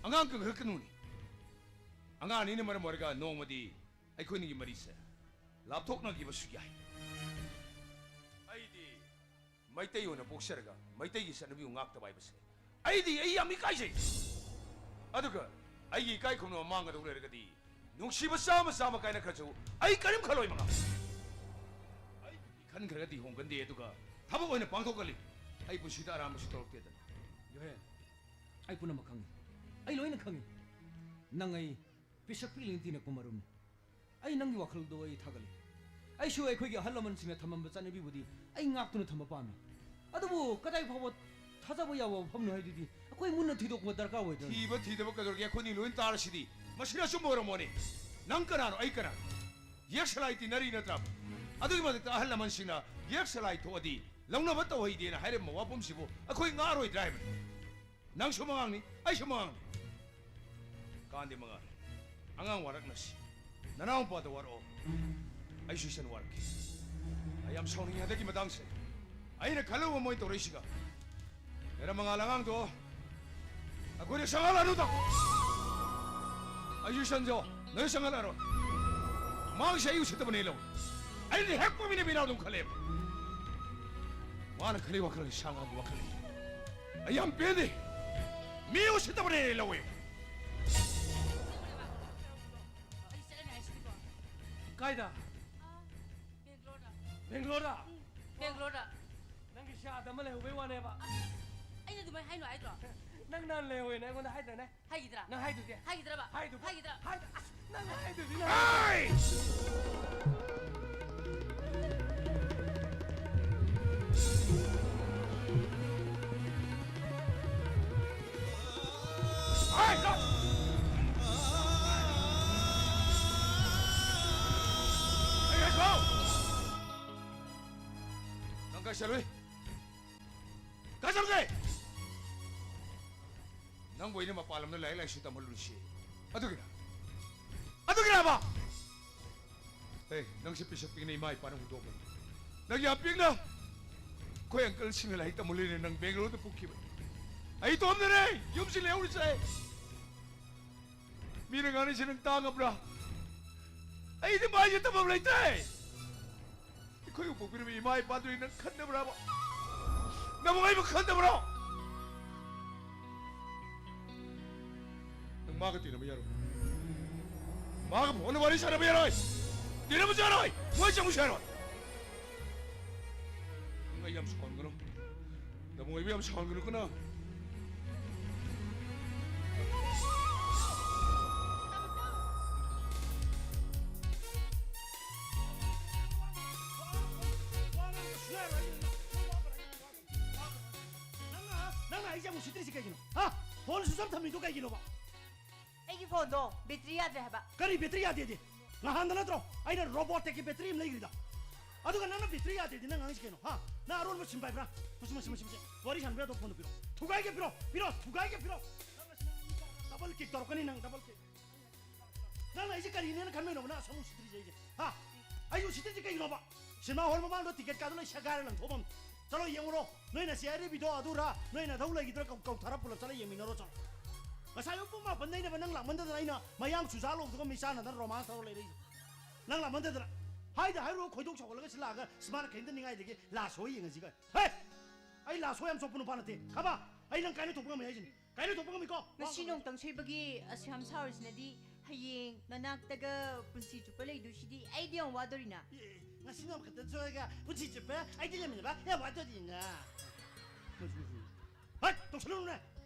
ꯑꯉꯥꯡ ꯀꯟꯈꯠꯀꯅꯨꯅꯦ꯫ ꯑꯉꯥꯡ ꯑꯅꯤꯅ ꯃꯔꯝ ꯑꯣꯏꯔꯒ ꯅꯣꯡꯃꯗꯤ ꯑꯩꯈꯣꯏꯅꯤꯒꯤ ꯃꯔꯤꯁꯦ ꯂꯥꯞꯊꯣꯛꯅꯈꯤꯕꯁꯨ ꯌꯥꯏ꯫ ꯑꯩꯗꯤ ꯃꯩꯇꯩ ꯑꯣꯏꯅ ꯄꯣꯛꯆꯔꯒ ꯃꯩꯇꯩꯒꯤ ꯆꯠꯅꯕꯤꯕꯨ ꯉꯥꯛꯇꯕ ꯍꯥꯏꯕꯁꯦ ꯑꯩꯗꯤ ꯑꯩ ꯌꯥꯝ ꯏꯀꯥꯏꯖꯩ꯫ ꯑꯗꯨꯒ ꯑꯩꯒꯤ ꯏꯀꯥꯏ ꯈꯨꯝꯅꯕ ꯃꯥꯡꯒꯗꯧ ꯂꯩꯔꯒꯗꯤ ꯅꯨꯡꯁꯤꯕ ꯆꯥꯝꯃ ꯆꯥꯝꯃ ꯀꯥꯏꯅꯈ꯭ꯔꯁꯨ ꯑꯩ ꯀꯔꯤꯝ ꯈꯜꯂꯣꯏ ꯃꯉꯥꯜ꯫ ꯑꯩ ꯈꯟꯈ꯭ꯔꯒꯗꯤ ꯍꯣꯡꯒꯟꯗꯦ, ꯑꯗꯨꯒ ꯊꯕꯛ ꯑꯣꯏꯅ ꯄꯥꯡꯊꯣꯛꯀꯜꯂꯤ꯫ ꯑꯩ ꯄꯨꯟꯁꯤꯗ ꯑꯔꯥꯟꯕꯁꯨ ꯇꯧꯔꯛꯇꯦꯗꯅ꯫ ꯌꯣꯍꯦꯟ, ꯑꯩ ꯄꯨꯝꯅꯃꯛ ꯈꯪꯏ꯫ ꯑꯩ ꯂꯣꯏꯅ ꯈꯪꯏ꯫ ꯅꯪ ꯑꯩ ꯄꯤꯁꯛ ꯄꯤꯛꯂꯤꯉꯩ ꯇꯤꯟꯅꯔꯛꯄ ꯃꯔꯨꯞꯅꯤ꯫ ꯑꯩ ꯅꯪꯒꯤ ꯋꯥꯈꯜꯗꯣ ꯑꯩ ꯊꯥꯒꯠꯂꯤ꯫ ꯑꯩꯁꯨ ꯑꯩꯈꯣꯏꯒꯤ ꯑꯍꯜ ꯂꯃꯟꯁꯤꯡꯅ ꯊꯝꯃꯝꯕ ꯆꯠꯅꯕꯤꯕꯨꯗꯤ ꯑꯩ ꯉꯥꯛꯇꯨꯅ ꯊꯝꯕ ꯄꯥꯝꯃꯤ꯫ ꯑꯗꯨꯕꯨ ꯀꯗꯥꯏ ꯐꯥꯎꯕ ꯊꯥꯖꯕ ꯌꯥꯕ ꯋꯥꯐꯝꯅꯣ ꯍꯥꯏꯗꯨꯗꯤ ꯑꯩꯈꯣꯏ ꯃꯨꯟꯅ ꯊꯤꯗꯣꯛꯄ ꯗꯔꯀꯥꯔ ꯑꯣꯏꯗ꯭ꯔꯥ? ꯊꯤꯕ ꯊꯤꯗꯕ ꯀꯩꯗꯧꯔꯒꯦ? ꯑꯩꯈꯣꯏꯅꯤ ꯂꯣꯏ ꯇꯥꯔꯁꯤꯗꯤ꯫ ꯃꯁꯤꯅ ꯑꯆꯨꯝꯕ ꯑꯣꯏꯔꯝꯃꯣꯅꯦ꯫ ꯅꯪ ꯀꯅꯥꯅꯣ? ꯑꯩ ꯀꯅꯥꯅꯣ? ꯌꯦꯛ ꯁꯂꯥꯏ ꯇꯤꯟꯅꯔꯤ ꯅꯠꯇ꯭ꯔꯥ? ꯑꯗꯨꯒꯤ ꯃꯊꯛꯇ ꯑꯍꯜ ꯂꯃꯟꯁꯤꯡꯅ ꯌꯦꯛ ꯁꯂꯥꯏ ꯊꯣꯛꯑꯗꯤ ꯂꯧꯅꯕ ꯇꯧꯍꯩꯗꯦꯅ ꯍꯥꯏꯔꯝꯕ ꯋꯥꯐꯝꯁꯤꯕꯨ ꯑꯩꯈꯣꯏ ꯉꯥꯛꯑꯔꯣꯏꯗ꯭ꯔꯥ ꯍꯥꯏꯕꯅꯤ꯫ ꯅꯪꯁꯨ ꯃꯉꯥꯡꯅꯤ, ꯑꯩꯁꯨ ꯃꯉꯥꯡꯅꯤ꯫ ꯀꯥꯟꯗꯦ ꯃꯉꯥꯜ, ꯑꯉꯥꯡ ꯋꯥꯔꯛꯅꯁꯤ꯫ ꯅꯅꯥꯎꯄꯥꯗ ꯋꯥꯔꯛꯑꯣ, ꯑꯩꯁꯨ ꯏꯆꯟ ꯋꯥꯔꯛꯀꯦ꯫ ꯑꯩ ꯌꯥꯝ ꯁꯥꯎꯅꯤꯡꯉꯤ ꯍꯟꯗꯛꯀꯤ ꯃꯇꯥꯡꯁꯦ꯫ ꯑꯩꯅ ꯈꯜꯂꯨꯕ ꯃꯣꯏ ꯇꯧꯔꯛꯏꯁꯤꯒ꯫ ꯍꯦꯔꯥ ꯃꯉꯥꯜ, ꯑꯉꯥꯡꯗꯣ ꯑꯩꯈꯣꯏꯗ ꯆꯪꯍꯜꯂꯅꯨ ꯇꯧ꯫ ꯑꯩꯁꯨ ꯏꯆꯟꯗꯣ ꯅꯣꯏ ꯆꯪꯍꯜꯂꯔꯣꯏ꯫ ꯃꯥꯒꯤꯁꯦ ꯑꯩ ꯎꯁꯤꯠꯇꯕꯅꯦ ꯂꯧ꯫ ꯑꯩꯗꯤ ꯍꯦꯛ ꯄꯣꯛꯃꯤꯟꯅꯕ ꯏꯅꯥꯎ ꯑꯗꯨꯝ ꯈꯜꯂꯦꯕ꯫ ꯃꯥꯅ ꯈꯜꯂꯤ ꯋꯥꯈꯜ ꯁꯥ ꯉꯥꯒꯤ ꯋꯥꯈꯜꯅꯤ꯫ ꯑꯩ ꯌꯥꯝ ꯄꯦꯟꯗꯦ꯫ ꯃꯤ ꯎꯁꯤꯠꯇꯕꯅꯦ ꯂꯧꯋꯦ꯫ ꯑꯩ ꯆꯠꯂꯅꯤ ꯍꯥꯏꯁꯤꯗꯤꯀꯣ꯫ ꯀꯥꯏꯗ? ꯑꯥ, ꯕꯦꯡꯒ꯭ꯂꯣꯔꯗ꯫ ꯕꯦꯡꯒ꯭ꯂꯣꯔꯗ? ꯎꯝ, ꯕꯦꯡꯒ꯭ꯂꯣꯔꯗ꯫ ꯅꯪꯒꯤ ꯁꯤ ꯑꯥꯗ ꯑꯃ ꯂꯩꯍꯧꯕꯩ ꯋꯥꯅꯦꯕ? ꯑꯩꯅ ꯑꯗꯨꯃꯥꯏꯅ ꯍꯥꯏꯅꯣ ꯍꯥꯏꯗ꯭ꯔꯣ? ꯅꯪ ꯅꯍꯥꯟ ꯂꯩꯍꯧꯋꯦꯅ ꯑꯩꯉꯣꯟꯗ ꯍꯥꯏꯗ꯭ꯔꯅꯦ? ꯍꯥꯏꯈꯤꯗ꯭ꯔꯥ? ꯅꯪ ꯍꯥꯏꯗꯨꯗꯤ? ꯍꯥꯏꯈꯤꯗ꯭ꯔꯕ? ꯍꯥꯏꯗꯨꯕꯨ? ꯍꯥꯏꯈꯤꯗ꯭ꯔꯥ? ꯍꯥꯏꯗ-, ꯑꯁ, ꯅꯪ ꯍꯥꯏꯗꯨꯗꯤ ꯅꯪ ꯍꯥꯏ! ꯍꯥꯏ, ꯂꯥꯎ! ꯑꯩ ꯍꯥꯏ, ꯂꯥꯎ! ꯅꯪ ꯀꯥꯏ ꯆꯠꯂꯨꯏ? ꯀꯥꯏ ꯆꯠꯂꯨꯒꯦ? ꯅꯪꯕꯨ ꯑꯩꯅ ꯃꯄꯥꯟ ꯂꯝꯗ ꯂꯥꯏꯔꯤꯛ ꯂꯥꯏꯁꯨ ꯇꯝꯍꯜꯂꯨꯔꯤꯁꯤ ꯑꯗꯨꯒꯤꯔ? ꯑꯗꯨꯒꯤꯔꯕ? ꯑꯦ, ꯅꯪꯁꯦ ꯄꯤꯁꯛ ꯄꯤꯛꯅ ꯏꯃꯥ ꯏꯄꯥꯅ ꯍꯨꯟꯗꯣꯛꯑꯝꯕꯅꯤ꯫ ꯅꯪ ꯌꯥꯝ ꯄꯤꯛꯅ ꯑꯩꯈꯣꯏ ꯑꯪꯀꯜꯁꯤꯡꯅ ꯂꯥꯏꯔꯤꯛ ꯇꯝꯍꯜꯂꯤꯅꯦ, ꯅꯪ ꯕꯦꯡꯒꯂꯣꯔꯗ ꯄꯨꯈꯤꯕ꯫ ꯑꯩ ꯏꯇꯣꯝꯗꯅꯦ ꯌꯨꯝꯁꯤ ꯂꯩꯍꯧꯔꯤꯁꯦ꯫ ꯃꯤꯅ ꯉꯥꯡꯅꯩꯁꯦ ꯅꯪ ꯇꯥ ꯉꯝꯕ꯭ꯔꯥ? ꯑꯩꯗꯤ ꯃꯥꯏꯁꯦ ꯇꯝꯐꯝ ꯂꯩꯇ꯭ꯔꯦ꯫ ꯑꯩꯈꯣꯏꯕꯨ ꯄꯣꯛꯄꯤꯔꯝꯕ ꯏꯃꯥ ꯏꯄꯥꯗꯨꯗꯤ ꯅꯪ ꯈꯟꯗꯕ꯭ꯔꯥꯕ? ꯅꯪꯕꯨ ꯑꯩꯕꯨ ꯈꯟꯗꯕ꯭ꯔꯣ? ꯅꯪ ꯃꯥꯒ ꯇꯤꯟꯅꯕ ꯌꯥꯔꯣꯏ꯫ ꯃꯥꯒ ꯐꯣꯟꯗ ꯋꯥꯔꯤ ꯁꯥꯟꯅꯕ ꯌꯥꯔꯣꯏ꯫ ꯇꯤꯟꯅꯕꯁꯨ ꯌꯥꯔꯣꯏ꯫ ꯃꯣꯏ ꯆꯪꯕꯁꯨ ꯌꯥꯔꯣꯏ꯫ ꯑꯩ ꯌꯥꯝ ꯁꯥꯎꯍꯟꯒꯅꯨ꯫ ꯇꯥꯃꯣ ꯑꯣꯏꯕ ꯌꯥꯝ ꯁꯥꯎꯍꯟꯒꯅꯨ ꯀꯅꯥ꯫ ꯅꯪꯅ, ꯅꯪꯅ ꯑꯩꯁꯦ ꯑꯃꯨꯛ ꯁꯤꯠꯇ꯭ꯔꯤꯁꯤ ꯀꯩꯒꯤꯅꯣ? ꯍꯥ? ꯐꯣꯟ ꯁ꯭ꯋꯤꯆ ꯑꯣꯐ ꯊꯝꯃꯤꯗꯨ ꯀꯩꯒꯤꯅꯣꯕ? ꯑꯩꯒꯤ ꯐꯣꯟꯗꯣ ꯕꯦꯇ꯭ꯔꯤ ꯌꯥꯗ꯭ꯔꯦ ꯍꯥꯏꯕ꯫ ꯀꯔꯤ ꯕꯦꯇ꯭ꯔꯤ ꯌꯥꯗꯦꯗꯤ? ꯉꯍꯥꯟꯗ ꯅꯠꯇ꯭ꯔꯣ ꯑꯩꯅ ꯔꯣꯕꯣꯠꯇꯦꯛꯀꯤ ꯕꯦꯇ꯭ꯔꯤ ꯑꯃ ꯂꯩꯈ꯭ꯔꯤꯗꯣ? ꯑꯗꯨꯒ ꯅꯪꯅ ꯕꯦꯇ꯭ꯔꯤ ꯌꯥꯗꯦꯗꯤ ꯅꯪ ꯉꯥꯡꯉꯤꯁꯤ ꯀꯩꯅꯣ? ꯍꯥ? ꯅꯪ ꯑꯔꯣꯟꯕ ꯁꯤꯝ ꯄꯥꯏꯕ꯭ꯔꯥ? ꯃꯁꯤ, ꯃꯁꯤ, ꯃꯁꯤ, ꯃꯁꯤ꯫ ꯋꯥꯔꯤ ꯁꯥꯟꯅꯕ ꯌꯥꯗꯕ ꯐꯣꯟꯗꯣ ꯄꯤꯔꯣ꯫ ꯊꯨꯒꯥꯏꯒꯦ ꯄꯤꯔꯣ, ꯄꯤꯔꯣ, ꯊꯨꯒꯥꯏꯒꯦ ꯄꯤꯔꯣ꯫ ꯅꯪ ꯉꯁꯤ ꯅꯪ ꯗꯕꯜ ꯀꯤꯛ ꯇꯧꯔꯛꯀꯅꯤ ꯅꯪ, ꯗꯕꯜ ꯀꯤꯛ꯫ ꯅꯪꯅ ꯑꯩꯁꯦ ꯀꯔꯤꯅꯦꯅ ꯈꯟꯕꯩꯅꯣꯕ ꯅꯪ ꯑꯁꯣꯝ ꯎꯁꯤꯠꯇ꯭ꯔꯤꯁꯦ ꯑꯩꯁꯦ? ꯍꯥ? ꯑꯩ ꯎꯁꯤꯠꯇ꯭ꯔꯤꯁꯦ ꯀꯩꯒꯤꯅꯣꯕ? ꯁꯤꯅꯦꯃꯥ ꯍꯣꯜ ꯃꯃꯥꯡꯗ ꯇꯤꯀꯦꯠ ꯀꯥꯗꯣ ꯂꯣꯏ ꯁꯦꯒꯥꯏꯔ ꯂꯪꯊꯣꯛꯐꯝ꯫ ꯆꯠꯂꯣ ꯌꯦꯡꯉꯨꯔꯣ꯫ ꯅꯣꯏ ꯅꯆꯦ ꯑꯔꯤꯕꯤꯗꯣ ꯑꯗꯨꯔ ꯅꯣꯏ ꯅꯙꯧ ꯂꯩꯈꯤꯗ꯭ꯔꯥ ꯀꯧ-, ꯀꯧꯊꯔ ꯄꯨꯂꯞ ꯆꯠꯂ ꯌꯦꯡꯃꯤꯟꯅꯔꯣ ꯆꯠꯂꯣ꯫ ꯉꯁꯥꯏ ꯑꯌꯨꯛ ꯄꯨꯡ ꯃꯥꯄꯟꯗꯩꯅꯦꯕ ꯅꯪ ꯂꯥꯛꯃꯟꯗꯗꯅ ꯑꯩꯅ ꯃꯌꯥꯡ ꯆꯨꯖꯥꯛ ꯂꯧꯗꯨꯒ ꯃꯤ ꯆꯥꯟꯅꯗꯅ ꯔꯣꯃꯥꯟꯁ ꯇꯧꯔ ꯂꯩꯔꯛꯏꯁꯦ꯫ ꯅꯪ ꯂꯥꯛꯃꯟꯗꯗꯅ꯫ ꯍꯥꯏꯗ ꯍꯥꯏꯔꯨꯔ ꯈꯣꯏꯗꯧ ꯁꯥꯎꯒꯠꯂꯒ ꯁꯤ ꯂꯥꯛꯑꯒ ꯁꯨꯃꯥꯏꯅ ꯀꯔꯤꯝꯇ ꯅꯤꯡꯉꯥꯏꯗꯒꯤ ꯂꯥꯁ ꯍꯣꯏ ꯌꯦꯡꯉꯁꯤ ꯀꯥꯏ꯫ ꯍꯦ! ꯑꯩ ꯂꯥꯁ ꯍꯣꯏ ꯌꯥꯝ ꯆꯣꯞꯄ ꯅꯨꯄꯥ ꯅꯠꯇꯦ꯫ ꯈꯪꯉꯕ? ꯑꯩ ꯅꯪ ꯀꯥꯏꯅ ꯊꯣꯛꯄ ꯉꯝꯃꯦ ꯍꯥꯏꯁꯤꯅꯤ꯫ ꯀꯥꯏꯅ ꯊꯣꯛꯄ ꯉꯝꯃꯤꯀꯣ? ꯉꯁꯤ ꯅꯣꯡꯇꯪ ꯁꯣꯏꯕꯒꯤ ꯑꯁꯨꯛ ꯌꯥꯝ ꯁꯥꯎꯔꯤꯁꯤꯅꯗꯤ ꯍꯌꯦꯡ ꯅꯅꯥꯛꯇꯒ ꯄꯨꯟꯁꯤ ꯆꯨꯞꯄ ꯂꯩꯗꯣꯏꯁꯤꯗꯤ ꯑꯩꯗꯤ ꯌꯥꯝ ꯋꯥꯗꯣꯔꯤꯅ꯫ ꯑꯦ, ꯉꯁꯤ ꯅꯣꯡ ꯈꯛꯇ ꯁꯣꯏꯔꯒ ꯄꯨꯟꯁꯤ ꯆꯨꯞꯄ ꯑꯩꯗꯤ ꯂꯩꯃꯤꯟꯅꯕ ꯌꯥꯝ ꯋꯥꯗꯣꯔꯤꯅ꯫ ꯍꯠ! ꯇꯧꯁꯜꯂꯨꯅꯦ!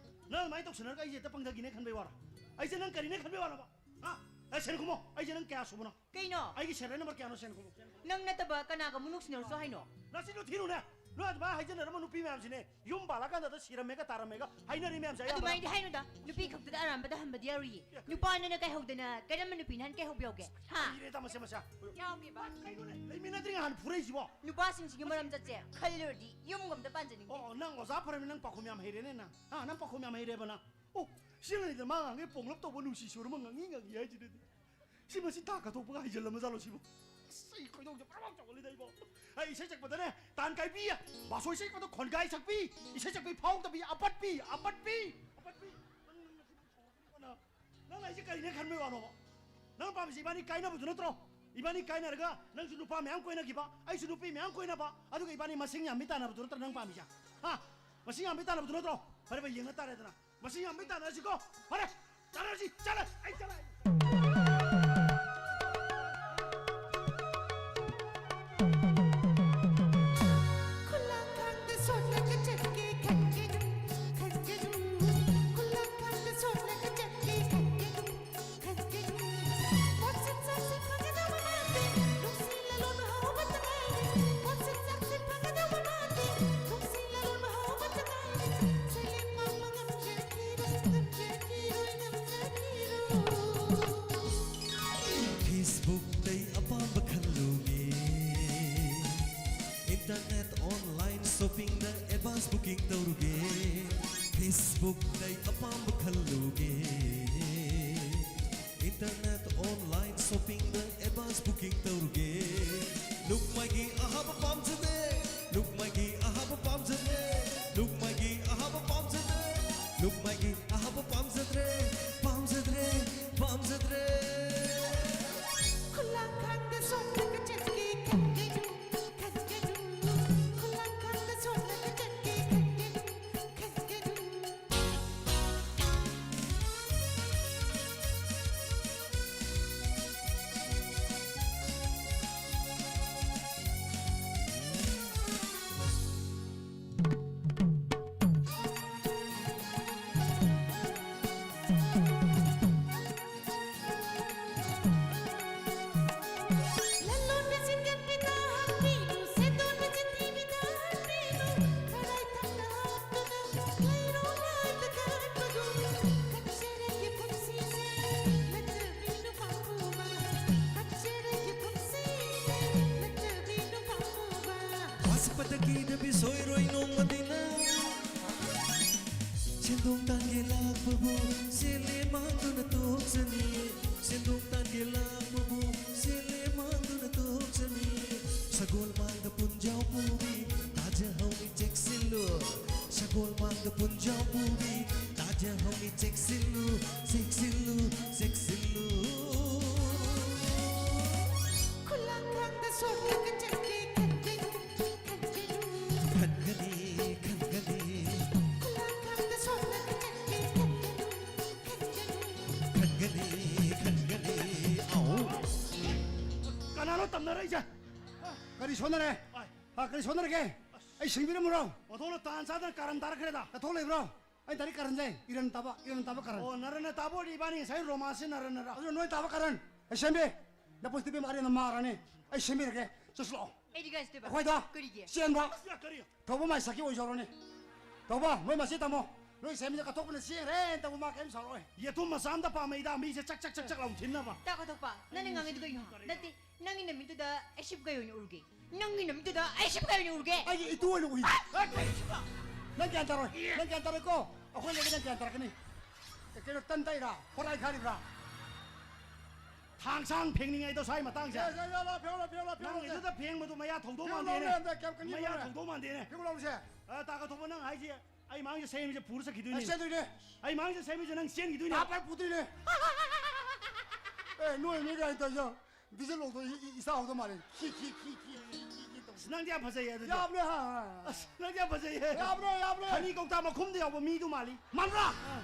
ꯅꯪ ꯑꯗꯨꯃꯥꯏꯅ ꯇꯧꯁꯟꯅꯔꯒ ꯑꯩꯁꯦ ꯍꯦꯛꯇ ꯄꯪꯊꯈꯤꯅꯦ ꯈꯟꯕꯩ ꯋꯥꯔꯣ? ꯑꯩꯁꯦ ꯅꯪ ꯀꯔꯤꯅꯦ ꯈꯟꯕꯩ ꯋꯥꯔꯣꯕ? ꯍꯥ? ꯑꯦ, ꯁꯦꯟ ꯈꯨꯝꯃꯣ! ꯑꯩꯁꯦ ꯅꯪ ꯀꯌꯥ ꯁꯨꯕꯅꯣ? ꯀꯩꯅꯣ? ꯑꯩꯒꯤ ꯁꯦꯔꯤꯌꯦꯜ ꯅꯝꯕꯔ ꯀꯌꯥꯅꯣ ꯁꯦꯟ ꯈꯨꯝꯃꯣ? ꯅꯪ ꯅꯠꯇꯕ ꯀꯅꯥꯒ ꯑꯃꯨꯛ ꯅꯨꯡꯁꯤꯅꯔꯨꯁꯣ ꯍꯥꯏꯅꯣ? ꯅꯆꯤꯟꯗꯣ ꯊꯤꯅꯨꯅꯦ! ꯅꯣꯏ ꯑꯗꯨꯃꯥꯏꯅ ꯍꯥꯏꯖꯤꯟꯅꯔꯝꯕ ꯅꯨꯄꯤ ꯃꯌꯥꯝꯁꯤꯅꯦ ꯌꯨꯝ ꯄꯥꯜꯂꯀꯥꯟꯗ ꯁꯤꯔꯝꯃꯦꯒ ꯇꯥꯔꯝꯃꯦꯒ ꯍꯥꯏꯅꯔꯤ ꯃꯌꯥꯝꯁꯦ ꯑꯌꯥꯝꯕꯅ꯫ ꯑꯗꯨꯃꯥꯏꯅꯗꯤ ꯍꯥꯏꯅꯨꯗ, ꯅꯨꯄꯤ ꯈꯛꯇꯗ ꯑꯔꯥꯟꯕꯗ ꯍꯟꯕꯗꯤ ꯌꯥꯔꯨꯏꯌꯦ꯫ ꯑꯦ, ꯀꯩꯅꯣ? ꯅꯨꯄꯥꯅꯅ ꯀꯩꯍꯧꯗꯅ ꯀꯔꯝꯕ ꯅꯨꯄꯤꯅ ꯍꯟ ꯀꯩꯍꯧꯕ ꯌꯥꯎꯒꯦ? ꯍꯥ? ꯏꯔꯦ ꯇꯥꯃꯁꯦ ꯃꯁꯥ꯫ ꯌꯥꯎꯒꯦꯕ꯫ ꯀꯩꯅꯣꯅꯦ? ꯂꯩꯃꯤꯟꯅꯗ꯭ꯔꯤ ꯉꯍꯥꯟ ꯐꯨꯔꯛꯏꯁꯤꯕꯣ? ꯅꯨꯄꯥꯁꯤꯡꯁꯤꯒꯤ ꯃꯔꯝ ꯆꯠꯁꯦ ꯈꯜꯂꯨꯔꯗꯤ ꯌꯨꯝꯒ ꯑꯝꯇ ꯄꯥꯟꯖꯅꯤꯡꯗꯦ꯫ ꯑꯣ, ꯅꯪ ꯑꯣꯖꯥ ꯐꯔꯃꯤ, ꯅꯪ ꯄꯥꯎꯈꯨꯝ ꯌꯥꯝ ꯍꯩꯔꯦꯅꯦ ꯅꯪ꯫ ꯍꯥ, ꯅꯪ ꯄꯥꯎꯈꯨꯝ ꯌꯥꯝ ꯍꯩꯔꯦꯕ ꯅꯪ꯫ ꯑꯣ, ꯁꯤ ꯑꯉꯥꯡꯁꯤꯗ ꯃꯥ ꯉꯥꯡꯉꯦ ꯄꯣꯡꯂꯞ ꯇꯧꯕ ꯅꯨꯡꯁꯤ ꯁꯣꯔ ꯑꯃ ꯉꯥꯡꯉꯤ ꯉꯥꯡꯉꯤ ꯍꯥꯏꯁꯤꯅꯗꯤ꯫ ꯁꯤ ꯃꯁꯤ ꯊꯥ ꯀꯠꯊꯣꯛꯄꯒ ꯍꯩꯖꯤꯜꯂꯝꯃꯖꯥꯠꯂꯣ ꯁꯤꯕꯨ? ꯑꯁ, ꯑꯩ ꯈꯣꯏꯗꯧꯁꯦ ꯄ꯭ꯔꯣꯛ ꯄ꯭ꯔꯣꯛ ꯆꯥꯎꯒꯠꯂꯤꯗ ꯑꯩꯕꯣ꯫ ꯑꯩ ꯏꯁꯩ ꯁꯛꯄꯗꯅꯦ, ꯇꯥꯟ ꯀꯥꯏꯕꯤ, ꯕꯥꯁꯣꯏ ꯁꯛꯄꯗ ꯈꯣꯟꯒꯥꯏ ꯁꯛꯄꯤ, ꯏꯁꯩ ꯁꯛꯄꯤ ꯐꯥꯎꯗꯕꯤ, ꯑꯄꯠꯄꯤ, ꯑꯄꯠꯄꯤ, ꯑꯄꯠꯄꯤ꯫ ꯅꯪ, ꯅꯪ, ꯅꯪ, ꯅꯪ, ꯅꯪꯅ ꯑꯩꯁꯦ ꯀꯔꯤꯅꯦ ꯈꯟꯕꯩ ꯋꯥꯅꯣꯕ? ꯅꯪ ꯄꯥꯝꯃꯤꯁꯦ ꯏꯕꯥꯅꯤ ꯀꯥꯏꯅꯕꯗꯨ ꯅꯠꯇ꯭ꯔꯣ? ꯏꯕꯥꯅꯤ ꯀꯥꯏꯅꯔꯒ ꯅꯪꯁꯨ ꯅꯨꯄꯥ ꯃꯌꯥꯝ ꯀꯣꯏꯅꯈꯤꯕ, ꯑꯩꯁꯨ ꯅꯨꯄꯤ ꯃꯌꯥꯝ ꯀꯣꯏꯅꯕ, ꯑꯗꯨꯒ ꯏꯕꯥꯅꯤ ꯃꯁꯤꯡ ꯌꯥꯝꯃꯤ ꯇꯥꯟꯅꯕꯗꯨ ꯅꯠꯇ꯭ꯔꯣ ꯅꯪ ꯄꯥꯝꯃꯤꯁꯦ? ꯍꯥ? ꯃꯁꯤꯡ ꯌꯥꯝꯃꯤ ꯇꯥꯟꯅꯕꯗꯨ ꯅꯠꯇ꯭ꯔꯣ? ꯐꯔꯦ ꯐꯔꯦ, ꯌꯦꯡꯅ ꯇꯥꯔꯦꯗꯅ꯫ ꯃꯁꯤ ꯌꯥꯝ ꯃꯤ ꯇꯥꯟꯅꯔꯁꯤꯀꯣ꯫ ꯐꯔꯦ, ꯇꯥꯟꯅꯔꯁꯤ꯫ ꯆꯠꯂꯦ, ꯑꯩ ꯆꯠꯂꯦ꯫ ꯁꯣꯄꯤꯡꯗ ꯑꯦꯗꯚꯥꯟꯁ ꯕꯨꯀꯤꯡ ꯇꯧꯔꯨꯒꯦ꯫ ꯐꯦꯁꯕꯨꯛꯇ ꯑꯩ ꯑꯄꯥꯝꯕ ꯈꯜꯂꯨꯒꯦ꯫ ꯏꯟꯇꯔꯅꯦꯠ ꯑꯣꯟꯂꯥꯏꯟ ꯁꯣꯄꯤꯡꯗ ꯑꯦꯗꯚꯥꯟꯁ ꯕꯨꯀꯤꯡ ꯇꯧꯔꯨꯒꯦ꯫ ꯂꯨꯛꯃꯥꯏꯒꯤ ꯑꯍꯥꯕ ꯄꯥꯝꯖꯗꯦ꯫ ꯂꯨꯛꯃꯥꯏꯒꯤ ꯑꯍꯥꯕ ꯄꯥꯝꯖꯗꯦ꯫ ꯂꯨꯛꯃꯥꯏꯒꯤ ꯑꯍꯥꯕ ꯄꯥꯝꯖꯗꯦ꯫ ꯂꯨꯛꯃꯥꯏꯒꯤ ꯑꯍꯥꯕ ꯄꯥꯝꯖꯗ꯭ꯔꯦ꯫ ꯄꯥꯝꯖꯗ꯭ꯔꯦ꯫ ꯄꯥꯝꯖꯗ꯭ꯔꯦ꯫ ꯈꯨꯂꯥꯡꯈꯥꯡꯗ ꯁꯣꯛꯂꯒ ꯆꯠꯀꯦ ꯈꯟꯒꯅꯨ, ꯈꯟꯒꯅꯨ꯫ ꯈꯨꯂꯥꯡꯈꯥꯡꯗ ꯁꯣꯛꯂꯒ ꯆꯠꯀꯦ ꯈꯟꯒꯅꯨ, ꯈꯟꯒꯅꯨ꯫ ꯂꯂꯣꯟꯕ ꯆꯤꯡꯒꯟꯕꯤꯗ ꯍꯥꯞꯄꯤꯅꯨ, ꯁꯦꯟꯗꯣꯟꯕ ꯆꯤꯟꯊꯤꯕꯤꯗ ꯍꯥꯞꯄꯤꯅꯨ, ꯈꯔꯥꯏ ꯊꯛꯇ ꯍꯥꯞꯇꯨꯅ ꯂꯩꯔꯣ ꯂꯥꯏꯗ ꯀꯠꯄꯗꯨ꯫ ꯀꯠꯆꯔꯒꯦ ꯄꯨꯟꯁꯤꯁꯦ ꯅꯠꯇꯕꯤ ꯅꯨꯄꯥ ꯄꯨꯕ, ꯀꯠꯆꯔꯒꯦ ꯄꯨꯟꯁꯤꯁꯦ ꯅꯠꯇꯕꯤ ꯅꯨꯄꯥ ꯄꯨꯕ꯫ ꯋꯥꯁꯛꯄꯗ ꯀꯤꯗꯕꯤ ꯁꯣꯏꯔꯣꯏ ꯅꯣꯡꯃꯗꯤ ꯅꯪ꯫ ꯁꯦꯟꯗꯣꯡ ꯇꯥꯟꯒꯦ ꯂꯥꯛꯄꯕꯨ ꯁꯦꯜꯂꯦ ꯃꯥꯡꯗꯨꯅ ꯇꯣꯛꯆꯅꯤ꯫ ꯁꯦꯟꯗꯣꯡ ꯇꯥꯟꯒꯦ ꯂꯥꯛꯄꯕꯨ ꯁꯦꯜꯂꯦ ꯃꯥꯡꯗꯨꯅ ꯇꯣꯛꯆꯅꯤ꯫ ꯁꯒꯣꯜ ꯃꯥꯡꯗ ꯄꯨꯟꯖꯥꯎ ꯄꯨꯕꯤ ꯇꯥꯖꯍꯧꯅꯤ ꯆꯦꯛꯁꯤꯜꯂꯨ꯫ ꯁꯒꯣꯜ ꯃꯥꯡꯗ ꯄꯨꯟꯖꯥꯎ ꯄꯨꯕꯤ ꯇꯥꯖꯍꯧꯅꯤ ꯆꯦꯛꯁꯤꯜꯂꯨ, ꯆꯦꯛꯁꯤꯜꯂꯨ, ꯆꯦꯛꯁꯤꯜꯂꯨ꯫ ꯈꯨꯂꯥꯡꯈꯥꯡꯗ ꯁꯣꯛꯂꯒ ꯆꯠꯀꯦ ꯈꯟꯒꯅꯨ, ꯈꯟꯒꯅꯤ, ꯈꯟꯒꯅꯤ꯫ ꯈꯨꯂꯥꯡꯈꯥꯡꯗ ꯁꯣꯛꯂꯒ ꯆꯠꯀꯦ ꯈꯟꯒꯅꯨ, ꯈꯟꯒꯅꯨ꯫ ꯈꯟꯒꯅꯤ, ꯈꯟꯒꯅꯤ꯫ ꯑꯧ꯫ ꯀꯅꯥꯅꯣ ꯇꯝꯅꯔꯛꯏꯁꯦ? ꯀꯔꯤ ꯁꯣꯟꯅꯔꯦ? ꯑꯥꯏ꯫ ꯍꯥ, ꯀꯔꯤ ꯁꯣꯟꯅꯔꯒꯦ? ꯑꯩ ꯁꯤꯡꯕꯤꯔꯝꯃꯨꯔꯣ? ꯑꯣꯟꯊꯣꯛꯅ ꯇꯥꯟ ꯆꯥꯗꯅ ꯀꯔꯟ ꯇꯥꯔꯛꯈ꯭ꯔꯦꯗ꯫ ꯅꯊꯧ ꯂꯩꯕ꯭ꯔꯣ? ꯑꯩ ꯇꯥꯔꯤ ꯀꯔꯟꯁꯦ ꯏꯔꯟ ꯇꯥꯕ, ꯏꯔꯟ ꯇꯥꯕ ꯀꯔꯟ꯫ ꯑꯣ, ꯅꯔꯟꯅ ꯇꯥꯕ ꯑꯣꯏꯔꯗꯤ ꯏꯕꯥꯅꯤ ꯉꯁꯥꯏ ꯔꯣꯃꯥꯟꯁꯁꯦ ꯅꯔꯟꯅꯔ꯫ ꯑꯗꯨ ꯅꯣꯏ ꯇꯥꯕ ꯀꯔꯟ꯫ ꯑꯩ ꯁꯦꯝꯕꯤ꯫ ꯅꯄꯨꯟ ꯁꯤꯗꯤ ꯏꯕꯦꯝꯃ ꯑꯔꯦꯝꯕ ꯃꯥꯔꯅꯤ꯫ ꯑꯩ ꯁꯦꯝꯕꯤꯔꯒꯦ꯫ ꯆꯠꯁꯤꯂꯥꯛꯑꯣ꯫ ꯑꯩꯗꯤ ꯀꯥꯏ ꯆꯠꯇꯣꯏꯕ? ꯑꯩꯈꯣꯏꯗ꯫ ꯀꯔꯤꯒꯤ? ꯆꯦꯟꯕ꯫ ꯑꯁ, ꯀꯔꯤ? ꯊꯧꯕ ꯃꯥꯏ ꯁꯛꯀꯤ ꯑꯣꯏꯖꯍꯧꯔꯅꯤ꯫ ꯊꯧꯕ, ꯃꯣꯏ ꯃꯁꯤ ꯇꯝꯃꯣ꯫ ꯅꯣꯏ ꯁꯦꯝꯕꯤꯗ ꯀꯠꯊꯣꯛꯄꯅ ꯆꯦꯟꯈ꯭ꯔꯦꯅ ꯇꯧꯕ ꯃꯥ ꯀꯩꯝ ꯁꯥꯎꯔꯛꯑꯣꯏ꯫ ꯌꯦꯇꯨꯝ ꯃꯆꯥ ꯑꯃꯗ ꯄꯥꯝꯃꯩꯗ ꯃꯤꯁꯦ ꯆꯛ ꯆꯛ ꯆꯛ ꯆꯛ ꯂꯥꯎ ꯊꯤꯟꯅꯕ꯫ ꯇꯥ ꯀꯠꯊꯣꯛꯄ, ꯅꯪꯅ ꯉꯥꯡꯉꯤꯗꯣ ꯀꯩꯅꯣ? ꯅꯠꯇꯦ, ꯅꯪꯒꯤ ꯅꯃꯤꯠꯇꯨꯗ ꯑꯩ ꯁꯤꯕꯨ ꯀꯩ ꯑꯣꯏꯅ ꯎꯔꯒꯦ? ꯅꯪꯒꯤ ꯅꯃꯤꯠꯇꯨꯗ ꯑꯩ ꯁꯤꯕꯨ ꯀꯩ ꯑꯣꯏꯅ ꯎꯔꯒꯦ? ꯑꯩꯒꯤ ꯏꯇꯨ ꯑꯣꯏꯅ ꯎꯏ꯫ ꯑ, ꯀꯩ ꯁꯤꯕ? ꯅꯪ ꯒ꯭ꯌꯥꯟ ꯇꯥꯔꯣꯏ꯫ ꯅꯪ ꯒ꯭ꯌꯥꯟ ꯇꯥꯔꯣꯏꯀꯣ? ꯑꯩꯈꯣꯏ ꯂꯩꯔꯒ ꯅꯪ ꯒ꯭ꯌꯥꯟ ꯇꯥꯔꯛꯀꯅꯤ꯫ ꯀꯩꯅꯣ ꯇꯟ ꯇꯩꯔꯥ? ꯍꯣꯔꯥꯏ ꯈꯥꯔꯤꯕ꯭ꯔꯥ? ꯊꯥꯡꯁꯥꯡ ꯐꯦꯡꯅꯤꯡꯉꯩꯗꯣ ꯁ꯭ꯋꯥꯏ ꯃꯇꯥꯡꯁꯦ꯫ ꯌꯥ, ꯌꯥ, ꯌꯥ, ꯂꯥ, ꯐꯦꯡꯉꯨ ꯂꯥꯎ, ꯐꯦꯡꯉꯨ ꯂꯥꯎ, ꯐꯦꯡꯉꯨ ꯂꯥꯎ, ꯅꯪꯒꯤꯗꯨꯗ ꯐꯦꯡꯕꯗꯨ ꯃꯌꯥ ꯊꯧꯗꯧ ꯐꯦꯡꯉꯨ ꯂꯥꯎ, ꯃꯥꯟꯗꯦꯅꯦ꯫ ꯂꯥꯎ, ꯀꯌꯥꯝ ꯀꯟꯅ ꯃꯌꯥ ꯌꯦꯡꯉꯨ? ꯊꯧꯗꯧ ꯃꯥꯟꯗꯦꯅꯦ꯫ ꯐꯦꯡꯉꯨ ꯂꯥꯎꯁꯦ꯫ ꯑ, ꯇꯥ ꯀꯠꯊꯣꯛꯄ, ꯅꯪ ꯍꯥꯏꯁꯦ ꯑꯩ ꯃꯥꯡꯁꯦ ꯁꯦꯝꯃꯤꯁꯦ ꯄꯨꯔ ꯆꯠꯈꯤꯗꯣꯏꯅꯦ꯫ ꯑꯩ ꯆꯦꯟꯗꯣꯏꯅꯦ꯫ ꯑꯩ ꯃꯥꯡꯁꯦ ꯁꯦꯝꯃꯤꯁꯦ ꯅꯪ ꯆꯦꯟꯈꯤꯗꯣꯏꯅꯦ꯫ ꯇꯥ ꯄꯥꯏ ꯄꯨꯗꯣꯏꯅꯦ꯫ ꯑꯦ, ꯅꯣꯏ, ꯅꯣꯏ ꯀꯥꯏꯅ ꯇꯧꯔꯤꯁꯦ? ꯗꯤꯖꯜ ꯂꯣꯛꯇꯣ ꯏ-, ꯏ-, ꯏꯁꯥ ꯍꯧꯗꯧ ꯃꯥꯜꯂꯦ꯫ ꯈꯤ, ꯈꯤ, ꯈꯤ, ꯈꯤ, ꯈꯤ, ꯈꯤ, ꯈꯤ ꯇꯧ꯫ ꯑꯁ, ꯅꯪꯗꯤ ꯌꯥꯝ ꯐꯖꯩꯌꯦ ꯑꯗꯨꯗꯤ꯫ ꯌꯥꯕꯅꯦ, ꯍꯥ, ꯍꯥ꯫ ꯑꯁ, ꯅꯪꯗꯤ ꯌꯥꯝ ꯐꯖꯩꯌꯦ꯫ ꯌꯥꯕꯅꯦ, ꯌꯥꯕꯅꯦ꯫ ꯈꯅꯤ ꯀꯧꯇꯥ ꯃꯈꯨꯝꯗ ꯌꯥꯎꯕ ꯃꯤꯗꯨ ꯃꯥꯜꯂꯤ꯫ ꯃꯥꯟꯕ꯭ꯔꯥ? ꯑꯥ꯫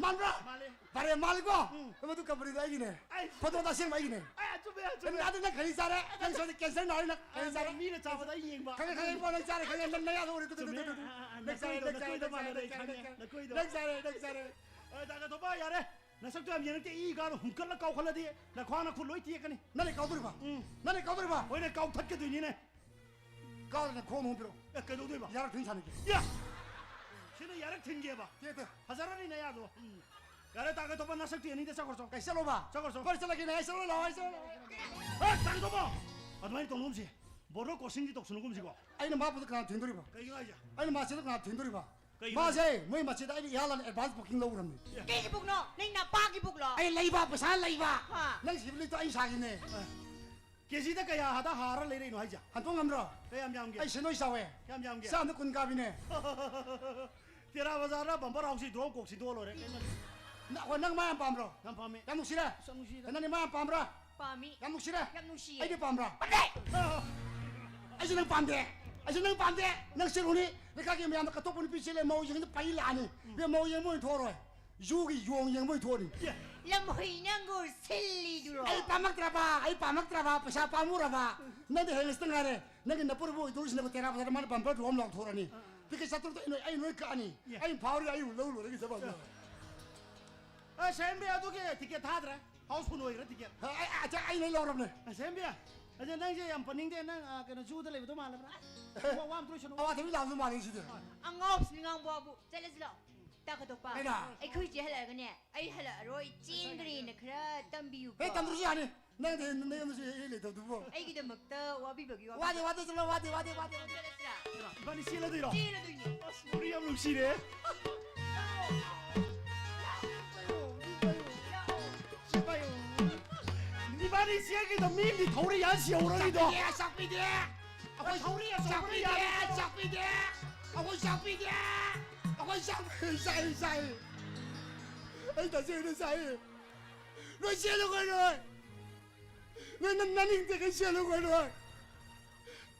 ꯃꯥꯟꯕ꯭ꯔꯥ? ꯃꯥꯜꯂꯦ꯫ ꯐꯔꯦ, ꯃꯥꯜꯂꯤꯀꯣ? ꯎꯝ꯫ ꯃꯗꯨ ꯀꯝꯄꯅꯤꯗꯣ ꯑꯩꯒꯤꯅꯦ꯫ ꯑꯩ ꯐꯣꯇꯣꯗ ꯑꯁꯦꯡꯕ ꯑꯩꯒꯤꯅꯦ꯫ ꯑꯦ, ꯆꯨꯝꯃꯦ, ꯆꯨꯝꯃꯦ꯫ ꯅꯪ ꯑꯗꯨ ꯅꯪ ꯈꯅꯤ ꯆꯥꯔꯦ꯫ ꯅꯪ ꯁꯣꯝꯗ ꯀꯦꯟꯁꯔ ꯅꯥꯔꯦ ꯅꯪ꯫ ꯈꯅꯤ ꯑꯥ, ꯆꯥꯔꯦ꯫ ꯃꯤꯅ ꯆꯥꯕꯗ ꯑꯩ ꯌꯦꯡꯕ꯫ ꯈꯪꯉꯦ, ꯈꯪꯉꯦ, ꯏꯕꯣ, ꯅꯪ ꯆꯥꯔꯦ, ꯈꯪꯉꯦ, ꯅꯪ ꯅꯌꯥꯗꯣ ꯎꯔꯦ꯫ ꯇꯨ, ꯇꯨ, ꯇꯨ, ꯆꯨꯝꯃꯦ꯫ ꯇꯨ, ꯇꯨ꯫ ꯑꯥ, ꯑꯥ, ꯑꯥ, ꯅꯪ ꯆꯥꯔꯦ, ꯅꯀꯣꯏꯗꯣ, ꯅꯪ ꯆꯥꯔꯦ, ꯅꯀꯣꯏꯗꯣ ꯅꯪ ꯃꯥꯜꯂꯦ, ꯆꯥꯔꯦ, ꯑꯩ ꯅꯪ ꯆꯥꯔꯦ, ꯈꯪꯉꯦ, ꯆꯥꯔꯦ꯫ ꯅꯀꯣꯏꯗꯣ꯫ ꯅꯪ ꯆꯥꯔꯦ, ꯅꯪ ꯆꯥꯔꯦ꯫ ꯑ, ꯇꯥ ꯀꯠꯊꯣꯛꯄ, ꯌꯥꯔꯦ꯫ ꯅꯁꯛꯇꯣ ꯌꯥꯝ ꯌꯦꯡꯉꯛꯇꯦ, ꯏ ꯀꯥꯔ ꯍꯨꯝꯀꯠꯂ ꯀꯥꯎꯈꯠꯂꯗꯤ ꯅꯈ꯭ꯋꯥꯡ ꯅꯈꯨꯠ ꯂꯣꯏ ꯇꯦꯛꯀꯅꯤ꯫ ꯅꯪ ꯂꯩ ꯀꯥꯎꯗꯣꯔꯤꯕ? ꯎꯝ꯫ ꯅꯪ ꯂꯩ ꯀꯥꯎꯗꯣꯔꯤꯕ? ꯍꯣꯏꯅꯦ, ꯀꯥꯎꯊꯠꯀꯗꯣꯏꯅꯤꯅꯦ꯫ ꯀꯥꯎꯗꯅ ꯈꯣꯡ ꯑꯃ ꯄꯤꯔꯛꯑꯣ꯫ ꯑꯦ, ꯀꯩꯗꯧꯗꯣꯏꯕ? ꯌꯥꯔꯛ ꯊꯤꯟ ꯁꯥꯟꯅꯒꯦ꯫ ꯌꯥ! ꯁꯤꯅ ꯌꯥꯔꯛ ꯊꯤꯟꯒꯦꯕ? ꯇꯦ, ꯇꯦ꯫ ꯐꯖꯔꯅꯤ ꯅꯌꯥꯗꯣ꯫ ꯎꯝ꯫ ꯌꯥꯔꯦ, ꯇꯥ ꯀꯠꯊꯣꯛꯄ, ꯅꯁꯛꯇꯤ ꯑꯅꯤꯗ ꯆꯠꯈ꯭ꯔꯣ ꯆꯣ꯫ ꯀꯩ ꯆꯠꯂꯣꯕ? ꯆꯠꯈ꯭ꯔꯣ ꯆꯣ꯫ ꯀꯣꯏ ꯆꯠꯂꯒꯦꯅꯦ, ꯑꯩ ꯆꯠꯂꯣ ꯂꯥꯛꯑꯣ, ꯑꯩ ꯆꯠꯂꯣ ꯂꯥꯛꯑꯣ꯫ ꯑꯦ, ꯇꯥ ꯀꯠꯊꯣꯛꯄ! ꯑꯗꯨꯃꯥꯏꯅ ꯇꯧꯅꯨꯒꯨꯝꯁꯤ꯫ ꯕꯣꯔꯗꯔ ꯀ꯭ꯔꯣꯁꯤꯡꯗꯤ ꯇꯧꯁꯅꯨꯒꯨꯝꯁꯤꯀꯣ꯫ ꯑꯩꯅ ꯃꯥ ꯄꯨꯗ ꯀꯅꯥ ꯊꯤꯟꯗꯣꯔꯤꯕ? ꯀꯩꯒꯤꯅꯣ ꯍꯥꯏꯁꯦ? ꯑꯩꯅ ꯃꯥ ꯆꯦꯗ ꯀꯅꯥ ꯊꯤꯟꯗꯣꯔꯤꯕ? ꯀꯩꯒꯤꯅꯣ? ꯃꯥꯁꯦ ꯃꯣꯏ ꯃꯆꯦꯗ ꯑꯩꯅ ꯏꯍꯥꯟ ꯍꯥꯟꯅ ꯑꯦꯗꯚꯥꯟꯁ ꯕꯨꯀꯤꯡ ꯂꯧꯔꯝꯅꯤ꯫ ꯀꯩꯒꯤ ꯕꯨꯛꯅꯣ? ꯅꯪ ꯅꯄꯥꯒꯤ ꯕꯨꯛꯂꯣ? ꯑꯩ ꯂꯩꯕ, ꯄꯩꯁꯥ ꯂꯩꯕ꯫ ꯍꯥ꯫ ꯅꯪ ꯁꯤꯕ ꯂꯤꯛꯇꯣ ꯑꯩ ꯁꯥꯒꯤꯅꯦ꯫ ꯑ, ꯀꯦꯖꯤꯗ ꯀꯌꯥꯗ ꯍꯥꯔ ꯂꯩꯔꯛꯏꯅꯣ ꯍꯥꯏꯁꯦ? ꯍꯟꯗꯣꯛ ꯉꯝꯗ꯭ꯔꯣ? ꯀꯌꯥꯝ ꯌꯥꯝꯒꯦ? ꯑꯩ ꯁꯦꯟꯗꯣꯏ ꯆꯥꯎꯋꯦ꯫ ꯀꯌꯥꯝ ꯌꯥꯝꯒꯦ? ꯆꯥꯝꯗ ꯀꯨꯟ ꯀꯥꯕꯤꯅꯦ꯫ ꯇꯦꯔꯥ ꯕꯖꯥꯔꯗ ꯕꯝꯄꯔ ꯍꯥꯎꯁꯤ ꯗ꯭ꯔꯣꯝ ꯀꯣꯛ ꯁꯤꯗꯣꯛꯑ ꯂꯣꯏꯔꯦ꯫ ꯀꯩꯅꯣ? ꯅ-, ꯑꯣ, ꯅꯪ ꯃꯥ ꯌꯥꯝ ꯄꯥꯝꯕ꯭ꯔꯣ? ꯌꯥꯝ ꯄꯥꯝꯃꯦ꯫ ꯌꯥꯝ ꯅꯨꯡꯁꯤꯔꯦ? ꯑꯁ, ꯌꯥꯝ ꯅꯨꯡꯁꯤꯗ꯫ ꯅꯪꯗꯤ ꯃꯥ ꯌꯥꯝ ꯄꯥꯝꯕ꯭ꯔꯥ? ꯄꯥꯝꯃꯤ꯫ ꯌꯥꯝ ꯅꯨꯡꯁꯤꯔꯦ? ꯌꯥꯝ ꯅꯨꯡꯁꯤꯌꯦ꯫ ꯑꯩꯗꯤ ꯄꯥꯝꯕ꯭ꯔꯥ? ꯄꯥꯝꯗꯦ! ꯑꯩꯁꯨ ꯅꯪ ꯄꯥꯝꯗꯦ꯫ ꯑꯩꯁꯨ ꯅꯪ ꯄꯥꯝꯗꯦ꯫ ꯅꯪ ꯆꯦꯜꯂꯨꯅꯤ꯫ ꯂꯩꯀꯥꯏꯒꯤ ꯃꯌꯥꯝꯅ ꯀꯠꯊꯣꯛꯄ ꯅꯨꯄꯤ ꯆꯦꯜꯂꯦ, ꯃꯧ ꯌꯦꯡꯉꯗꯤ ꯄꯩ ꯂꯥꯛꯑꯅꯤ꯫ ꯎꯝ꯫ ꯃꯧ ꯌꯦꯡꯕ ꯑꯣꯏꯅ ꯊꯣꯛꯑꯔꯣꯏ꯫ ꯖꯨꯒꯤ ꯌꯣꯡ ꯌꯦꯡꯕ ꯑꯣꯏꯅ ꯊꯣꯛꯑꯅꯤ꯫ ꯂꯝꯍꯨꯏ ꯅꯪꯕꯨ ꯁꯤꯜꯂꯤꯗꯨꯔꯣ? ꯑꯩ ꯄꯥꯝꯃꯛꯇ꯭ꯔꯕ, ꯑꯩ ꯄꯥꯝꯃꯛꯇ꯭ꯔꯕ, ꯄꯩꯁꯥ ꯄꯥꯝꯃꯨꯔꯕ꯫ ꯅꯪꯗꯤ ꯍꯌꯦꯡ ꯉꯁꯤꯇ ꯉꯥꯏꯔꯦ꯫ ꯅꯪꯒꯤ ꯅꯄꯨꯔꯕꯨ ꯑꯣꯏꯗꯧꯔꯤꯁꯤꯅꯕꯨ ꯇꯦꯔꯥ ꯕꯖꯥꯔꯗ ꯃꯥꯅ ꯕꯝꯄꯔ ꯗ꯭ꯔꯣꯝ ꯂꯥꯎꯊꯣꯔꯅꯤ꯫ ꯑꯥ꯫ ꯇꯤꯀꯦꯠ ꯆꯥꯇ꯭ꯔꯨꯛꯇ ꯑꯩ ꯅꯣꯏ, ꯑꯩ ꯅꯣꯏ ꯀꯛꯑꯅꯤ꯫ ꯌꯥ꯫ ꯑꯩ ꯐꯥꯎꯔꯤ ꯑꯩ ꯂꯧ ꯂꯣꯏꯔꯒ ꯆꯠꯄ꯫ ꯑ, ꯁꯦꯝꯕꯤ, ꯑꯗꯨꯒꯤ ꯇꯤꯀꯦꯠ ꯊꯥꯗ꯭ꯔꯦ꯫ ꯍꯥꯎꯁꯐꯨꯜ ꯑꯣꯏꯈ꯭ꯔꯦ ꯇꯤꯀꯦꯠ꯫ ꯑ, ꯑ, ꯑ, ꯑꯩ ꯂꯣꯏ ꯂꯧꯔꯕꯅꯦ꯫ ꯑ, ꯁꯦꯝꯕꯤ, ꯑꯗꯣ ꯅꯪꯁꯦ ꯌꯥꯝ ꯄꯟꯅꯤꯡꯗꯦ꯫ ꯅꯪ, ꯑ, ꯀꯩꯅꯣ, ꯖꯨꯗ ꯂꯩꯕꯗꯣ ꯃꯥꯜꯂꯕ꯭ꯔꯥ? ꯋꯥ, ꯋꯥ ꯑꯝꯇ ꯂꯣꯏꯁꯅꯨ꯫ ꯑꯋꯥꯊꯕꯤ ꯂꯥꯎꯕꯗꯣ ꯃꯥꯜꯂꯦ ꯁꯤꯗꯤ꯫ ꯑꯉꯥꯎꯕꯁꯤ ꯉꯥꯡꯕ ꯋꯥꯕꯨ꯫ ꯆꯠꯂꯁꯤ ꯂꯥꯛꯑꯣ꯫ ꯇꯥ ꯈꯇꯣꯛꯄ, ꯀꯩꯅꯣ? ꯑꯩꯈꯣꯏ ꯆꯦ ꯍꯜꯂꯛꯑꯒꯅꯦ, ꯑꯩ ꯍꯜꯂꯛꯑꯔꯣꯏ, ꯆꯦꯟꯈ꯭ꯔꯦꯅ ꯈꯔ ꯇꯝꯕꯤꯌꯨꯀꯣ꯫ ꯍꯦ, ꯇꯝꯗ꯭ꯔꯁꯨ ꯌꯥꯅꯤ꯫ ꯅꯪꯗꯤ ꯅꯌꯨꯝꯗꯁꯨ ꯍꯦꯛ ꯂꯩꯇꯕꯗꯨꯕꯨ꯫ ꯑꯩꯒꯤꯗꯃꯛꯇ ꯋꯥꯕꯤꯕꯒꯤ ꯋꯥꯗꯦ, ꯋꯥꯗꯦ, ꯆꯠꯂꯣ, ꯋꯥꯗꯦ, ꯋꯥꯗꯦ, ꯋꯥꯗꯦ, ꯋꯥꯗꯦ꯫ ꯆꯠꯂꯁꯤꯔꯥ? ꯏꯕꯥꯅꯤ ꯆꯦꯜꯂꯗꯣꯏꯔꯣ? ꯆꯦꯜꯂꯗꯣꯏꯅꯦ꯫ ꯑꯁ, ꯃꯣꯔꯤ ꯌꯥꯝ ꯅꯨꯡꯁꯤꯔꯦ꯫ ꯁꯤꯄꯥꯏꯌꯣ꯫ ꯏꯕꯥꯅꯤ ꯆꯦꯟꯒꯤꯗ ꯃꯤ ꯑꯃꯗꯤ ꯊꯧꯔꯤ ꯌꯥꯟ ꯁꯤꯍꯧꯔꯅꯤꯗꯣ꯫ ꯆꯥꯛꯄꯤꯗꯦ, ꯆꯥꯛꯄꯤꯗꯦ꯫ ꯑꯩꯈꯣꯏ ꯊꯧꯔꯤ ꯑꯆꯧꯕ ꯆꯥꯛꯄꯤꯗꯦ, ꯌꯥꯜꯂꯦ꯫ ꯆꯥꯛꯄꯤꯗꯦ꯫ ꯑꯩꯈꯣꯏ ꯆꯥꯛꯄꯤꯗꯦ꯫ ꯑꯩꯈꯣꯏ ꯆꯥꯛ-, ꯆꯥꯏ, ꯆꯥꯏ꯫ ꯑꯩ ꯇꯁꯦꯡꯅ ꯆꯥꯏ꯫ ꯅꯣꯏ ꯆꯦꯜꯂꯨ ꯀꯩꯅꯣ꯫ ꯅꯣꯏ ꯅ-, ꯅꯅꯤꯡ ꯇꯦꯛꯀꯩ ꯆꯦꯜꯂꯨ ꯀꯩꯅꯣ꯫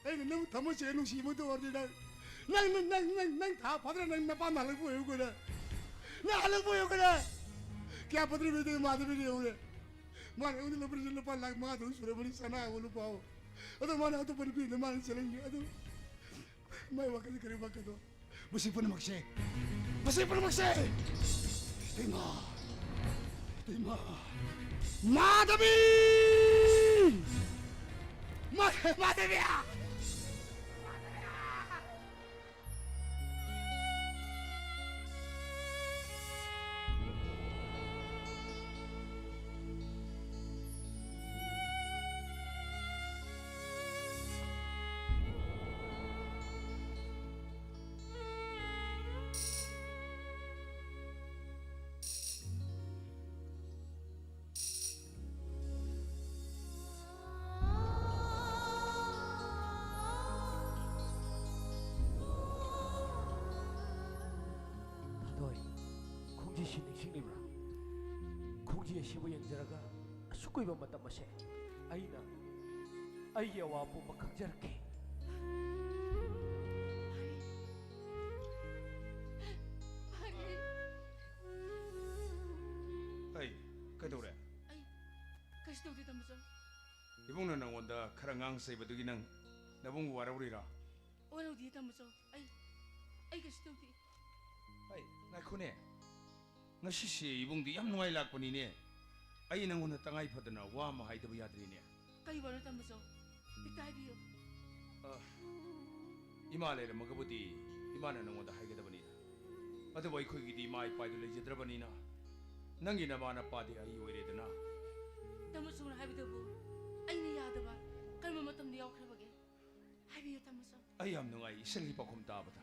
ꯑꯩꯅ ꯅꯪ ꯊꯃꯣꯏ ꯁꯦꯡꯅ ꯅꯨꯡꯁꯤꯕꯗꯣ ꯑꯣꯏꯔꯗꯤ ꯅꯪ, ꯅꯪ, ꯅꯪ, ꯅꯪ, ꯅꯪ ꯊꯥ ꯐꯥꯗ꯭ꯔꯥ ꯅꯪ ꯅꯄꯥꯝꯗ ꯍꯜꯂꯛꯄ ꯑꯣꯏꯌꯨ ꯀꯩꯅꯣ꯫ ꯅꯪ ꯍꯜꯂꯛꯄ ꯑꯣꯏꯌꯨ ꯀꯩꯅꯣ꯫ ꯀꯌꯥ ꯐꯠꯇ꯭ꯔꯤꯕꯩ ꯃꯥꯗꯕꯤꯗ ꯌꯧꯔꯦ꯫ ꯃꯥꯅ ꯑꯩꯉꯣꯟꯗ ꯂꯨꯄꯥ ꯂꯤꯁꯤꯡ ꯂꯨꯄꯥ ꯂꯥꯈ ꯃꯉꯥ ꯇꯔꯨꯛ ꯁꯨꯔꯕꯅꯤ ꯁꯅꯥ ꯑꯃ ꯂꯨꯄꯥ ꯑꯃ꯫ ꯑꯗꯣ ꯃꯥꯅ ꯑꯇꯣꯞꯄ ꯅꯨꯄꯤꯗ ꯃꯥꯅ ꯆꯦꯜꯍꯟꯒꯦ꯫ ꯑꯗꯨ ꯃꯥꯏ ꯋꯥꯈꯜꯗ ꯀꯔꯤ ꯋꯥꯈꯜꯗꯣ? ꯃꯁꯤ ꯄꯨꯝꯅꯃꯛꯁꯦ, ꯃꯁꯤ ꯄꯨꯝꯅꯃꯛꯁꯦ, ꯏꯇꯩꯃ, ꯏꯇꯩꯃ, ꯃꯥꯙꯕꯤ! ꯃꯥ-, ꯃꯥꯙꯕꯤ! ꯊꯥꯗꯣꯏ, ꯈꯣꯡꯖꯤꯁꯤ ꯅꯤꯡꯁꯤꯡꯂꯤꯕ꯭ꯔꯥ? ꯈꯣꯡꯖꯤ ꯑꯁꯤꯕꯨ ꯌꯦꯡꯖꯔꯒ ꯑꯁꯨꯛ ꯀꯨꯏꯕ ꯃꯇꯝ ꯑꯁꯦ ꯑꯩꯅ ꯑꯩꯒꯤ ꯑꯋꯥ ꯄꯨꯝꯕ ꯈꯪꯖꯔꯛꯈꯤ꯫ ꯐꯔꯦ꯫ ꯑꯩ ꯀꯩꯗꯧꯔꯦ? ꯑꯩ ꯀꯩꯁꯨ ꯇꯧꯗꯦ, ꯇꯥꯃꯣꯆꯧ꯫ ꯏꯕꯨꯡꯅ ꯅꯪꯉꯣꯟꯗ ꯈꯔ ꯉꯥꯡ ꯆꯩꯕꯗꯨꯒꯤ ꯅꯪ ꯅꯕꯨꯡ ꯋꯥꯔꯧꯔꯤꯔꯣ? ꯋꯥꯔꯧꯗꯤꯌꯦ, ꯇꯥꯃꯣꯆꯧ꯫ ꯑꯩ, ꯑꯩ ꯀꯩꯁꯨ ꯇꯧꯗꯦ꯫ ꯑꯩ, ꯉꯥꯏꯈꯣꯅꯦ꯫ ꯉꯁꯤꯁꯦ ꯏꯕꯨꯡꯗꯤ ꯌꯥꯝ ꯅꯨꯡꯉꯥꯏ ꯂꯥꯛꯄꯅꯤꯅꯦ꯫ ꯑꯩ ꯅꯪꯉꯣꯟꯗ ꯇꯉꯥꯏ ꯐꯗꯅ ꯋꯥ ꯑꯃ ꯍꯥꯏꯗꯕ ꯌꯥꯗ꯭ꯔꯦꯅꯦ꯫ ꯀꯩ ꯋꯥꯅꯣ, ꯇꯥꯃꯣꯆꯧ? ꯍꯦꯛꯇ ꯍꯥꯏꯕꯤꯌꯨ꯫ ꯑ, ꯏꯃꯥ ꯂꯩꯔꯝꯃꯒꯕꯨꯗꯤ ꯏꯃꯥꯅ ꯅꯪꯉꯣꯟꯗ ꯍꯥꯏꯒꯗꯕꯅꯤꯗ꯫ ꯑꯗꯨꯕꯨ ꯑꯩꯈꯣꯏꯒꯤꯗꯤ ꯏꯃꯥ ꯏꯄꯥꯗꯨ ꯂꯩꯖꯗ꯭ꯔꯕꯅꯤꯅ, ꯅꯪꯒꯤ ꯅꯃꯥ ꯅꯄꯥꯗꯤ ꯑꯩ ꯑꯣꯏꯔꯦꯗꯅ꯫ ꯇꯥꯃꯣ ꯁꯣꯝꯅ ꯍꯥꯏꯕꯗꯨꯕꯨ ꯑꯩꯅ ꯌꯥꯗꯕ ꯀꯔꯝꯕ ꯃꯇꯝꯗ ꯌꯥꯎꯈ꯭ꯔꯕꯒꯦ? ꯍꯥꯏꯕꯤꯌꯨ ꯇꯥꯃꯣ ꯁꯣꯝ꯫ ꯑꯩ ꯌꯥꯝ ꯅꯨꯡꯉꯥꯏ ꯏꯆꯟꯒꯤ ꯄꯥꯎꯈꯨꯝ ꯇꯥꯕꯗ꯫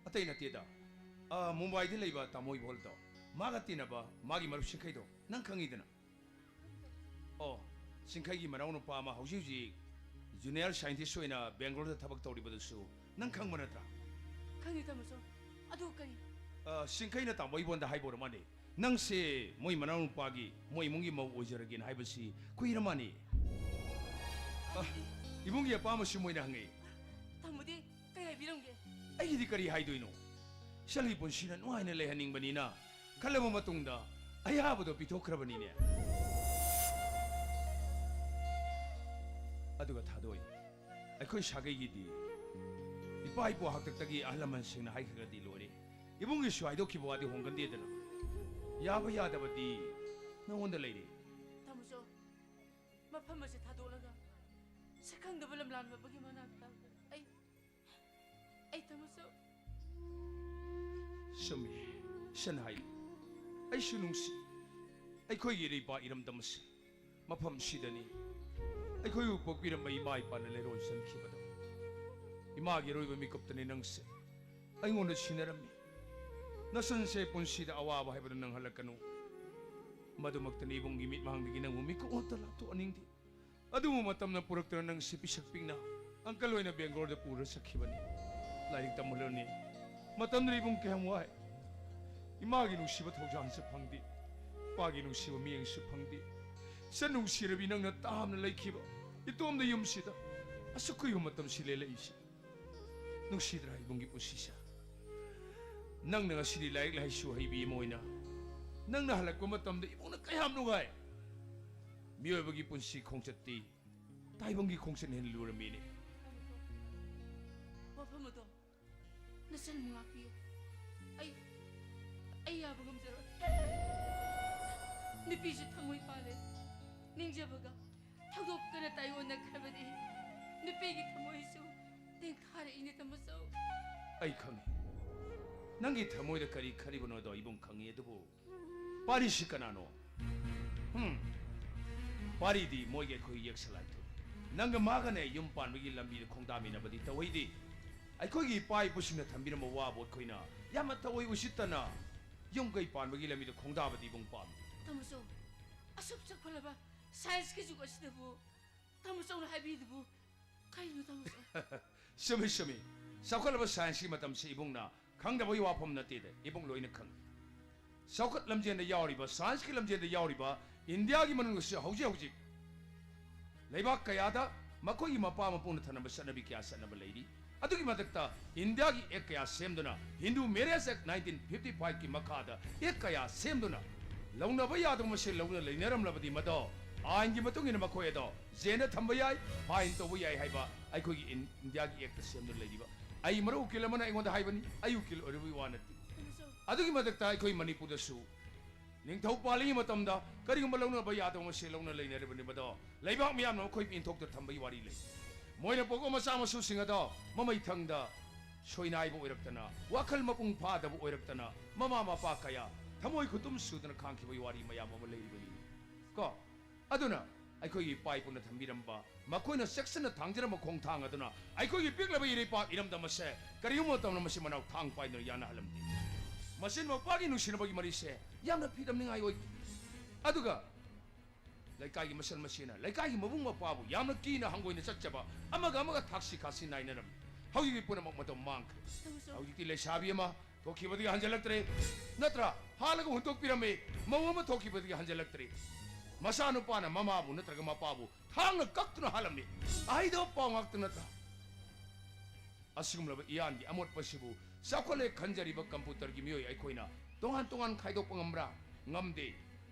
ꯑꯇꯩ ꯅꯠꯇꯦꯗ, ꯑ, ꯃꯨꯝꯕꯥꯏꯗ ꯂꯩꯕ ꯇꯥꯃꯣ ꯏꯕꯣꯜꯗꯣ, ꯃꯥꯒ ꯇꯤꯟꯅꯕ ꯃꯥꯒꯤ ꯃꯔꯨꯞ ꯁꯤꯡꯈꯩꯗꯣ ꯅꯪ ꯈꯪꯉꯤꯗꯅ꯫ ꯑꯣ, ꯁꯤꯡꯈꯩꯒꯤ ꯃꯅꯥꯎꯅꯨꯄꯥ ꯑꯃ ꯍꯧꯖꯤꯛ ꯍꯧꯖꯤꯛ ꯖꯨꯅꯤꯌꯔ ꯁꯥꯏꯟꯇꯤꯁ ꯑꯣꯏꯅ ꯕꯦꯡꯒ꯭ꯂꯣꯔꯗ ꯊꯕꯛ ꯇꯧꯔꯤꯕꯗꯨꯁꯨ ꯅꯪ ꯈꯪꯕ ꯅꯠꯇ꯭ꯔꯥ? ꯈꯪꯉꯤ ꯇꯥꯃꯣ ꯁꯣꯝ꯫ ꯑꯗꯨ ꯀꯔꯤ? ꯑ, ꯁꯤꯡꯈꯩꯅ ꯇꯥꯃꯣ ꯏꯕꯣꯟꯗ ꯍꯥꯏꯕ ꯑꯣꯏꯔ ꯃꯥꯜꯂꯦ, ꯅꯪꯁꯦ ꯃꯣꯏ ꯃꯅꯥꯎꯅꯨꯄꯥꯒꯤ, ꯃꯣꯏ ꯏꯃꯨꯡꯒꯤ ꯃꯧ ꯑꯣꯏꯖꯔꯒꯦꯅ ꯍꯥꯏꯕꯁꯤ ꯀꯨꯏꯔ ꯃꯥꯜꯂꯦ꯫ ꯑ, ꯏꯃꯨꯡꯒꯤ ꯑꯄꯥꯝꯕꯁꯨ ꯃꯣꯏꯅ ꯍꯪꯉꯛꯏ꯫ ꯇꯥꯃꯣꯗꯤ ꯀꯩ ꯍꯥꯏꯕꯤꯔꯝꯒꯦ? ꯑꯩꯒꯤꯗꯤ ꯀꯔꯤ ꯍꯥꯏꯗꯣꯏꯅꯣ? ꯏꯆꯟꯒꯤ ꯄꯨꯟꯁꯤꯅ ꯅꯨꯡꯉꯥꯏꯅ ꯂꯩꯍꯟꯅꯤꯡꯕꯅꯤꯅ ꯈꯜꯂꯕ ꯃꯇꯨꯡꯗ ꯑꯌꯥꯕꯗꯣ ꯄꯤꯊꯣꯛꯈ꯭ꯔꯕꯅꯤꯅꯦ꯫ ꯑꯗꯨꯒ ꯊꯥꯗꯣꯏ, ꯑꯩꯈꯣꯏ ꯁꯥꯒꯩꯒꯤꯗꯤ ꯏꯄꯥ ꯏꯄꯨ ꯍꯥꯛꯇꯛꯇꯒꯤ ꯑꯍꯜ ꯂꯃꯟꯁꯤꯡꯅ ꯍꯥꯏꯈ꯭ꯔꯒꯗꯤ ꯂꯣꯏꯔꯦ꯫ ꯏꯃꯨꯡꯒꯤꯁꯨ ꯍꯥꯏꯗꯣꯛꯈꯤꯕ ꯋꯥꯗꯤ ꯍꯣꯡꯒꯟꯗꯦꯗꯅ꯫ ꯌꯥꯕ ꯌꯥꯗꯕꯗꯤ ꯅꯉꯣꯟꯗ ꯂꯩꯔꯦ꯫ ꯇꯥꯃꯣꯆꯧ, ꯃꯐꯝ ꯑꯁꯤ ꯊꯥꯗꯣꯛꯂꯒ ꯁꯛꯈꯪꯗꯕ ꯂꯝꯂꯥꯟꯕ ꯑꯃꯒꯤ ꯃꯅꯥꯛꯇ ꯑꯩ, ꯑꯩ ꯇꯥꯃꯣꯆꯧ꯫ ꯆꯨꯝꯃꯤ, ꯏꯆꯟ ꯍꯥꯏ꯫ ꯑꯩꯁꯨ ꯅꯨꯡꯁꯤ꯫ ꯑꯩꯈꯣꯏꯒꯤ ꯏꯔꯩꯄꯥꯛ ꯏꯔꯝꯗꯝ ꯑꯁꯤ, ꯃꯐꯝꯁꯤꯗꯅꯤ ꯑꯩꯈꯣꯏꯕꯨ ꯄꯣꯛꯄꯤꯔꯝꯕ ꯏꯃꯥ ꯏꯄꯥꯅ ꯂꯩꯔꯣꯟ ꯆꯟꯈꯤꯕꯗꯣ꯫ ꯏꯃꯥꯒꯤ ꯑꯔꯣꯏꯕ ꯃꯤꯀꯨꯞꯇꯅꯤ ꯅꯪꯁꯦ ꯑꯩꯉꯣꯟꯗ ꯁꯤꯟꯅꯔꯝꯃꯤ꯫ ꯅꯆꯟꯁꯦ ꯄꯨꯟꯁꯤꯗ ꯑꯋꯥꯕ ꯍꯥꯏꯕꯗꯨ ꯅꯪꯍꯜꯂꯛꯀꯅꯨ꯫ ꯃꯗꯨꯃꯛꯇꯅꯤ ꯏꯕꯨꯡꯒꯤ ꯃꯤꯠꯃꯥꯡꯗꯒꯤ ꯅꯪꯕꯨ ꯃꯤꯀꯨꯞ ꯑꯃꯠꯇ ꯂꯥꯞꯊꯣꯛꯍꯟꯅꯤꯡꯗꯦ꯫ ꯑꯗꯨꯕꯨ ꯃꯇꯝꯅ ꯄꯨꯔꯛꯇꯨꯅ ꯅꯪꯁꯤ ꯄꯤꯁꯛ ꯄꯤꯛꯅ ꯑꯪꯀꯜ ꯍꯣꯏꯅ ꯕꯦꯡꯒ꯭ꯂꯣꯔꯗ ꯄꯨꯔ ꯆꯠꯈꯤꯕꯅꯤ꯫ ꯂꯥꯏꯔꯤꯛ ꯇꯝꯍꯜꯂꯅꯤ꯫ ꯃꯇꯝꯗꯨꯗ ꯏꯕꯨꯡ ꯀꯌꯥꯝ ꯋꯥꯏ꯫ ꯏꯃꯥꯒꯤ ꯅꯨꯡꯁꯤꯕ ꯊꯧꯖꯥꯟꯁꯨ ꯐꯪꯗꯦ, ꯏꯄꯥꯒꯤ ꯅꯨꯡꯁꯤꯕ ꯃꯤꯠꯌꯦꯡꯁꯨ ꯐꯪꯗꯦ꯫ ꯏꯆꯟ ꯅꯨꯡꯁꯤꯔꯕꯤ ꯅꯪꯅ ꯇꯥꯝꯅ ꯂꯩꯈꯤꯕ ꯏꯇꯣꯝꯗ ꯌꯨꯝꯁꯤꯗ ꯑꯁꯨꯛ ꯀꯨꯏꯕ ꯃꯇꯝꯁꯤ ꯂꯦꯜꯂꯛꯏꯁꯤ꯫ ꯅꯨꯡꯁꯤꯗ꯭ꯔꯥ ꯏꯕꯨꯡꯒꯤ ꯄꯨꯟꯁꯤꯁꯦ? ꯅꯪꯅ ꯉꯁꯤꯗꯤ ꯂꯥꯏꯔꯤꯛ ꯂꯥꯏꯁꯨ ꯍꯩꯕꯤ ꯑꯃ ꯑꯣꯏꯅ ꯅꯪꯅ ꯍꯜꯂꯛꯄ ꯃꯇꯝꯗ ꯏꯕꯨꯡꯅ ꯀꯌꯥꯝ ꯅꯨꯡꯉꯥꯏ꯫ ꯃꯤꯑꯣꯏꯕꯒꯤ ꯄꯨꯟꯁꯤ ꯈꯣꯡꯆꯠꯇꯤ ꯇꯥꯏꯕꯪꯒꯤ ꯈꯣꯡꯆꯠꯅ ꯍꯦꯟꯅ ꯂꯨꯔꯝꯃꯤꯅꯦ꯫ ꯋꯥꯐꯝ ꯑꯗꯣ ꯅꯆꯟꯕꯨ ꯉꯥꯛꯄꯤꯌꯨ꯫ ꯑꯩ, ꯑꯩ ꯌꯥꯕ ꯉꯝꯖꯔꯣꯏ꯫ ꯅꯨꯄꯤꯁꯨ ꯊꯃꯣꯏ ꯄꯥꯜꯂꯦ, ꯅꯤꯡꯖꯕꯒ ꯊꯧꯗꯣꯛꯀꯅ ꯇꯥꯏꯑꯣꯟꯅꯈ꯭ꯔꯕꯗꯤ ꯅꯨꯄꯤꯒꯤ ꯊꯃꯣꯏꯁꯨ ꯇꯦꯡꯊꯥꯔꯛꯏꯅꯦ ꯇꯥꯃꯣꯆꯧ꯫ ꯑꯩ ꯈꯪꯏ꯫ ꯅꯪꯒꯤ ꯊꯃꯣꯏꯗ ꯀꯔꯤ ꯈꯜꯂꯤꯕꯅꯣꯗꯣ ꯏꯕꯨꯡ ꯈꯪꯉꯤ, ꯑꯗꯨꯕꯨ ꯄꯥꯔꯤꯁꯤ ꯀꯅꯥꯅꯣ? ꯍꯝ? ꯄꯥꯔꯤꯗꯤ ꯃꯣꯏꯒꯤ ꯑꯩꯈꯣꯏ ꯌꯦꯛꯁꯂꯥꯏꯗꯨ꯫ ꯅꯪꯒ ꯃꯥꯒꯅꯦ ꯌꯨꯝ ꯄꯥꯟꯕꯒꯤ ꯂꯝꯕꯤꯗ ꯈꯣꯡꯗꯥꯃꯤꯟꯅꯕꯗꯤ ꯇꯧꯍꯩꯗꯦ꯫ ꯑꯩꯈꯣꯏꯒꯤ ꯏꯄꯥ ꯏꯄꯨꯁꯤꯡꯅ ꯊꯝꯕꯤꯔꯝꯕ ꯋꯥꯕꯨ ꯑꯩꯈꯣꯏꯅ ꯌꯥꯝꯅ ꯊꯑꯣꯏ ꯎꯁꯤꯠꯇꯅ ꯌꯨꯝ ꯀꯩ ꯄꯥꯟꯕꯒꯤ ꯂꯝꯕꯤꯗ ꯈꯣꯡꯗꯥꯕꯗꯤ ꯏꯕꯨꯡ ꯄꯥꯝꯗꯦ꯫ ꯇꯥꯃꯣꯆꯧ, ꯑꯁꯨꯛ ꯆꯥꯎꯈꯠꯂꯕ ꯁꯥꯏꯟꯁꯀꯤ ꯖꯨꯒ ꯑꯁꯤꯗꯕꯨ ꯇꯥꯃꯣꯆꯧꯅ ꯍꯥꯏꯕꯤꯗꯨꯕꯨ ꯀꯩꯅꯣ ꯇꯥꯃꯣꯆꯧ? ꯆꯨꯝꯃꯤ, ꯆꯨꯝꯃꯤ꯫ ꯆꯥꯎꯈꯠꯂꯕ ꯁꯥꯏꯟꯁꯀꯤ ꯃꯇꯝꯁꯤ ꯏꯕꯨꯡꯅ ꯈꯪꯗꯕꯒꯤ ꯋꯥꯐꯝ ꯅꯠꯇꯦꯗ, ꯏꯕꯨꯡ ꯂꯣꯏꯅ ꯈꯪꯏ꯫ ꯆꯥꯎꯈꯠ ꯂꯝꯖꯦꯟꯗ ꯌꯥꯎꯔꯤꯕ, ꯁꯥꯏꯟꯁꯀꯤ ꯂꯝꯖꯦꯟꯗ ꯌꯥꯎꯔꯤꯕ ꯏꯟꯗꯤꯌꯥꯒꯤ ꯃꯅꯨꯡꯗꯁꯨ ꯍꯧꯖꯤꯛ ꯍꯧꯖꯤꯛ ꯂꯩꯕꯥꯛ ꯀꯌꯥꯗ ꯃꯈꯣꯏꯒꯤ ꯃꯄꯥ ꯃꯄꯨꯅ ꯊꯅꯝꯕ ꯆꯠꯅꯕꯤ ꯀꯌꯥ ꯆꯠꯅꯕ ꯂꯩꯔꯤ꯫ ꯑꯗꯨꯒꯤ ꯃꯊꯛꯇ ꯏꯟꯗꯤꯌꯥꯒꯤ ꯑꯦꯛ ꯀꯌꯥ ꯁꯦꯝꯗꯨꯅ, ꯍꯤꯟꯗꯨ ꯃꯦꯔꯦꯖ ꯑꯦꯛ ꯅꯥꯏꯟꯇꯤꯟ ꯐꯤꯐꯇꯤ ꯐꯥꯏꯚꯀꯤ ꯃꯈꯥꯗ ꯑꯦꯛ ꯀꯌꯥ ꯁꯦꯝꯗꯨꯅ, ꯂꯧꯅꯕ ꯌꯥꯗꯕ ꯃꯁꯦꯜ ꯂꯧꯅ ꯂꯩꯅꯔꯝꯂꯕꯗꯤ ꯃꯗꯣ ꯑꯥꯏꯟꯒꯤ ꯃꯇꯨꯡ ꯏꯟꯅ ꯃꯈꯣꯏ ꯑꯗꯣ ꯖꯦꯜꯗ ꯊꯝꯕ ꯌꯥꯏ, ꯐꯥꯏꯟ ꯇꯧꯕ ꯌꯥꯏ ꯍꯥꯏꯕ ꯑꯩꯈꯣꯏꯒꯤ ꯏꯟ-, ꯏꯟꯗꯤꯌꯥꯒꯤ ꯑꯦꯛꯇ ꯁꯦꯝꯗꯨꯅ ꯂꯩꯔꯤꯕ꯫ ꯑꯩ ꯃꯔꯨꯞ ꯎꯀꯤꯜ ꯑꯃꯅ ꯑꯩꯉꯣꯟꯗ ꯍꯥꯏꯕꯅꯤ, ꯑꯩ ꯎꯀꯤꯜ ꯑꯣꯏꯔꯨꯕꯒꯤ ꯋꯥ ꯅꯠꯇꯦ꯫ ꯑꯗꯨꯒꯤ ꯃꯊꯛꯇ ꯑꯩꯈꯣꯏ ꯃꯅꯤꯄꯨꯔꯗꯁꯨ ꯅꯤꯡꯊꯧ ꯄꯥꯜꯂꯤꯉꯩ ꯃꯇꯝꯗ ꯀꯔꯤꯒꯨꯝꯕ ꯂꯧꯅꯕ ꯌꯥꯗꯕ ꯃꯁꯦꯜ ꯂꯧꯅ ꯂꯩꯅꯔꯤꯕꯅꯤ, ꯃꯗꯣ ꯂꯩꯕꯥꯛ ꯃꯤꯌꯥꯝꯅ ꯃꯈꯣꯏꯕꯨ ꯏꯟꯊꯣꯛꯇ ꯊꯝꯕꯒꯤ ꯋꯥꯔꯤ ꯂꯩ꯫ ꯃꯣꯏꯅ ꯄꯣꯛꯄ ꯃꯆꯥ ꯃꯁꯨꯁꯤꯡ ꯑꯗꯣ ꯃꯃꯩꯊꯪꯗ ꯁꯣꯏꯅꯥꯏꯕ ꯑꯣꯏꯔꯛꯇꯅ, ꯋꯥꯈꯜ ꯃꯄꯨꯡ ꯐꯥꯗꯕ ꯑꯣꯏꯔꯛꯇꯅ, ꯃꯃꯥ ꯃꯄꯥ ꯀꯌꯥ ꯊꯃꯣꯏ ꯈꯨꯇꯨꯝ ꯁꯨꯗꯅ ꯈꯥꯡꯈꯤꯕꯒꯤ ꯋꯥꯔꯤ ꯃꯌꯥꯝ ꯑꯃ ꯂꯩꯔꯤꯕꯅꯤ ꯀꯣ꯫ ꯑꯗꯨꯅ ꯑꯩꯈꯣꯏꯒꯤ ꯏꯄꯥ ꯏꯄꯨꯅ ꯊꯝꯕꯤꯔꯝꯕ, ꯃꯈꯣꯏꯅ ꯆꯦꯛꯁꯤꯟꯅ ꯊꯥꯡꯖꯔꯝꯕ ꯈꯣꯡꯊꯥꯡ ꯑꯗꯨꯅ ꯑꯩꯈꯣꯏꯒꯤ ꯄꯤꯛꯂꯕ ꯏꯔꯩꯄꯥꯛ ꯏꯔꯝꯗꯝ ꯑꯁꯦ ꯀꯔꯤꯒꯨꯝꯕ ꯃꯇꯝꯗ ꯃꯁꯤ ꯃꯅꯥꯎ ꯊꯥꯡ ꯄꯥꯏꯗꯨꯅ ꯌꯥꯅꯍꯜꯂꯝꯗꯦ꯫ ꯃꯆꯤꯟ ꯃꯧꯄ꯭ꯋꯥꯒꯤ ꯅꯨꯡꯁꯤꯅꯕꯒꯤ ꯃꯔꯤꯁꯦ ꯌꯥꯝꯅ ꯐꯤꯗꯝꯅꯤꯡꯉꯥꯏ ꯑꯣꯏ꯫ ꯑꯗꯨꯒ ꯂꯩꯀꯥꯏꯒꯤ ꯃꯁꯜ ꯃꯁꯤꯅ ꯂꯩꯀꯥꯏꯒꯤ ꯃꯕꯨꯡ ꯃꯧꯄ꯭ꯋꯥꯕꯨ ꯌꯥꯝꯅ ꯀꯤꯅ ꯍꯪꯒꯣꯏꯅ ꯆꯠꯆꯕ, ꯑꯃꯒ ꯑꯃꯒ ꯊꯥꯛꯁꯤ ꯈꯥꯁꯤ ꯅꯥꯏꯅꯔꯝꯃꯤ꯫ ꯍꯧꯖꯤꯛꯇꯤ ꯄꯨꯝꯅꯃꯛ ꯃꯇꯝ ꯃꯥꯡꯈ꯭ꯔꯦ꯫ ꯇꯧꯖꯧ꯫ ꯍꯧꯖꯤꯛꯇꯤ ꯂꯩꯁꯥꯕꯤ ꯑꯃ ꯊꯣꯛꯈꯤꯕꯗꯒꯤ ꯍꯟꯖꯤꯜꯂꯛꯇ꯭ꯔꯦ, ꯅꯠꯇ꯭ꯔꯥ? ꯍꯥꯠꯂꯒ ꯍꯨꯟꯗꯣꯛꯄꯤꯔꯝꯃꯤ, ꯃꯧ ꯑꯃ ꯊꯣꯛꯈꯤꯕꯗꯒꯤ ꯍꯟꯖꯤꯜꯂꯛꯇ꯭ꯔꯦ꯫ ꯃꯆꯥꯅꯨꯄꯥꯅ ꯃꯃꯥꯕꯨ ꯅꯠꯇ꯭ꯔꯒ ꯃꯄꯥꯕꯨ ꯊꯥꯡꯅ ꯀꯛꯇꯨꯅ ꯍꯥꯠꯂꯝꯃꯤ꯫ ꯑꯍꯩꯗꯕ ꯄꯥꯎ ꯉꯥꯛꯇ ꯅꯠꯇ꯭ꯔꯥ? ꯑꯁꯤꯒꯨꯝꯂꯕ ꯏꯌꯥꯟꯒꯤ ꯑꯃꯣꯠꯄꯁꯤꯕꯨ ꯆꯥꯎꯈꯠꯂꯦ ꯈꯟꯖꯔꯤꯕ ꯀꯝꯄ꯭ꯌꯨꯇꯔꯒꯤ ꯃꯤꯑꯣꯏ ꯑꯩꯈꯣꯏꯅ ꯇꯣꯉꯥꯟ ꯇꯣꯉꯥꯟ ꯈꯥꯏꯗꯣꯛꯄ ꯉꯝꯕ꯭ꯔꯥ? ꯉꯝꯗꯦ꯫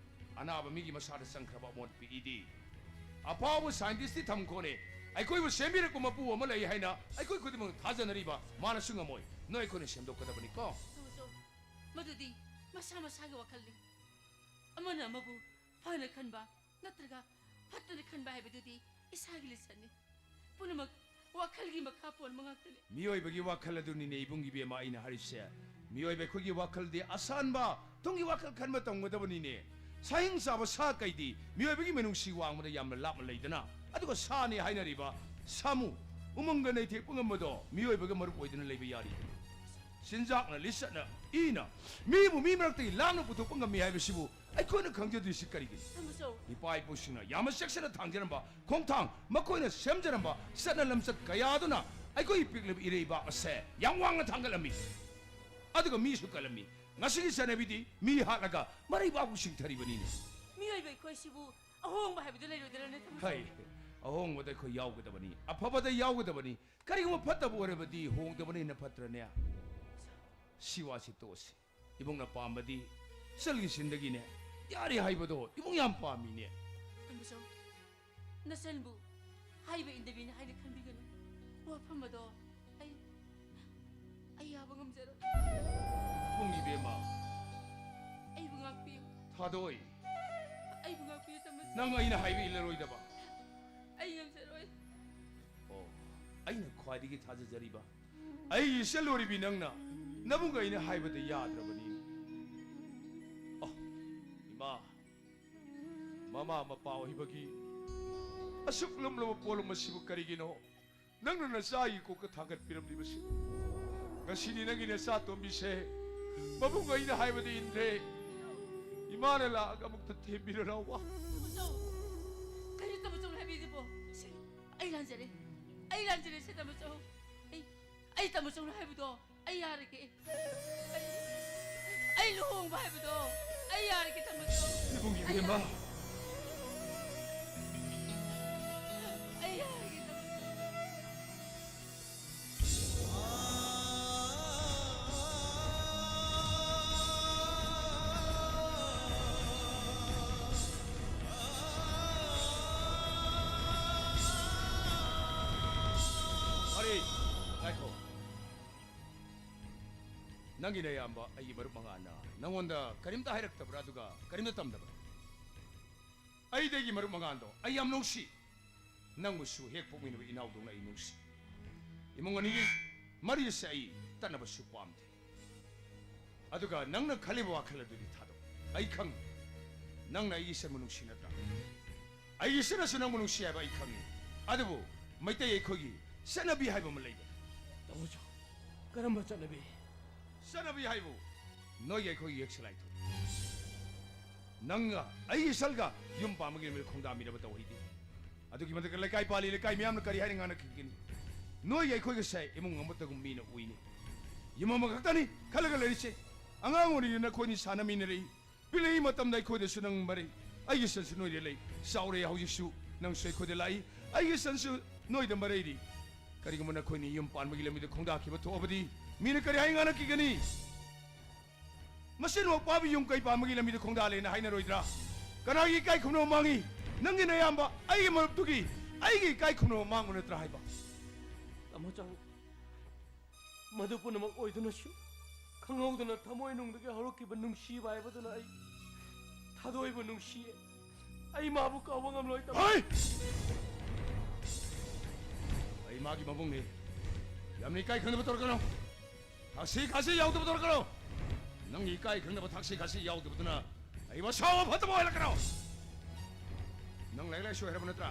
ꯑꯅꯥꯕ ꯃꯤꯒꯤ ꯃꯁꯥꯗ ꯆꯪꯈ꯭ꯔꯕ ꯑꯃꯣꯠꯄ ꯏꯗꯤ ꯑꯐꯥꯎꯕ ꯁꯥꯏꯟꯇꯤꯁꯇꯤ ꯊꯝꯈꯣꯅꯦ꯫ ꯑꯩꯈꯣꯏꯕꯨ ꯁꯦꯝꯕꯤꯔꯛꯄ ꯃꯄꯨ ꯑꯃ ꯂꯩ ꯍꯥꯏꯅ ꯑꯩꯈꯣꯏ ꯈꯨꯗꯤꯡꯃꯛ ꯊꯥꯖꯅꯔꯤꯕ ꯃꯥꯅꯁꯨ ꯉꯝꯃꯣꯏ꯫ ꯅꯣꯏ ꯑꯩꯈꯣꯏꯅ ꯁꯦꯝꯗꯣꯛꯀꯗꯕꯅꯤꯀꯣ꯫ ꯇꯧꯖꯧ꯫ ꯃꯗꯨꯗꯤ ꯃꯁꯥ ꯃꯁꯥꯒꯤ ꯋꯥꯈꯜꯅꯤ꯫ ꯑꯃꯅ ꯑꯃꯕꯨ ꯐꯅ ꯈꯟꯕ ꯅꯠꯇ꯭ꯔꯒ ꯐꯠꯇꯅ ꯈꯟꯕ ꯍꯥꯏꯕꯗꯨꯗꯤ ꯏꯁꯥꯒꯤ ꯂꯤꯆꯠꯅꯤ꯫ ꯄꯨꯝꯅꯃꯛ ꯋꯥꯈꯜꯒꯤ ꯃꯈꯥ ꯄꯣꯟꯕ ꯉꯥꯛꯇꯅꯤ꯫ ꯃꯤꯑꯣꯏꯕꯒꯤ ꯋꯥꯈꯜ ꯑꯗꯨꯅꯤꯅꯦ ꯏꯕꯨꯡ ꯏꯕꯦꯝꯃ ꯑꯩꯅ ꯍꯥꯏꯔꯤꯁꯦ꯫ ꯃꯤꯑꯣꯏꯕ ꯑꯩꯈꯣꯏꯒꯤ ꯋꯥꯈꯜꯗꯤ ꯑꯁꯥꯟꯕ ꯇꯨꯡꯒꯤ ꯋꯥꯈꯜ ꯈꯟꯕ ꯇꯝꯒꯗꯕꯅꯤꯅꯦ꯫ ꯁꯥꯍꯤꯡ ꯆꯥꯕ ꯁꯥ ꯀꯩꯗꯤ ꯃꯤꯑꯣꯏꯕꯒꯤ ꯃꯤꯅꯨꯡꯁꯤ ꯋꯥꯡꯃꯗ ꯌꯥꯝꯅ ꯂꯥꯞꯅ ꯂꯩꯗꯅ, ꯑꯗꯨꯒ ꯁꯥꯅꯤ ꯍꯥꯏꯅꯔꯤꯕ ꯁꯥꯃꯨ ꯎꯃꯪꯒ ꯅꯩꯊꯦꯛꯄ ꯉꯝꯕꯗꯣ ꯃꯤꯑꯣꯏꯕꯒ ꯃꯔꯨꯞ ꯑꯣꯏꯗꯨꯅ ꯂꯩꯕ ꯌꯥꯔꯤ꯫ ꯆꯤꯟꯖꯥꯛꯅ, ꯂꯤꯆꯠꯅ, ꯏꯅ ꯃꯤꯕꯨ ꯃꯤ ꯃꯔꯛꯇꯒꯤ ꯂꯥꯞꯅ ꯄꯨꯊꯣꯛꯄ ꯉꯝꯃꯤ ꯍꯥꯏꯕꯁꯤꯕꯨ ꯑꯩꯈꯣꯏꯅ ꯈꯪꯖꯗ꯭ꯔꯤꯁꯤ ꯀꯔꯤꯒꯤꯅꯣ? ꯏꯄꯥ ꯏꯄꯨꯁꯤꯡꯅ ꯌꯥꯝꯅ ꯆꯦꯛꯁꯤꯟꯅ ꯊꯥꯡꯖꯔꯝꯕ ꯈꯣꯡꯊꯥꯡ, ꯃꯈꯣꯏꯅ ꯁꯦꯝꯖꯔꯝꯕ ꯆꯠꯅ ꯂꯝꯆꯠ ꯀꯌꯥꯗꯨꯅ ꯑꯩꯈꯣꯏꯒꯤ ꯄꯤꯛꯂꯤꯕ ꯏꯔꯩꯕꯥꯛ ꯑꯁꯦ ꯌꯥꯝ ꯋꯥꯡꯅ ꯊꯥꯡꯒꯠꯂꯝꯃꯤ꯫ ꯑꯗꯨꯒ ꯃꯤꯁꯨ ꯀꯜꯂꯝꯃꯤ꯫ ꯉꯁꯤꯒꯤ ꯆꯠꯅꯕꯤꯗꯤ ꯃꯤ ꯍꯥꯠꯂꯒ ꯃꯔꯩꯕꯥꯛꯄꯨ ꯁꯤꯡꯊꯔꯤꯕꯅꯤꯅꯦ꯫ ꯃꯤꯑꯣꯏꯕ ꯑꯩꯈꯣꯏꯁꯤꯕꯨ ꯑꯍꯣꯡꯕ ꯍꯥꯏꯕꯗꯨ ꯂꯩꯔꯣꯏꯗ꯭ꯔꯅꯦ, ꯊꯝꯕꯥꯜ? ꯍꯩ, ꯑꯍꯣꯡꯕꯗ ꯑꯩꯈꯣꯏ ꯌꯥꯎꯒꯗꯕꯅꯤ, ꯑꯐꯕꯗ ꯌꯥꯎꯒꯗꯕꯅꯤ꯫ ꯀꯔꯤꯒꯨꯝꯕ ꯐꯠꯇꯕ ꯑꯣꯏꯔꯕꯗꯤ ꯍꯣꯡꯗꯕꯅ ꯍꯦꯟꯅ ꯐꯠꯇ꯭ꯔꯅꯦ? ꯁꯤ ꯋꯥꯁꯤ ꯇꯣꯛꯑꯁꯤ꯫ ꯏꯕꯨꯡꯅ ꯄꯥꯝꯕꯗꯤ ꯏꯆꯜꯒꯤ ꯁꯤꯟꯗꯒꯤꯅꯦ꯫ ꯌꯥꯔꯦ ꯍꯥꯏꯕꯗꯣ ꯏꯕꯨꯡ ꯌꯥꯝ ꯄꯥꯝꯃꯤꯅꯦ꯫ ꯊꯝꯕꯥꯜ, ꯅꯆꯟꯕꯨ ꯍꯥꯏꯕ ꯏꯟꯗꯕꯤꯅꯤ ꯍꯥꯏꯅ ꯈꯟꯕꯤꯒꯅꯨ꯫ ꯋꯥꯐꯝ ꯑꯗꯣ ꯑꯩ, ꯑꯩ ꯌꯥꯕ ꯉꯝꯖꯔꯣꯏ꯫ ꯏꯕꯨꯡ ꯏꯕꯦꯝꯃ꯫ ꯑꯩꯕꯨ ꯉꯥꯛꯄꯤꯌꯨ꯫ ꯊꯥꯗꯣꯏ꯫ ꯑꯩꯕꯨ ꯉꯥꯛꯄꯤꯌꯨ, ꯊꯝꯕꯥꯜ꯫ ꯅꯪ ꯑꯩꯅ ꯍꯥꯏꯕ ꯏꯜꯂꯔꯣꯏꯗꯕ꯫ ꯑꯩ ꯉꯝꯖꯔꯣꯏ꯫ ꯑꯣ, ꯑꯩꯅ ꯈ꯭ꯋꯥꯏꯗꯒꯤ ꯊꯥꯖꯖꯔꯤꯕ ꯑꯩꯒꯤ ꯏꯆꯜ ꯑꯣꯏꯔꯤꯕꯤ ꯅꯪꯅ ꯅꯕꯨꯡ ꯑꯩꯅ ꯍꯥꯏꯕꯗ ꯌꯥꯗ꯭ꯔꯕꯅꯤ꯫ ꯑꯣ, ꯏꯃꯥ, ꯃꯃꯥ ꯃꯄꯥ ꯑꯣꯏꯕꯒꯤ ꯑꯁꯨꯛ ꯂꯨꯝꯂꯕ ꯄꯣꯠꯂꯨꯝ ꯑꯁꯤꯕꯨ ꯀꯔꯤꯒꯤꯅꯣ ꯅꯪꯅ ꯅꯆꯥꯒꯤ ꯀꯣꯛꯇ ꯊꯥꯡꯒꯠꯄꯤꯔꯝꯂꯤꯕꯁꯤ? ꯉꯁꯤꯗꯤ ꯅꯪꯒꯤ ꯅꯆꯥ ꯇꯣꯝꯕꯤꯁꯦ ꯃꯕꯨꯡ ꯑꯩꯅ ꯍꯥꯏꯕꯗ ꯏꯟꯗ꯭ꯔꯦ꯫ ꯏꯃꯥꯅ ꯂꯥꯛꯑꯒ ꯑꯃꯨꯛꯇ ꯊꯦꯝꯕꯤꯔꯣ ꯂꯥꯎꯕ꯫ ꯇꯥꯃꯣꯆꯧ! ꯀꯔꯤ ꯇꯥꯃꯣꯆꯧꯅ ꯍꯥꯏꯕꯤꯔꯤꯕꯣ? ꯁꯤ, ꯑꯩ ꯂꯥꯟꯖꯔꯦ꯫ ꯑꯩ ꯂꯥꯟꯖꯔꯦ, ꯁꯦ ꯇꯥꯃꯣꯆꯧ꯫ ꯑꯩ, ꯑꯩ ꯇꯥꯃꯣꯆꯧꯅ ꯍꯥꯏꯕꯗꯣ ꯑꯩ ꯌꯥꯔꯒꯦ꯫ ꯑꯩ, ꯑꯩ ꯂꯨꯍꯣꯡꯕ ꯍꯥꯏꯕꯗꯣ ꯑꯩ ꯌꯥꯔꯒꯦ, ꯊꯝꯕꯥꯜ꯫ ꯏꯕꯨꯡ ꯑꯩ ꯏꯕꯦꯝꯃ꯫ ꯌꯥꯔꯒꯦ꯫ ꯑꯩ ꯌꯥꯔꯒꯦ, ꯊꯝꯕꯥꯜ꯫ ꯋꯥꯔꯤ, ꯉꯥꯏꯈꯣ꯫ ꯅꯪꯒꯤ ꯅꯌꯥꯝꯕ ꯑꯩꯒꯤ ꯃꯔꯨꯞ ꯃꯉꯥꯅ ꯅꯪꯉꯣꯟꯗ ꯀꯔꯤꯝꯇ ꯍꯥꯏꯔꯛꯇꯕ꯭ꯔꯥ? ꯑꯗꯨꯒ ꯀꯔꯤꯝꯇ ꯇꯝꯗꯕ꯭ꯔꯥ? ꯑꯩꯗꯤ ꯑꯩꯒꯤ ꯃꯔꯨꯞ ꯃꯉꯥꯗꯣ ꯑꯩ ꯌꯥꯝ ꯅꯨꯡꯁꯤ꯫ ꯅꯪꯕꯨꯁꯨ ꯍꯦꯛ ꯄꯣꯛꯃꯤꯟꯅꯕ ꯏꯅꯥꯎꯗꯧꯅ ꯑꯩ ꯅꯨꯡꯁꯤ꯫ ꯏꯃꯨꯡ ꯑꯅꯤꯒꯤ ꯃꯔꯤ ꯑꯁꯦ ꯑꯩ ꯇꯠꯅꯕꯁꯨ ꯄꯥꯝꯗꯦ꯫ ꯑꯗꯨꯒ ꯅꯪꯅ ꯈꯜꯂꯤꯕ ꯋꯥꯈꯜ ꯑꯗꯨꯗꯤ ꯊꯥꯗꯣꯛ꯫ ꯑꯩ ꯈꯪꯉꯤ, ꯅꯪꯅ ꯑꯩꯒꯤ ꯏꯆꯟꯕꯨ ꯅꯨꯡꯁꯤ ꯅꯠꯇ꯭ꯔꯥ? ꯑꯩꯒꯤ ꯏꯆꯟꯅꯁꯨ ꯅꯪꯕꯨ ꯅꯨꯡꯁꯤ ꯍꯥꯏꯕ ꯑꯩ ꯈꯪꯉꯤ꯫ ꯑꯗꯨꯕꯨ ꯃꯩꯇꯩ ꯑꯩꯈꯣꯏꯒꯤ ꯆꯠꯅꯕꯤ ꯍꯥꯏꯕ ꯑꯃ ꯂꯩꯕꯅꯤ꯫ ꯇꯥꯃꯣ ꯆꯥꯎ, ꯀꯔꯝꯕ ꯆꯠꯅꯕꯤ? ꯆꯠꯅꯕꯤ ꯍꯥꯏꯕꯨ ꯅꯣꯏꯒꯤ ꯑꯩꯈꯣꯏꯒꯤ ꯌꯦꯛꯁꯂꯥꯏ ꯊꯣꯛꯏ꯫ ꯅꯪꯒ ꯑꯩꯒꯤ ꯏꯆꯜꯒ ꯌꯨꯝ ꯄꯥꯟꯕꯒꯤ ꯅꯨꯃꯤꯠ ꯈꯣꯡꯗꯥꯃꯤꯟꯅꯕ ꯇꯧꯍꯩꯗꯦ꯫ ꯑꯗꯨꯒꯤ ꯃꯊꯛꯇ ꯂꯩꯀꯥꯏ ꯄꯥꯜꯂꯤ, ꯂꯩꯀꯥꯏ ꯃꯤꯌꯥꯝꯅ ꯀꯔꯤ ꯍꯥꯏꯅ ꯉꯥꯡꯅꯈꯤꯒꯅꯤ? ꯅꯣꯏꯒꯤ ꯑꯩꯈꯣꯏꯒꯁꯦ ꯏꯃꯨꯡ ꯑꯃꯠꯇꯒꯨꯝ ꯃꯤꯅ ꯎꯏꯅꯤ꯫ ꯌꯨꯝ ꯑꯃꯈꯛꯇꯅꯤ ꯈꯜꯂꯒ ꯂꯩꯔꯤꯁꯦ꯫ ꯑꯉꯥꯡ ꯑꯣꯏꯔꯤꯉꯩꯗ ꯅꯈꯣꯏꯅꯤ ꯁꯥꯟꯅꯃꯤꯟꯅꯔꯛꯏ, ꯄꯤꯛꯂꯤꯉꯩ ꯃꯇꯝꯗ ꯑꯩꯈꯣꯏꯗꯁꯨ ꯅꯪ ꯃꯔꯩ꯫ ꯑꯩꯒꯤ ꯏꯆꯟꯁꯨ ꯅꯣꯏꯗ ꯂꯩ, ꯆꯥꯎꯔꯦ ꯍꯧꯖꯤꯛꯁꯨ, ꯅꯪꯁꯨ ꯑꯩꯈꯣꯏꯗ ꯂꯥꯛꯏ꯫ ꯑꯩꯒꯤ ꯏꯆꯟꯁꯨ ꯅꯣꯏꯗ ꯃꯔꯩꯔꯤ꯫ ꯀꯔꯤꯒꯨꯝꯕ ꯅꯈꯣꯏꯅꯤ ꯌꯨꯝ ꯄꯥꯟꯕꯒꯤ ꯂꯝꯕꯤꯗ ꯈꯣꯡꯗꯥꯈꯤꯕ ꯊꯣꯛꯑꯕꯗꯤ ꯃꯤꯅ ꯀꯔꯤ ꯍꯥꯏ ꯉꯥꯡꯅꯈꯤꯒꯅꯤ? ꯃꯁꯤ ꯅꯣꯛꯄꯥꯕꯤ ꯌꯨꯝ ꯀꯩ ꯄꯥꯟꯕꯒꯤ ꯂꯝꯕꯤꯗ ꯈꯣꯡꯗꯥꯂꯦꯅ ꯍꯥꯏꯅꯔꯣꯏꯗ꯭ꯔꯥ? ꯀꯅꯥꯒꯤ ꯏꯀꯥꯏ ꯈꯨꯝꯅꯕ ꯃꯥꯡꯉꯤ? ꯅꯪꯒꯤ ꯅꯌꯥꯝꯕ, ꯑꯩꯒꯤ ꯃꯔꯨꯞꯇꯨꯒꯤ ꯑꯩꯒꯤ ꯏꯀꯥꯏ ꯈꯨꯝꯅꯕ ꯃꯥꯡꯕ ꯅꯠꯇ꯭ꯔꯥ ꯍꯥꯏꯕ? ꯇꯥꯃꯣ ꯆꯥꯎ, ꯃꯗꯨ ꯄꯨꯝꯅꯃꯛ ꯑꯣꯏꯗꯨꯅꯁꯨ ꯈꯪꯍꯧꯗꯅ ꯊꯃꯣꯏꯅꯨꯡꯗꯒꯤ ꯍꯧꯔꯛꯈꯤꯕ ꯅꯨꯡꯁꯤꯕ ꯍꯥꯏꯕꯗꯨꯅ ꯑꯩ ꯊꯥꯗꯣꯏꯕ ꯅꯨꯡꯁꯤꯌꯦ꯫ ꯑꯩ ꯃꯥꯕꯨ ꯀꯥꯎꯕ ꯉꯝꯂꯣꯏ, ꯇꯥꯃꯣ꯫ ꯍꯩ! ꯑꯩ ꯃꯥꯒꯤ ꯃꯕꯨꯡꯅꯤ꯫ ꯌꯥꯝꯅ ꯏꯀꯥꯏ ꯈꯪꯗꯕ ꯇꯧꯔꯛꯀꯅꯨ꯫ ꯊꯛꯁꯤ ꯈꯥꯁꯤ ꯌꯥꯎꯗꯕ ꯇꯧꯔꯛꯀꯅꯨ꯫ ꯅꯪꯒꯤ ꯏꯀꯥꯏ ꯈꯪꯗꯕ ꯊꯛꯁꯤ ꯈꯥꯁꯤ ꯌꯥꯎꯗꯕꯗꯨꯅ ꯑꯩꯕꯨ ꯑꯁꯥꯎꯕ ꯐꯠꯇꯕ ꯑꯣꯏꯍꯜꯂꯛꯀꯅꯨ꯫ ꯅꯪ ꯂꯥꯏꯔꯤꯛ ꯂꯥꯏꯁꯨ ꯍꯩꯔꯕ ꯅꯠꯇ꯭ꯔꯥ?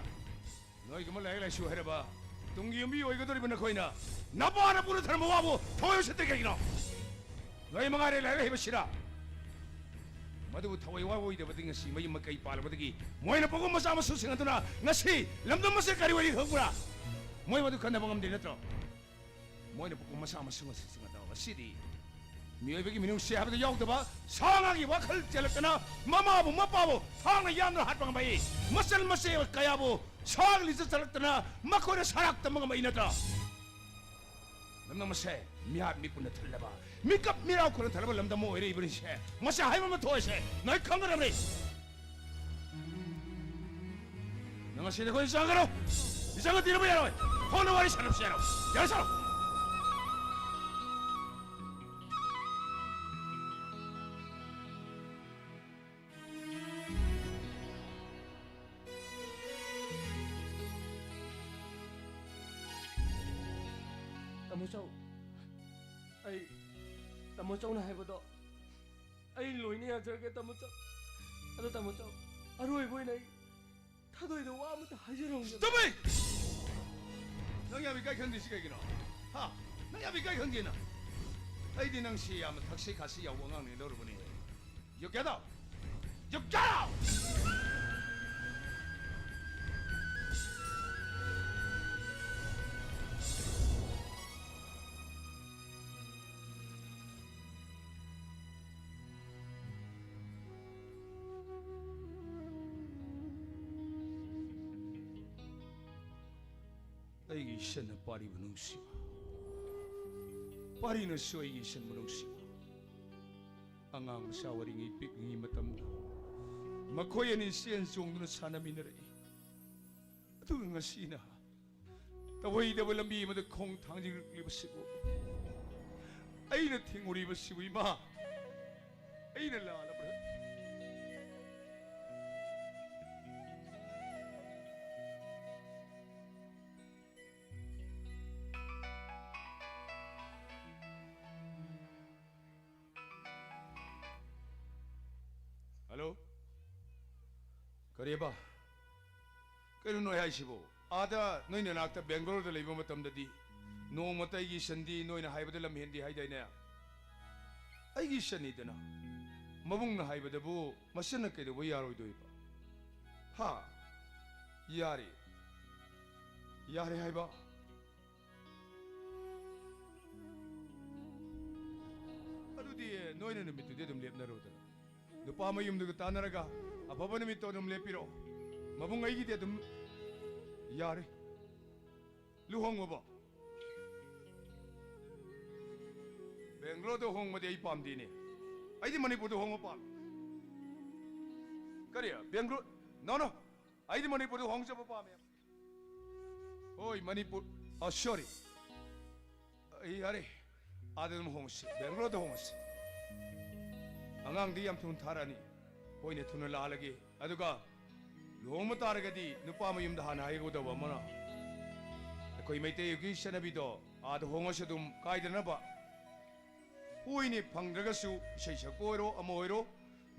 ꯅꯣꯏꯒꯨꯝꯕ ꯂꯥꯏꯔꯤꯛ ꯂꯥꯏꯁꯨ ꯍꯩꯔꯕ, ꯇꯨꯡꯒꯤ ꯌꯨꯝꯕꯤ ꯑꯣꯏꯒꯗꯧꯔꯤꯕ ꯅꯈꯣꯏꯅ ꯅꯄꯥꯅ ꯄꯨꯔ ꯊꯝꯕ ꯋꯥꯕꯨ ꯊꯋꯥꯏ ꯎꯁꯤꯠꯇ꯭ꯔꯤ ꯀꯩꯒꯤꯅꯣ? ꯅꯣꯏ ꯃꯉꯥꯏꯔꯦ ꯂꯥꯏꯔꯤꯛ ꯍꯩꯕ ꯁꯤꯔꯥ꯫ ꯃꯗꯨꯕꯨ ꯊꯋꯥꯏ ꯋꯥꯑꯣꯏꯗꯕꯗꯤ ꯉꯁꯤ ꯃꯌꯨꯝ ꯃꯀꯩ ꯄꯥꯜꯂꯕꯗꯒꯤ ꯃꯣꯏꯅ ꯄꯣꯛꯄ ꯃꯆꯥ ꯃꯁꯨꯁꯤꯡ ꯑꯗꯨꯅ ꯉꯁꯤ ꯂꯝꯗꯝ ꯑꯁꯤ ꯀꯔꯤ ꯑꯣꯏꯔꯤ ꯈꯪꯕ꯭ꯔꯥ? ꯃꯣꯏ ꯃꯗꯨ ꯈꯟꯅꯕ ꯉꯝꯗꯦ ꯅꯠꯇ꯭ꯔꯣ? ꯃꯣꯏꯅ ꯄꯣꯛꯄ ꯃꯆꯥ ꯃꯁꯨ ꯃꯁꯤꯁꯤꯡ ꯑꯗꯣ ꯉꯁꯤꯗꯤ ꯃꯤꯑꯣꯏꯕꯒꯤ ꯃꯤꯅꯨꯡꯁꯤ ꯍꯥꯏꯕꯗꯨ ꯌꯥꯎꯗꯕ, ꯁꯥ ꯉꯥꯒꯤ ꯋꯥꯈꯜ ꯆꯦꯜꯂꯛꯇꯅ ꯃꯃꯥꯕꯨ ꯃꯄꯥꯕꯨ ꯊꯥꯡꯅ ꯌꯥꯟꯗꯨꯅ ꯍꯥꯠꯄ ꯉꯝꯕ, ꯃꯆꯜ ꯃꯆꯦ ꯀꯌꯥꯕꯨ ꯁꯥꯒ ꯂꯤꯆꯠ ꯆꯠꯂꯛꯇꯅ ꯃꯈꯣꯏꯅ ꯁꯔꯥꯛ ꯇꯝꯕ ꯉꯝꯕ ꯅꯠꯇ꯭ꯔꯣ? ꯂꯝꯗꯝ ꯑꯁꯦ ꯃꯤꯍꯥꯠ ꯃꯤꯄꯨꯟꯅ ꯊꯜꯂꯕ, ꯃꯤꯀꯞ ꯃꯤꯔꯥꯎꯈꯣꯜꯅ ꯊꯜꯂꯕ ꯂꯝꯗꯝ ꯑꯃ ꯑꯣꯏꯔꯛꯏꯕꯅꯤꯁꯦ ꯃꯁꯤ ꯍꯥꯏꯕ ꯑꯃ ꯊꯣꯛꯑꯁꯦ ꯅꯣꯏ ꯈꯪꯒꯗꯕꯅꯤ꯫ ꯅꯪ ꯉꯁꯤꯗꯤ ꯑꯩꯈꯣꯏ ꯆꯪꯒꯅꯨ꯫ ꯏꯆꯪꯒ ꯇꯤꯟꯅꯕ ꯌꯥꯔꯣꯏ꯫ ꯐꯣꯟꯗ ꯋꯥꯔꯤ ꯁꯥꯟꯅꯕꯁꯨ ꯌꯥꯔꯣꯏ꯫ ꯌꯥꯔꯦ, ꯁꯥꯔꯣ꯫ ꯇꯥꯃꯣ ꯆꯥꯎ, ꯑꯩ ꯇꯥꯃꯣ ꯆꯧꯅ ꯍꯥꯏꯕꯗꯣ ꯑꯩ ꯂꯣꯏꯅ ꯌꯥꯖꯔꯒꯦ, ꯇꯥꯃꯣ ꯆꯧ꯫ ꯑꯗꯣ ꯇꯥꯃꯣ ꯆꯧ, ꯑꯔꯣꯏꯕ ꯑꯣꯏꯅ ꯑꯩ ꯊꯥꯗꯣꯏꯗ ꯋꯥ ꯑꯃꯇ ꯍꯥꯏꯖꯔꯝꯒꯦ꯫ Stop it! ꯅꯪ ꯌꯥꯝ ꯏꯀꯥꯏ ꯈꯪꯗ꯭ꯔꯤꯁꯤ ꯀꯩꯒꯤꯅꯣ? ꯍꯥ? ꯅꯪ ꯌꯥꯝ ꯏꯀꯥꯏ ꯈꯪꯗꯦꯅ? ꯑꯩꯗꯤ ꯅꯪꯁꯤ ꯌꯥꯝꯅ ꯊꯛꯁꯤ ꯈꯥꯁꯤ ꯌꯥꯎꯕ ꯑꯉꯥꯡꯅꯦ ꯂꯧꯔꯨꯕꯅꯤ꯫ You get out! You get out! ꯑꯩꯒꯤ ꯏꯆꯟꯅ ꯄꯥꯔꯤꯕ ꯅꯨꯡꯁꯤꯕ, ꯄꯥꯔꯤꯅꯁꯨ ꯑꯩꯒꯤ ꯏꯆꯟꯕꯨ ꯅꯨꯡꯁꯤꯕ꯫ ꯑꯉꯥꯡ ꯃꯆꯥ ꯑꯣꯏꯔꯤꯉꯩ ꯄꯤꯛꯂꯤꯉꯩ ꯃꯇꯝꯗ ꯃꯈꯣꯏ ꯑꯅꯤ ꯆꯦꯟ ꯆꯣꯡꯗꯨꯅ ꯁꯥꯟꯅꯃꯤꯟꯅꯔꯛꯏ꯫ ꯑꯗꯨꯒ ꯉꯁꯤꯅ ꯇꯧꯍꯩꯗꯕ ꯂꯝꯕꯤ ꯑꯃꯗ ꯈꯣꯡ ꯊꯥꯡꯖꯤꯜꯂꯛꯂꯤꯕꯁꯤꯕꯨ ꯑꯩꯅ ꯊꯤꯡꯉꯨꯔꯤꯕꯁꯤꯕꯨ, ꯏꯃꯥ, ꯑꯩꯅ ꯂꯥꯜꯂꯕ꯭ꯔꯥ? ꯍꯜꯂꯣ? ꯀꯔꯤꯕ? ꯀꯩꯅꯣ ꯅꯣꯏ ꯍꯥꯏꯁꯤꯕꯣ? ꯑꯥꯗ ꯅꯣꯏ ꯅꯅꯥꯛꯇ ꯕꯦꯡꯒꯂꯣꯔꯗ ꯂꯩꯕ ꯃꯇꯝꯗꯗꯤ ꯅꯣꯡꯃꯇ ꯑꯩꯒꯤ ꯏꯆꯟꯗꯤ ꯅꯣꯏꯅ ꯍꯥꯏꯕꯗ ꯂꯝ ꯍꯦꯟꯗꯦ ꯍꯥꯏꯗꯥꯏꯅꯦ? ꯑꯩꯒꯤ ꯏꯆꯟꯅꯤꯗꯅ꯫ ꯃꯕꯨꯡꯅ ꯍꯥꯏꯕꯗꯕꯨ ꯃꯆꯟꯅ ꯀꯩꯗꯧꯕ ꯌꯥꯔꯣꯏꯗꯣꯏꯕ? ꯍꯥ? ꯌꯥꯔꯦ꯫ ꯌꯥꯔꯦ ꯍꯥꯏꯕ? ꯑꯗꯨꯗꯤ ꯅꯣꯏꯅ ꯅꯨꯃꯤꯠꯇꯨꯗꯤ ꯑꯗꯨꯝ ꯂꯦꯞꯅꯔꯣꯗꯅ꯫ ꯅꯨꯄꯥ ꯃꯌꯨꯝꯗꯨꯒ ꯇꯥꯟꯅꯔꯒ ꯑꯐꯕ ꯅꯨꯃꯤꯠꯇꯣ ꯑꯗꯨꯝ ꯂꯦꯞꯄꯤꯔꯣ꯫ ꯃꯕꯨꯡ ꯑꯩꯒꯤꯗꯤ ꯑꯗꯨꯝ ꯌꯥꯔꯦ꯫ ꯂꯨꯍꯣꯡꯉꯕꯣ? ꯕꯦꯡꯒ꯭ꯂꯣꯔꯗ ꯍꯣꯡꯕꯗꯤ ꯑꯩ ꯄꯥꯝꯗꯦꯅꯦ꯫ ꯑꯩꯗꯤ ꯃꯅꯤꯄꯨꯔꯗ ꯍꯣꯡꯕ ꯄꯥꯝꯃꯤ꯫ ꯀꯔꯤ? ꯕꯦꯡꯒ꯭ꯂꯣꯔ? No, no. ꯑꯩꯗꯤ ꯃꯅꯤꯄꯨꯔꯗ ꯍꯣꯡꯖꯕ ꯄꯥꯝꯃꯦ꯫ ꯍꯣꯏ, ꯃꯅꯤꯄꯨꯔ꯫ ꯑ, sorry. ꯑꯩ ꯌꯥꯔꯦ꯫ ꯑꯥꯗ ꯑꯗꯨꯝ ꯍꯣꯡꯉꯁꯤ꯫ ꯕꯦꯡꯒ꯭ꯂꯣꯔꯗ ꯍꯣꯡꯉꯁꯤ꯫ ꯑꯉꯥꯡꯗꯤ ꯌꯥꯝ ꯊꯨꯅ ꯊꯥꯔꯛꯑꯅꯤ꯫ ꯍꯣꯏꯅꯦ, ꯊꯨꯅ ꯂꯥꯛꯍꯜꯂꯒꯦ꯫ ꯑꯗꯨꯒ ꯂꯨꯍꯣꯡꯕ ꯇꯥꯔꯒꯗꯤ ꯅꯨꯄꯥ ꯃꯌꯨꯝꯗ ꯍꯥꯟꯅ ꯍꯥꯏꯒꯗꯧꯕ ꯑꯃꯅ, ꯑꯩꯈꯣꯏ ꯃꯩꯇꯩꯒꯤ ꯆꯠꯅꯕꯤꯗꯣ ꯑꯥꯗ ꯍꯣꯡꯉꯁꯨ ꯑꯗꯨꯝ ꯀꯥꯏꯗꯅꯕ꯫ ꯍꯣꯏ, ꯏꯅꯦ, ꯐꯪꯗ꯭ꯔꯒꯁꯨ ꯏꯁꯩ ꯁꯛꯄ ꯑꯣꯏꯔꯣ, ꯑꯃ ꯑꯣꯏꯔꯣ,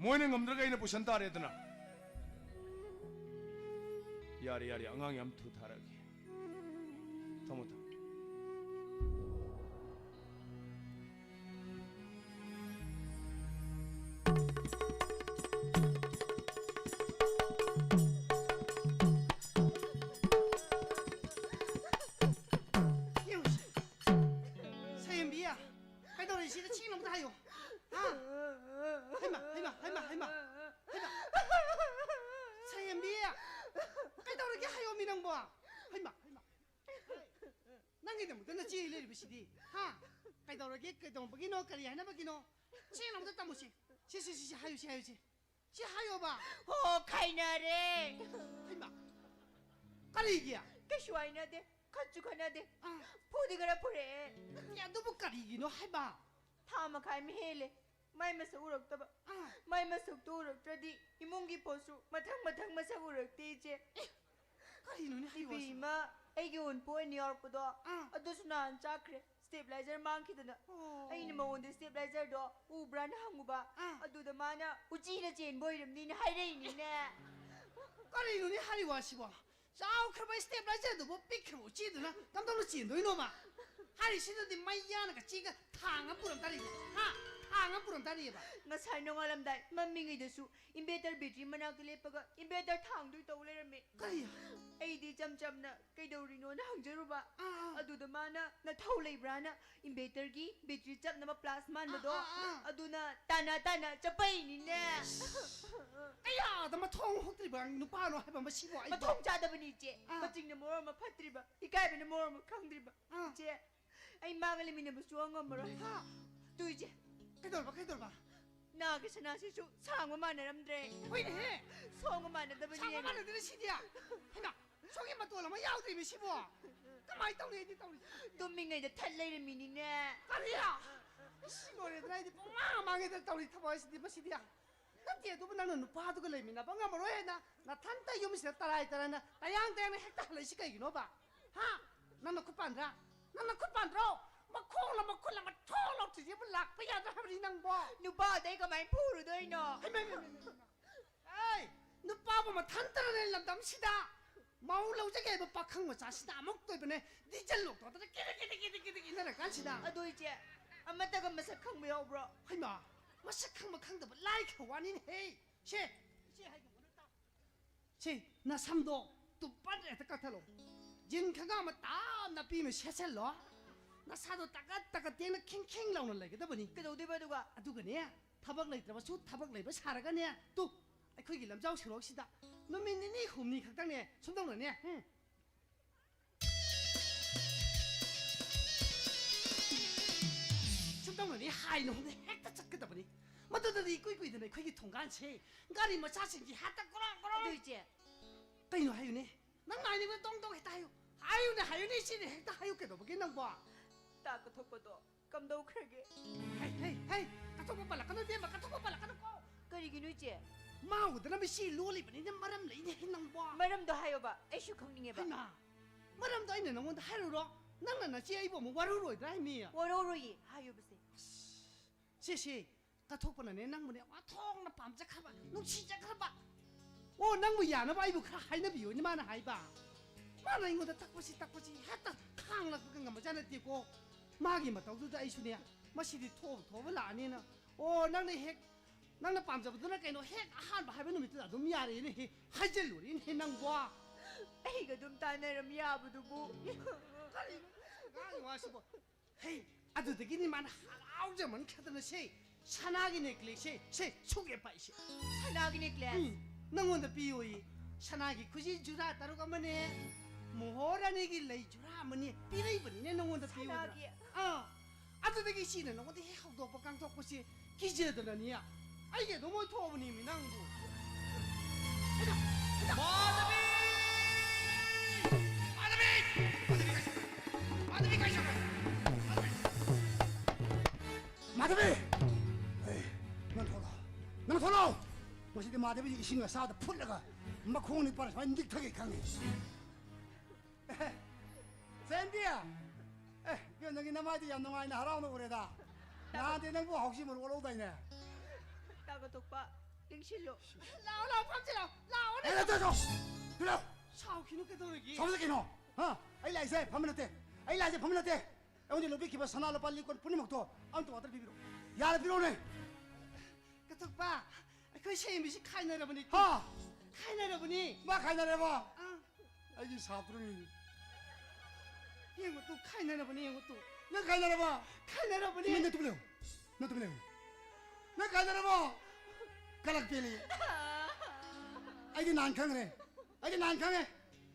ꯃꯣꯏꯅ ꯉꯝꯗ꯭ꯔꯒ ꯑꯩꯅ ꯄꯨꯁꯟ ꯇꯥꯔꯦꯗꯅ꯫ ꯌꯥꯔꯦ, ꯌꯥꯔꯦ, ꯑꯉꯥꯡ ꯌꯥꯝ ꯊꯨ ꯊꯥꯔꯛꯑꯒꯦ꯫ ꯊꯝꯃꯣ, ꯊꯝꯃꯣ꯫ ꯌꯦꯡꯉꯨꯁꯦ꯫ ꯁꯌꯦꯝꯕꯤ, ꯀꯩꯗꯧꯔꯦ ꯁꯤꯗ? ꯁꯦꯡꯅ ꯑꯝꯇ ꯍꯥꯏꯌꯣ꯫ ꯍꯥ? ꯍꯩꯃꯥ, ꯍꯩꯃꯥ, ꯍꯩꯃꯥ, ꯍꯩꯃꯥ, ꯍꯩꯃꯥ꯫ ꯁꯌꯦꯝꯕꯤ, ꯀꯩꯗꯧꯔꯒꯦ ꯍꯥꯏꯌꯣꯃꯤ ꯅꯪꯕꯣ? ꯍꯩꯃꯥ, ꯍꯩꯃꯥ꯫ ꯅꯪꯒꯤꯗꯃꯛꯇ ꯅꯆꯦ ꯂꯩꯔꯤꯕꯁꯤꯗꯤ, ꯍꯥ? ꯀꯩꯗꯧꯔꯒꯦ? ꯀꯩꯗꯧꯕꯒꯤꯅꯣ? ꯀꯔꯤ ꯍꯥꯏꯅꯕꯒꯤꯅꯣ? ꯁꯦꯡꯅ ꯑꯝꯇ ꯇꯝꯃꯨꯁꯤ꯫ ꯁꯤ, ꯁꯤ, ꯁꯤ, ꯁꯤ, ꯍꯥꯏꯌꯨ, ꯁꯤ, ꯍꯥꯏꯌꯨ, ꯁꯤ꯫ ꯁꯤ ꯍꯥꯏꯌꯣꯕ꯫ ꯍꯣ, ꯈꯥꯏꯅꯔꯦ꯫ ꯍꯩꯃꯥ! ꯀꯔꯤꯒꯤ? ꯀꯩꯁꯨ ꯍꯥꯏꯅꯗꯦ, ꯈꯠꯁꯨ ꯈꯠꯅꯗꯦ꯫ ꯑꯥ꯫ ꯐꯨꯗꯤ ꯈꯔ ꯐꯨꯔꯛꯑꯦ꯫ ꯑꯦ, ꯑꯗꯨꯕꯨ ꯀꯔꯤꯒꯤꯅꯣ ꯍꯥꯏꯕ? ꯊꯥ ꯃꯈꯥꯏ ꯑꯃ ꯍꯦꯜꯂꯦ꯫ ꯃꯥꯏ ꯃꯁꯛ ꯎꯔꯛꯇꯕ꯫ ꯑꯥ꯫ ꯃꯥꯏ ꯃꯁꯛꯇꯨ ꯎꯔꯛꯇ꯭ꯔꯗꯤ ꯏꯃꯨꯡꯒꯤ ꯄꯣꯠꯁꯨ ꯃꯊꯪ ꯃꯊꯪ ꯃꯁꯛ ꯎꯔꯛꯇꯦ, ꯏꯆꯦ꯫ ꯑꯦ, ꯀꯔꯤꯅꯣꯅꯦ ꯍꯥꯏꯔꯤꯕ ꯏꯕꯦꯝꯃ, ꯑꯩꯒꯤ ꯑꯣꯟꯄꯣ ꯑꯣꯏꯅ ꯌꯥꯎꯔꯛꯄꯗꯣ, ꯑꯥ꯫ ꯑꯗꯨꯁꯨ ꯅꯍꯥꯟ ꯆꯥꯈ꯭ꯔꯦ꯫ Stabilizer ꯃꯥꯡꯈꯤꯗꯅ꯫ ꯑꯣ꯫ ꯑꯩꯅ ꯃꯉꯣꯟꯗ stabilizerꯗꯣ ꯎꯕ꯭ꯔꯥꯅ ꯍꯪꯉꯨꯕ, ꯑꯥ꯫ ꯑꯗꯨꯗ ꯃꯥꯅ ꯎꯆꯤꯅ ꯆꯦꯟꯕ ꯑꯣꯏꯔꯝꯅꯤꯅ ꯍꯥꯏꯔꯛꯏꯅꯤꯅꯦ꯫ ꯀꯔꯤꯅꯣꯅꯦ ꯍꯥꯏꯔꯤ ꯋꯥꯁꯤꯕꯣ? ꯆꯥꯎꯈ꯭ꯔꯕ stabilizerꯗꯨꯕꯨ ꯄꯤꯛꯈ꯭ꯔꯕ ꯎꯆꯤꯗꯨꯅ ꯀꯝꯗꯧꯅ ꯆꯦꯟꯗꯣꯏꯅꯣꯕ? ꯍꯥꯏꯔꯤꯁꯤꯗꯗꯤ ꯃꯩ ꯌꯥꯅꯒ ꯆꯦꯒ ꯊꯥꯡ ꯑꯃ ꯄꯨꯔꯝ ꯇꯥꯔꯤꯌꯦ꯫ ꯍꯥ? ꯊꯥꯡ ꯑꯃ ꯄꯨꯔꯝ ꯇꯥꯔꯤꯌꯦꯕ꯫ ꯉꯁꯥꯏ ꯅꯣꯡꯉꯥꯜꯂꯝꯗꯥꯏ ꯃꯝꯃꯤꯉꯩꯗꯁꯨ inverter battery ꯃꯅꯥꯛꯇ ꯂꯦꯞꯄꯒ inverter ꯊꯥꯡꯗꯣꯏ ꯇꯧ ꯂꯩꯔꯝꯃꯦ꯫ ꯀꯔꯤ? ꯑꯩꯗꯤ ꯏꯆꯝ ꯆꯝꯅ ꯀꯩꯗꯧꯔꯤꯅꯣꯅ ꯍꯪꯖꯔꯨꯕ꯫ ꯑꯥ, ꯑꯥ꯫ ꯑꯗꯨꯗ ꯃꯥꯅ ꯅꯊꯧ ꯂꯩꯕ꯭ꯔꯥꯅ inverterꯒꯤ battery ꯆꯞꯅꯕ plus ꯃꯥꯟꯕꯗꯣ, ꯑꯥ, ꯑꯥ, ꯑꯥ꯫ ꯑꯗꯨꯅ ꯇꯥꯅ ꯇꯥꯅ ꯆꯞꯄꯛꯏꯅꯤꯅꯦ꯫ ꯀꯌꯥꯗ ꯃꯊꯣꯡ ꯍꯨꯛꯇ꯭ꯔꯤꯕ ꯅꯨꯄꯥꯅꯣ ꯍꯥꯏꯕ ꯃꯁꯤꯕꯨ ꯑꯩꯕꯨ? ꯃꯊꯣꯡ ꯆꯥꯗꯕꯅꯤ, ꯏꯆꯦ꯫ ꯑꯥ꯫ ꯃꯆꯤꯡꯅ ꯃꯔꯣꯟ ꯑꯃ ꯐꯠꯇ꯭ꯔꯤꯕ, ꯏꯀꯥꯏꯕꯅ ꯃꯔꯣꯟ ꯑꯃ ꯈꯪꯗ꯭ꯔꯤꯕ꯫ ꯑꯥ꯫ ꯏꯆꯦ, ꯑꯩ ꯃꯥꯒ ꯂꯩꯃꯤꯟꯅꯕ ꯁꯨꯡꯉꯝ ꯉꯝꯃꯔꯣꯏ꯫ ꯍꯥ? ꯇꯨ ꯏꯆꯦ꯫ ꯀꯩꯗꯧꯔꯕ, ꯀꯩꯗꯧꯔꯕ? ꯅꯥꯒꯤ ꯁꯅꯥꯁꯤꯁꯨ ꯁꯥꯡꯕ ꯃꯥꯟꯅꯔꯝꯗ꯭ꯔꯦ꯫ ꯍꯣꯏꯅꯦꯍꯦ꯫ ꯁꯣꯡꯕ ꯃꯥꯟꯅꯗꯕꯅꯤ꯫ ꯁꯥꯡꯕ ꯃꯥꯟꯅꯗ꯭ꯔꯦ ꯁꯤꯗꯤ꯫ ꯍꯩꯃꯥ, ꯁꯣꯝꯒꯤ ꯃꯇꯣꯜ ꯑꯃ ꯌꯥꯎꯗ꯭ꯔꯤꯃꯤ ꯁꯤꯕꯣ꯫ ꯀꯃꯥꯏꯅ ꯇꯧꯅꯤ ꯑꯩꯗꯤ ꯇꯧꯔꯤꯁꯦ? ꯇꯨꯝꯃꯤꯉꯩꯗ ꯊꯠ ꯂꯩꯔꯝꯃꯤꯅꯤꯅꯦ꯫ ꯀꯔꯤ? ꯏꯁ, ꯂꯣꯏꯔꯦꯗꯅ, ꯑꯩꯗꯤ ꯄꯨꯡꯃꯥꯡ ꯃꯥꯡꯉꯦꯗꯅ ꯇꯧꯔꯤ ꯊꯕꯛ ꯑꯁꯤꯗꯤ ꯃꯁꯤꯗꯤ꯫ ꯅꯠꯇꯦ, ꯑꯗꯨꯕꯨ ꯅꯪꯅ ꯅꯨꯄꯥꯗꯨꯒ ꯂꯩꯃꯤꯟꯅꯕ ꯉꯝꯃꯔꯣꯏ ꯍꯥꯏꯅ ꯅꯊꯟꯇ ꯌꯨꯝꯁꯤꯗ ꯇꯔꯥꯏ ꯇꯔꯥꯏꯅ ꯇꯌꯥꯡ ꯇꯌꯥꯡꯅ ꯍꯦꯛꯇ ꯍꯜꯂꯛꯏꯁꯤ ꯀꯩꯒꯤꯅꯣꯕ? ꯍꯥ? ꯅꯪ ꯅꯈꯨꯠ ꯄꯥꯟꯗ꯭ꯔꯥ? ꯅꯪ ꯅꯈꯨꯠ ꯄꯥꯟꯗ꯭ꯔꯣ? ꯃꯈꯣꯡꯂ ꯃꯈꯨꯠꯂ ꯃꯊꯣꯡ ꯂꯧꯊ꯭ꯔꯤꯁꯦ ꯂꯥꯛꯄ ꯌꯥꯗ꯭ꯔꯥ ꯍꯥꯏꯕꯅꯤ ꯅꯪꯕꯣ? ꯅꯨꯄꯥꯗꯩ ꯀꯃꯥꯏꯅ ꯐꯨꯔꯨꯗꯣꯏꯅꯣ? ꯍꯩꯃꯥ, ꯍꯩꯃꯥ, ꯍꯩꯃꯥ, ꯍꯩꯃꯥ꯫ ꯑꯩ ꯅꯨꯄꯥꯕꯨ ꯃꯊꯟꯇꯅꯅꯦ ꯂꯝꯗꯝꯁꯤꯗ ꯃꯧ ꯂꯧꯖꯒꯦ ꯍꯥꯏꯕ ꯄꯥꯈꯪ ꯃꯆꯥꯁꯤꯗ ꯑꯃꯨꯛꯇ ꯑꯣꯏꯕꯅꯦ ꯗꯤꯖꯜ ꯂꯣꯛꯇꯣꯛꯇꯅ ꯀꯤꯗꯤꯛ ꯀꯤꯗꯤꯛ ꯀꯤꯗꯤꯛ ꯀꯤꯗꯤꯛ ꯏꯟꯅꯔ ꯀꯥꯟꯁꯤꯗ꯫ ꯑꯗꯣ ꯏꯆꯦ, ꯑꯃꯠꯇꯒ ꯃꯁꯛ ꯈꯪꯕ ꯌꯥꯎꯕ꯭ꯔꯣ? ꯍꯩꯃꯥ, ꯃꯁꯛ ꯈꯪꯕ ꯈꯪꯗꯕ ꯂꯥꯏꯈ꯭ꯔ ꯋꯥꯅꯤꯅꯦꯍꯦ꯫ ꯁꯦ, ꯏꯆꯦ ꯍꯥꯏꯒꯨꯝꯕꯅ ꯇꯥꯎ꯫ ꯁꯤ ꯅꯁꯝꯗꯣ ꯇꯨꯞꯄꯠ ꯍꯦꯛꯇ ꯀꯛꯊꯠꯂꯣ꯫ ꯖꯤꯟ ꯈꯪꯒꯥ ꯃꯇꯥ ꯅꯥꯄꯤ ꯑꯃ ꯁꯦꯠꯆꯜꯂꯣ꯫ ꯅꯁꯥꯗꯣ ꯇꯥꯒꯠ ꯇꯥꯒꯠ ꯇꯦꯡꯅ ꯈꯤꯡ ꯈꯤꯡ ꯂꯥꯎꯅ ꯂꯩꯒꯗꯕꯅꯤ꯫ ꯀꯩꯗꯧꯗꯣꯏꯕ ꯑꯗꯨꯒ? ꯑꯗꯨꯒꯅꯦ, ꯊꯕꯛ ꯂꯩꯇ꯭ꯔꯕꯁꯨ ꯊꯕꯛ ꯂꯩꯕ ꯁꯥꯔꯒꯅꯦ, ꯇꯨ, ꯑꯩꯈꯣꯏꯒꯤ ꯂꯝꯖꯥꯎ ꯁꯣꯔꯣꯛꯁꯤꯗ ꯅꯨꯃꯤꯠ ꯅꯤꯅꯤ ꯍꯨꯝꯅꯤ ꯈꯛꯇꯪꯅꯦ, ꯁꯨꯝꯗꯧꯅꯅꯦ, ꯎꯝ, ꯁꯨꯝꯗꯧꯅꯅꯦ ꯍꯥꯏꯅ ꯍꯨꯝꯅ ꯍꯦꯛꯇ ꯆꯠꯀꯗꯕꯅꯤ꯫ ꯃꯗꯨꯗꯗꯤ ꯏꯀꯨꯏ ꯀꯨꯏꯗꯅ ꯑꯩꯈꯣꯏꯒꯤ ꯊꯣꯡꯒꯥꯟꯁꯦ ꯒꯥꯔꯤ ꯃꯆꯥꯁꯤꯡꯒꯤ ꯍꯦꯛꯇ ꯒꯣꯔꯣꯡ ꯒꯣꯔꯣꯡ꯫ ꯑꯗꯨ ꯏꯆꯦ꯫ ꯀꯩꯅꯣ ꯍꯥꯏꯌꯨꯅꯦ? ꯅꯪ ꯍꯥꯏꯅꯤꯡꯕ ꯗꯣꯡ ꯗꯣꯡ ꯍꯦꯛꯇ ꯍꯥꯏꯌꯨ꯫ ꯍꯥꯏꯌꯨꯅꯦ, ꯍꯥꯏꯌꯨꯅꯦ, ꯏꯆꯦꯅꯦ, ꯍꯦꯛꯇ ꯍꯥꯏꯌꯨ꯫ ꯀꯩꯗꯧꯕꯒꯦ ꯅꯪꯕꯣ? ꯇꯥ ꯀꯠꯊꯣꯛꯄꯗꯣ ꯀꯝꯗꯧꯈ꯭ꯔꯒꯦ? ꯍꯩ, ꯍꯩ, ꯍꯩ, ꯀꯠꯊꯣꯛꯄ ꯄꯜꯂꯛꯀꯅꯨ, ꯏꯕꯦꯝꯃ, ꯀꯠꯊꯣꯛꯄ ꯄꯜꯂꯛꯀꯅꯨꯀꯣ꯫ ꯀꯔꯤꯒꯤꯅꯣ ꯏꯆꯦ? ꯃꯥ ꯎꯗꯅꯕ ꯁꯤ ꯂꯣꯜꯂꯤꯕꯅꯤꯅꯦ, ꯃꯔꯝ ꯂꯩꯅꯦ ꯅꯪꯕꯣ꯫ ꯃꯔꯝꯗꯣ ꯍꯥꯏꯌꯣꯕ, ꯑꯩꯁꯨ ꯈꯪꯅꯤꯡꯉꯦꯕ꯫ ꯍꯩꯃꯥ, ꯃꯔꯝꯗꯣ ꯑꯩꯅ ꯅꯪꯉꯣꯟꯗ ꯍꯥꯏꯔꯨꯔꯣ? ꯅꯪꯅ ꯅꯆꯦ ꯑꯩꯕꯨ ꯑꯃꯨꯛ ꯋꯥꯔꯧꯔꯣꯏꯗ꯭ꯔꯥ ꯍꯥꯏꯃꯤ? ꯋꯥꯔꯧꯔꯣꯏꯌꯦ, ꯍꯥꯏꯌꯣꯕꯁꯦ꯫ ꯁꯦ, ꯁꯦ, ꯀꯠꯊꯣꯛꯄꯅꯅꯦ ꯅꯪꯕꯨꯅꯦ ꯋꯥꯊꯣꯛꯅ ꯄꯥꯝꯖꯈ꯭ꯔꯕ, ꯅꯨꯡꯁꯤꯖꯈ꯭ꯔꯕ꯫ ꯑꯣ, ꯅꯪꯕꯨ ꯌꯥꯅꯕ ꯑꯩꯕꯨ ꯈꯔ ꯍꯥꯏꯅꯕꯤꯌꯨꯅꯦ ꯃꯥꯅ ꯍꯥꯏꯕ꯫ ꯃꯥꯅ ꯑꯩꯉꯣꯟꯗ ꯇꯛꯄꯁꯤ, ꯇꯛꯄꯁꯤ ꯍꯦꯛꯇ ꯈꯥꯡꯂꯛꯄꯒ ꯉꯝꯕꯖꯥꯠ ꯅꯠꯇꯦꯀꯣ꯫ ꯃꯥꯒꯤ ꯃꯇꯧꯗꯨꯗ ꯑꯩꯁꯨꯅꯦ, ꯃꯁꯤꯗꯤ ꯊꯣꯛꯑꯕ ꯊꯣꯛꯑꯕ ꯂꯥꯛꯑꯅꯤꯅ, ꯑꯣ, ꯅꯪꯅ ꯍꯦꯛ, ꯅꯪꯅ ꯄꯥꯝꯖꯕꯗꯨꯅ ꯀꯩꯅꯣ, ꯍꯦꯛ ꯑꯍꯥꯟꯕ ꯍꯥꯏꯕ ꯅꯨꯃꯤꯠꯇꯨꯗ ꯑꯗꯨꯝ ꯌꯥꯔꯦꯅꯦ ꯍꯦ, ꯍꯥꯏꯖꯜꯂꯨꯔꯦꯅꯦ ꯍꯦ ꯅꯪꯕꯣ꯫ ꯑꯩꯒ ꯑꯗꯨꯝ ꯇꯥꯟꯅꯔꯝ ꯌꯥꯕꯗꯨꯕꯨ꯫ ꯀꯔꯤꯅꯣ ꯑꯉꯥꯡꯒꯤ ꯋꯥꯁꯤꯕꯣ? ꯍꯦ, ꯑꯗꯨꯗꯒꯤꯅꯤ ꯃꯥꯅ ꯍꯔꯥꯎꯖꯃꯟꯈꯤꯗꯅ ꯁꯦ, ꯁꯅꯥꯒꯤ ꯅꯦꯀ꯭ꯂꯦꯁꯁꯦ, ꯁꯦ, ꯁꯨꯛꯑꯦ ꯄꯥꯏꯁꯦ꯫ ꯁꯅꯥꯒꯤ ꯅꯦꯀ꯭ꯂꯦꯁ? ꯎꯝ, ꯅꯪꯉꯣꯟꯗ ꯄꯤꯌꯣꯌꯦ꯫ ꯁꯅꯥꯒꯤ ꯈꯨꯖꯤ ꯖꯨꯔꯥ ꯇꯔꯨꯛ ꯑꯃꯅꯦ, ꯃꯣꯍꯣꯔ ꯑꯅꯤꯒꯤ ꯂꯩ ꯖꯨꯔꯥ ꯑꯃꯅꯦ ꯄꯤꯔꯛꯏꯕꯅꯤꯅꯦ ꯅꯪꯉꯣꯟꯗ ꯄꯤꯌꯣꯗꯅ꯫ ꯁꯅꯥꯒꯤ? ꯑꯥ, ꯑꯗꯨꯗꯒꯤ ꯏꯆꯦꯅ ꯅꯪꯉꯣꯟꯗ ꯍꯦꯛ ꯍꯧꯗꯣꯛꯄ ꯀꯥꯡꯊꯣꯛꯄꯁꯦ ꯀꯤꯖꯗꯅꯅꯦ꯫ ꯑꯩꯒꯤ ꯑꯗꯨꯝ ꯑꯣꯏꯊꯣꯛꯑꯕꯅꯦꯃꯤ ꯅꯪꯕꯨ꯫ ꯃꯥꯙꯕꯤ! ꯃꯥꯙꯕꯤ! ꯃꯥꯙꯕꯤ ꯀꯥꯏ ꯆꯠꯈ꯭ꯔꯦ? ꯃꯥꯙꯕꯤ! ꯃꯥꯙꯕꯤ! ꯑꯦ, ꯅꯪ ꯊꯣꯛꯂꯛꯑꯣ꯫ ꯅꯪ ꯊꯣꯛꯂꯛꯑꯣ! ꯃꯁꯤꯗꯤ ꯃꯥꯙꯕꯤꯁꯤ ꯏꯁꯤꯡ ꯑꯁꯥꯗ ꯐꯨꯠꯂꯒ ꯃꯈꯣꯡ ꯅꯤꯄꯥꯟ ꯁꯨꯃꯥꯏꯅ ꯅꯤꯛꯊꯒꯦ ꯈꯪꯉꯤ꯫ ꯑꯦ, ꯆꯦꯟꯕꯤ! ꯑꯦ, ꯏꯕꯦꯝ, ꯅꯪꯒꯤ ꯅꯃꯥꯏꯗꯤ ꯌꯥꯝ ꯅꯨꯡꯉꯥꯏꯅ ꯍꯔꯥꯎꯅ ꯎꯔꯦꯗ꯫ ꯅꯪꯕꯨ ꯍꯥꯎꯁꯤ ꯃꯔꯨ ꯑꯣꯜꯍꯧꯗꯥꯏꯅꯦ? ꯇꯥꯒ ꯊꯣꯛꯄ, ꯂꯦꯡꯁꯤꯜꯂꯣ꯫ ꯂꯥꯛꯑꯣ, ꯂꯥꯛꯑꯣ, ꯐꯝꯁꯤ ꯂꯥꯛꯑꯣ, ꯂꯥꯛꯑꯣꯅꯦ꯫ ꯑꯦ, ꯅꯠꯇꯦ, ꯆꯣ! ꯄꯤꯔꯣ! ꯁꯥꯎꯈꯤꯅꯨ, ꯀꯩꯗꯧꯔꯒꯦ? ꯁꯥꯎꯕꯗ ꯀꯩꯅꯣ? ꯍꯥ? ꯑꯩ ꯂꯥꯛꯏꯁꯦ ꯐꯝꯕ ꯅꯠꯇꯦ꯫ ꯑꯩ ꯂꯥꯛꯏꯁꯦ ꯐꯝꯕ ꯅꯠꯇꯦ꯫ ꯑꯩꯉꯣꯟꯗ ꯂꯧꯕꯤꯈꯤꯕ ꯁꯅꯥ ꯂꯨꯄꯥ ꯂꯤꯛ ꯀꯣꯟ ꯄꯨꯝꯅꯃꯛꯇꯣ ꯑꯝꯇ ꯋꯥꯇꯔ ꯄꯤꯕꯤꯔꯣ꯫ ꯌꯥꯔꯦ, ꯄꯤꯔꯣꯅꯦ꯫ ꯀꯊꯣꯛꯄ, ꯑꯩꯈꯣꯏ ꯁꯦꯝꯕꯤꯁꯤ ꯈꯥꯏꯅꯔꯕꯅꯤ꯫ ꯍꯥ? ꯈꯥꯏꯅꯔꯕꯅꯤ꯫ ꯃꯥ ꯈꯥꯏꯅꯔꯦꯕ? ꯑꯥ, ꯑꯩꯒꯤ ꯁꯥꯇ꯭ꯔꯅꯤ꯫ ꯌꯦꯡꯉꯨ ꯇꯨ, ꯈꯥꯏꯅꯔꯕꯅꯤ, ꯌꯦꯡꯉꯨ ꯇꯨ꯫ ꯅꯪ ꯈꯥꯏꯅꯔꯕ? ꯈꯥꯏꯅꯔꯕꯅꯤ꯫ ꯅꯪ ꯅꯇꯨꯝ ꯂꯩꯌꯨ꯫ ꯅꯇꯨꯝ ꯂꯩꯌꯨ꯫ ꯅꯪ ꯈꯥꯏꯅꯔꯕꯣ? ꯀꯂꯛ ꯄꯦꯜꯂꯤ꯫ ꯑꯩꯗꯤ ꯅꯍꯥꯟ ꯈꯪꯈ꯭ꯔꯦ꯫ ꯑꯩꯗꯤ ꯅꯍꯥꯟ ꯈꯪꯉꯦ꯫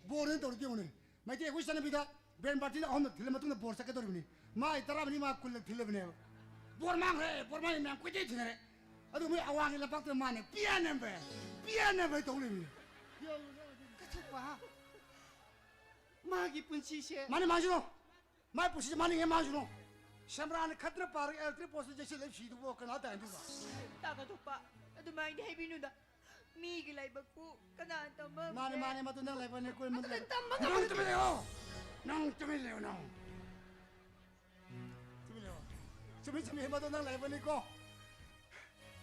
ꯕꯣꯔꯅ ꯇꯧꯔꯤꯗꯤ ꯌꯦꯡꯉꯨꯅꯦ꯫ ꯃꯩꯇꯩ ꯑꯩꯈꯣꯏ ꯆꯠꯅꯕꯤꯗ ꯕꯦꯟ ꯕꯥꯔꯇꯤꯟ ꯑꯍꯨꯝꯂꯛ ꯊꯤꯜꯂ ꯃꯇꯨꯡꯗ ꯕꯣꯔ ꯆꯠꯀꯗꯧꯔꯤꯕꯅꯤ꯫ ꯃꯥ ꯑꯩ ꯇꯔꯥꯃꯔꯤ ꯃꯥ ꯀꯨꯟꯂꯛ ꯊꯤꯜꯂꯕꯅꯦꯕ꯫ ꯕꯣꯔ ꯃꯥꯡꯈ꯭ꯔꯦ, ꯕꯣꯔ ꯃꯥꯡꯉꯦ ꯃꯌꯥꯝ ꯀꯣꯏꯊꯤ ꯊꯤꯅꯔꯦ꯫ ꯑꯗꯨ ꯃꯣꯏ ꯑꯋꯥꯡꯒꯤ ꯂꯝꯄꯥꯛꯇ ꯃꯥꯅ ꯄꯤꯌꯥꯅꯦꯝꯕ, ꯄꯤꯌꯥꯅꯦꯝꯕ ꯇꯧ ꯂꯩꯕꯅꯤ꯫ ꯀꯊꯣꯛꯄ, ꯃꯥꯒꯤ ꯄꯨꯟꯁꯤꯁꯦ꯫ ꯃꯥꯅꯤ ꯃꯥꯡꯁꯤꯅꯣ꯫ ꯃꯥꯏ ꯄꯨꯟꯁꯤꯁꯦ ꯃꯥꯅꯤꯡꯉꯦ ꯃꯥꯡꯁꯤꯅꯣ꯫ ꯁꯦꯝꯕ꯭ꯔꯥꯅ ꯈꯠꯇꯅ ꯄꯥꯔꯒ ꯑꯦꯂꯦꯛꯇ꯭ꯔꯤꯛ ꯄꯣꯁꯇ ꯆꯦꯛꯁꯤꯜꯂꯦ ꯁꯤꯗꯨꯕꯨ ꯀꯅꯥ ꯇꯥꯏꯅꯗꯣꯏꯕ? ꯇꯥꯒ ꯊꯣꯛꯄ, ꯑꯗꯨꯃꯥꯏꯅ ꯍꯥꯏꯕꯤꯅꯨꯗ꯫ ꯃꯤꯒꯤ ꯂꯥꯏꯕꯛꯄꯨ ꯀꯅꯥ ꯇꯝꯕ ꯃꯥꯅꯦ, ꯃꯥꯅꯦ, ꯃꯗꯨ ꯅꯪ ꯂꯥꯏꯕꯛꯅꯦ, ꯀꯣꯏ ꯃꯗꯨ ꯑꯗꯨꯗꯤ ꯂꯥꯏꯕꯛ꯫ ꯇꯝꯕ ꯅꯪ ꯉꯝꯗꯦ꯫ ꯇꯨꯃꯤꯟ ꯂꯩꯌꯣ! ꯅꯪ ꯇꯨꯃꯤꯟ ꯂꯩꯌꯣ, ꯅꯪ! ꯇꯨꯃꯤꯟ ꯂꯩꯌꯣ꯫ ꯆꯨꯝꯃꯤ, ꯆꯨꯝꯃꯤ, ꯃꯗꯨ ꯅꯪ ꯂꯥꯏꯕꯛꯅꯤꯀꯣ꯫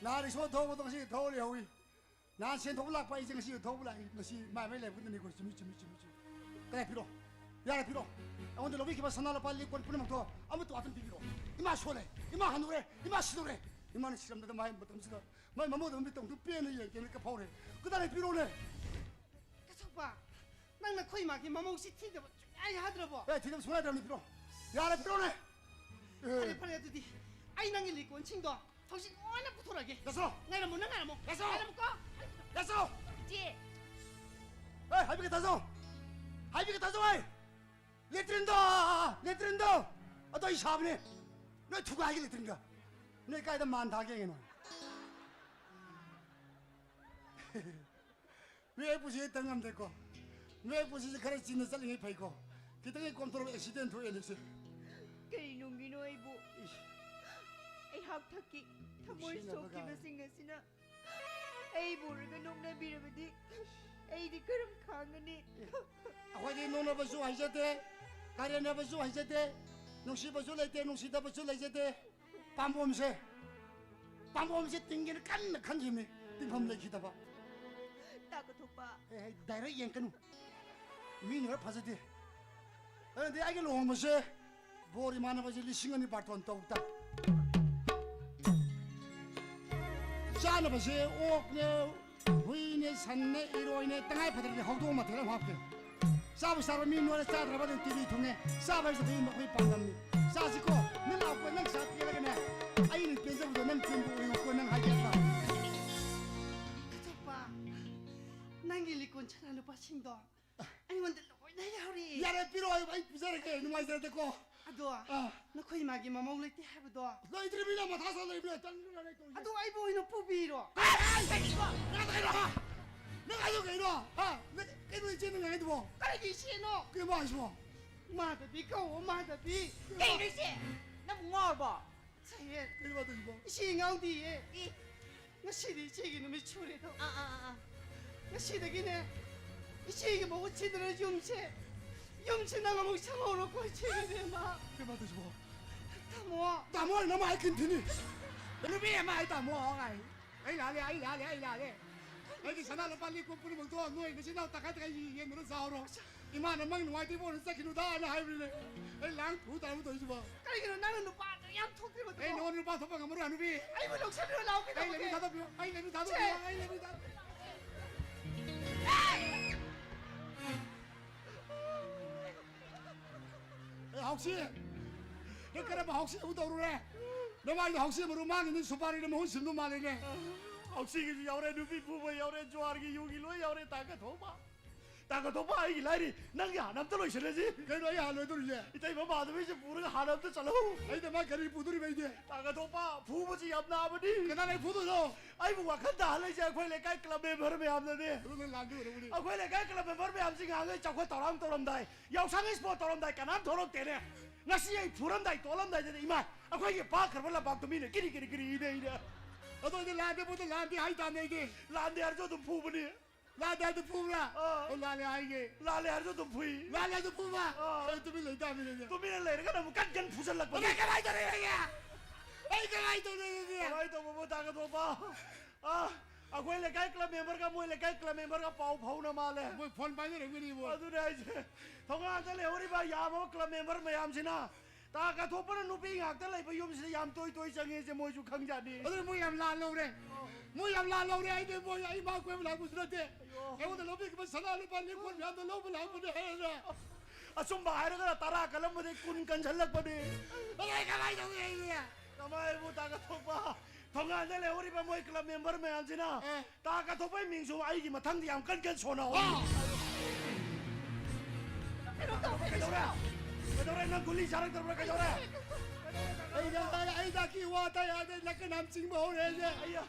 ꯅꯍꯥꯟ ꯔꯤꯛꯁꯣ ꯊꯧꯕꯗꯣ ꯉꯁꯤ ꯊꯧ ꯂꯩꯍꯧꯏ꯫ ꯅꯍꯥꯟ ꯁꯦꯟ ꯊꯧꯕ ꯂꯥꯛꯄ ꯑꯩꯁꯦ ꯉꯁꯤ ꯊꯧꯕ ꯂꯥꯛꯏ꯫ ꯉꯁꯤ ꯃꯥꯏ ꯃꯥꯏ ꯂꯥꯏꯕꯛꯅꯤꯀꯣ꯫ ꯆꯨꯝꯃꯤ, ꯆꯨꯝꯃꯤ, ꯆꯨꯝꯃꯤ, ꯆꯨꯝꯃꯤ꯫ ꯀꯗꯥꯏ ꯄꯤꯔꯣ? ꯌꯥꯔꯦ, ꯄꯤꯔꯣ꯫ ꯑꯩꯉꯣꯟꯗ ꯂꯧꯕꯤꯈꯤꯕ ꯁꯅꯥ ꯂꯨꯄꯥ ꯂꯤꯛ ꯀꯣꯟ ꯄꯨꯝꯅꯃꯛꯇꯣ ꯑꯃꯠꯇ ꯋꯥꯠꯇꯅ ꯄꯤꯕꯤꯔꯣ꯫ ꯏꯃꯥ ꯁꯣꯜꯂꯦ, ꯏꯃꯥ ꯍꯟꯅꯨꯔꯦ, ꯏꯃꯥ ꯁꯤꯗꯧꯔꯦ꯫ ꯏꯃꯥꯅ ꯁꯤꯔꯝꯗꯗ ꯃꯥꯏ ꯃꯇꯝꯁꯤꯗ ꯃꯥꯏ ꯃꯃꯧꯗ ꯃꯤꯠꯇꯣꯡꯗꯨ ꯄꯦꯟꯅ ꯌꯦꯡꯒꯦꯅ ꯀꯞꯐꯧꯔꯦ꯫ ꯀꯗꯥꯏ ꯄꯤꯔꯣꯅꯦ? ꯀꯊꯣꯛꯄ, ꯅꯪ ꯅꯈꯣꯏ ꯏꯃꯥꯒꯤ ꯃꯃꯧꯁꯤ ꯊꯤꯗꯕ ꯁꯨꯡꯌꯥ ꯌꯥꯗ꯭ꯔꯕꯣ? ꯑꯦ, ꯊꯤꯗꯕ ꯁꯨꯡꯌꯥ ꯌꯥꯗ꯭ꯔꯕꯅꯤ, ꯄꯤꯔꯣ꯫ ꯌꯥꯔꯦ, ꯄꯤꯔꯣꯅꯦ꯫ ꯑꯦ꯫ ꯐꯔꯦ, ꯐꯔꯦ, ꯑꯗꯨꯗꯤ ꯑꯩ ꯅꯪꯒꯤ ꯂꯤꯛꯀꯣꯟꯁꯤꯡꯗꯣ ꯍꯧꯖꯤꯛ ꯂꯣꯏꯅ ꯄꯨꯊꯣꯔꯛꯑꯒꯦ꯫ ꯌꯥꯁꯣ! ꯉꯥꯏꯔꯝꯃꯣ, ꯅꯪ ꯉꯥꯏꯔꯝꯃꯣ꯫ ꯌꯥꯁꯣ! ꯉꯥꯏꯔꯝꯃꯨꯀꯣ꯫ ꯌꯥꯁꯣ! ꯏꯆꯦ! ꯑꯦ, ꯍꯥꯏꯕꯤꯒꯦ ꯇꯥꯖꯧ! ꯍꯥꯏꯕꯤꯒꯦ ꯇꯥꯖꯧ ꯑꯩ! ꯂꯦꯇ꯭ꯔꯤꯟꯗꯣ! ꯂꯦꯇ꯭ꯔꯤꯟꯗꯣ! ꯑꯗꯣ ꯑꯩ ꯁꯥꯕꯅꯦ! ꯅꯣꯏ ꯊꯨꯒꯥꯏꯒꯦ ꯂꯦꯇ꯭ꯔꯤꯟꯒ! ꯅꯣꯏ ꯀꯥꯏꯗ ꯃꯥꯟ ꯊꯥꯒꯦ ꯌꯦꯡꯉꯦ ꯅꯣꯏ꯫ ꯃꯤꯑꯣꯏ ꯄꯨꯟꯁꯤ ꯇꯝ ꯉꯝꯗꯦꯀꯣ꯫ ꯃꯤꯑꯣꯏ ꯄꯨꯟꯁꯤꯁꯦ ꯈꯔ ꯆꯤꯟꯅ ꯆꯠꯂꯤꯉꯩ ꯐꯩꯀꯣ꯫ ꯈꯤꯇꯪ ꯍꯦꯛ ꯀꯣꯝꯊꯣꯔꯛꯄ ꯑꯦꯛꯁꯤꯗꯦꯟ ꯊꯣꯛꯑꯦꯅꯦ ꯁꯦ꯫ ꯀꯔꯤꯅꯨꯡꯒꯤꯅꯣ ꯑꯩꯕꯨ ꯏꯁ, ꯑꯩꯍꯥꯛ ꯊꯛꯀꯤ ꯊꯃꯣꯏ ꯅꯨꯡꯁꯤꯅꯕ ꯀꯥꯏ꯫ ꯁꯣꯛꯈꯤꯕꯁꯤꯡ ꯑꯁꯤꯅ ꯑꯩꯕꯨ ꯎꯔꯒ ꯅꯣꯛꯅꯕꯤꯔꯕꯗꯤ ꯑꯩꯗꯤ ꯀꯔꯝ ꯈꯥꯡꯒꯅꯤ? ꯑꯩꯈꯣꯏꯗꯤ ꯅꯣꯛꯅꯕꯁꯨ ꯍꯩꯖꯗꯦ, ꯀꯔꯦꯝꯅꯕꯁꯨ ꯍꯩꯖꯗꯦ, ꯅꯨꯡꯁꯤꯕꯁꯨ ꯂꯩꯇꯦ, ꯅꯨꯡꯁꯤꯗꯕꯁꯨ ꯂꯩꯖꯗꯦ꯫ ꯄꯥꯝꯕꯣꯝꯁꯦ, ꯄꯥꯝꯕꯣꯝꯁꯦ ꯇꯤꯡꯒꯦꯅ ꯀꯟꯅ ꯈꯟꯈꯤꯕꯅꯤ, ꯇꯤꯡꯐꯝ ꯂꯩꯈꯤꯗꯕ꯫ ꯇꯥ ꯀꯊꯣꯛꯄ꯫ ꯑꯦ, ꯑꯩ ꯗꯥꯏꯔꯦꯛ ꯌꯦꯡꯀꯅꯨ, ꯃꯤ ꯅꯣꯏ ꯐꯖꯗꯦ꯫ ꯑꯗꯨꯗꯤ ꯑꯩꯒꯤ ꯂꯨꯍꯣꯡꯕꯁꯦ ꯕꯣꯔ ꯏꯃꯥꯟꯅꯕꯁꯦ ꯂꯤꯁꯤꯡ ꯑꯅꯤ ꯕꯥꯔꯇꯣꯟ ꯇꯧ ꯇꯥ꯫ ꯆꯥꯅꯕꯁꯦ ꯑꯣꯛꯅꯦ, ꯍꯨꯏꯅꯦ, ꯁꯟꯅꯦ, ꯏꯔꯣꯏꯅꯦ, ꯇꯉꯥꯏ ꯐꯗ꯭ꯔꯗꯤ ꯍꯧꯗꯣꯡ ꯃꯊꯦꯜ ꯑꯃ ꯍꯥꯞꯀꯦ꯫ ꯆꯥꯕ ꯆꯥꯕ ꯃꯤ ꯅꯣꯏꯔ ꯆꯥꯗ꯭ꯔꯕ ꯑꯗꯨꯝ ꯇꯤꯚꯤ ꯊꯨꯡꯉꯦ꯫ ꯆꯥꯕ ꯍꯥꯏꯁꯤꯗꯤ ꯑꯩꯈꯣꯏ ꯄꯥꯡꯒꯜꯅꯤ꯫ ꯆꯥꯁꯤꯀꯣ, ꯅꯪ ꯂꯥꯛꯄ ꯅꯪ ꯆꯥ ꯄꯤꯔꯒꯅꯦ, ꯑꯩꯅ ꯄꯦꯟꯖꯕꯗꯣ ꯅꯪ ꯄꯦꯟꯕ ꯑꯣꯏꯌꯨꯀꯣ, ꯅꯪ ꯍꯥꯏꯒꯦ ꯍꯥꯏꯕ꯫ ꯀꯆꯧꯄ, ꯅꯪꯒꯤ ꯂꯤꯀꯣꯟ ꯁꯅꯥ ꯂꯨꯄꯥꯁꯤꯡꯗꯣ ꯑꯩꯉꯣꯟꯗ ꯂꯣꯏꯅ ꯌꯥꯎꯔꯤ꯫ ꯌꯥꯔꯦ, ꯄꯤꯔꯛꯑꯣ, ꯑꯩ ꯄꯤꯖꯔꯒꯦ, ꯅꯨꯡꯉꯥꯏꯖꯔꯦꯀꯣ꯫ ꯑꯗꯣ ꯑꯥ꯫ ꯅꯈꯣꯏ ꯏꯃꯥꯒꯤ ꯃꯃꯧ ꯂꯩꯇꯦ ꯍꯥꯏꯕꯗꯣ? ꯂꯩꯇ꯭ꯔꯤꯕꯅꯤꯅ ꯃꯊꯥ ꯁꯥ ꯂꯩꯕꯅꯦ, ꯇꯟꯗꯅ ꯂꯩꯇꯧꯔꯤꯁꯦ꯫ ꯑꯗꯨ ꯑꯩꯕꯨ ꯑꯣꯏꯅ ꯄꯨꯕꯤꯔꯣ꯫ ꯑꯦ, ꯑꯦ, ꯑꯦ, ꯅꯪ ꯀꯩꯅꯣ, ꯍꯥ? ꯅꯪ ꯀꯩꯅꯣ ꯏꯆꯦ ꯅꯪ ꯍꯥꯏꯗꯨꯕꯣ? ꯀꯔꯤꯒꯤ ꯏꯆꯦꯅꯣ? ꯀꯩꯅꯣ ꯍꯥꯏꯁꯤꯕꯣ? ꯃꯥꯙꯕꯤ ꯀꯧꯋꯣ, ꯃꯥꯙꯕꯤ꯫ ꯀꯩꯅꯣ ꯏꯆꯦ? ꯅꯪ ꯉꯥꯎꯔꯕꯣ? ꯁꯍꯦꯠ, ꯀꯩꯅꯣ ꯃꯥꯙꯕꯤꯕꯣ? ꯏꯆꯦ ꯉꯥꯎꯗꯤꯌꯦ꯫ ꯏ꯫ ꯉꯁꯤꯗꯤ ꯏꯆꯦꯒꯤ ꯅꯨꯃꯤꯠ ꯁꯨꯔꯦꯗꯣ꯫ ꯑꯥ, ꯑꯥ, ꯑꯥ, ꯑꯥ꯫ ꯉꯁꯤꯗꯒꯤꯅꯦ ꯏꯆꯦꯒꯤ ꯃꯍꯨꯠ ꯁꯤꯗꯅ ꯌꯨꯝꯁꯦ, ꯌꯨꯝꯁꯦ ꯅꯪ ꯑꯃꯨꯛ ꯁꯪꯍꯧꯔꯣꯀꯣ, ꯏꯆꯦꯒꯤ ꯏꯕꯦꯝꯃ꯫ ꯀꯩꯅꯣ ꯃꯥꯙꯕꯤꯕꯣ? ꯇꯥꯃꯣ꯫ ꯇꯥꯃꯣ ꯍꯥꯏꯅ ꯃꯥ ꯍꯥꯏ ꯀꯤꯟꯊꯤꯅꯤ꯫ ꯅꯨꯄꯤ ꯑꯃ ꯍꯥꯏ ꯇꯥꯃꯣ ꯍꯥꯏ꯫ ꯑꯩ ꯂꯥꯜꯂꯦ, ꯑꯩ ꯂꯥꯜꯂꯦ, ꯑꯩ ꯂꯥꯜꯂꯦ꯫ ꯑꯩꯒꯤ ꯁꯅꯥ ꯂꯨꯄꯥ ꯂꯤꯛ ꯀꯣꯟ ꯄꯨꯝꯅꯃꯛꯇꯣ ꯅꯣꯏ ꯅꯆꯤꯟ ꯅꯅꯥꯎ ꯇꯪꯈꯥꯏ ꯇꯪꯈꯥꯏ ꯌꯦꯟꯗꯨꯅ ꯆꯥꯍꯧꯔꯣ꯫ ꯏꯃꯥꯅ ꯃꯪ ꯅꯨꯡꯉꯥꯏꯇꯦ ꯏꯕꯣꯅ ꯆꯠꯈꯤꯅꯨꯗ ꯍꯥꯏꯅ ꯍꯥꯏꯕꯅꯤꯅꯦ꯫ ꯑꯩ ꯂꯥꯡ ꯊꯨ ꯇꯥꯔꯕ ꯇꯧꯔꯤꯁꯤꯕꯣ꯫ ꯀꯔꯤꯒꯤꯅꯣ ꯅꯪꯅ ꯅꯨꯄꯥꯗꯣ ꯌꯥꯝ ꯊꯣꯛꯇ꯭ꯔꯤꯕꯗꯨꯕꯣ? ꯑꯩ ꯅꯉꯣꯟꯗ ꯅꯨꯄꯥ ꯊꯣꯛꯄ ꯉꯝꯃꯔꯣꯏ ꯍꯅꯨꯕꯤ꯫ ꯑꯩꯕꯨ ꯂꯧꯁꯤꯟꯕꯤꯔꯣ, ꯂꯥꯎ ꯑꯩ ꯂꯩꯕꯤ ꯀꯩꯗꯧꯔꯒꯦ? ꯊꯥꯗꯣꯛꯄꯤꯌꯣ, ꯑꯩ ꯂꯩꯕꯤ ꯊꯥꯗꯣꯛꯄꯤꯌꯣ, ꯁꯦ! ꯑꯩ ꯂꯩꯕꯤ ꯊꯥꯗꯣꯛꯄꯤꯌꯣ꯫ ꯑꯦ, ꯍꯥꯎꯁꯤ! ꯅꯪ ꯀꯔꯝꯕ ꯍꯥꯎꯁꯤ ꯑꯃꯨꯛ ꯇꯧꯔꯨꯔꯦ? ꯅꯃꯥꯏꯗꯣ ꯍꯥꯎꯁꯤ ꯃꯔꯨ ꯃꯥꯡꯉꯤꯅꯤ, ꯁꯨꯄꯥꯔꯤꯅ ꯃꯍꯨꯠ ꯁꯤꯟꯕ ꯃꯥꯜꯂꯤꯅꯦ꯫ ꯍꯥꯎꯁꯤꯒꯤꯁꯨ ꯌꯥꯎꯔꯦ, ꯅꯨꯄꯤ ꯐꯨꯕ ꯌꯥꯎꯔꯦ, ꯖꯨꯋꯥꯔꯒꯤ ꯌꯨꯒꯤ ꯂꯣꯏ ꯌꯥꯎꯔꯦ, ꯇꯥꯡꯒ ꯊꯣꯛꯄ꯫ ꯇꯥꯡꯒ ꯊꯣꯛꯄ, ꯑꯩꯒꯤ ꯂꯥꯏꯔꯤ, ꯅꯪꯒꯤ ꯍꯥꯟꯅ ꯑꯝꯇ ꯂꯣꯏꯁꯤꯜꯂꯁꯤ꯫ ꯀꯩꯅꯣ ꯑꯩ ꯍꯥꯟꯅ ꯂꯣꯏꯗꯣꯔꯤꯁꯦ? ꯏꯇꯩꯃ ꯃꯥꯙꯕꯤꯁꯦ ꯄꯨꯔꯒ ꯍꯥꯟꯅ ꯑꯝꯇ ꯆꯠꯂꯧ꯫ ꯑꯩꯅ ꯃꯥ ꯀꯔꯤ ꯄꯨꯗꯣꯔꯤꯕ ꯑꯩꯗꯤ? ꯇꯥꯡꯒ ꯊꯣꯛꯄ, ꯐꯨꯕꯁꯤ ꯌꯥꯝ ꯅꯥꯕꯅꯤ꯫ ꯀꯅꯥꯅ ꯑꯩ ꯐꯨꯗꯣꯏꯅꯣ? ꯑꯩꯕꯨ ꯋꯥꯈꯜ ꯇꯥꯍꯜꯂꯤꯁꯦ ꯑꯩꯈꯣꯏ ꯂꯩꯀꯥꯏ ꯀ꯭ꯂꯕ ꯃꯦꯝꯕꯔ ꯃꯌꯥꯝꯅꯅꯦ꯫ ꯑꯗꯨ ꯅꯪ ꯂꯥꯟꯗꯣꯏ ꯑꯣꯏꯔꯝꯒꯅꯤ꯫ ꯑꯩꯈꯣꯏ ꯂꯩꯀꯥꯏ ꯀ꯭ꯂꯕ ꯃꯦꯝꯕꯔ ꯃꯌꯥꯝꯁꯤ ꯉꯍꯥꯟꯈꯩ ꯆꯥꯎꯈꯠ ꯊꯧꯔꯥꯡ ꯇꯧꯔꯝꯗꯥꯏ, ꯌꯥꯎꯁꯪ ꯏꯁꯄꯣꯔꯠ ꯇꯧꯔꯝꯗꯥꯏ ꯀꯅꯥꯝ ꯊꯣꯛꯂꯛꯇꯦꯅꯦ꯫ ꯉꯁꯤ ꯑꯩ ꯐꯨꯔꯝꯗꯥꯏ ꯇꯣꯛꯂꯝꯗꯥꯏꯗꯗꯤ ꯏꯃꯥ, ꯑꯩꯈꯣꯏꯒꯤ ꯄꯥꯛꯈ꯭ꯔꯕ ꯂꯝꯄꯥꯛꯇꯨ ꯃꯤꯅ ꯀꯤꯔꯤ ꯀꯤꯔꯤ ꯀꯤꯔꯤ ꯏꯅꯩꯅꯦ꯫ ꯑꯗꯣ ꯑꯩꯗꯤ ꯂꯥꯟꯗꯦ ꯄꯣꯠꯇꯣ ꯂꯥꯟꯗꯦ ꯍꯥꯏ ꯇꯥꯕꯅꯦ ꯑꯩꯗꯤ꯫ ꯂꯥꯟꯗꯦ ꯍꯥꯏꯔꯁꯨ ꯑꯗꯨꯝ ꯐꯨꯕꯅꯤ꯫ ꯂꯥꯟꯗꯦ ꯍꯥꯏꯗꯨ ꯐꯨꯕ꯭ꯔꯥ? ꯑꯥ꯫ ꯑꯣ, ꯂꯥꯜꯂꯦ ꯍꯥꯏꯒꯦ꯫ ꯂꯥꯜꯂꯦ ꯍꯥꯏꯔꯁꯨ ꯑꯗꯨꯝ ꯐꯨꯏ꯫ ꯂꯥꯜꯂꯦ ꯍꯥꯏꯗꯨ ꯐꯨꯕ? ꯑꯥ꯫ ꯑꯩ ꯇꯨꯃꯤꯟ ꯂꯩ ꯇꯥꯕꯅꯤꯅꯦ꯫ ꯇꯨꯃꯤꯟꯅ ꯂꯩꯔꯒꯅ ꯑꯃꯨꯛ ꯀꯟ ꯀꯟ ꯐꯨꯖꯜꯂꯛꯄꯅꯤ꯫ ꯑꯗꯩ ꯀꯃꯥꯏꯅ ꯇꯧꯔꯦ ꯍꯥꯏꯒꯦ? ꯇꯥꯒꯗꯧꯕ꯫ ꯑ, ꯑꯩꯈꯣꯏ ꯂꯩꯀꯥꯏ club memberꯒ ꯃꯣꯏ ꯂꯩꯀꯥꯏ club memberꯒ ꯄꯥꯎ ꯐꯥꯎꯅ ꯃꯥꯜꯂꯦ꯫ ꯃꯣꯏ phone ꯄꯥꯏꯅꯔꯝꯒꯅꯤꯕꯣ꯫ ꯑꯗꯨꯅꯦ ꯍꯥꯏꯁꯦ꯫ ꯊꯣꯡꯒꯥꯟꯗ ꯂꯩꯍꯧꯔꯤꯕ ꯌꯥꯝꯃꯕ club member ꯃꯌꯥꯝꯁꯤꯅ ꯇꯥ ꯀꯥꯊꯣꯛꯄꯅ ꯅꯨꯄꯤ ꯉꯥꯛꯇ ꯂꯩꯕ ꯌꯨꯝꯁꯤꯗ ꯌꯥꯝ ꯇꯣꯏ ꯇꯣꯏ ꯆꯪꯉꯦꯁꯦ ꯃꯣꯏꯁꯨ ꯈꯪꯖꯥꯠꯅꯤ꯫ ꯑꯗꯨꯅ ꯃꯣꯏ ꯌꯥꯝ ꯂꯥꯟ ꯂꯧꯔꯦ꯫ ꯃꯣꯏ ꯌꯥꯝ ꯂꯥꯟ ꯂꯧꯔꯦ꯫ ꯑꯩꯗꯤ ꯃꯣꯏ ꯑꯩ ꯃꯥ ꯀꯣꯏꯕ ꯂꯥꯛꯄꯁꯨ ꯅꯠꯇꯦ꯫ ꯑꯌꯣ꯫ ꯑꯩꯉꯣꯟꯗ ꯂꯧꯕꯤꯈꯤꯕ ꯁꯅꯥ ꯂꯨꯄꯥ ꯂꯤꯛꯀꯣꯟ ꯃꯌꯥꯝꯗꯣ ꯂꯧꯕ ꯂꯥꯛꯄꯅꯦ ꯍꯥꯏꯔꯒ꯫ ꯑꯆꯨꯝꯕ ꯍꯥꯏꯔꯒꯅ ꯇꯔꯥ ꯀꯜꯂꯝꯕꯗꯒꯤ ꯀꯨꯟ ꯀꯟꯁꯤꯜꯂꯛꯄꯅꯦ꯫ ꯑꯗꯨ ꯑꯩ ꯀꯃꯥꯏꯅ ꯇꯧꯅꯤ ꯑꯩꯗꯤ? ꯀꯃꯥꯏꯕꯨ ꯇꯥ ꯀꯥꯊꯣꯛꯄ? ꯊꯣꯡꯒꯥꯟꯗ ꯂꯩꯍꯧꯔꯤꯕ ꯃꯣꯏ club member ꯃꯌꯥꯝꯁꯤꯅ ꯑꯦ꯫ ꯇꯥ ꯀꯥꯊꯣꯛꯄꯩ ꯃꯤꯡꯁꯨ ꯑꯩꯒꯤ ꯃꯊꯪꯗ ꯌꯥꯝ ꯀꯟ ꯀꯟ ꯁꯣꯟꯅꯍꯧꯔꯤ꯫ ꯑꯥ꯫ ꯀꯩꯅꯣ ꯇꯧ, ꯀꯩꯗꯧꯔꯦ? ꯀꯩꯗꯧꯔꯦ? ꯅꯪ ꯒꯨꯂꯤ ꯆꯥꯔꯛꯇꯕ꯭ꯔꯥ? ꯀꯩꯗꯧꯔꯦ? ꯑꯩ ꯒ꯭ꯌꯥꯟ ꯇꯥꯔꯦ꯫ ꯑꯩ ꯗꯥꯛꯀꯤ ꯋꯥ ꯇꯥꯏ ꯌꯥꯗꯦ꯫ ꯅꯥꯀꯟ ꯌꯥꯝ ꯆꯤꯡꯕ ꯍꯧꯔꯦ ꯑꯩꯁꯦ꯫ ꯑꯩꯌꯥ꯫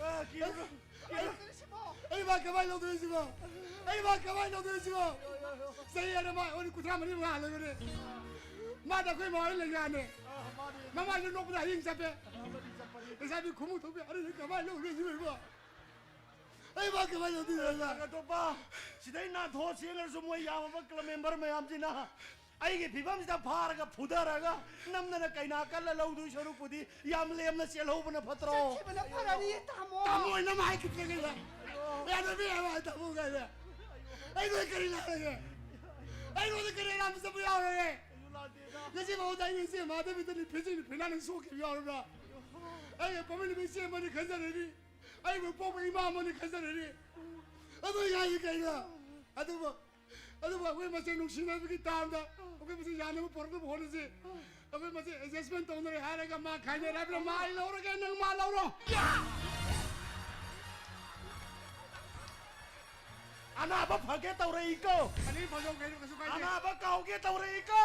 ꯑ, ꯀꯤꯔꯨꯅꯨ꯫ ꯀꯤꯔꯨꯅꯨ꯫ ꯑꯩ ꯃꯥ ꯀꯃꯥꯏꯅ ꯂꯧꯗꯣꯏꯁꯤꯕꯣ? ꯑꯩ ꯃꯥ ꯀꯃꯥꯏꯅ ꯂꯧꯗꯣꯏꯁꯤꯕꯣ? ꯆꯍꯤ ꯑꯃ ꯃꯥ ꯑꯣꯏꯅ ꯀꯨꯟꯊ꯭ꯔꯥ ꯃꯔꯤ ꯃꯉꯥ ꯂꯩꯕꯅꯦ꯫ ꯃꯥꯗ ꯑꯩꯈꯣꯏ ꯃꯥ ꯍꯣꯏ ꯂꯩꯉꯥꯅꯦ꯫ ꯃꯃꯥꯏꯁꯨ ꯅꯣꯛꯄꯗ ꯍꯌꯦꯡ ꯆꯠꯄꯦ꯫ ꯂꯩꯁꯥꯕꯤ ꯈꯨꯃꯨꯛ ꯊꯣꯛꯄꯤ ꯑꯗꯨꯗꯤ ꯀꯃꯥꯏꯅ ꯂꯧꯗꯣꯏꯁꯤꯕꯣ? ꯑꯩ ꯃꯥ ꯀꯃꯥꯏꯅ ꯂꯧꯗꯣꯏꯅꯣ? ꯑꯇꯣꯞꯄ ꯁꯤꯗꯩ ꯅꯥꯟꯊꯣꯛꯑ ꯆꯦꯟꯈ꯭ꯔꯁꯨ ꯃꯣꯏ ꯌꯥꯝꯃꯕ club member ꯃꯌꯥꯝꯁꯤꯅ ꯑꯩꯒꯤ ꯐꯤꯕꯝꯁꯤꯗ ꯐꯥꯔꯒ ꯐꯨꯊꯔꯒ ꯅꯝꯗꯅ ꯀꯩꯅꯥ ꯀꯜꯂ ꯂꯧꯗꯣꯏ ꯁꯔꯨꯛꯄꯨꯗꯤ ꯌꯥꯝ ꯂꯦꯝꯅ ꯆꯦꯜꯍꯧꯕꯅ ꯐꯠꯇ꯭ꯔꯣ? ꯆꯠꯈꯤꯕꯅ ꯐꯔꯅꯤ, ꯇꯥꯃꯣ꯫ ꯇꯥꯃꯣ ꯍꯣꯏꯅ ꯑꯃ ꯍꯥꯏꯈꯤꯗ꯭ꯔꯒꯩꯗ꯫ ꯌꯥꯗꯕꯤ ꯍꯥꯏꯕ ꯇꯥꯃꯣ ꯀꯥꯏꯗ꯫ ꯑꯩꯉꯣꯟꯗ ꯀꯔꯤ ꯂꯥꯛꯂꯒꯦ? ꯑꯩꯉꯣꯟꯗ ꯀꯔꯤ ꯑꯔꯥꯟꯕ ꯆꯠꯄ ꯌꯥꯎꯔꯒꯦ? ꯉꯁꯤ ꯐꯥꯎꯗ ꯑꯩꯅ ꯏꯆꯦ ꯃꯥꯙꯕꯤꯗꯅꯤ ꯐꯤꯖꯤꯅꯤ ꯐꯤꯅꯥꯅ ꯁꯣꯛꯈꯤꯕ ꯌꯥꯎꯔꯕ꯭ꯔꯥ? ꯑꯩꯒ ꯄꯣꯛꯃꯤꯟꯅꯕ ꯏꯆꯦ ꯑꯃꯅꯤ ꯈꯟꯖꯔꯅꯤ꯫ ꯑꯩꯕꯨ ꯄꯣꯛꯄ ꯏꯃꯥ ꯑꯃꯅꯤ ꯈꯟꯖꯔꯅꯤ꯫ ꯑꯗꯨ ꯌꯥꯏ ꯀꯩꯅꯣ? ꯑꯗꯨꯕꯨ ꯑꯗꯨꯕꯨ ꯑꯩꯈꯣꯏ ꯃꯁꯦꯟ ꯅꯨꯡꯁꯤꯅꯕꯒꯤ ꯇꯥꯝꯗ ꯑꯩꯈꯣꯏ ꯃꯁꯦꯟ ꯌꯥꯅꯕ ꯄꯨꯔꯛꯅꯕ ꯍꯣꯠꯅꯁꯤ꯫ ꯑꯩꯈꯣꯏ ꯃꯁꯦꯟ adjustment ꯇꯧꯅꯔꯦ ꯍꯥꯏꯔꯒ ꯃꯥ ꯈꯥꯏꯅꯔꯦ ꯍꯥꯏꯕꯅ ꯃꯥ ꯑꯩ ꯂꯧꯔꯒꯦ, ꯅꯪ ꯃꯥ ꯂꯧꯔꯣ꯫ ꯑꯅꯥꯕ ꯐꯒꯦ ꯇꯧꯔꯛꯏꯀꯣ꯫ ꯑꯅꯤ ꯐꯖꯧ ꯀꯩꯅꯣ, ꯀꯩꯁꯨ ꯀꯥꯏꯗꯦ꯫ ꯑꯅꯥꯕ ꯀꯥꯎꯒꯦ ꯇꯧꯔꯛꯏꯀꯣ꯫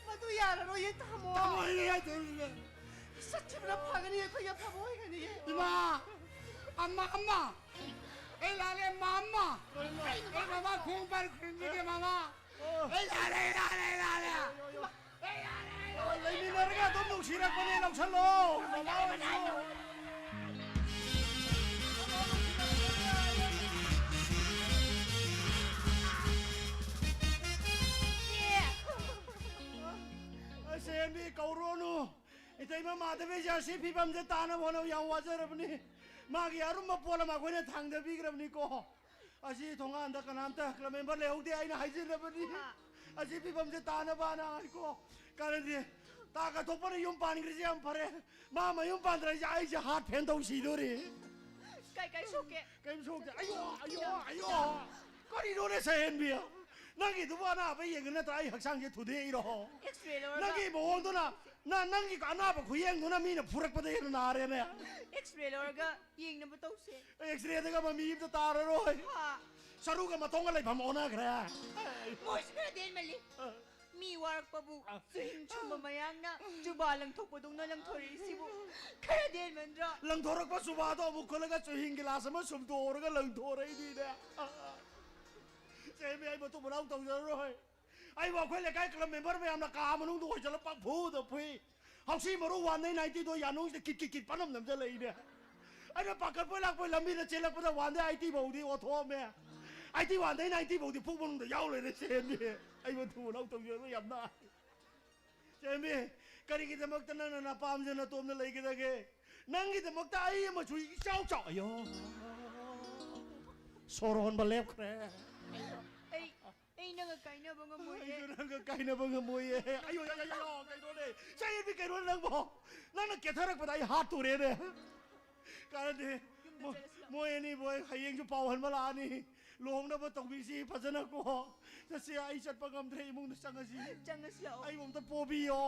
ꯃꯗꯨ ꯌꯥꯔꯔꯣꯏꯌꯦ, ꯇꯥꯃꯣ꯫ ꯇꯥꯃꯣ, ꯑꯩꯅ ꯌꯥꯗꯧꯔꯤꯅꯦ꯫ ꯆꯠꯈꯤꯕꯅ ꯐꯒꯅꯤ, ꯑꯩꯈꯣꯏꯒꯤ ꯑꯐꯕ ꯑꯣꯏꯒꯅꯤꯌꯦ꯫ ꯏꯃꯥ! ꯑꯝꯃ, ꯑꯝꯃ! ꯑꯩ ꯂꯥꯜꯂꯦ, ꯃꯥ, ꯑꯝꯃ! ꯑꯩ ꯃꯃꯥ ꯈꯣꯡ ꯄꯥꯏꯔ ꯈꯨꯔꯨꯝꯖꯒꯦ, ꯃꯃꯥ! ꯑꯩ ꯂꯥꯜꯂꯦ, ꯑꯩ ꯂꯥꯜꯂꯦ, ꯑꯩ ꯂꯥꯜꯂꯦ! ꯑꯩ ꯂꯥꯜꯂꯦ, ꯑꯩ ꯂꯥꯜꯂꯦ! ꯂꯩꯃꯤꯟꯅꯔꯒ ꯑꯗꯨꯝ ꯅꯨꯡꯁꯤꯔꯛꯄꯅꯦ, ꯂꯧꯁꯜꯂꯣ! ꯃꯃꯥ ꯑꯣꯏꯔꯁꯨ! ꯑꯁ, ꯍꯦꯟꯕꯤ, ꯀꯧꯔꯨꯔꯅꯨ! ꯏꯇꯩꯃ ꯃꯥꯙꯕꯤꯁꯦ ꯑꯁꯤ ꯐꯤꯕꯝꯁꯦ ꯇꯥꯅꯕ ꯍꯣꯠꯅꯕ ꯌꯥꯝ ꯋꯥꯖꯔꯕꯅꯤ꯫ ꯃꯥꯒꯤ ꯑꯔꯨꯝꯕ ꯄꯣꯠ ꯑꯃ ꯑꯩꯈꯣꯏꯅ ꯊꯥꯡꯗꯕꯤꯈ꯭ꯔꯕꯅꯤꯀꯣ꯫ ꯑꯁꯤ ꯊꯣꯡꯒꯥꯟꯗ ꯀꯅꯥꯝꯇ ꯀ꯭ꯂꯕ ꯃꯦꯝꯕꯔ ꯂꯩꯍꯧꯗꯦ, ꯑꯩꯅ ꯍꯥꯏꯖꯤꯜꯂꯕꯅꯤ꯫ ꯑꯥ꯫ ꯑꯁꯤ ꯐꯤꯕꯝꯁꯦ ꯇꯥꯅꯕꯅ ꯍꯥꯏꯀꯣ꯫ ꯀꯥꯟꯅꯗꯦ꯫ ꯇꯥ ꯀꯠꯊꯣꯛꯄꯅ ꯌꯨꯝ ꯄꯥꯟꯈ꯭ꯔꯤꯁꯦ ꯌꯥꯝ ꯐꯔꯦ꯫ ꯃꯥ ꯃꯌꯨꯝ ꯄꯥꯟꯗ꯭ꯔꯤꯁꯦ ꯑꯩꯁꯦ ꯍꯥꯔꯠ ꯐꯦꯟ ꯇꯧ ꯁꯤꯗꯣꯔꯤ꯫ ꯀꯩ ꯀꯩ ꯁꯣꯛꯀꯦ? ꯀꯩꯝ ꯁꯣꯛꯇꯦ꯫ ꯑꯌꯣ, ꯑꯌꯣ, ꯑꯌꯣ꯫ ꯀꯔꯤꯅꯣꯅꯦ ꯁꯍꯦꯟꯕꯤ? ꯅꯪꯒꯤꯗꯨꯕꯨ ꯑꯅꯥꯕ ꯌꯦꯡꯉ ꯅꯠꯇ꯭ꯔꯥ ꯑꯩ ꯍꯛꯆꯥꯡꯁꯦ ꯊꯨꯗꯦꯛꯏꯔꯣ? X-ray ꯂꯧꯔꯒ꯫ ꯅꯪꯒꯤ ꯃꯑꯣꯡꯗꯨꯅ, ꯅ-, ꯅꯪꯒꯤ ꯑꯅꯥꯕ ꯈꯨꯌꯦꯡꯗꯨꯅ ꯃꯤꯅ ꯐꯨꯔꯛꯄꯗ ꯍꯦꯟꯅ ꯅꯥꯔꯦꯅꯦ꯫ X-ray ꯂꯧꯔꯒ ꯌꯦꯡꯅꯕ ꯇꯧꯁꯦ꯫ X-rayꯗꯒ ꯃꯃꯤ ꯑꯝꯇ ꯇꯥꯔꯔꯣꯏ꯫ ꯍꯥ꯫ ꯁꯔꯨꯒ ꯃꯇꯣꯡꯒ ꯂꯩꯐꯝ ꯑꯣꯟꯅꯈ꯭ꯔꯦ꯫ ꯃꯣꯏꯁꯨ ꯈꯔ ꯇꯦꯟꯃꯜꯂꯤ꯫ ꯑ꯫ ꯃꯤ ꯋꯥꯔꯛꯄꯕꯨ ꯑ꯫ ꯆꯨꯍꯤꯡ ꯁꯨꯝꯕ ꯃꯌꯥꯝꯅ ꯆꯨꯕꯥ ꯂꯪꯊꯣꯛꯄꯗꯧꯅ ꯂꯪꯊꯣꯔꯛꯏꯁꯤꯕꯨ ꯈꯔ ꯇꯦꯟꯃꯟꯗ꯭ꯔꯣ? ꯂꯪꯊꯣꯔꯛꯄ ꯆꯨꯕꯥꯗꯣ ꯑꯃꯨꯛ ꯈꯨꯜꯂꯒ ꯆꯨꯍꯤꯡ ꯒꯤꯂꯥꯁ ꯑꯃ ꯁꯨꯝꯇꯣꯛꯍꯧꯔꯒ ꯂꯪꯊꯣꯔꯛꯏꯅꯤꯅꯦ꯫ ꯑ꯫ ꯆꯦꯃꯤ, ꯑꯩ ꯃꯇꯨꯡ ꯃꯅꯥꯎ ꯇꯧꯖꯔꯔꯣꯏ꯫ ꯑꯩꯕꯨ ꯑꯩꯈꯣꯏ ꯂꯩꯀꯥꯏ ꯀ꯭ꯂꯕ ꯃꯦꯝꯕꯔ ꯃꯌꯥꯝꯅ ꯀꯥ ꯃꯅꯨꯡꯗ ꯍꯣꯏꯆꯠꯂ ꯄꯪꯐꯨꯗ ꯐꯨꯏ꯫ ꯍꯧꯁꯤ ꯃꯔꯨ one day ninetyꯗꯣ ꯌꯥꯅꯨꯡꯁꯤꯗ ꯀꯤꯠ ꯀꯤꯠ ꯀꯤꯠ ꯄꯅꯝ ꯅꯝꯖꯜꯂꯛꯏꯅꯦ꯫ ꯑꯩꯅ ꯄꯥꯈꯠꯄꯣꯏ ꯂꯥꯛꯄꯣꯏ ꯂꯝꯕꯤꯗ ꯆꯦꯜꯂꯛꯄꯗ one day eighty ꯐꯥꯎꯗꯤ ꯑꯣꯊꯣꯛꯑꯝꯃꯦ꯫ Eighty one day ninety ꯐꯥꯎꯗꯤ ꯄꯨꯛ ꯃꯅꯨꯡꯗ ꯌꯥꯎ ꯂꯩꯔꯦ ꯆꯦꯟꯕꯤ꯫ ꯑꯩ ꯃꯇꯨ ꯃꯅꯥꯎ ꯇꯧꯖꯔꯣꯏ ꯌꯥꯝ ꯅꯥꯏ꯫ ꯆꯦꯟꯕꯤ, ꯀꯔꯤꯒꯤꯗꯃꯛꯇ ꯅꯪꯅ ꯅꯄꯥꯝꯁꯦ ꯅꯇꯣꯝꯅ ꯂꯩꯒꯗꯒꯦ? ꯅꯪꯒꯤꯗꯃꯛꯇ ꯑꯩ ꯑꯃꯁꯨ ꯏꯆꯥꯎ ꯆꯥꯎ-, ꯑꯌꯣ꯫ ꯁꯣꯔ ꯍꯣꯟꯕ ꯂꯦꯞꯈ꯭ꯔꯦ꯫ ꯑꯩ, ꯑꯩ ꯅꯪꯒ ꯀꯥꯏꯅꯕ ꯉꯝꯃꯣꯏꯌꯦ꯫ ꯑꯩꯁꯨ ꯅꯪꯒ ꯀꯥꯏꯅꯕ ꯉꯝꯃꯣꯏꯌꯦ꯫ ꯑꯌꯣ, ꯑꯌꯣ, ꯑꯌꯣ, ꯑꯌꯣ, ꯀꯩꯅꯣꯅꯦ? ꯆꯌꯦꯠꯄꯤ ꯀꯩꯅꯣꯅꯦ ꯅꯪꯕꯣ? ꯅꯪꯅ ꯀꯦꯊꯔꯛꯄꯗ ꯑꯩ ꯍꯥꯠꯇꯣꯔꯦꯅꯦ꯫ ꯀꯥꯟꯅꯗꯦ꯫ ꯌꯨꯝꯗ ꯃꯣ-, ꯆꯠꯂꯁꯤ ꯂꯥꯛꯑꯣ꯫ ꯃꯣꯏ ꯑꯅꯤꯕꯨ ꯑꯩ ꯍꯌꯦꯡꯁꯨ ꯄꯥꯎ ꯍꯟꯕ ꯂꯥꯛꯑꯅꯤ꯫ ꯂꯨꯍꯣꯡꯅꯕ ꯇꯧꯕꯤꯁꯤ ꯐꯖꯅꯀꯣ꯫ ꯆꯠꯁꯤ, ꯑꯩ ꯆꯠꯄ ꯉꯝꯗ꯭ꯔꯦ, ꯏꯃꯨꯡꯗ ꯆꯪꯉꯁꯤ꯫ ꯆꯪꯉꯁꯤ ꯂꯥꯛꯑꯣ꯫ ꯑꯩꯕꯨ ꯑꯝꯇ ꯄꯣꯕꯤꯌꯣ꯫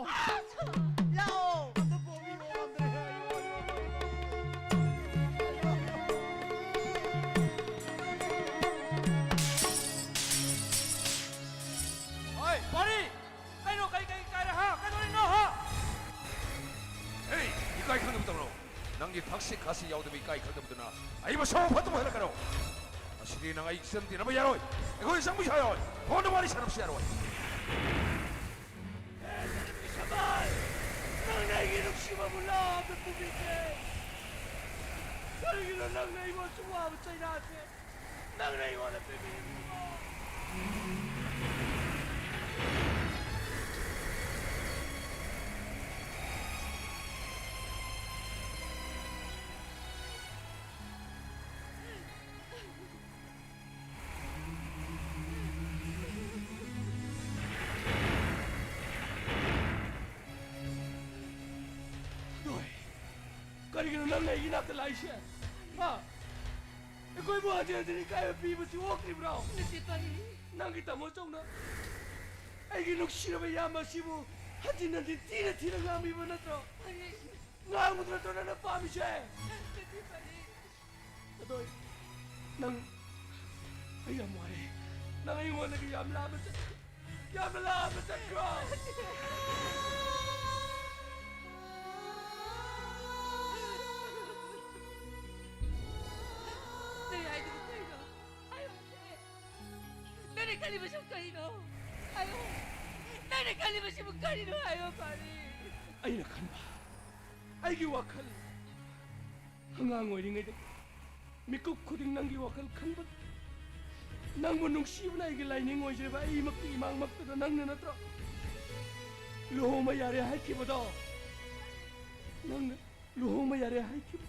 ꯂꯥꯛꯑꯣ꯫ ꯑꯝꯇ ꯄꯣꯕꯤꯌꯣ, ꯉꯝꯗ꯭ꯔꯦ꯫ ꯍꯣꯏ, ꯄꯥꯔꯤ! ꯀꯩꯅꯣ, ꯀꯩ, ꯀꯩ ꯀꯥꯏꯔꯦ, ꯍꯥ? ꯀꯩꯗꯧꯔꯤꯅꯣ, ꯍꯥ? ꯍꯦ, ꯏꯀꯥꯏ ꯈꯪꯗꯕ ꯇꯧꯔꯣ꯫ ꯅꯪꯒꯤ ꯊꯛꯁꯤ ꯈꯥꯁꯤ ꯌꯥꯎꯗꯕ ꯏꯀꯥꯏ ꯈꯪꯗꯕꯗꯨꯅ ꯑꯩꯕꯨ ꯁꯥꯎ ꯐꯠꯇꯕ ꯍꯜꯂꯛꯀꯅꯣ꯫ ꯉꯁꯤꯗꯤ ꯅꯪ ꯑꯩ ꯆꯪ ꯇꯤꯟꯅꯕ ꯌꯥꯔꯣꯏ꯫ ꯑꯩꯈꯣꯏ ꯆꯪꯕ ꯌꯥꯔꯣꯏ꯫ ꯐꯣꯟꯗ ꯋꯥꯔꯤ ꯁꯥꯟꯅꯕꯁꯨ ꯌꯥꯔꯣꯏ꯫ ꯍꯦ, ꯅꯪꯒꯤ ꯅꯨꯡꯁꯤꯕꯕꯨ ꯂꯥꯞꯅ ꯄꯨꯕꯤꯒꯦ꯫ ꯀꯔꯤꯒꯤꯅꯣ ꯅꯪꯅ ꯑꯩꯕꯨ ꯑꯁꯨꯛ ꯋꯥꯕ ꯆꯩꯔꯥꯛꯁꯦ? ꯅꯪꯅ ꯑꯩꯉꯣꯟꯗ ꯄꯤꯕꯤꯔꯤꯕ ꯀꯩꯒꯤꯅꯣ ꯅꯪ ꯑꯩꯒꯤ ꯅꯥꯛꯇ ꯂꯥꯛꯏꯁꯦ? ꯍꯥ? ꯑꯩꯈꯣꯏꯕꯨ ꯍꯟꯖꯤꯟ ꯍꯟꯖꯤꯟ ꯏꯀꯥꯏꯕ ꯄꯤꯕꯁꯤ ꯑꯣꯛꯇ꯭ꯔꯤꯕ꯭ꯔꯣ? ꯅꯠꯇꯦ, ꯄꯥꯔꯤ꯫ ꯅꯪꯒꯤ ꯇꯥꯃꯣ ꯆꯧꯅ ꯑꯩꯒꯤ ꯅꯨꯡꯁꯤꯔꯕ ꯏꯌꯥꯝꯕ ꯑꯁꯤꯕꯨ ꯍꯟꯖꯤꯟ ꯍꯟꯖꯤꯟ ꯊꯤꯅ ꯊꯤꯅ ꯉꯥꯡꯕꯤꯕ ꯅꯠꯇ꯭ꯔꯣ? ꯄꯥꯔꯤ꯫ ꯉꯥꯡꯕꯗꯨ ꯅꯠꯇ꯭ꯔꯣ ꯅꯪꯅ ꯄꯥꯝꯃꯤꯁꯦ? ꯅꯠꯇꯦ, ꯄꯥꯔꯤ꯫ ꯑꯗꯣ ꯅꯪ ꯑꯩ ꯌꯥꯝ ꯋꯥꯔꯦ꯫ ꯅꯪ ꯑꯩꯉꯣꯟꯗꯒꯤ ꯌꯥꯝ ꯂꯥꯞꯅ ꯆꯠꯈ꯭ꯔꯦ꯫ ꯌꯥꯝꯅ ꯂꯥꯞꯅ ꯆꯠꯈ꯭ꯔꯣ꯫ ꯅꯪ ꯍꯥꯏꯗꯨꯕꯨ ꯀꯩꯅꯣ? ꯍꯥꯏꯌꯣ꯫ ꯅꯪꯅ ꯈꯜꯂꯤꯕꯁꯤꯕꯨ ꯀꯔꯤꯅꯣ? ꯍꯥꯏꯌꯣ꯫ ꯅꯪꯅ ꯈꯜꯂꯤꯕꯁꯤꯕꯨ ꯀꯔꯤꯅꯣ? ꯍꯥꯏꯌꯣ, ꯄꯥꯔꯤ꯫ ꯑꯩꯅ ꯈꯟꯕ, ꯑꯩꯒꯤ ꯋꯥꯈꯜ ꯑꯉꯥꯡ ꯑꯣꯏꯔꯤꯉꯩꯗ ꯃꯤꯀꯨꯞ ꯈꯨꯗꯤꯡ ꯅꯪꯒꯤ ꯋꯥꯈꯜ ꯈꯟꯕ, ꯅꯪꯕꯨ ꯅꯨꯡꯁꯤꯕꯅ ꯑꯩꯒꯤ ꯂꯥꯏꯅꯤꯡ ꯑꯣꯏꯖꯔꯤꯕ ꯑꯩꯃꯛꯀꯤ ꯏꯃꯥꯡꯃꯛꯇꯗ ꯅꯪꯅ ꯅꯠꯇ꯭ꯔꯣ ꯂꯨꯍꯣꯡꯕ ꯌꯥꯔꯦ ꯍꯥꯏꯈꯤꯕꯗꯣ? ꯅꯪꯅ ꯂꯨꯍꯣꯡꯕ ꯌꯥꯔꯦ ꯍꯥꯏꯈꯤꯕ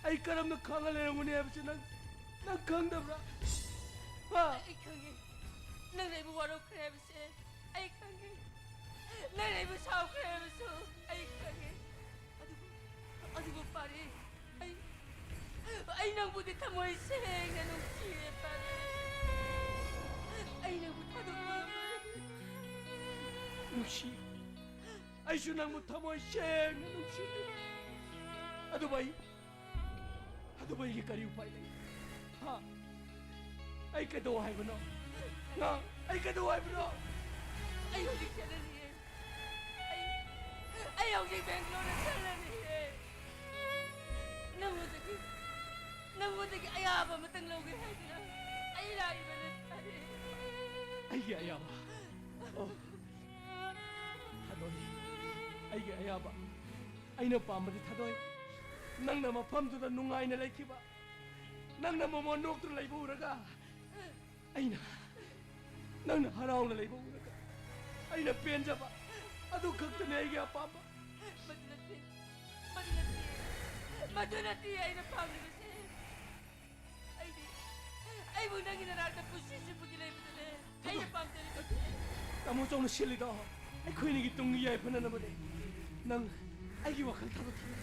ꯑꯩ ꯀꯔꯝꯅ ꯈꯪꯉ ꯂꯩꯔꯝꯒꯅꯤ ꯍꯥꯏꯕꯁꯤ ꯅꯪ, ꯅꯪ ꯈꯪꯗꯕ꯭ꯔꯥ? ꯍꯥ? ꯑꯩ ꯈꯪꯉꯤ꯫ ꯅꯪꯅ ꯑꯩꯕꯨ ꯋꯥꯔꯧꯈ꯭ꯔꯦ ꯍꯥꯏꯕꯁꯦ ꯑꯩ ꯈꯪꯉꯤ꯫ ꯅꯪꯅ ꯑꯩꯕꯨ ꯁꯥꯎꯈ꯭ꯔꯦ ꯍꯥꯏꯕꯁꯨ ꯑꯩ ꯈꯪꯉꯤ꯫ ꯑꯗꯨꯕꯨ, ꯑꯗꯨꯕꯨ ꯄꯥꯔꯤ, ꯑꯩ, ꯑꯩ ꯅꯪꯕꯨꯗꯤ ꯊꯃꯣꯏ ꯁꯦꯡꯅ ꯅꯨꯡꯁꯤꯔꯦ ꯄꯥꯔꯤ꯫ ꯑꯩ ꯅꯪꯕꯨ ꯊꯥꯗꯣꯛꯄ ꯉꯝꯂꯣꯏ꯫ ꯅꯨꯡꯁꯤ꯫ ꯑꯩꯁꯨ ꯅꯪꯕꯨ ꯊꯃꯣꯏ ꯁꯦꯡꯅ ꯅꯨꯡꯁꯤꯔꯦ꯫ ꯑꯗꯨꯕꯨ ꯑꯩ, ꯑꯗꯨꯕꯨ ꯑꯩꯒꯤ ꯀꯔꯤ ꯎꯄꯥꯏ ꯂꯩ? ꯍꯥ? ꯑꯩ ꯀꯩꯗꯧ ꯍꯥꯏꯕꯅꯣ? ꯉꯥ, ꯑꯩ ꯀꯩꯗꯧ ꯍꯥꯏꯕꯅꯣ? ꯑꯩ ꯍꯧꯖꯤꯛ ꯆꯠꯂꯅꯤꯌꯦ꯫ ꯑꯩ, ꯑꯩ ꯍꯧꯖꯤꯛ ꯕꯦꯡꯒ꯭ꯂꯣꯔꯗ ꯆꯠꯂꯅꯤꯌꯦ꯫ ꯅꯪꯉꯣꯟꯗꯒꯤ, ꯅꯪꯉꯣꯟꯗꯒꯤ ꯑꯌꯥꯕ ꯑꯃꯇꯪ ꯂꯧꯒꯦ ꯍꯥꯏꯗꯨꯅ ꯑꯩ ꯂꯥꯛꯏꯕꯅꯤ꯫ ꯑꯩꯒꯤ ꯑꯌꯥꯕ? ꯑꯣ꯫ ꯊꯥꯗꯣꯏ, ꯑꯩꯒꯤ ꯑꯌꯥꯕ꯫ ꯑꯩꯅ ꯄꯥꯝꯕꯗꯤ ꯊꯥꯗꯣꯏ, ꯅꯪꯅ ꯃꯐꯝꯗꯨꯗ ꯅꯨꯡꯉꯥꯏꯅ ꯂꯩꯈꯤꯕ, ꯅꯪꯅ ꯃꯃꯣꯟ ꯅꯣꯛꯇꯨꯅ ꯂꯩꯕ ꯎꯔꯒ, ꯑꯩꯅ ꯅꯪꯅ ꯍꯔꯥꯎꯅ ꯂꯩꯕ ꯎꯔꯒ ꯑꯩꯅ ꯄꯦꯟꯖꯕ, ꯑꯗꯨ ꯈꯛꯇꯅꯤ ꯑꯩꯒꯤ ꯑꯄꯥꯝꯕ꯫ ꯃꯗꯨ ꯅꯠꯇꯦ, ꯃꯗꯨ ꯅꯠꯇꯦ, ꯃꯗꯨ ꯅꯠꯇꯦ ꯑꯩꯅ ꯄꯥꯝꯂꯤꯕꯁꯦ꯫ ꯑꯩꯗꯤ, ꯑꯩꯕꯨ ꯅꯪꯒꯤ ꯅꯅꯥꯛꯇ ꯄꯨꯟꯁꯤ ꯆꯨꯞꯄꯒꯤ ꯂꯩꯕꯗꯨꯅꯦ ꯑꯩꯅ ꯄꯥꯝꯖꯔꯤꯕꯁꯦ꯫ ꯇꯥꯃꯣ ꯆꯧꯅ ꯁꯤꯜꯂꯤꯗꯣ ꯑꯩꯈꯣꯏꯅꯤꯒꯤ ꯇꯨꯡꯒꯤ ꯌꯥꯏꯐꯅꯅꯕꯅꯦ꯫ ꯅꯪ ꯑꯩꯒꯤ ꯋꯥꯈꯜ ꯊꯥꯗꯣꯛꯈꯤꯅꯦ꯫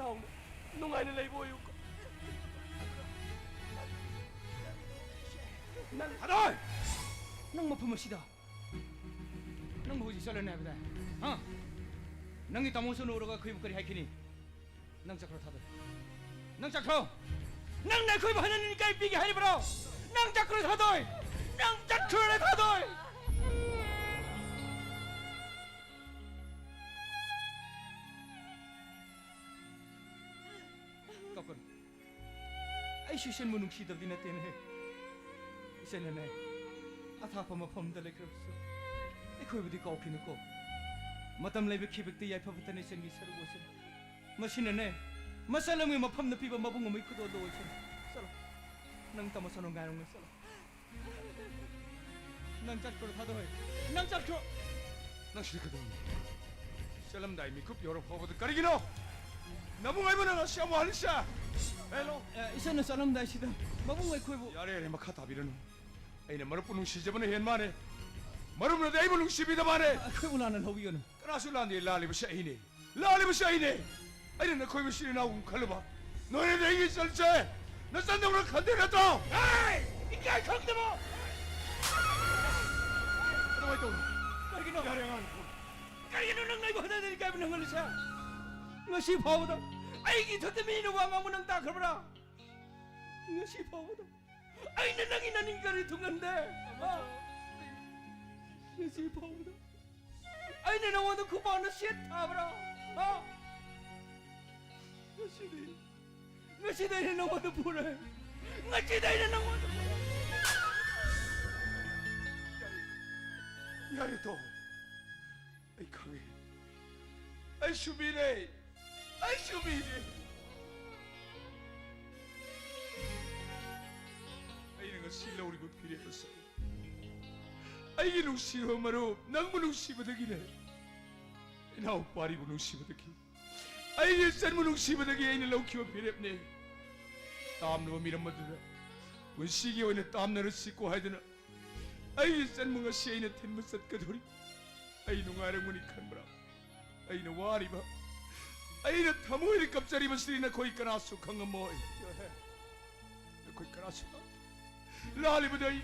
ꯆꯥꯎꯅ ꯅꯨꯡꯉꯥꯏꯅ ꯂꯩꯕ ꯑꯣꯏꯌꯨꯀꯣ꯫ ꯅꯪ ꯊꯥꯗꯣꯏ! ꯅꯪ ꯃꯐꯝ ꯑꯁꯤꯗ ꯅꯪꯕꯨ ꯍꯧꯖꯤꯛ ꯆꯠꯂꯅꯤ ꯍꯥꯏꯕꯗꯥꯏ? ꯍꯥ? ꯅꯪꯒꯤ ꯇꯥꯃꯣꯁꯨ ꯎꯔꯒ ꯑꯩꯈꯣꯏꯕꯨ ꯀꯔꯤ ꯍꯥꯏꯈꯤꯅꯤ? ꯅꯪ ꯆꯠꯈ꯭ꯔꯣ, ꯊꯥꯗꯣꯏ꯫ ꯅꯪ ꯆꯠꯈ꯭ꯔꯣ! ꯅꯪꯅ ꯑꯩꯈꯣꯏꯕꯨ ꯍꯟꯅ ꯏꯀꯥꯏ ꯄꯤꯒꯦ ꯍꯥꯏꯔꯤꯕ꯭ꯔꯣ? ꯅꯪ ꯆꯠꯈ꯭ꯔꯣ, ꯊꯥꯗꯣꯏ! ꯅꯪ ꯆꯠꯈ꯭ꯔꯣ, ꯊꯥꯗꯣꯏ! ꯀꯞꯀꯅꯨ꯫ ꯑꯩꯁꯨ ꯏꯆꯟꯕꯨ ꯅꯨꯡꯁꯤꯗꯕꯗꯤ ꯅꯠꯇꯦꯅꯦ꯫ ꯏꯆꯟꯅꯅꯦ, ꯑꯊꯥꯞꯄ ꯃꯐꯝꯗ ꯂꯩꯈ꯭ꯔꯕꯁꯨ ꯑꯩꯈꯣꯏꯕꯨꯗꯤ ꯀꯥꯎꯈꯤꯅꯨꯀꯣ꯫ ꯃꯇꯝ ꯂꯩꯕ ꯈꯤꯕꯤꯛꯇ ꯌꯥꯏꯐ ꯐꯠꯇꯅ ꯏꯆꯟꯒꯤ ꯁꯔꯨꯛ ꯑꯣꯏꯁꯅꯨ꯫ ꯃꯁꯤꯅꯅꯦ, ꯃꯆꯜ ꯑꯃꯒꯤ ꯃꯐꯝꯗ ꯄꯤꯕ ꯃꯕꯨꯡ ꯑꯃꯒꯤ ꯈꯨꯗꯣꯜꯗꯣ ꯑꯣꯏꯁꯅꯨ꯫ ꯆꯠꯂꯣ꯫ ꯅꯪ ꯇꯥꯃꯣ ꯁꯣꯅꯣ ꯉꯥꯏꯔꯝꯒꯦ, ꯆꯠꯂꯣ꯫ ꯅꯪ ꯆꯠꯈ꯭ꯔꯣ, ꯊꯥꯗꯣꯏ꯫ ꯅꯪ ꯆꯠꯈ꯭ꯔꯣ꯫ ꯅꯪ ꯁꯤꯗ ꯀꯩꯗꯧꯔꯤꯅꯣ? ꯆꯠꯂꯝꯗꯥꯏ ꯃꯤꯀꯨꯞ ꯌꯧꯔ ꯐꯥꯎꯕꯗ ꯀꯔꯤꯒꯤꯅꯣ? ꯅꯕꯨꯡ ꯑꯩꯕꯨ ꯅꯪ ꯑꯁꯤ ꯌꯥꯝ ꯋꯥꯍꯜꯂꯤꯁꯦ? ꯍꯦꯂꯣ꯫ ꯑꯦ, ꯏꯆꯟꯅ ꯆꯠꯂꯝꯗꯥꯏꯁꯤꯗ ꯃꯕꯨꯡ ꯑꯩꯈꯣꯏꯕꯨ ꯌꯥꯔꯦ, ꯌꯥꯔꯦ, ꯃꯈꯥ ꯇꯥꯕꯤꯔꯅꯨ꯫ ꯑꯩꯅ ꯃꯔꯨꯞꯄꯨ ꯅꯨꯡꯁꯤꯖꯕꯅ ꯍꯦꯟ ꯃꯥꯅꯦ꯫ ꯃꯔꯨꯞꯅꯗꯤ ꯑꯩꯕꯨ ꯅꯨꯡꯁꯤꯕꯤꯗ ꯃꯥꯅꯦ꯫ ꯑꯩꯈꯣꯏꯕꯨ ꯂꯥꯟꯅ ꯂꯧꯕꯤꯒꯅꯨ꯫ ꯀꯅꯥꯁꯨ ꯂꯥꯟꯗꯦ, ꯂꯥꯜꯂꯤꯕꯁꯦ ꯑꯩꯅꯦ꯫ ꯂꯥꯜꯂꯤꯕꯁꯦ ꯑꯩꯅꯦ꯫ ꯑꯩꯅ ꯅꯈꯣꯏ ꯃꯁꯦꯜ ꯏꯅꯥꯎꯒꯨꯝ ꯈꯜꯂꯨꯕ꯫ ꯅꯣꯏꯅꯗꯤ ꯑꯩꯒꯤ ꯏꯆꯜꯁꯦ ꯅꯆꯟꯗꯧꯅ ꯈꯟꯗꯦ ꯅꯠꯇ꯭ꯔꯣ? ꯍꯦ! ꯏꯀꯥꯏ ꯈꯪꯗꯕ! ꯑꯗꯨꯃꯥꯏꯅ ꯇꯧꯅꯨ꯫ ꯀꯔꯤꯒꯤꯅꯣ? ꯌꯥꯔꯦ, ꯑꯉꯥꯡ꯫ ꯀꯔꯤꯒꯤꯅꯣ ꯅꯪꯅ ꯑꯩꯕꯨ ꯍꯟꯅ ꯍꯟꯅ ꯏꯀꯥꯏꯕ ꯅꯪꯍꯜꯂꯤꯁꯦ? ꯉꯁꯤ ꯐꯥꯎꯕꯗ ꯑꯩꯒꯤ ꯏꯊꯛꯇ ꯃꯤꯅ ꯋꯥ ꯉꯥꯡꯕ ꯅꯪ ꯇꯥꯈ꯭ꯔꯕ꯭ꯔꯥ? ꯉꯁꯤ ꯐꯥꯎꯕꯗ ꯑꯩꯅ ꯅꯪꯒꯤ ꯅꯅꯤꯡ ꯀꯔꯤ ꯊꯨꯡꯍꯟꯗꯦ? ꯍꯥ? ꯉꯁꯤ ꯐꯥꯎꯕꯗ ꯑꯩꯅ ꯅꯉꯣꯟꯗ ꯈꯨꯄꯥꯛꯅ ꯁꯦꯠ ꯊꯥꯕ꯭ꯔꯥ? ꯍꯥ? ꯉꯁꯤꯗꯤ, ꯉꯁꯤꯗꯤ ꯑꯩꯅ ꯅꯉꯣꯟꯗ ꯐꯨꯔꯦ꯫ ꯉꯁꯤꯗꯤ ꯑꯩꯅ ꯅꯉꯣꯟꯗ ꯐꯨꯔꯦ꯫ ꯌꯥꯔꯦ, ꯌꯥꯔꯦ, ꯇꯣ꯫ ꯑꯩ ꯈꯪꯉꯦ꯫ ꯑꯩꯁꯨ ꯃꯤꯅꯦ꯫ ꯑꯩꯁꯨ ꯃꯤꯅꯦ꯫ ꯑꯩꯅ ꯉꯁꯤ ꯂꯧꯔꯤꯕ ꯐꯤꯔꯦꯞ ꯑꯁꯤ ꯑꯩꯒꯤ ꯅꯨꯡꯁꯤꯔꯕ ꯃꯔꯨꯞ, ꯅꯪꯕꯨ ꯅꯨꯡꯁꯤꯕꯗꯒꯤꯅꯦ꯫ ꯏꯅꯥꯎꯄꯥꯔꯤꯕꯨ ꯅꯨꯡꯁꯤꯕꯗꯒꯤ, ꯑꯩꯒꯤ ꯏꯆꯟꯕꯨ ꯅꯨꯡꯁꯤꯕꯗꯒꯤ ꯑꯩꯅ ꯂꯧꯈꯤꯕ ꯐꯤꯔꯦꯞꯅꯦ꯫ ꯇꯥꯝꯂꯕ ꯃꯤꯔꯝ ꯑꯗꯨꯗ ꯄꯨꯟꯁꯤꯒꯤ ꯑꯣꯏꯅ ꯇꯥꯝꯅꯔꯁꯤꯀꯣ ꯍꯥꯏꯗꯨꯅ ꯑꯩꯒꯤ ꯏꯆꯟꯕꯨ ꯉꯁꯤ ꯑꯩꯅ ꯊꯤꯟꯕ ꯆꯠꯀꯗꯧꯔꯤ꯫ ꯑꯩ ꯅꯨꯡꯉꯥꯏꯔꯝꯒꯅꯤ ꯈꯟꯕ꯭ꯔꯥ? ꯑꯩꯅ ꯋꯥꯔꯤꯕ ꯑꯩꯅ ꯊꯃꯣꯏꯗ ꯀꯞꯆꯔꯤꯕꯁꯤ ꯅꯈꯣꯏ ꯀꯅꯥꯁꯨ ꯈꯪꯉꯝꯃꯣꯏ꯫ ꯅꯈꯣꯏ ꯀꯅꯥꯁꯨ ꯂꯥꯜꯂꯤꯕꯗꯤ ꯑꯩ꯫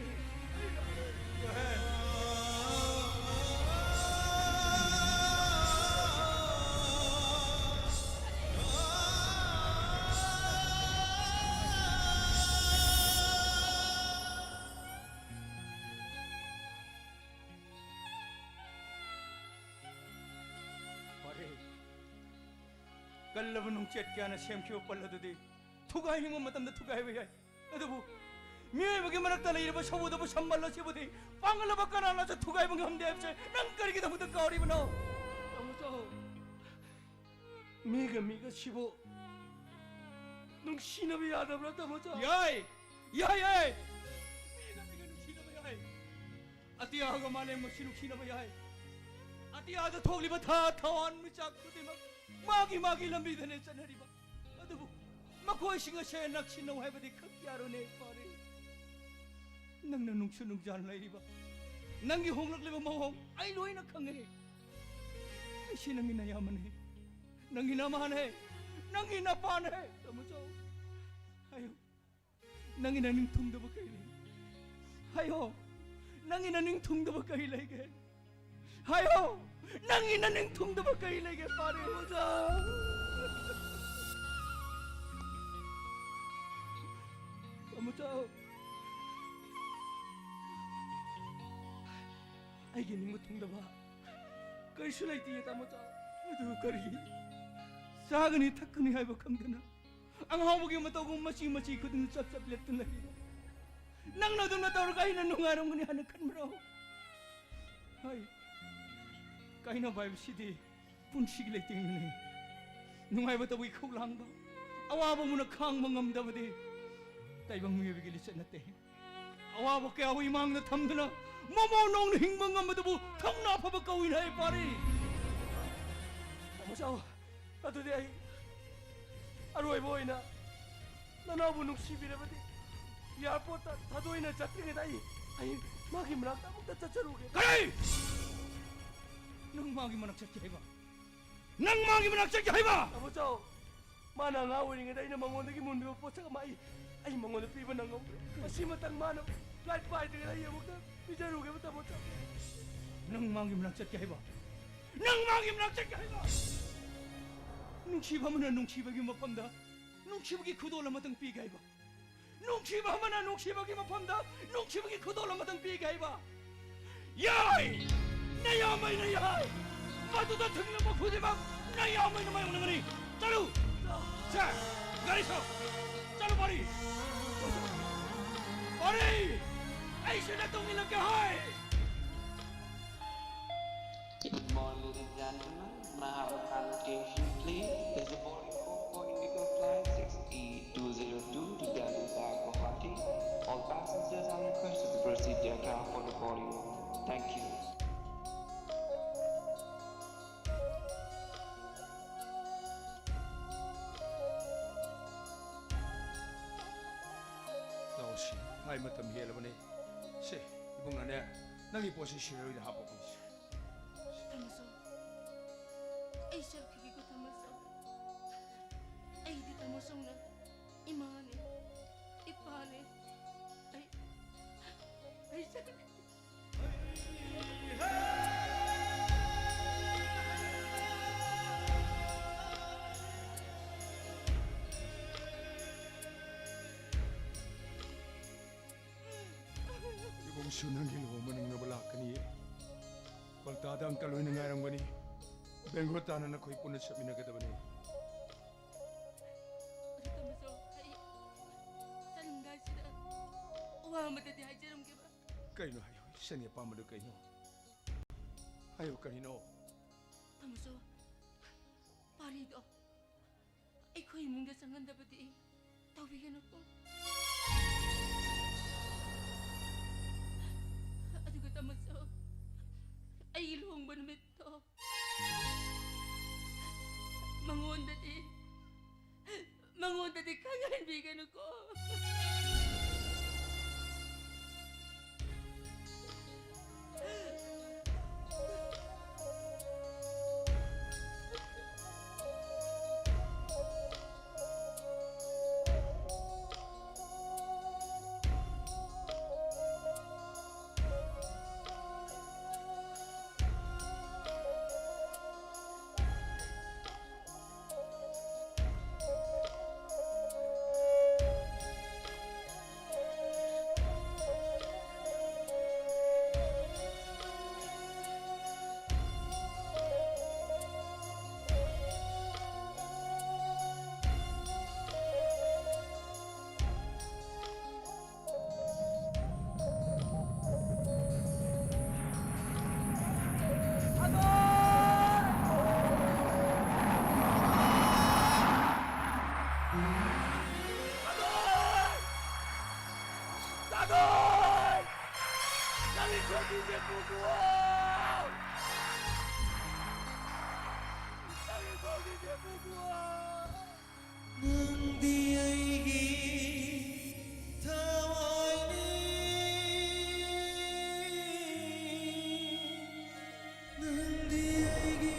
ꯐꯔꯦ꯫ ꯀꯜꯂꯕ ꯅꯨꯡꯆꯦꯠ ꯀꯌꯥꯅ ꯁꯦꯝꯈꯤꯕ ꯄꯜ ꯑꯗꯨꯗꯤ ꯊꯨꯒꯥꯏꯅꯤꯡꯕ ꯃꯇꯝꯗ ꯊꯨꯒꯥꯏꯕ ꯌꯥꯏ꯫ ꯑꯗꯨꯕꯨ ꯃꯤꯑꯣꯏꯕꯒꯤ ꯃꯔꯛꯇ ꯂꯩꯔꯤꯕ ꯁꯃꯨꯗ꯭ꯔꯕꯨ ꯁꯝꯕꯜ ꯑꯁꯤꯕꯨꯗꯤ ꯄꯥꯡꯒꯜꯂꯕ ꯀꯅꯥꯅꯁꯨ ꯊꯨꯒꯥꯏꯕ ꯉꯝꯗꯦ ꯍꯥꯏꯕꯁꯦ ꯅꯪ ꯀꯔꯤꯒꯤꯗꯃꯛꯇ ꯀꯥꯎꯔꯤꯕꯅꯣ? ꯇꯥꯃꯣꯆꯧ, ꯃꯤꯒ ꯃꯤꯒ ꯁꯤꯕꯨ ꯅꯨꯡꯁꯤꯅꯕ ꯌꯥꯗꯕ꯭ꯔꯥ, ꯇꯥꯃꯣꯆꯧ? ꯌꯥꯏ! ꯌꯥꯏ, ꯌꯥꯏ! ꯃꯤꯒ ꯃꯤꯒ ꯅꯨꯡꯁꯤꯅꯕ ꯌꯥꯏ꯫ ꯑꯇꯤꯌꯥꯒ ꯃꯥꯂꯦꯝꯒꯁꯨ ꯅꯨꯡꯁꯤꯅꯕ ꯌꯥꯏ꯫ ꯑꯇꯤꯌꯥꯗ ꯊꯣꯛꯂꯤꯕ ꯊꯥ, ꯊꯋꯥꯟ ꯃꯤꯆꯥꯛ ꯈꯨꯗꯤꯡꯃꯛ ꯃꯥꯒꯤ ꯃꯥꯒꯤ ꯂꯝꯕꯤꯗꯅꯦ ꯆꯠꯅꯔꯤꯕ꯫ ꯑꯗꯨꯕꯨ ꯃꯈꯣꯏꯁꯤꯡ ꯑꯁꯦ ꯅꯛꯁꯤꯟꯅꯧ ꯍꯥꯏꯕꯗꯤ ꯈꯛ ꯌꯥꯔꯣꯏꯅꯦ, ꯄꯥꯔꯤ꯫ ꯅꯪꯅ ꯅꯨꯡꯁꯨ ꯅꯨꯡꯖꯥꯟ ꯂꯩꯔꯤꯕ, ꯅꯪꯒꯤ ꯍꯣꯡꯂꯛꯂꯤꯕ ꯃꯑꯣꯡ ꯑꯩ ꯂꯣꯏꯅ ꯈꯪꯉꯦ꯫ ꯑꯩꯁꯤ ꯅꯪꯒꯤ ꯅꯌꯥꯝꯕꯅꯦ, ꯅꯪꯒꯤ ꯅꯃꯥꯅꯦ, ꯅꯪꯒꯤ ꯅꯄꯥꯅꯦ꯫ ꯇꯥꯃꯣꯆꯧ, ꯍꯥꯏꯌꯨ, ꯅꯪꯒꯤ ꯅꯅꯤꯡ ꯊꯨꯡꯗꯕ ꯀꯔꯤ ꯂꯩ? ꯍꯥꯏꯌꯣ, ꯅꯪꯒꯤ ꯅꯅꯤꯡ ꯊꯨꯡꯗꯕ ꯀꯔꯤ ꯂꯩꯒꯦ? ꯍꯥꯏꯌꯣ, ꯅꯪꯒꯤ ꯅꯅꯤꯡ ꯊꯨꯡꯗꯕ ꯀꯔꯤ ꯂꯩꯒꯦ, ꯄꯥꯔꯤ? ꯇꯥꯃꯣꯆꯧ! ꯇꯥꯃꯣꯆꯧ! ꯑꯩꯒꯤ ꯅꯤꯡꯕ ꯊꯨꯡꯗꯕ ꯀꯔꯤꯁꯨ ꯂꯩꯇꯦ, ꯇꯥꯃꯣꯆꯧ꯫ ꯑꯗꯨ ꯀꯔꯤ? ꯆꯥꯒꯅꯤ ꯊꯛꯀꯅꯤ ꯍꯥꯏꯕ ꯈꯪꯗꯅ ꯑꯉꯥꯎꯕꯒꯤ ꯃꯇꯧꯒꯨꯝ ꯃꯆꯤ ꯃꯆꯤ ꯈꯨꯗꯤꯡ ꯆꯞ ꯆꯞ ꯂꯦꯞꯇꯨꯅ ꯂꯩꯔꯤꯕ ꯅꯪꯅ ꯑꯗꯨꯝꯅ ꯇꯧꯔꯒ ꯑꯩꯅ ꯅꯨꯡꯉꯥꯏꯔꯝꯒꯅꯤ ꯍꯥꯏꯅ ꯈꯟꯕ꯭ꯔꯣ? ꯍꯥꯏ, ꯀꯥꯏꯅꯕ ꯍꯥꯏꯕꯁꯤꯗꯤ ꯄꯨꯟꯁꯤꯒꯤ ꯂꯩꯇꯦꯡꯅꯤ꯫ ꯅꯨꯡꯉꯥꯏꯕꯇꯕꯨ ꯏꯈꯧ ꯂꯥꯡꯕ, ꯑꯋꯥꯕ ꯃꯨꯟꯅ ꯈꯥꯡꯕ ꯉꯝꯗꯕꯗꯤ ꯇꯥꯏꯕꯪ ꯃꯤꯑꯣꯏꯕꯒꯤ ꯂꯤꯆꯠ ꯅꯠꯇꯦ꯫ ꯑꯋꯥꯕ ꯀꯌꯥꯕꯨ ꯏꯃꯥꯡꯗ ꯊꯝꯗꯨꯅ ꯃꯃꯧ ꯅꯧꯅ ꯍꯤꯡꯕ ꯉꯝꯕꯗꯨꯕꯨ ꯊꯧꯅꯥ ꯐꯕ ꯀꯧꯏꯅ ꯍꯥꯏ ꯄꯥꯔꯤ꯫ ꯇꯥꯃꯣꯆꯧ, ꯑꯗꯨꯗꯤ ꯑꯩ ꯑꯔꯣꯏꯕ ꯑꯣꯏꯅ ꯅꯅꯥꯎꯕꯨ ꯅꯨꯡꯁꯤꯕꯤꯔꯕꯗꯤ ꯑꯦꯌꯥꯔꯄꯣꯔꯠꯇ ꯊꯥꯗꯣꯛꯏꯅ ꯆꯠꯇ꯭ꯔꯤꯉꯩꯗ ꯑꯩ, ꯑꯩ ꯃꯥꯒꯤ ꯃꯅꯥꯛꯇ ꯑꯃꯨꯛꯇ ꯆꯠꯆꯔꯨꯒꯦ꯫ ꯀꯔꯤ? ꯅꯪ ꯃꯥꯒꯤ ꯃꯅꯥꯛ ꯆꯠꯀꯦ ꯍꯥꯏꯕ? ꯅꯪ ꯃꯥꯒꯤ ꯃꯅꯥꯛ ꯆꯠꯀꯦ ꯍꯥꯏꯕ? ꯇꯥꯃꯣ ꯆꯥꯎ, ꯃꯥꯅ ꯑꯉꯥꯡ ꯑꯣꯏꯔꯤꯉꯩꯗ ꯑꯩꯅ ꯃꯉꯣꯟꯗꯒꯤ ꯃꯨꯟꯈꯤꯕ ꯄꯣꯠꯁꯛ ꯑꯃ ꯑꯩ, ꯑꯩ ꯃꯉꯣꯟꯗ ꯄꯤꯕ ꯅꯪꯍꯧꯗ꯭ꯔꯦ꯫ ꯃꯁꯤꯃꯇꯪ ꯃꯥꯅ flight ꯄꯥꯏꯗ꯭ꯔꯤꯉꯩꯗ ꯑꯩ ꯑꯃꯨꯛꯇ ꯄꯤꯖꯔꯨꯒꯦꯕ, ꯇꯥꯃꯣ ꯆꯥꯎ꯫ ꯅꯪ ꯃꯥꯒꯤ ꯃꯅꯥꯛ ꯆꯠꯀꯦ ꯍꯥꯏꯕ? ꯅꯪ ꯃꯥꯒꯤ ꯃꯅꯥꯛ ꯆꯠꯀꯦ ꯍꯥꯏꯕ? ꯅꯨꯡꯁꯤꯕ ꯑꯃꯅ ꯅꯨꯡꯁꯤꯕꯒꯤ ꯃꯐꯝꯗ ꯅꯨꯡꯁꯤꯕꯒꯤ ꯈꯨꯗꯣꯜ ꯑꯃꯇꯪ ꯄꯤꯒꯦ ꯍꯥꯏꯕ? ꯅꯨꯡꯁꯤꯕ ꯑꯃꯅ ꯅꯨꯡꯁꯤꯕꯒꯤ ꯃꯐꯝꯗ ꯅꯨꯡꯁꯤꯕꯒꯤ ꯈꯨꯗꯣꯜ ꯑꯃꯇꯪ ꯄꯤꯒꯦ ꯍꯥꯏꯕ? ꯌꯥꯏ! ꯅꯌꯥꯝꯕꯩꯅ ꯌꯥꯏ! ꯃꯗꯨꯗ ꯊꯨꯡꯂꯕ ꯈꯨꯗꯤꯡꯃꯛ ꯅꯌꯥꯝꯕꯩꯅ ꯃꯥꯌꯣꯛꯅꯒꯅꯤ꯫ ꯆꯠꯂꯨ! ꯁꯦ, ꯒꯥꯔꯤ ꯊꯧ! ꯆꯠꯂꯨ, ꯄꯥꯔꯤ! ꯄꯥꯔꯤ! ꯑꯩꯁꯨ ꯅꯇꯨꯡ ꯏꯜꯂꯛꯀꯦ ꯍꯥꯏ! Good morning, ladies and gentlemen. May I have a conversation, please? There's a boarding call for Indigo Flight six E two zero two to Delhi via Guwahati. All passengers are requested to proceed to aircraft for the boarding. Thank you. ꯂꯥꯛꯑꯣꯁꯤ, ꯃꯥꯏ ꯃꯇꯝ ꯍꯦꯜꯂꯕꯅꯤ꯫ ꯁꯦ, ꯏꯕꯨꯡꯅꯅꯦ, ꯅꯪꯒꯤ ꯄꯣꯠꯁꯤ ꯁꯤꯔꯣꯏꯗ ꯍꯥꯞꯄꯛꯄꯅꯤ꯫ ꯇꯥꯃꯣꯆꯧ, ꯑꯩ ꯆꯠꯈꯤꯒꯦꯀꯣ, ꯇꯥꯃꯣꯆꯧ꯫ ꯑꯩꯗꯤ ꯇꯥꯃꯣꯆꯧꯅ ꯏꯃꯥꯅꯦ, ꯏꯄꯥꯅꯦ꯫ ꯑꯩ, ꯑꯩ ꯆꯠꯈꯤꯒꯦ꯫ ꯏꯕꯨꯡꯁꯨ ꯅꯪꯒꯤ ꯂꯨꯍꯣꯡꯕ ꯅꯪꯅꯕ ꯂꯥꯛꯀꯅꯤ꯫ ꯀꯣꯜꯀꯇꯥꯗ ꯑꯪꯀꯜ ꯍꯣꯏꯅ ꯉꯥꯏꯔꯝꯒꯅꯤ꯫ ꯕꯦꯡꯒ꯭ꯂꯣꯔ ꯇꯥꯟꯅ ꯅꯈꯣꯏ ꯄꯨꯟꯅ ꯆꯠꯃꯤꯟꯅꯒꯗꯕꯅꯤ꯫ ꯑꯗꯨ ꯇꯥꯃꯣꯆꯧ, ꯑꯩ ꯆꯠꯂꯝꯗꯥꯏꯁꯤꯗ ꯋꯥ ꯑꯃꯇꯗꯤ ꯍꯥꯏꯖꯔꯝꯒꯦꯕ꯫ ꯀꯩꯅꯣ ꯍꯥꯏꯌꯨ, ꯏꯆꯟꯒꯤ ꯑꯄꯥꯝꯕꯗꯨ ꯀꯩꯅꯣ? ꯍꯥꯏꯌꯨ, ꯀꯔꯤꯅꯣ? ꯇꯥꯃꯣꯆꯧ, ꯄꯥꯔꯤꯗꯣ ꯑꯩꯈꯣꯏ ꯏꯃꯨꯡꯗ ꯆꯪꯍꯟꯗꯕꯗꯤ ꯇꯧꯕꯤꯒꯅꯨꯀꯣ꯫ ꯑꯗꯨꯒ ꯇꯥꯃꯣꯆꯧ, ꯑꯩꯒꯤ ꯂꯨꯍꯣꯡꯕ ꯅꯨꯃꯤꯠꯇꯣ ꯃꯉꯣꯟꯗꯗꯤ, ꯃꯉꯣꯟꯗꯗꯤ ꯈꯪꯍꯟꯕꯤꯒꯅꯨꯀꯣ꯫ ꯅꯪꯗꯤ ꯑꯩꯒꯤ ꯊꯋꯥꯏꯅꯤ, ꯅꯪꯗꯤ ꯑꯩꯒꯤ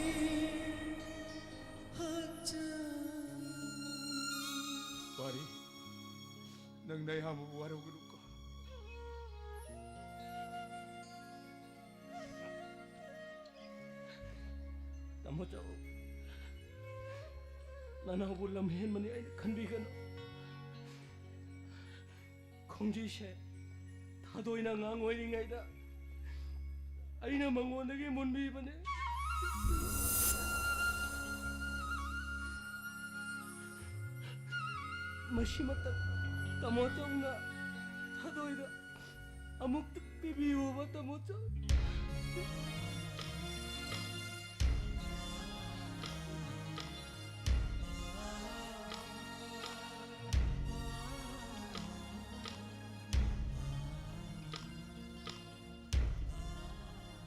ꯍꯛꯆꯥꯡ꯫ ꯄꯥꯔꯤ, ꯅꯪ ꯅꯌꯥꯝꯕꯕꯨ ꯋꯥꯔꯧꯒꯅꯨꯀꯣ꯫ ꯇꯥꯃꯣ ꯆꯥꯎ, ꯅꯅꯥꯎꯕꯨ ꯂꯝ ꯍꯦꯟꯕꯅꯤ ꯑꯩꯅ ꯈꯟꯕꯤꯒꯅꯨ꯫ ꯈꯣꯡꯖꯤꯁꯦ ꯊꯥꯗꯣꯏꯅ ꯑꯉꯥꯡ ꯑꯣꯏꯔꯤꯉꯩꯗ ꯑꯩꯅ ꯃꯉꯣꯟꯗꯒꯤ ꯃꯨꯟꯕꯤꯕꯅꯦ꯫ ꯃꯁꯤꯃꯇ ꯇꯥꯃꯣ ꯆꯥꯎꯅ ꯊꯥꯗꯣꯏꯗ ꯑꯃꯨꯛꯇ ꯄꯤꯕꯤꯌꯨꯕ, ꯇꯥꯃꯣ ꯆꯥꯎ꯫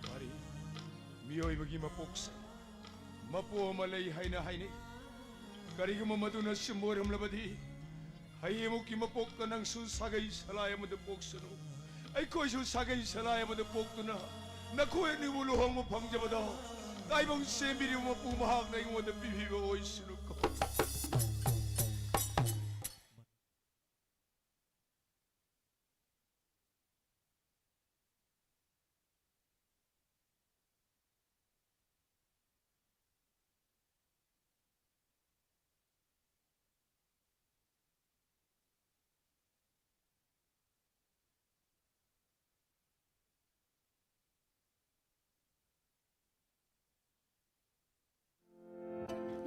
ꯃꯥꯔꯤ, ꯃꯤꯑꯣꯏꯕꯒꯤ ꯃꯄꯣꯛꯁꯦ ꯃꯄꯨ ꯑꯃ ꯂꯩ ꯍꯥꯏꯅ ꯍꯥꯏꯅꯩ꯫ ꯀꯔꯤꯒꯨꯝꯕ ꯃꯗꯨꯅ ꯆꯨꯝꯕ ꯑꯣꯏꯔꯝꯂꯕꯗꯤ, ꯍꯌꯦꯡꯃꯨꯛꯀꯤ ꯃꯄꯣꯛꯇ ꯅꯪꯁꯨ ꯁꯥꯒꯩ ꯁꯂꯥꯏ ꯑꯃꯗ ꯄꯣꯛꯁꯅꯨ, ꯑꯩꯈꯣꯏꯁꯨ ꯁꯥꯒꯩ ꯁꯂꯥꯏ ꯑꯃꯗ ꯄꯣꯛꯇꯨꯅ ꯅꯈꯣꯏ ꯑꯅꯤꯕꯨ ꯂꯨꯍꯣꯡꯕ ꯐꯪꯖꯕꯗ ꯇꯥꯏꯕꯪ ꯁꯦꯝꯕꯤꯔꯤꯕ ꯃꯄꯨ ꯃꯍꯥꯛꯅ ꯑꯩꯉꯣꯟꯗ ꯄꯤꯕꯤꯕ ꯑꯣꯏꯁꯅꯨꯀꯣ꯫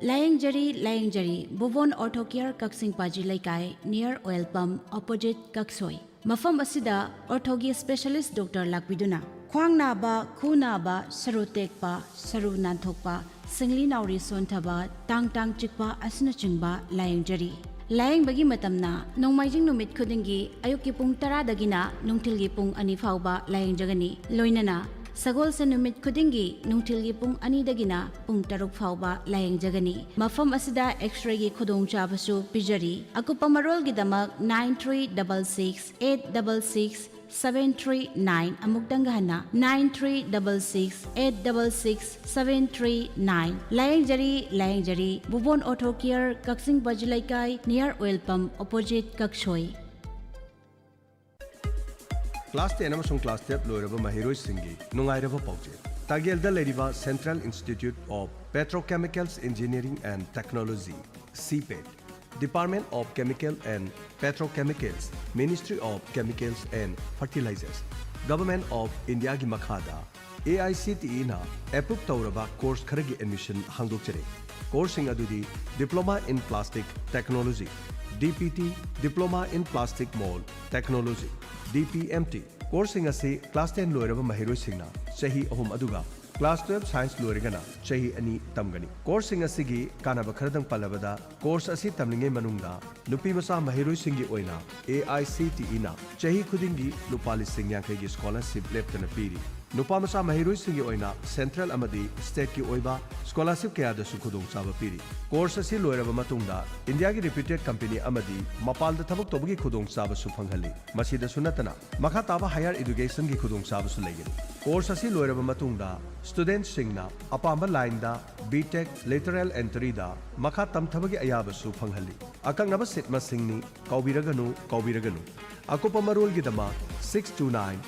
ꯂꯥꯌꯦꯡꯖꯔꯤ, ꯂꯥꯌꯦꯡꯖꯔꯤ, ꯚꯨꯕꯣꯟ ꯑꯣꯔꯊꯣ ꯀꯤꯌꯔ, ꯀꯛꯆꯤꯡ ꯄꯥꯖꯤ ꯂꯩꯀꯥꯏ, near oil pump, opposite ꯀꯛꯁꯣꯏ꯫ ꯃꯐꯝ ꯑꯁꯤꯗ ꯑꯣꯔꯊꯣꯒꯤ specialist doctor ꯂꯥꯛꯄꯤꯗꯨꯅ ꯈ꯭ꯋꯥꯡ ꯅꯥꯕ, ꯈꯨ ꯅꯥꯕ, ꯁꯔꯨ ꯇꯦꯛꯄ, ꯁꯔꯨ ꯅꯥꯟꯊꯣꯛꯄ, ꯁꯤꯡꯂꯤ ꯅꯥꯎꯔꯤ ꯁꯣꯟꯊꯕ, ꯇꯥꯡ ꯇꯥꯡ ꯆꯤꯛꯄ ꯑꯁꯤꯅꯆꯤꯡꯕ ꯂꯥꯌꯦꯡꯖꯔꯤ꯫ ꯂꯥꯌꯦꯡꯕꯒꯤ ꯃꯇꯝꯅ ꯅꯣꯡꯃꯥꯏꯖꯤꯡ ꯅꯨꯃꯤꯠ ꯈꯨꯗꯤꯡꯒꯤ ꯑꯌꯨꯛꯀꯤ ꯄꯨꯡ ꯇꯔꯥꯗꯒꯤꯅ ꯅꯨꯡꯊꯤꯜꯒꯤ ꯄꯨꯡ ꯑꯅꯤ ꯐꯥꯎꯕ ꯂꯥꯌꯦꯡꯖꯒꯅꯤ꯫ ꯂꯣꯏꯅꯅ ꯁꯒꯣꯜꯁꯦꯟ ꯅꯨꯃꯤꯠ ꯈꯨꯗꯤꯡꯒꯤ ꯅꯨꯡꯊꯤꯜꯒꯤ ꯄꯨꯡ ꯑꯅꯤꯗꯒꯤꯅ ꯄꯨꯡ ꯇꯔꯨꯛ ꯐꯥꯎꯕ ꯂꯥꯌꯦꯡꯖꯒꯅꯤ꯫ ꯃꯐꯝ ꯑꯁꯤꯗ X-rayꯒꯤ ꯈꯨꯗꯣꯡꯆꯥꯕꯁꯨ ꯄꯤꯖꯔꯤ꯫ ꯑꯀꯨꯞꯄ ꯃꯔꯣꯜꯒꯤꯗꯃꯛ nine three double six eight double six seven three nine, ꯑꯃꯨꯛꯇꯪꯒ ꯍꯟꯅ, nine three double six eight double six seven three nine꯫ ꯂꯥꯌꯦꯡꯖꯔꯤ, ꯂꯥꯌꯦꯡꯖꯔꯤ꯫ ꯕꯨꯕꯣꯟ Ortho Care, ꯀꯛꯆꯤꯡ ꯕꯖꯤ ꯂꯩꯀꯥꯏ, near oil pump, opposite ꯀꯛꯁꯣꯏ꯫ Class ten ꯑꯃꯁꯨꯡ class twelve ꯂꯣꯏꯔꯕ ꯃꯍꯩꯔꯣꯏꯁꯤꯡꯒꯤ ꯅꯨꯡꯉꯥꯏꯔꯕ ꯄꯥꯎꯖꯦꯜ꯫ ꯇꯥꯒꯦꯜꯗ ꯂꯩꯔꯤꯕ Central Institute of Petrochemicals Engineering and Technology, CPET, Department of Chemical and Petrochemicals, Ministry of Chemicals and Fertilizers, Government of Indiaꯒꯤ ꯃꯈꯥꯗ AICTEꯅ approve ꯇꯧꯔꯕ course ꯈꯔꯒꯤ admission ꯍꯥꯡꯗꯣꯛꯆꯔꯤ꯫ Courseꯁꯤꯡ ꯑꯗꯨꯗꯤ Diploma in Plastic Technology, DPT, Diploma in Plastic Mold Technology, DPMT꯫ Courseꯁꯤꯡ ꯑꯁꯤ class ten ꯂꯣꯏꯔꯕ ꯃꯍꯩꯔꯣꯏꯁꯤꯡꯅ ꯆꯍꯤ ꯑꯍꯨꯝ, ꯑꯗꯨꯒ class twelve science ꯂꯣꯏꯔꯒꯅ ꯆꯍꯤ ꯑꯅꯤ ꯇꯝꯒꯅꯤ꯫ Courseꯁꯤꯡ ꯑꯁꯤꯒꯤ ꯀꯥꯟꯅꯕ ꯈꯔꯗꯪ ꯄꯜꯂꯕꯗ, course ꯑꯁꯤ ꯇꯝꯂꯤꯉꯩ ꯃꯅꯨꯡꯗ ꯅꯨꯄꯤ ꯃꯆꯥ ꯃꯍꯩꯔꯣꯏꯁꯤꯡꯒꯤ ꯑꯣꯏꯅ AICTEꯅ ꯆꯍꯤ ꯈꯨꯗꯤꯡꯒꯤ ꯂꯨꯄꯥ ꯂꯤꯁꯤꯡ ꯌꯥꯡꯈꯩꯒꯤ scholarship ꯂꯦꯞꯇꯅ ꯄꯤꯔꯤ꯫ ꯅꯨꯄꯥ ꯃꯆꯥ ꯃꯍꯩꯔꯣꯏꯁꯤꯡꯒꯤ ꯑꯣꯏꯅ central ꯑꯃꯗꯤ stateꯀꯤ ꯑꯣꯏꯕ scholarship ꯀꯌꯥꯗꯁꯨ ꯈꯨꯗꯣꯡꯆꯥꯕ ꯄꯤꯔꯤ꯫ Course ꯑꯁꯤ ꯂꯣꯏꯔꯕ ꯃꯇꯨꯡꯗ Indiaꯒꯤ reputed company ꯑꯃꯗꯤ ꯃꯄꯥꯟꯗ ꯊꯕꯛ ꯇꯧꯕꯒꯤ ꯈꯨꯗꯣꯡꯆꯥꯕꯁꯨ ꯐꯪꯍꯜꯂꯤ꯫ ꯃꯁꯤꯗꯁꯨ ꯅꯠꯇꯅ, ꯃꯈꯥ ꯇꯥꯕ higher educationꯒꯤ ꯈꯨꯗꯣꯡꯆꯥꯕꯁꯨ ꯂꯩꯒꯅꯤ꯫ Course ꯑꯁꯤ ꯂꯣꯏꯔꯕ ꯃꯇꯨꯡꯗ, studentꯁꯤꯡꯅ ꯑꯄꯥꯝꯕ lineꯗ B.Tech lateral entryꯗ ꯃꯈꯥ ꯇꯝꯊꯕꯒꯤ ꯑꯌꯥꯕꯁꯨ ꯐꯪꯍꯜꯂꯤ꯫ ꯑꯀꯛꯅꯕ seat ꯃꯁꯤꯡꯅꯤ, ꯀꯥꯎꯕꯤꯔꯒꯅꯨ, ꯀꯥꯎꯕꯤꯔꯒꯅꯨ꯫ ꯑꯀꯨꯞꯄ ꯃꯔꯣꯜꯒꯤꯗꯃꯛ six two nine